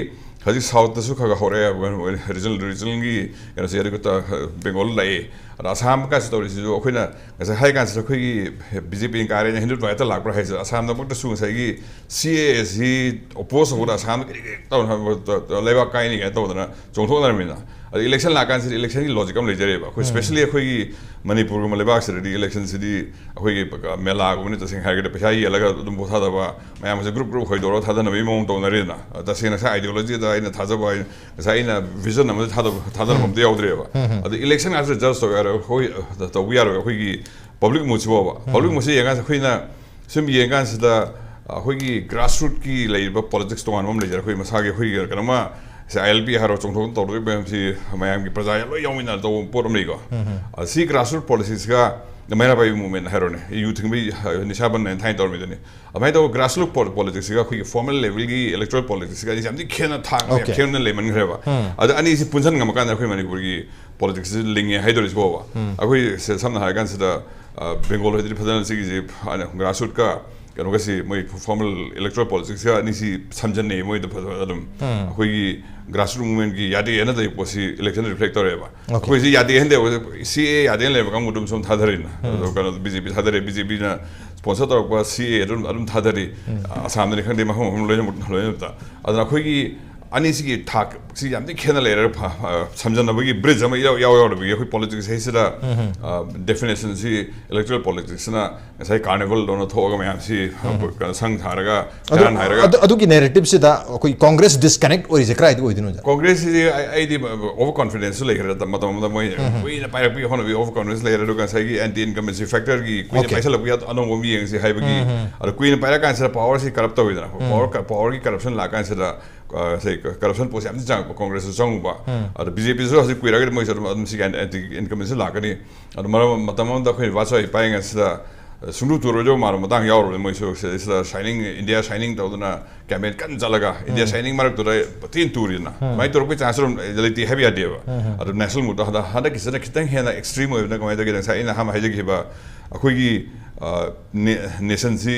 ꯍꯧꯖꯤꯛ ꯁꯥꯎꯠꯇꯁꯨ ꯈꯔ ꯈꯔ ꯍꯧꯔꯛꯑꯦ, ꯔꯤꯖꯅꯦꯜ, ꯔꯤꯖꯅꯦꯜꯒꯤ ꯀꯩꯅꯣꯁꯦ, ꯑꯗꯨꯒ ꯕꯦꯡꯒꯣꯜ ꯂꯥꯛꯑꯦ꯫ ꯑꯗ ꯑꯁꯥꯝ ꯀꯥꯏꯁꯨ ꯇꯧꯔꯤꯁꯤꯁꯨ ꯑꯩꯈꯣꯏꯅ ꯉꯁꯥꯏ ꯍꯥꯏ ꯀꯥꯟꯁꯤꯗ ꯑꯩꯈꯣꯏꯒꯤ ꯕꯤ ꯖꯦ ꯄꯤꯅ ꯀꯥꯔꯦꯅ ꯍꯤꯟꯗꯨ ꯔꯥꯏꯠꯇ ꯂꯥꯛꯄ꯭ꯔꯥ ꯍꯥꯏꯁꯦ, ꯑꯁꯥꯝꯗꯃꯛꯇꯁꯨ ꯉꯁꯥꯏꯒꯤ ꯁꯤ ꯑꯦ ꯑꯦ ꯁꯤ ꯑꯣꯄꯣꯖ ꯇꯧꯕꯗ ꯑꯁꯥꯝꯗ ꯀꯔꯤ ꯀꯔꯤ ꯇꯧꯅ ꯂꯩꯕꯥꯛ ꯀꯥꯏꯅꯤ ꯀꯥꯏꯅ ꯇꯧꯗꯅ ꯆꯣꯡꯊꯣꯛꯅꯔꯝꯃꯤꯅ꯫ ꯑꯗ ꯏꯂꯦꯛꯁꯟ ꯂꯥꯛꯀꯥꯟꯁꯤꯗ ꯏꯂꯦꯛꯁꯟꯒꯤ ꯂꯣꯖꯤꯛ ꯑꯃ ꯂꯩꯖꯔꯦꯕ꯫ ꯑꯩꯈꯣꯏ ꯁ꯭ꯄꯦꯁꯦꯜꯂꯤ ꯑꯩꯈꯣꯏꯒꯤ ꯃꯅꯤꯄꯨꯔꯒꯨꯝꯕ ꯂꯩꯕꯥꯛꯁꯤꯗꯗꯤ ꯏꯂꯦꯛꯁꯟꯁꯤꯗꯤ ꯑꯩꯈꯣꯏꯒꯤ ꯃꯦꯂꯥꯒꯨꯝꯕꯅꯤ꯫ ꯇꯁꯦꯡꯅ ꯍꯥꯏꯔꯒꯗꯤ ꯄꯩꯁꯥ ꯌꯦꯜꯂꯒ ꯑꯗꯨꯝ ꯚꯣꯠ ꯊꯥꯗꯕ, ꯃꯌꯥꯝꯁꯦ ꯒ꯭ꯔꯨꯞ ꯒ꯭ꯔꯨꯞ ꯈꯣꯏꯗꯣꯛꯑꯒ ꯊꯥꯗꯅꯕꯒꯤ ꯃꯑꯣꯡ ꯇꯧꯅꯔꯦꯗꯅ꯫ ꯇꯁꯦꯡꯅ ꯉꯁꯥꯏ ꯑꯥꯏꯗꯤꯌꯣꯂꯣꯖꯤꯗ ꯑꯩꯅ ꯊꯥꯖꯕ, ꯉꯁꯥꯏ ꯑꯩꯅ ꯚꯤꯖꯟ ꯑꯃꯗ ꯊꯥꯗꯕ ꯊꯥꯗꯅꯕ ꯑꯝꯇ ꯌꯥꯎꯗ꯭ꯔꯦꯕ꯫ ꯑꯗ ꯏꯂꯦꯛꯁꯟ ꯉꯥꯛꯇ ꯖꯁ ꯇꯧꯕ ꯌꯥꯔꯣꯏ, ꯑꯩꯈꯣꯏ ꯇꯧꯕ ꯌꯥꯔꯣꯏ꯫ ꯑꯩꯈꯣꯏꯒꯤ ꯄꯕ꯭ꯂꯤꯛ ꯃꯨꯠꯁꯤꯕꯣꯕ, ꯄꯕ꯭ꯂꯤꯛ ꯃꯨꯠꯁꯤ ꯌꯦꯡꯉꯀꯥꯟꯁꯤꯗ ꯑꯩꯈꯣꯏꯅ ꯁꯨꯝ ꯌꯦꯡꯀꯥꯟꯁꯤꯗ ꯑꯩꯈꯣꯏꯒꯤ ꯒ꯭ꯔꯥꯁꯔꯨꯠꯀꯤ ꯂꯩꯔꯤꯕ ꯄꯣꯂꯤꯇꯤꯛꯁ ꯇꯣꯉꯥꯟꯕ ꯑꯃ ꯂꯩꯖꯔꯦ꯫ ꯑꯩꯈꯣꯏ ꯃꯁꯥꯒꯤ ꯑꯩꯈꯣꯏꯒꯤ ꯀꯩꯅꯣꯃ ꯁꯤ ꯑꯥꯏ ꯑꯦꯜ ꯄꯤ ꯍꯥꯏꯔꯣ, ꯆꯣꯡꯊꯣꯛ ꯇꯧꯔꯛꯏꯕ ꯃꯌꯥꯝꯁꯤ ꯃꯌꯥꯝꯒꯤ ꯄ꯭ꯔꯖꯥ ꯂꯣꯏ ꯌꯥꯎꯃꯤꯟꯅꯔ ꯇꯧꯕ ꯄꯣꯠ ꯑꯃ ꯂꯩꯀꯣ꯫ ꯑ, ꯁꯤ ꯒ꯭ꯔꯥꯁꯔꯨꯠ ꯄꯣꯂꯤꯇꯤꯛꯁꯀ ꯃꯩꯔꯥ ꯄꯥꯏꯕꯤ ꯃꯨꯚꯃꯦꯟ ꯍꯥꯏꯔꯣꯅꯦ, ꯌꯨ ꯊꯤꯡꯕ ꯅꯤꯁꯥ ꯕꯟ ꯍꯥꯏꯅ ꯊꯥꯏꯅ ꯇꯧꯔꯝꯃꯤꯗꯨꯅꯤ꯫ ꯑꯗꯨꯃꯥꯏꯅ ꯇꯧꯕ ꯒ꯭ꯔꯥꯁꯔꯨꯠ ꯄꯣꯂꯤꯇꯤꯛꯁꯁꯤꯒ ꯑꯩꯈꯣꯏꯒꯤ ꯐꯣꯔꯃꯦꯜ ꯂꯦꯚꯦꯜꯒꯤ ꯏꯂꯦꯛꯇꯣꯔꯦꯜ ꯄꯣꯂꯤꯇꯤꯛꯁꯁꯤꯒ ꯑꯅꯤꯁꯤ ꯌꯥꯝ ꯊꯤ ꯈꯦꯠꯅ, ꯊꯥꯡꯁꯦ ꯌꯥꯝ Okay. ꯈꯦꯠꯅ ꯂꯩꯃꯟꯈ꯭ꯔꯦꯕ꯫ ꯑꯗ ꯑꯅꯤꯁꯤ ꯄꯨꯟꯁꯤꯟ ꯉꯝꯃꯀꯥꯟꯗ ꯑꯩꯈꯣꯏ ꯃꯅꯤꯄꯨꯔꯒꯤ ꯄꯣꯂꯤꯇꯤꯛꯁꯁꯤ ꯂꯤꯡꯉꯦ ꯍꯥꯏꯗꯣꯔꯤꯁꯤꯕꯣꯕ꯫ ꯑꯩꯈꯣꯏ ꯁꯦ-, ꯁꯝꯅ ꯍꯥꯏꯔ ꯀꯥꯟꯁꯤꯗ, ꯑ, ꯕꯦꯡꯒꯣꯜ ꯍꯣꯏꯗꯗꯤ ꯐꯖꯅ ꯁꯤꯒꯤꯁꯤ, ꯑ, ꯒ꯭ꯔꯥꯁꯔꯨꯠꯀ ꯀꯩꯅꯣꯒꯁꯤ, ꯃꯣꯏ ꯐꯣꯔꯃꯦꯜ ꯏꯂꯦꯛꯇꯣꯔꯦꯜ ꯄꯣꯂꯤꯇꯤꯛꯁꯀ ꯑꯅꯤꯁꯤ ꯁꯝꯖꯟꯅꯩ ꯃꯣꯏꯗ ꯐꯖ-, ꯑꯗꯨꯝ꯫ ꯑꯩꯈꯣꯏꯒꯤ ꯒ꯭ꯔꯥꯁꯔꯨꯠ ꯃꯨꯚꯃꯦꯟꯒꯤ ꯌꯥꯗꯦ ꯍꯥꯏꯅ ꯇꯧꯔꯤꯕ ꯄꯣꯠꯁꯤ ꯏꯂꯦꯛꯁꯟ ꯔꯤꯐ꯭ꯂꯦꯛ ꯇꯧꯔꯦꯕ꯫ Okay. ꯑꯩꯈꯣꯏꯁꯤ ꯌꯥꯗꯦ ꯍꯥꯏꯅ ꯇꯧꯕ, ꯁꯤ ꯑꯦ ꯌꯥꯗꯦ ꯍꯥꯏꯅ ꯂꯩꯕ ꯀꯥꯡꯕꯨꯗꯨ ꯁꯨꯝ ꯊꯥꯗꯔꯤꯅ꯫ ꯑꯗꯣ ꯀꯩꯅꯣ, ꯕꯤ ꯖꯦ ꯄꯤ ꯊꯥꯗꯔꯦ, ꯕꯤ ꯖꯦ ꯄꯤꯅ ꯁ꯭ꯄꯣꯟꯁꯔ ꯇꯧꯔꯛꯄ ꯁꯤ ꯑꯦ ꯑꯗꯨꯝ, ꯑꯗꯨꯝ ꯊꯥꯗꯔꯤ꯫ ꯑꯁꯥꯝꯗꯅꯤ ꯈꯪꯗꯦ, ꯃꯐꯝ ꯃꯐꯝ ꯂꯣꯏꯅꯃꯛ, ꯂꯣꯏꯅꯃꯛꯇ꯫ ꯑꯗꯨꯅ ꯑꯩꯈꯣꯏꯒꯤ ꯑꯅꯤꯁꯤꯒꯤ ꯊꯥꯛꯁꯤ ꯌꯥꯝ ꯊꯤ ꯈꯦꯠꯅ ꯂꯩꯔꯦ꯫ ꯐ-, ꯐ-, ꯁꯝꯖꯟꯅꯕꯒꯤ ꯕ꯭ꯔꯤꯖ ꯑꯃ ꯏꯌꯥꯎ, ꯏꯌꯥꯎ ꯌꯥꯎꯗꯕꯒꯤ ꯑꯩꯈꯣꯏ ꯄꯣꯂꯤꯇꯤꯛꯁ ꯍꯥꯏꯁꯤꯗ, ꯑ, ꯗꯦꯐꯤꯅꯦꯁꯟꯁꯤ ꯏꯂꯦꯛꯇꯣꯔꯦꯜ ꯄꯣꯂꯤꯇꯤꯛꯁꯅ ꯉꯁꯥꯏ ꯀꯥꯔꯅꯤꯚꯜꯗꯧꯅ ꯊꯣꯛꯑꯒ ꯃꯌꯥꯝꯁꯤ ꯀꯩꯅꯣ ꯁꯪ ꯁꯥꯔꯒ, ꯑꯗꯨ, ꯀꯔꯟ ꯍꯥꯏꯔꯒ꯫ ꯑꯗꯨ, ꯑꯗꯨꯒꯤ ꯅꯦꯔꯦꯇꯤꯞꯁꯤꯗ ꯑꯩꯈꯣꯏ ꯀꯣꯡꯒ꯭ꯔꯦꯁ ꯗꯤꯁꯀꯅꯦꯛ ꯑꯣꯏꯔꯤꯁꯦ ꯀꯗꯥꯏꯗ ꯑꯣꯏꯗꯣꯏꯅꯣ, ꯑꯣꯖꯥ? ꯀꯣꯡꯒ꯭ꯔꯦꯁꯁꯤꯗꯤ ꯑꯩ, ꯑꯩꯗꯤ ꯑꯣꯚꯔ ꯀꯣꯟꯐꯤꯗꯦꯟꯁꯁꯨ ꯂꯩꯈ꯭ꯔꯦ꯫ ꯃꯇꯝ ꯑꯃꯗ ꯃꯣꯏ ꯀꯨꯏꯅ ꯄꯥꯏꯔꯛꯄꯒꯤ ꯍꯣꯠꯅꯕꯒꯤ ꯑꯣꯚꯔ ꯀꯣꯟꯐꯤꯗꯦꯟꯁ ꯂꯩꯔꯦ꯫ ꯑꯗꯨꯒ ꯉꯁꯥꯏꯒꯤ ꯑꯦꯟꯇꯤ ꯏꯟꯀꯝꯕꯦꯟꯁꯤ ꯐꯦꯛꯇꯔꯒꯤ ꯀꯨꯏꯅ Okay. ꯄꯥꯏꯁꯜꯂꯛꯄꯒꯤ ꯑꯅꯧꯕ ꯑꯃ ꯌꯦꯡꯁꯤ ꯍꯥꯏꯕꯒꯤ, ꯑꯗꯣ ꯀꯨꯏꯅ ꯄꯥꯏꯔꯛꯑꯀꯥꯟꯁꯤꯗ ꯄꯥꯋꯔꯁꯤ ꯀꯔꯞ ꯇꯧꯋꯤꯗꯅ꯫ ꯄꯥꯋꯔ ꯀ-, ꯄꯥꯋꯔꯒꯤ ꯀꯔꯞꯁꯟ ꯂꯥꯛꯀꯥꯟꯁꯤꯗ, ꯑ, ꯁꯤ ꯀ-, ꯀꯔꯞꯁꯟ ꯄꯣꯠꯁꯤ ꯌꯥꯝ ꯊꯤ ꯆꯪꯉꯛꯄ, ꯀꯣꯡꯒ꯭ꯔꯦꯁꯁꯨ ꯆꯪꯉꯨꯕ꯫ ꯑꯗꯣ ꯕꯤ ꯖꯦ ꯄꯤꯁꯨ ꯍꯧꯖꯤꯛ ꯀꯨꯏꯔꯒꯗꯤ ꯃꯣꯏꯁꯨ ꯑꯗꯨꯝ, ꯑꯗꯨꯝ ꯁꯤꯒꯤ ꯑꯦꯟ-, ꯑꯦꯟꯇꯤ ꯏꯟꯀꯝꯕꯦꯟꯁꯤ ꯂꯥꯛꯀꯅꯤ꯫ ꯑꯗꯣ ꯃꯔꯝ, ꯃꯇꯝ ꯑꯃꯗ ꯑꯩꯈꯣꯏ ꯕꯥꯖꯄꯥꯏ ꯄꯥꯏꯔꯤꯉꯩꯁꯤꯗ, ꯑ, ꯁꯨꯡꯇꯨ ꯇꯨꯔꯣꯏꯗꯧꯕ ꯃꯥꯟꯕ ꯃꯇꯥꯡ ꯌꯥꯎꯔꯕꯅꯤ꯫ ꯃꯣꯏꯁꯨ ꯁꯤ-, ꯁꯤꯗ ꯁꯥꯏꯅꯤꯡ, ꯏꯟꯗꯤꯌꯥ ꯁꯥꯏꯅꯤꯡ ꯇꯧꯗꯅ ꯀꯦꯝꯄꯦꯟ ꯀꯟꯅ ꯆꯠꯂꯒ, ꯏꯟꯗꯤꯌꯥ ꯁꯥꯏꯅꯤꯡ ꯃꯔꯛꯇꯨꯗ ꯊꯤꯅ ꯇꯨꯔꯤꯗꯅ꯫ ꯑꯗꯨꯃꯥꯏꯅ ꯇꯧꯔꯛꯄꯒꯤ ꯆꯥꯟꯁ ꯑꯗꯨꯝ ꯂꯩꯇꯦ ꯍꯥꯏꯕ ꯌꯥꯗꯦꯕ꯫ ꯑꯗꯣ ꯅꯦꯁꯅꯦꯜ ꯃꯨꯠꯇꯣ ꯍꯟꯗꯛ, ꯍꯟꯗꯛꯀꯤꯁꯤꯅ ꯈꯤꯇꯪ ꯍꯦꯟꯅ ꯑꯦꯛꯁꯇ꯭ꯔꯤꯝ ꯑꯣꯏꯕꯅ ꯀꯃꯥꯏꯅ ꯇꯧꯒꯦꯗ, ꯉꯁꯥꯏ ꯑꯩꯅ ꯑꯍꯥꯟꯕ ꯍꯥꯏꯖꯈꯤꯕ ꯑꯩꯈꯣꯏꯒꯤ, ꯑ, ꯅꯦ-, ꯅꯦꯁꯟꯁꯤ,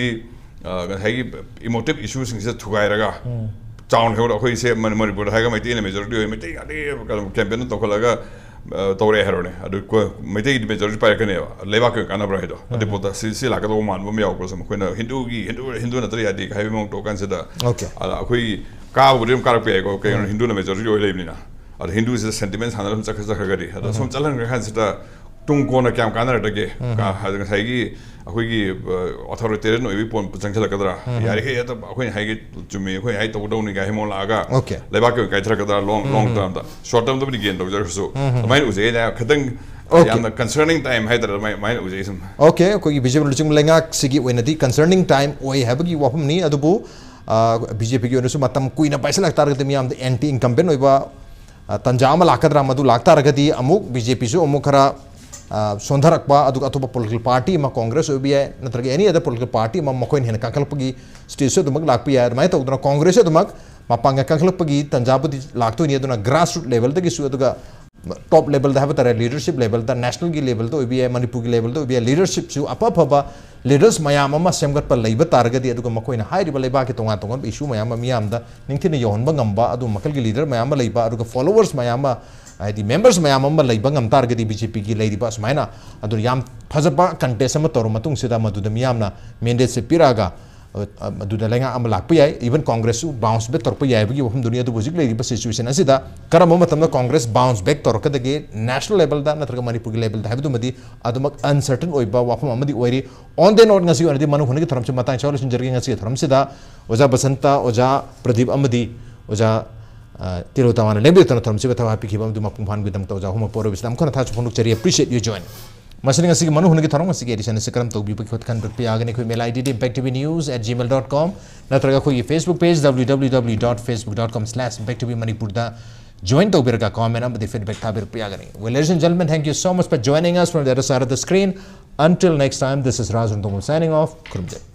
ꯑ, ꯉꯁꯥꯏꯒꯤ ꯏꯃꯣꯇꯤꯞ ꯏꯁꯨꯁꯤꯡꯁꯤꯗ ꯊꯨꯒꯥꯏꯔꯒ, ꯆꯥꯎꯅ ꯍꯦꯛ ꯑꯩꯈꯣꯏꯁꯦ ꯃꯅꯤ-, ꯃꯅꯤꯄꯨꯔꯗ ꯍꯥꯏꯔꯒ ꯃꯩꯇꯩꯅ ꯃꯦꯖꯣꯔꯤꯇꯤ ꯑꯣꯏ, ꯃꯩꯇꯩ ꯉꯥꯛꯇ ꯀꯩꯅꯣ ꯀꯦꯝꯄꯦꯟ ꯇꯧꯈꯠꯂꯒ, ꯑ, ꯇꯧꯔꯛꯑꯦ ꯍꯥꯏꯔꯣꯅꯦ꯫ ꯑꯗꯨ ꯀꯣ-, ꯃꯩꯇꯩꯒꯤꯗꯤ ꯃꯦꯖꯣꯔꯤꯇꯤ ꯄꯥꯏꯔꯛꯀꯅꯦꯕ, ꯂꯩꯕꯥꯛꯀꯤ ꯑꯣꯏꯅ ꯀꯥꯟꯅꯕ꯭ꯔꯥ ꯍꯥꯏꯗꯣ꯫ ꯑꯗꯨ ꯄꯣꯠꯇ ꯁꯤ, ꯁꯤ ꯂꯥꯛꯀꯗꯧꯕ ꯃꯥꯟꯕ ꯑꯃ ꯌꯥꯎꯕ꯭ꯔꯥ, ꯁꯨꯝ ꯑꯩꯈꯣꯏꯅ ꯍꯤꯟꯗꯨꯒꯤ, ꯍꯤꯟꯗꯨ, ꯍꯤꯟꯗꯨ ꯅꯠꯇ꯭ꯔ ꯌꯥꯗꯦ ꯍꯥꯏꯕꯒꯤ ꯃꯑꯣꯡ ꯇꯧꯔ ꯀꯥꯟꯁꯤꯗ, Okay. ꯑ, ꯑꯩꯈꯣꯏ ꯀꯥꯕꯕꯨꯗꯤ ꯑꯗꯨꯝ ꯀꯥꯔꯛꯄ ꯌꯥꯏꯀꯣ, ꯀꯩꯒꯤꯅꯣ ꯍꯤꯟꯗꯨꯅ ꯃꯦꯖꯣꯔꯤꯇꯤ ꯑꯣꯏ ꯂꯩꯕꯅꯤꯅ꯫ ꯑꯗꯣ ꯍꯤꯟꯗꯨꯁꯤꯗ ꯁꯦꯟꯇꯤꯃꯦꯟ ꯁꯥꯟꯅꯔ ꯁꯨꯝ ꯆꯠꯈ꯭ꯔ ꯆꯠꯈ꯭ꯔꯒꯗꯤ, ꯑꯗꯣ ꯁꯨꯝ ꯆꯠꯍꯟꯈ꯭ꯔ ꯀꯥꯟꯁꯤꯗ ꯇꯨꯡ ꯀꯣꯟꯅ ꯀꯌꯥꯝ ꯀꯥꯟꯅꯔꯛꯇꯒꯦ? ꯀ-, ꯍꯥꯏꯗꯤ ꯉꯁꯥꯏꯒꯤ ꯑꯩꯈꯣꯏꯒꯤ ꯑꯣꯊꯣꯔꯤꯇꯦꯔꯤꯌꯟ ꯑꯣꯏꯕꯒꯤ ꯄꯣꯠ ꯆꯪꯁꯤꯜꯂꯛꯀꯗ꯭ꯔꯥ? ꯌꯥꯔꯤꯈꯩ ꯍꯦꯛꯇ ꯑꯩꯈꯣꯏꯅ ꯍꯥꯏꯒꯦ ꯆꯨꯝꯃꯤ, ꯑꯩꯈꯣꯏꯅ ꯍꯥꯏ ꯇꯧꯒꯗꯧꯅꯤ ꯀꯥꯏ ꯍꯥꯏꯃꯣ ꯂꯥꯛꯑꯒ Okay. ꯂꯩꯕꯥꯛꯀꯤ ꯑꯣꯏꯅ ꯀꯥꯏꯊꯔꯛꯀꯗ꯭ꯔꯥ? ꯂꯣꯡ ꯂꯣꯡ ꯇꯔꯝꯗ, ꯁꯣꯔꯠ ꯇꯔꯝꯗꯕꯨꯗꯤ ꯒꯦꯟ ꯇꯧꯖꯔꯒꯁꯨ ꯑꯗꯨꯃꯥꯏꯅ ꯎꯖꯩ꯫ ꯑꯩꯅ ꯈꯤꯇꯪ Okay. ꯌꯥꯝꯅ ꯀꯟꯁꯔꯅꯤꯡ ꯇꯥꯏꯝ ꯍꯥꯏꯇꯥꯔꯦ, ꯑꯗꯨꯃꯥꯏꯅ ꯎꯖꯩ ꯁꯨꯝ꯫ Okay, ꯑꯩꯈꯣꯏꯒꯤ ꯕꯤ ꯖꯦ ꯄꯤ ꯂꯨꯆꯤꯡꯕ ꯂꯩꯉꯥꯛꯁꯤꯒꯤ ꯑꯣꯏꯅꯗꯤ ꯀꯟꯁꯔꯅꯤꯡ ꯇꯥꯏꯝ ꯑꯣꯏ ꯍꯥꯏꯕꯒꯤ ꯋꯥꯐꯝꯅꯤ꯫ ꯑꯗꯨꯕꯨ ꯕꯤ ꯖꯦ ꯄꯤꯒꯤ ꯑꯣꯏꯅꯁꯨ ꯃꯇꯝ ꯀꯨꯏꯅ ꯄꯥꯏꯁꯤꯜꯂꯛ ꯇꯥꯔꯒꯗꯤ ꯃꯤꯌꯥꯝꯗ ꯑꯦꯟꯇꯤ ꯏꯟꯀꯝꯕꯦꯟ ꯑꯣꯏꯕ, ꯑ, ꯇꯥꯟꯖꯥ ꯑꯃ ꯂꯥꯛꯀꯗ꯭ꯔꯥ? ꯃꯗꯨ ꯂꯥꯛꯇꯥꯔꯒꯗꯤ ꯑꯃꯨꯛ ꯕꯤ ꯖꯦ ꯄꯤꯁꯨ ꯑꯃꯨꯛ ꯈꯔ, ꯑ, ꯁꯣꯟꯊꯔꯛꯄ, ꯑꯗꯨꯒ ꯑꯇꯣꯞꯄ ꯄꯣꯂꯤꯇꯤꯀꯦꯜ ꯄꯥꯔꯇꯤ ꯑꯃ, ꯀꯣꯡꯒ꯭ꯔꯦꯁ ꯑꯣꯏꯕ ꯌꯥꯏ, ꯅꯠꯇ꯭ꯔꯒ ꯑꯦꯅꯤ ꯑꯗꯔ ꯄꯣꯂꯤꯇꯤꯀꯦꯜ ꯄꯥꯔꯇꯤ ꯑꯃ, ꯃꯈꯣꯏꯅ ꯍꯦꯟꯅ ꯀꯟꯈꯠꯂꯛꯄꯒꯤ ꯁ꯭ꯇꯦꯖꯁꯨ ꯑꯗꯨꯃꯛ ꯂꯥꯛꯄ ꯌꯥꯏ꯫ ꯑꯗꯨꯃꯥꯏꯅ ꯇꯧꯗꯅ ꯀꯣꯡꯒ꯭ꯔꯦꯁꯁꯨ ꯑꯗꯨꯃꯛ ꯃꯄꯥꯡꯒꯜ ꯀꯟꯈꯠꯂꯛꯄꯒꯤ ꯇꯥꯟꯖꯥꯕꯨꯗꯤ ꯂꯥꯛꯇꯣꯏꯅꯤ꯫ ꯑꯗꯨꯅ ꯒ꯭ꯔꯥꯁꯔꯨꯠ ꯂꯦꯚꯦꯜꯗꯒꯤꯁꯨ, ꯑꯗꯨꯒ ꯇꯣꯞ ꯂꯦꯚꯦꯜꯗ ꯍꯥꯏꯕ ꯇꯥꯔꯦ, ꯂꯤꯗꯔꯁꯤꯞ ꯂꯦꯚꯦꯜꯗ, ꯅꯦꯁꯅꯦꯜꯒꯤ ꯂꯦꯚꯦꯜꯗ ꯑꯣꯏꯕ ꯌꯥꯏ, ꯃꯅꯤꯄꯨꯔꯒꯤ ꯂꯦꯚꯦꯜꯗ ꯑꯣꯏꯕ ꯌꯥꯏ, ꯂꯤꯗꯔꯁꯤꯞꯁꯨ ꯑꯐ ꯑꯐꯕ ꯂꯤꯗꯔꯁ ꯃꯌꯥꯝ ꯑꯃ ꯁꯦꯝꯒꯠꯄ ꯂꯩꯕ ꯇꯥꯔꯒꯗꯤ, ꯑꯗꯨꯒ ꯃꯈꯣꯏꯅ ꯍꯥꯏꯔꯤꯕ ꯂꯩꯕꯥꯛꯀꯤ ꯇꯣꯉꯥꯟ ꯇꯣꯉꯥꯟꯕ ꯏꯁꯨ ꯃꯌꯥꯝ ꯑꯃ ꯃꯤꯌꯥꯝꯗ ꯅꯤꯡꯊꯤꯅ ꯌꯧꯍꯟꯕ ꯉꯝꯕ, ꯑꯗꯨ ꯃꯈꯜꯒꯤ ꯂꯤꯗꯔ ꯃꯌꯥꯝ ꯑꯃ ꯂꯩꯕ, ꯑꯗꯨꯒ ꯐꯣꯂꯣꯋꯔꯁ ꯃꯌꯥꯝ ꯑꯃ, ꯍꯥꯏꯗꯤ ꯃꯦꯝꯕꯔꯁ ꯃꯌꯥꯝ ꯑꯃ ꯂꯩꯕ ꯉꯝ ꯇꯥꯔꯒꯗꯤ, ꯕꯤ ꯖꯦ ꯄꯤꯒꯤ ꯂꯩꯔꯤꯕ ꯑꯁꯨꯃꯥꯏꯅ ꯑꯗꯨ ꯌꯥꯝ ꯐꯖꯕ ꯀꯟꯇꯦꯁ ꯑꯃ ꯇꯧꯔ ꯃꯇꯨꯡꯁꯤꯗ ꯃꯗꯨꯗ ꯃꯤꯌꯥꯝꯅ ꯃꯦꯟꯗꯦꯠꯁꯦ ꯄꯤꯔꯛꯑꯒ, ꯑ, ꯑꯗꯨꯗ ꯂꯩꯉꯥꯛ ꯑꯃ ꯂꯥꯛꯄ ꯌꯥꯏ, ꯏꯚꯟ ꯀꯣꯡꯒ꯭ꯔꯦꯁꯁꯨ ꯕꯥꯎꯟꯁ ꯕꯦꯛ ꯇꯧꯔꯛꯄ ꯌꯥꯏ ꯍꯥꯏꯕꯒꯤ ꯋꯥꯐꯝꯗꯨꯅꯤ꯫ ꯑꯗꯨꯕꯨ ꯍꯧꯖꯤꯛ ꯂꯩꯔꯤꯕ ꯁꯤꯆꯨꯋꯦꯁꯟ ꯑꯁꯤꯗ ꯀꯔꯝꯕ ꯃꯇꯝꯗ ꯀꯣꯡꯒ꯭ꯔꯦꯁ ꯕꯥꯎꯟꯁ ꯕꯦꯛ ꯇꯧꯔꯛꯀꯗꯒꯦ, ꯅꯦꯁꯅꯦꯜ ꯂꯦꯚꯦꯜꯗ ꯅꯠꯇ꯭ꯔꯒ ꯃꯅꯤꯄꯨꯔꯒꯤ ꯂꯦꯚꯦꯜꯗ ꯍꯥꯏꯕꯗꯨꯃꯗꯤ ꯑꯗꯨꯃꯛ ꯑꯟꯁꯔꯇꯟ ꯑꯣꯏꯕ ꯋꯥꯐꯝ ꯑꯃꯗꯤ ꯑꯣꯏꯔꯤ꯫ On the note, ꯉꯁꯤꯒꯤ ꯑꯣꯏꯅꯗꯤ ꯃꯅꯨꯡ ꯍꯨꯠꯅꯒꯤ ꯊꯧꯔꯝꯁꯤ ꯃꯇꯥꯡ ꯆꯥꯎꯅ ꯂꯣꯏꯁꯤꯟꯖꯔꯒꯦ꯫ ꯉꯁꯤꯒꯤ ꯊꯧꯔꯝꯁꯤꯗ ꯑꯣꯖꯥ ꯕꯁꯟꯇ, ꯑꯣꯖꯥ ꯄ꯭ꯔꯗꯤꯞ ꯑꯃꯗꯤ ꯑꯣꯖꯥ, ꯑ, ꯇꯤꯂꯧ ꯇꯋꯥꯅ ꯂꯦꯡꯕꯤꯔꯛꯇꯨꯅ ꯊꯧꯔꯝꯁꯤꯕꯨ ꯊꯋꯥꯏ ꯍꯥꯞꯄꯤꯈꯤꯕ ꯑꯃꯗꯤ ꯃꯄꯨꯡ ꯐꯥꯍꯟꯕꯒꯤꯗꯃꯛꯇ ꯑꯣꯖꯥ ꯑꯍꯨꯝꯃꯛꯄꯨ ꯑꯣꯏꯔꯕꯁꯤꯗ ꯑꯃꯨꯛ ꯍꯟꯅ ꯊꯥꯒꯠꯆꯕ ꯐꯣꯡꯗꯣꯛꯆꯔꯤ꯫ Appreciate you join. ꯃꯁꯤꯅ ꯉꯁꯤꯒꯤ ꯃꯅꯨꯡ ꯍꯨꯠꯅꯒꯤ ꯊꯧꯔꯝ ꯑꯁꯤꯒꯤ ꯑꯦꯗꯤꯁꯟ ꯑꯁꯤ ꯀꯔꯝ ꯇꯧꯕꯤꯕꯒꯤ ꯍꯣꯠ ꯈꯟꯕꯤꯔꯛꯄ ꯌꯥꯒꯅꯤ? ꯑꯩꯈꯣꯏ ꯏꯃꯦꯜ ꯑꯥꯏ ꯗꯤꯗꯤ back to B news at gmail dot com ꯅꯠꯇ꯭ꯔꯒ ꯑꯩꯈꯣꯏꯒꯤ Facebook page W W W dot facebook dot com slash back to B Manipur the join ꯇꯧꯕꯤꯔꯒ comment ꯑꯃꯗꯤ feedback ꯊꯥꯕꯤꯔꯛꯄ ꯌꯥꯒꯅꯤ꯫ Well, ladies and gentlemen, thank you so much for joining us from the other side of the screen. Until next time, this is Raj Rundongol signing off. ꯈꯨꯔꯨꯝꯖꯔꯤ꯫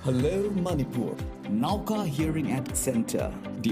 Hello, Manipur. Naoka Hearing Aid Center, the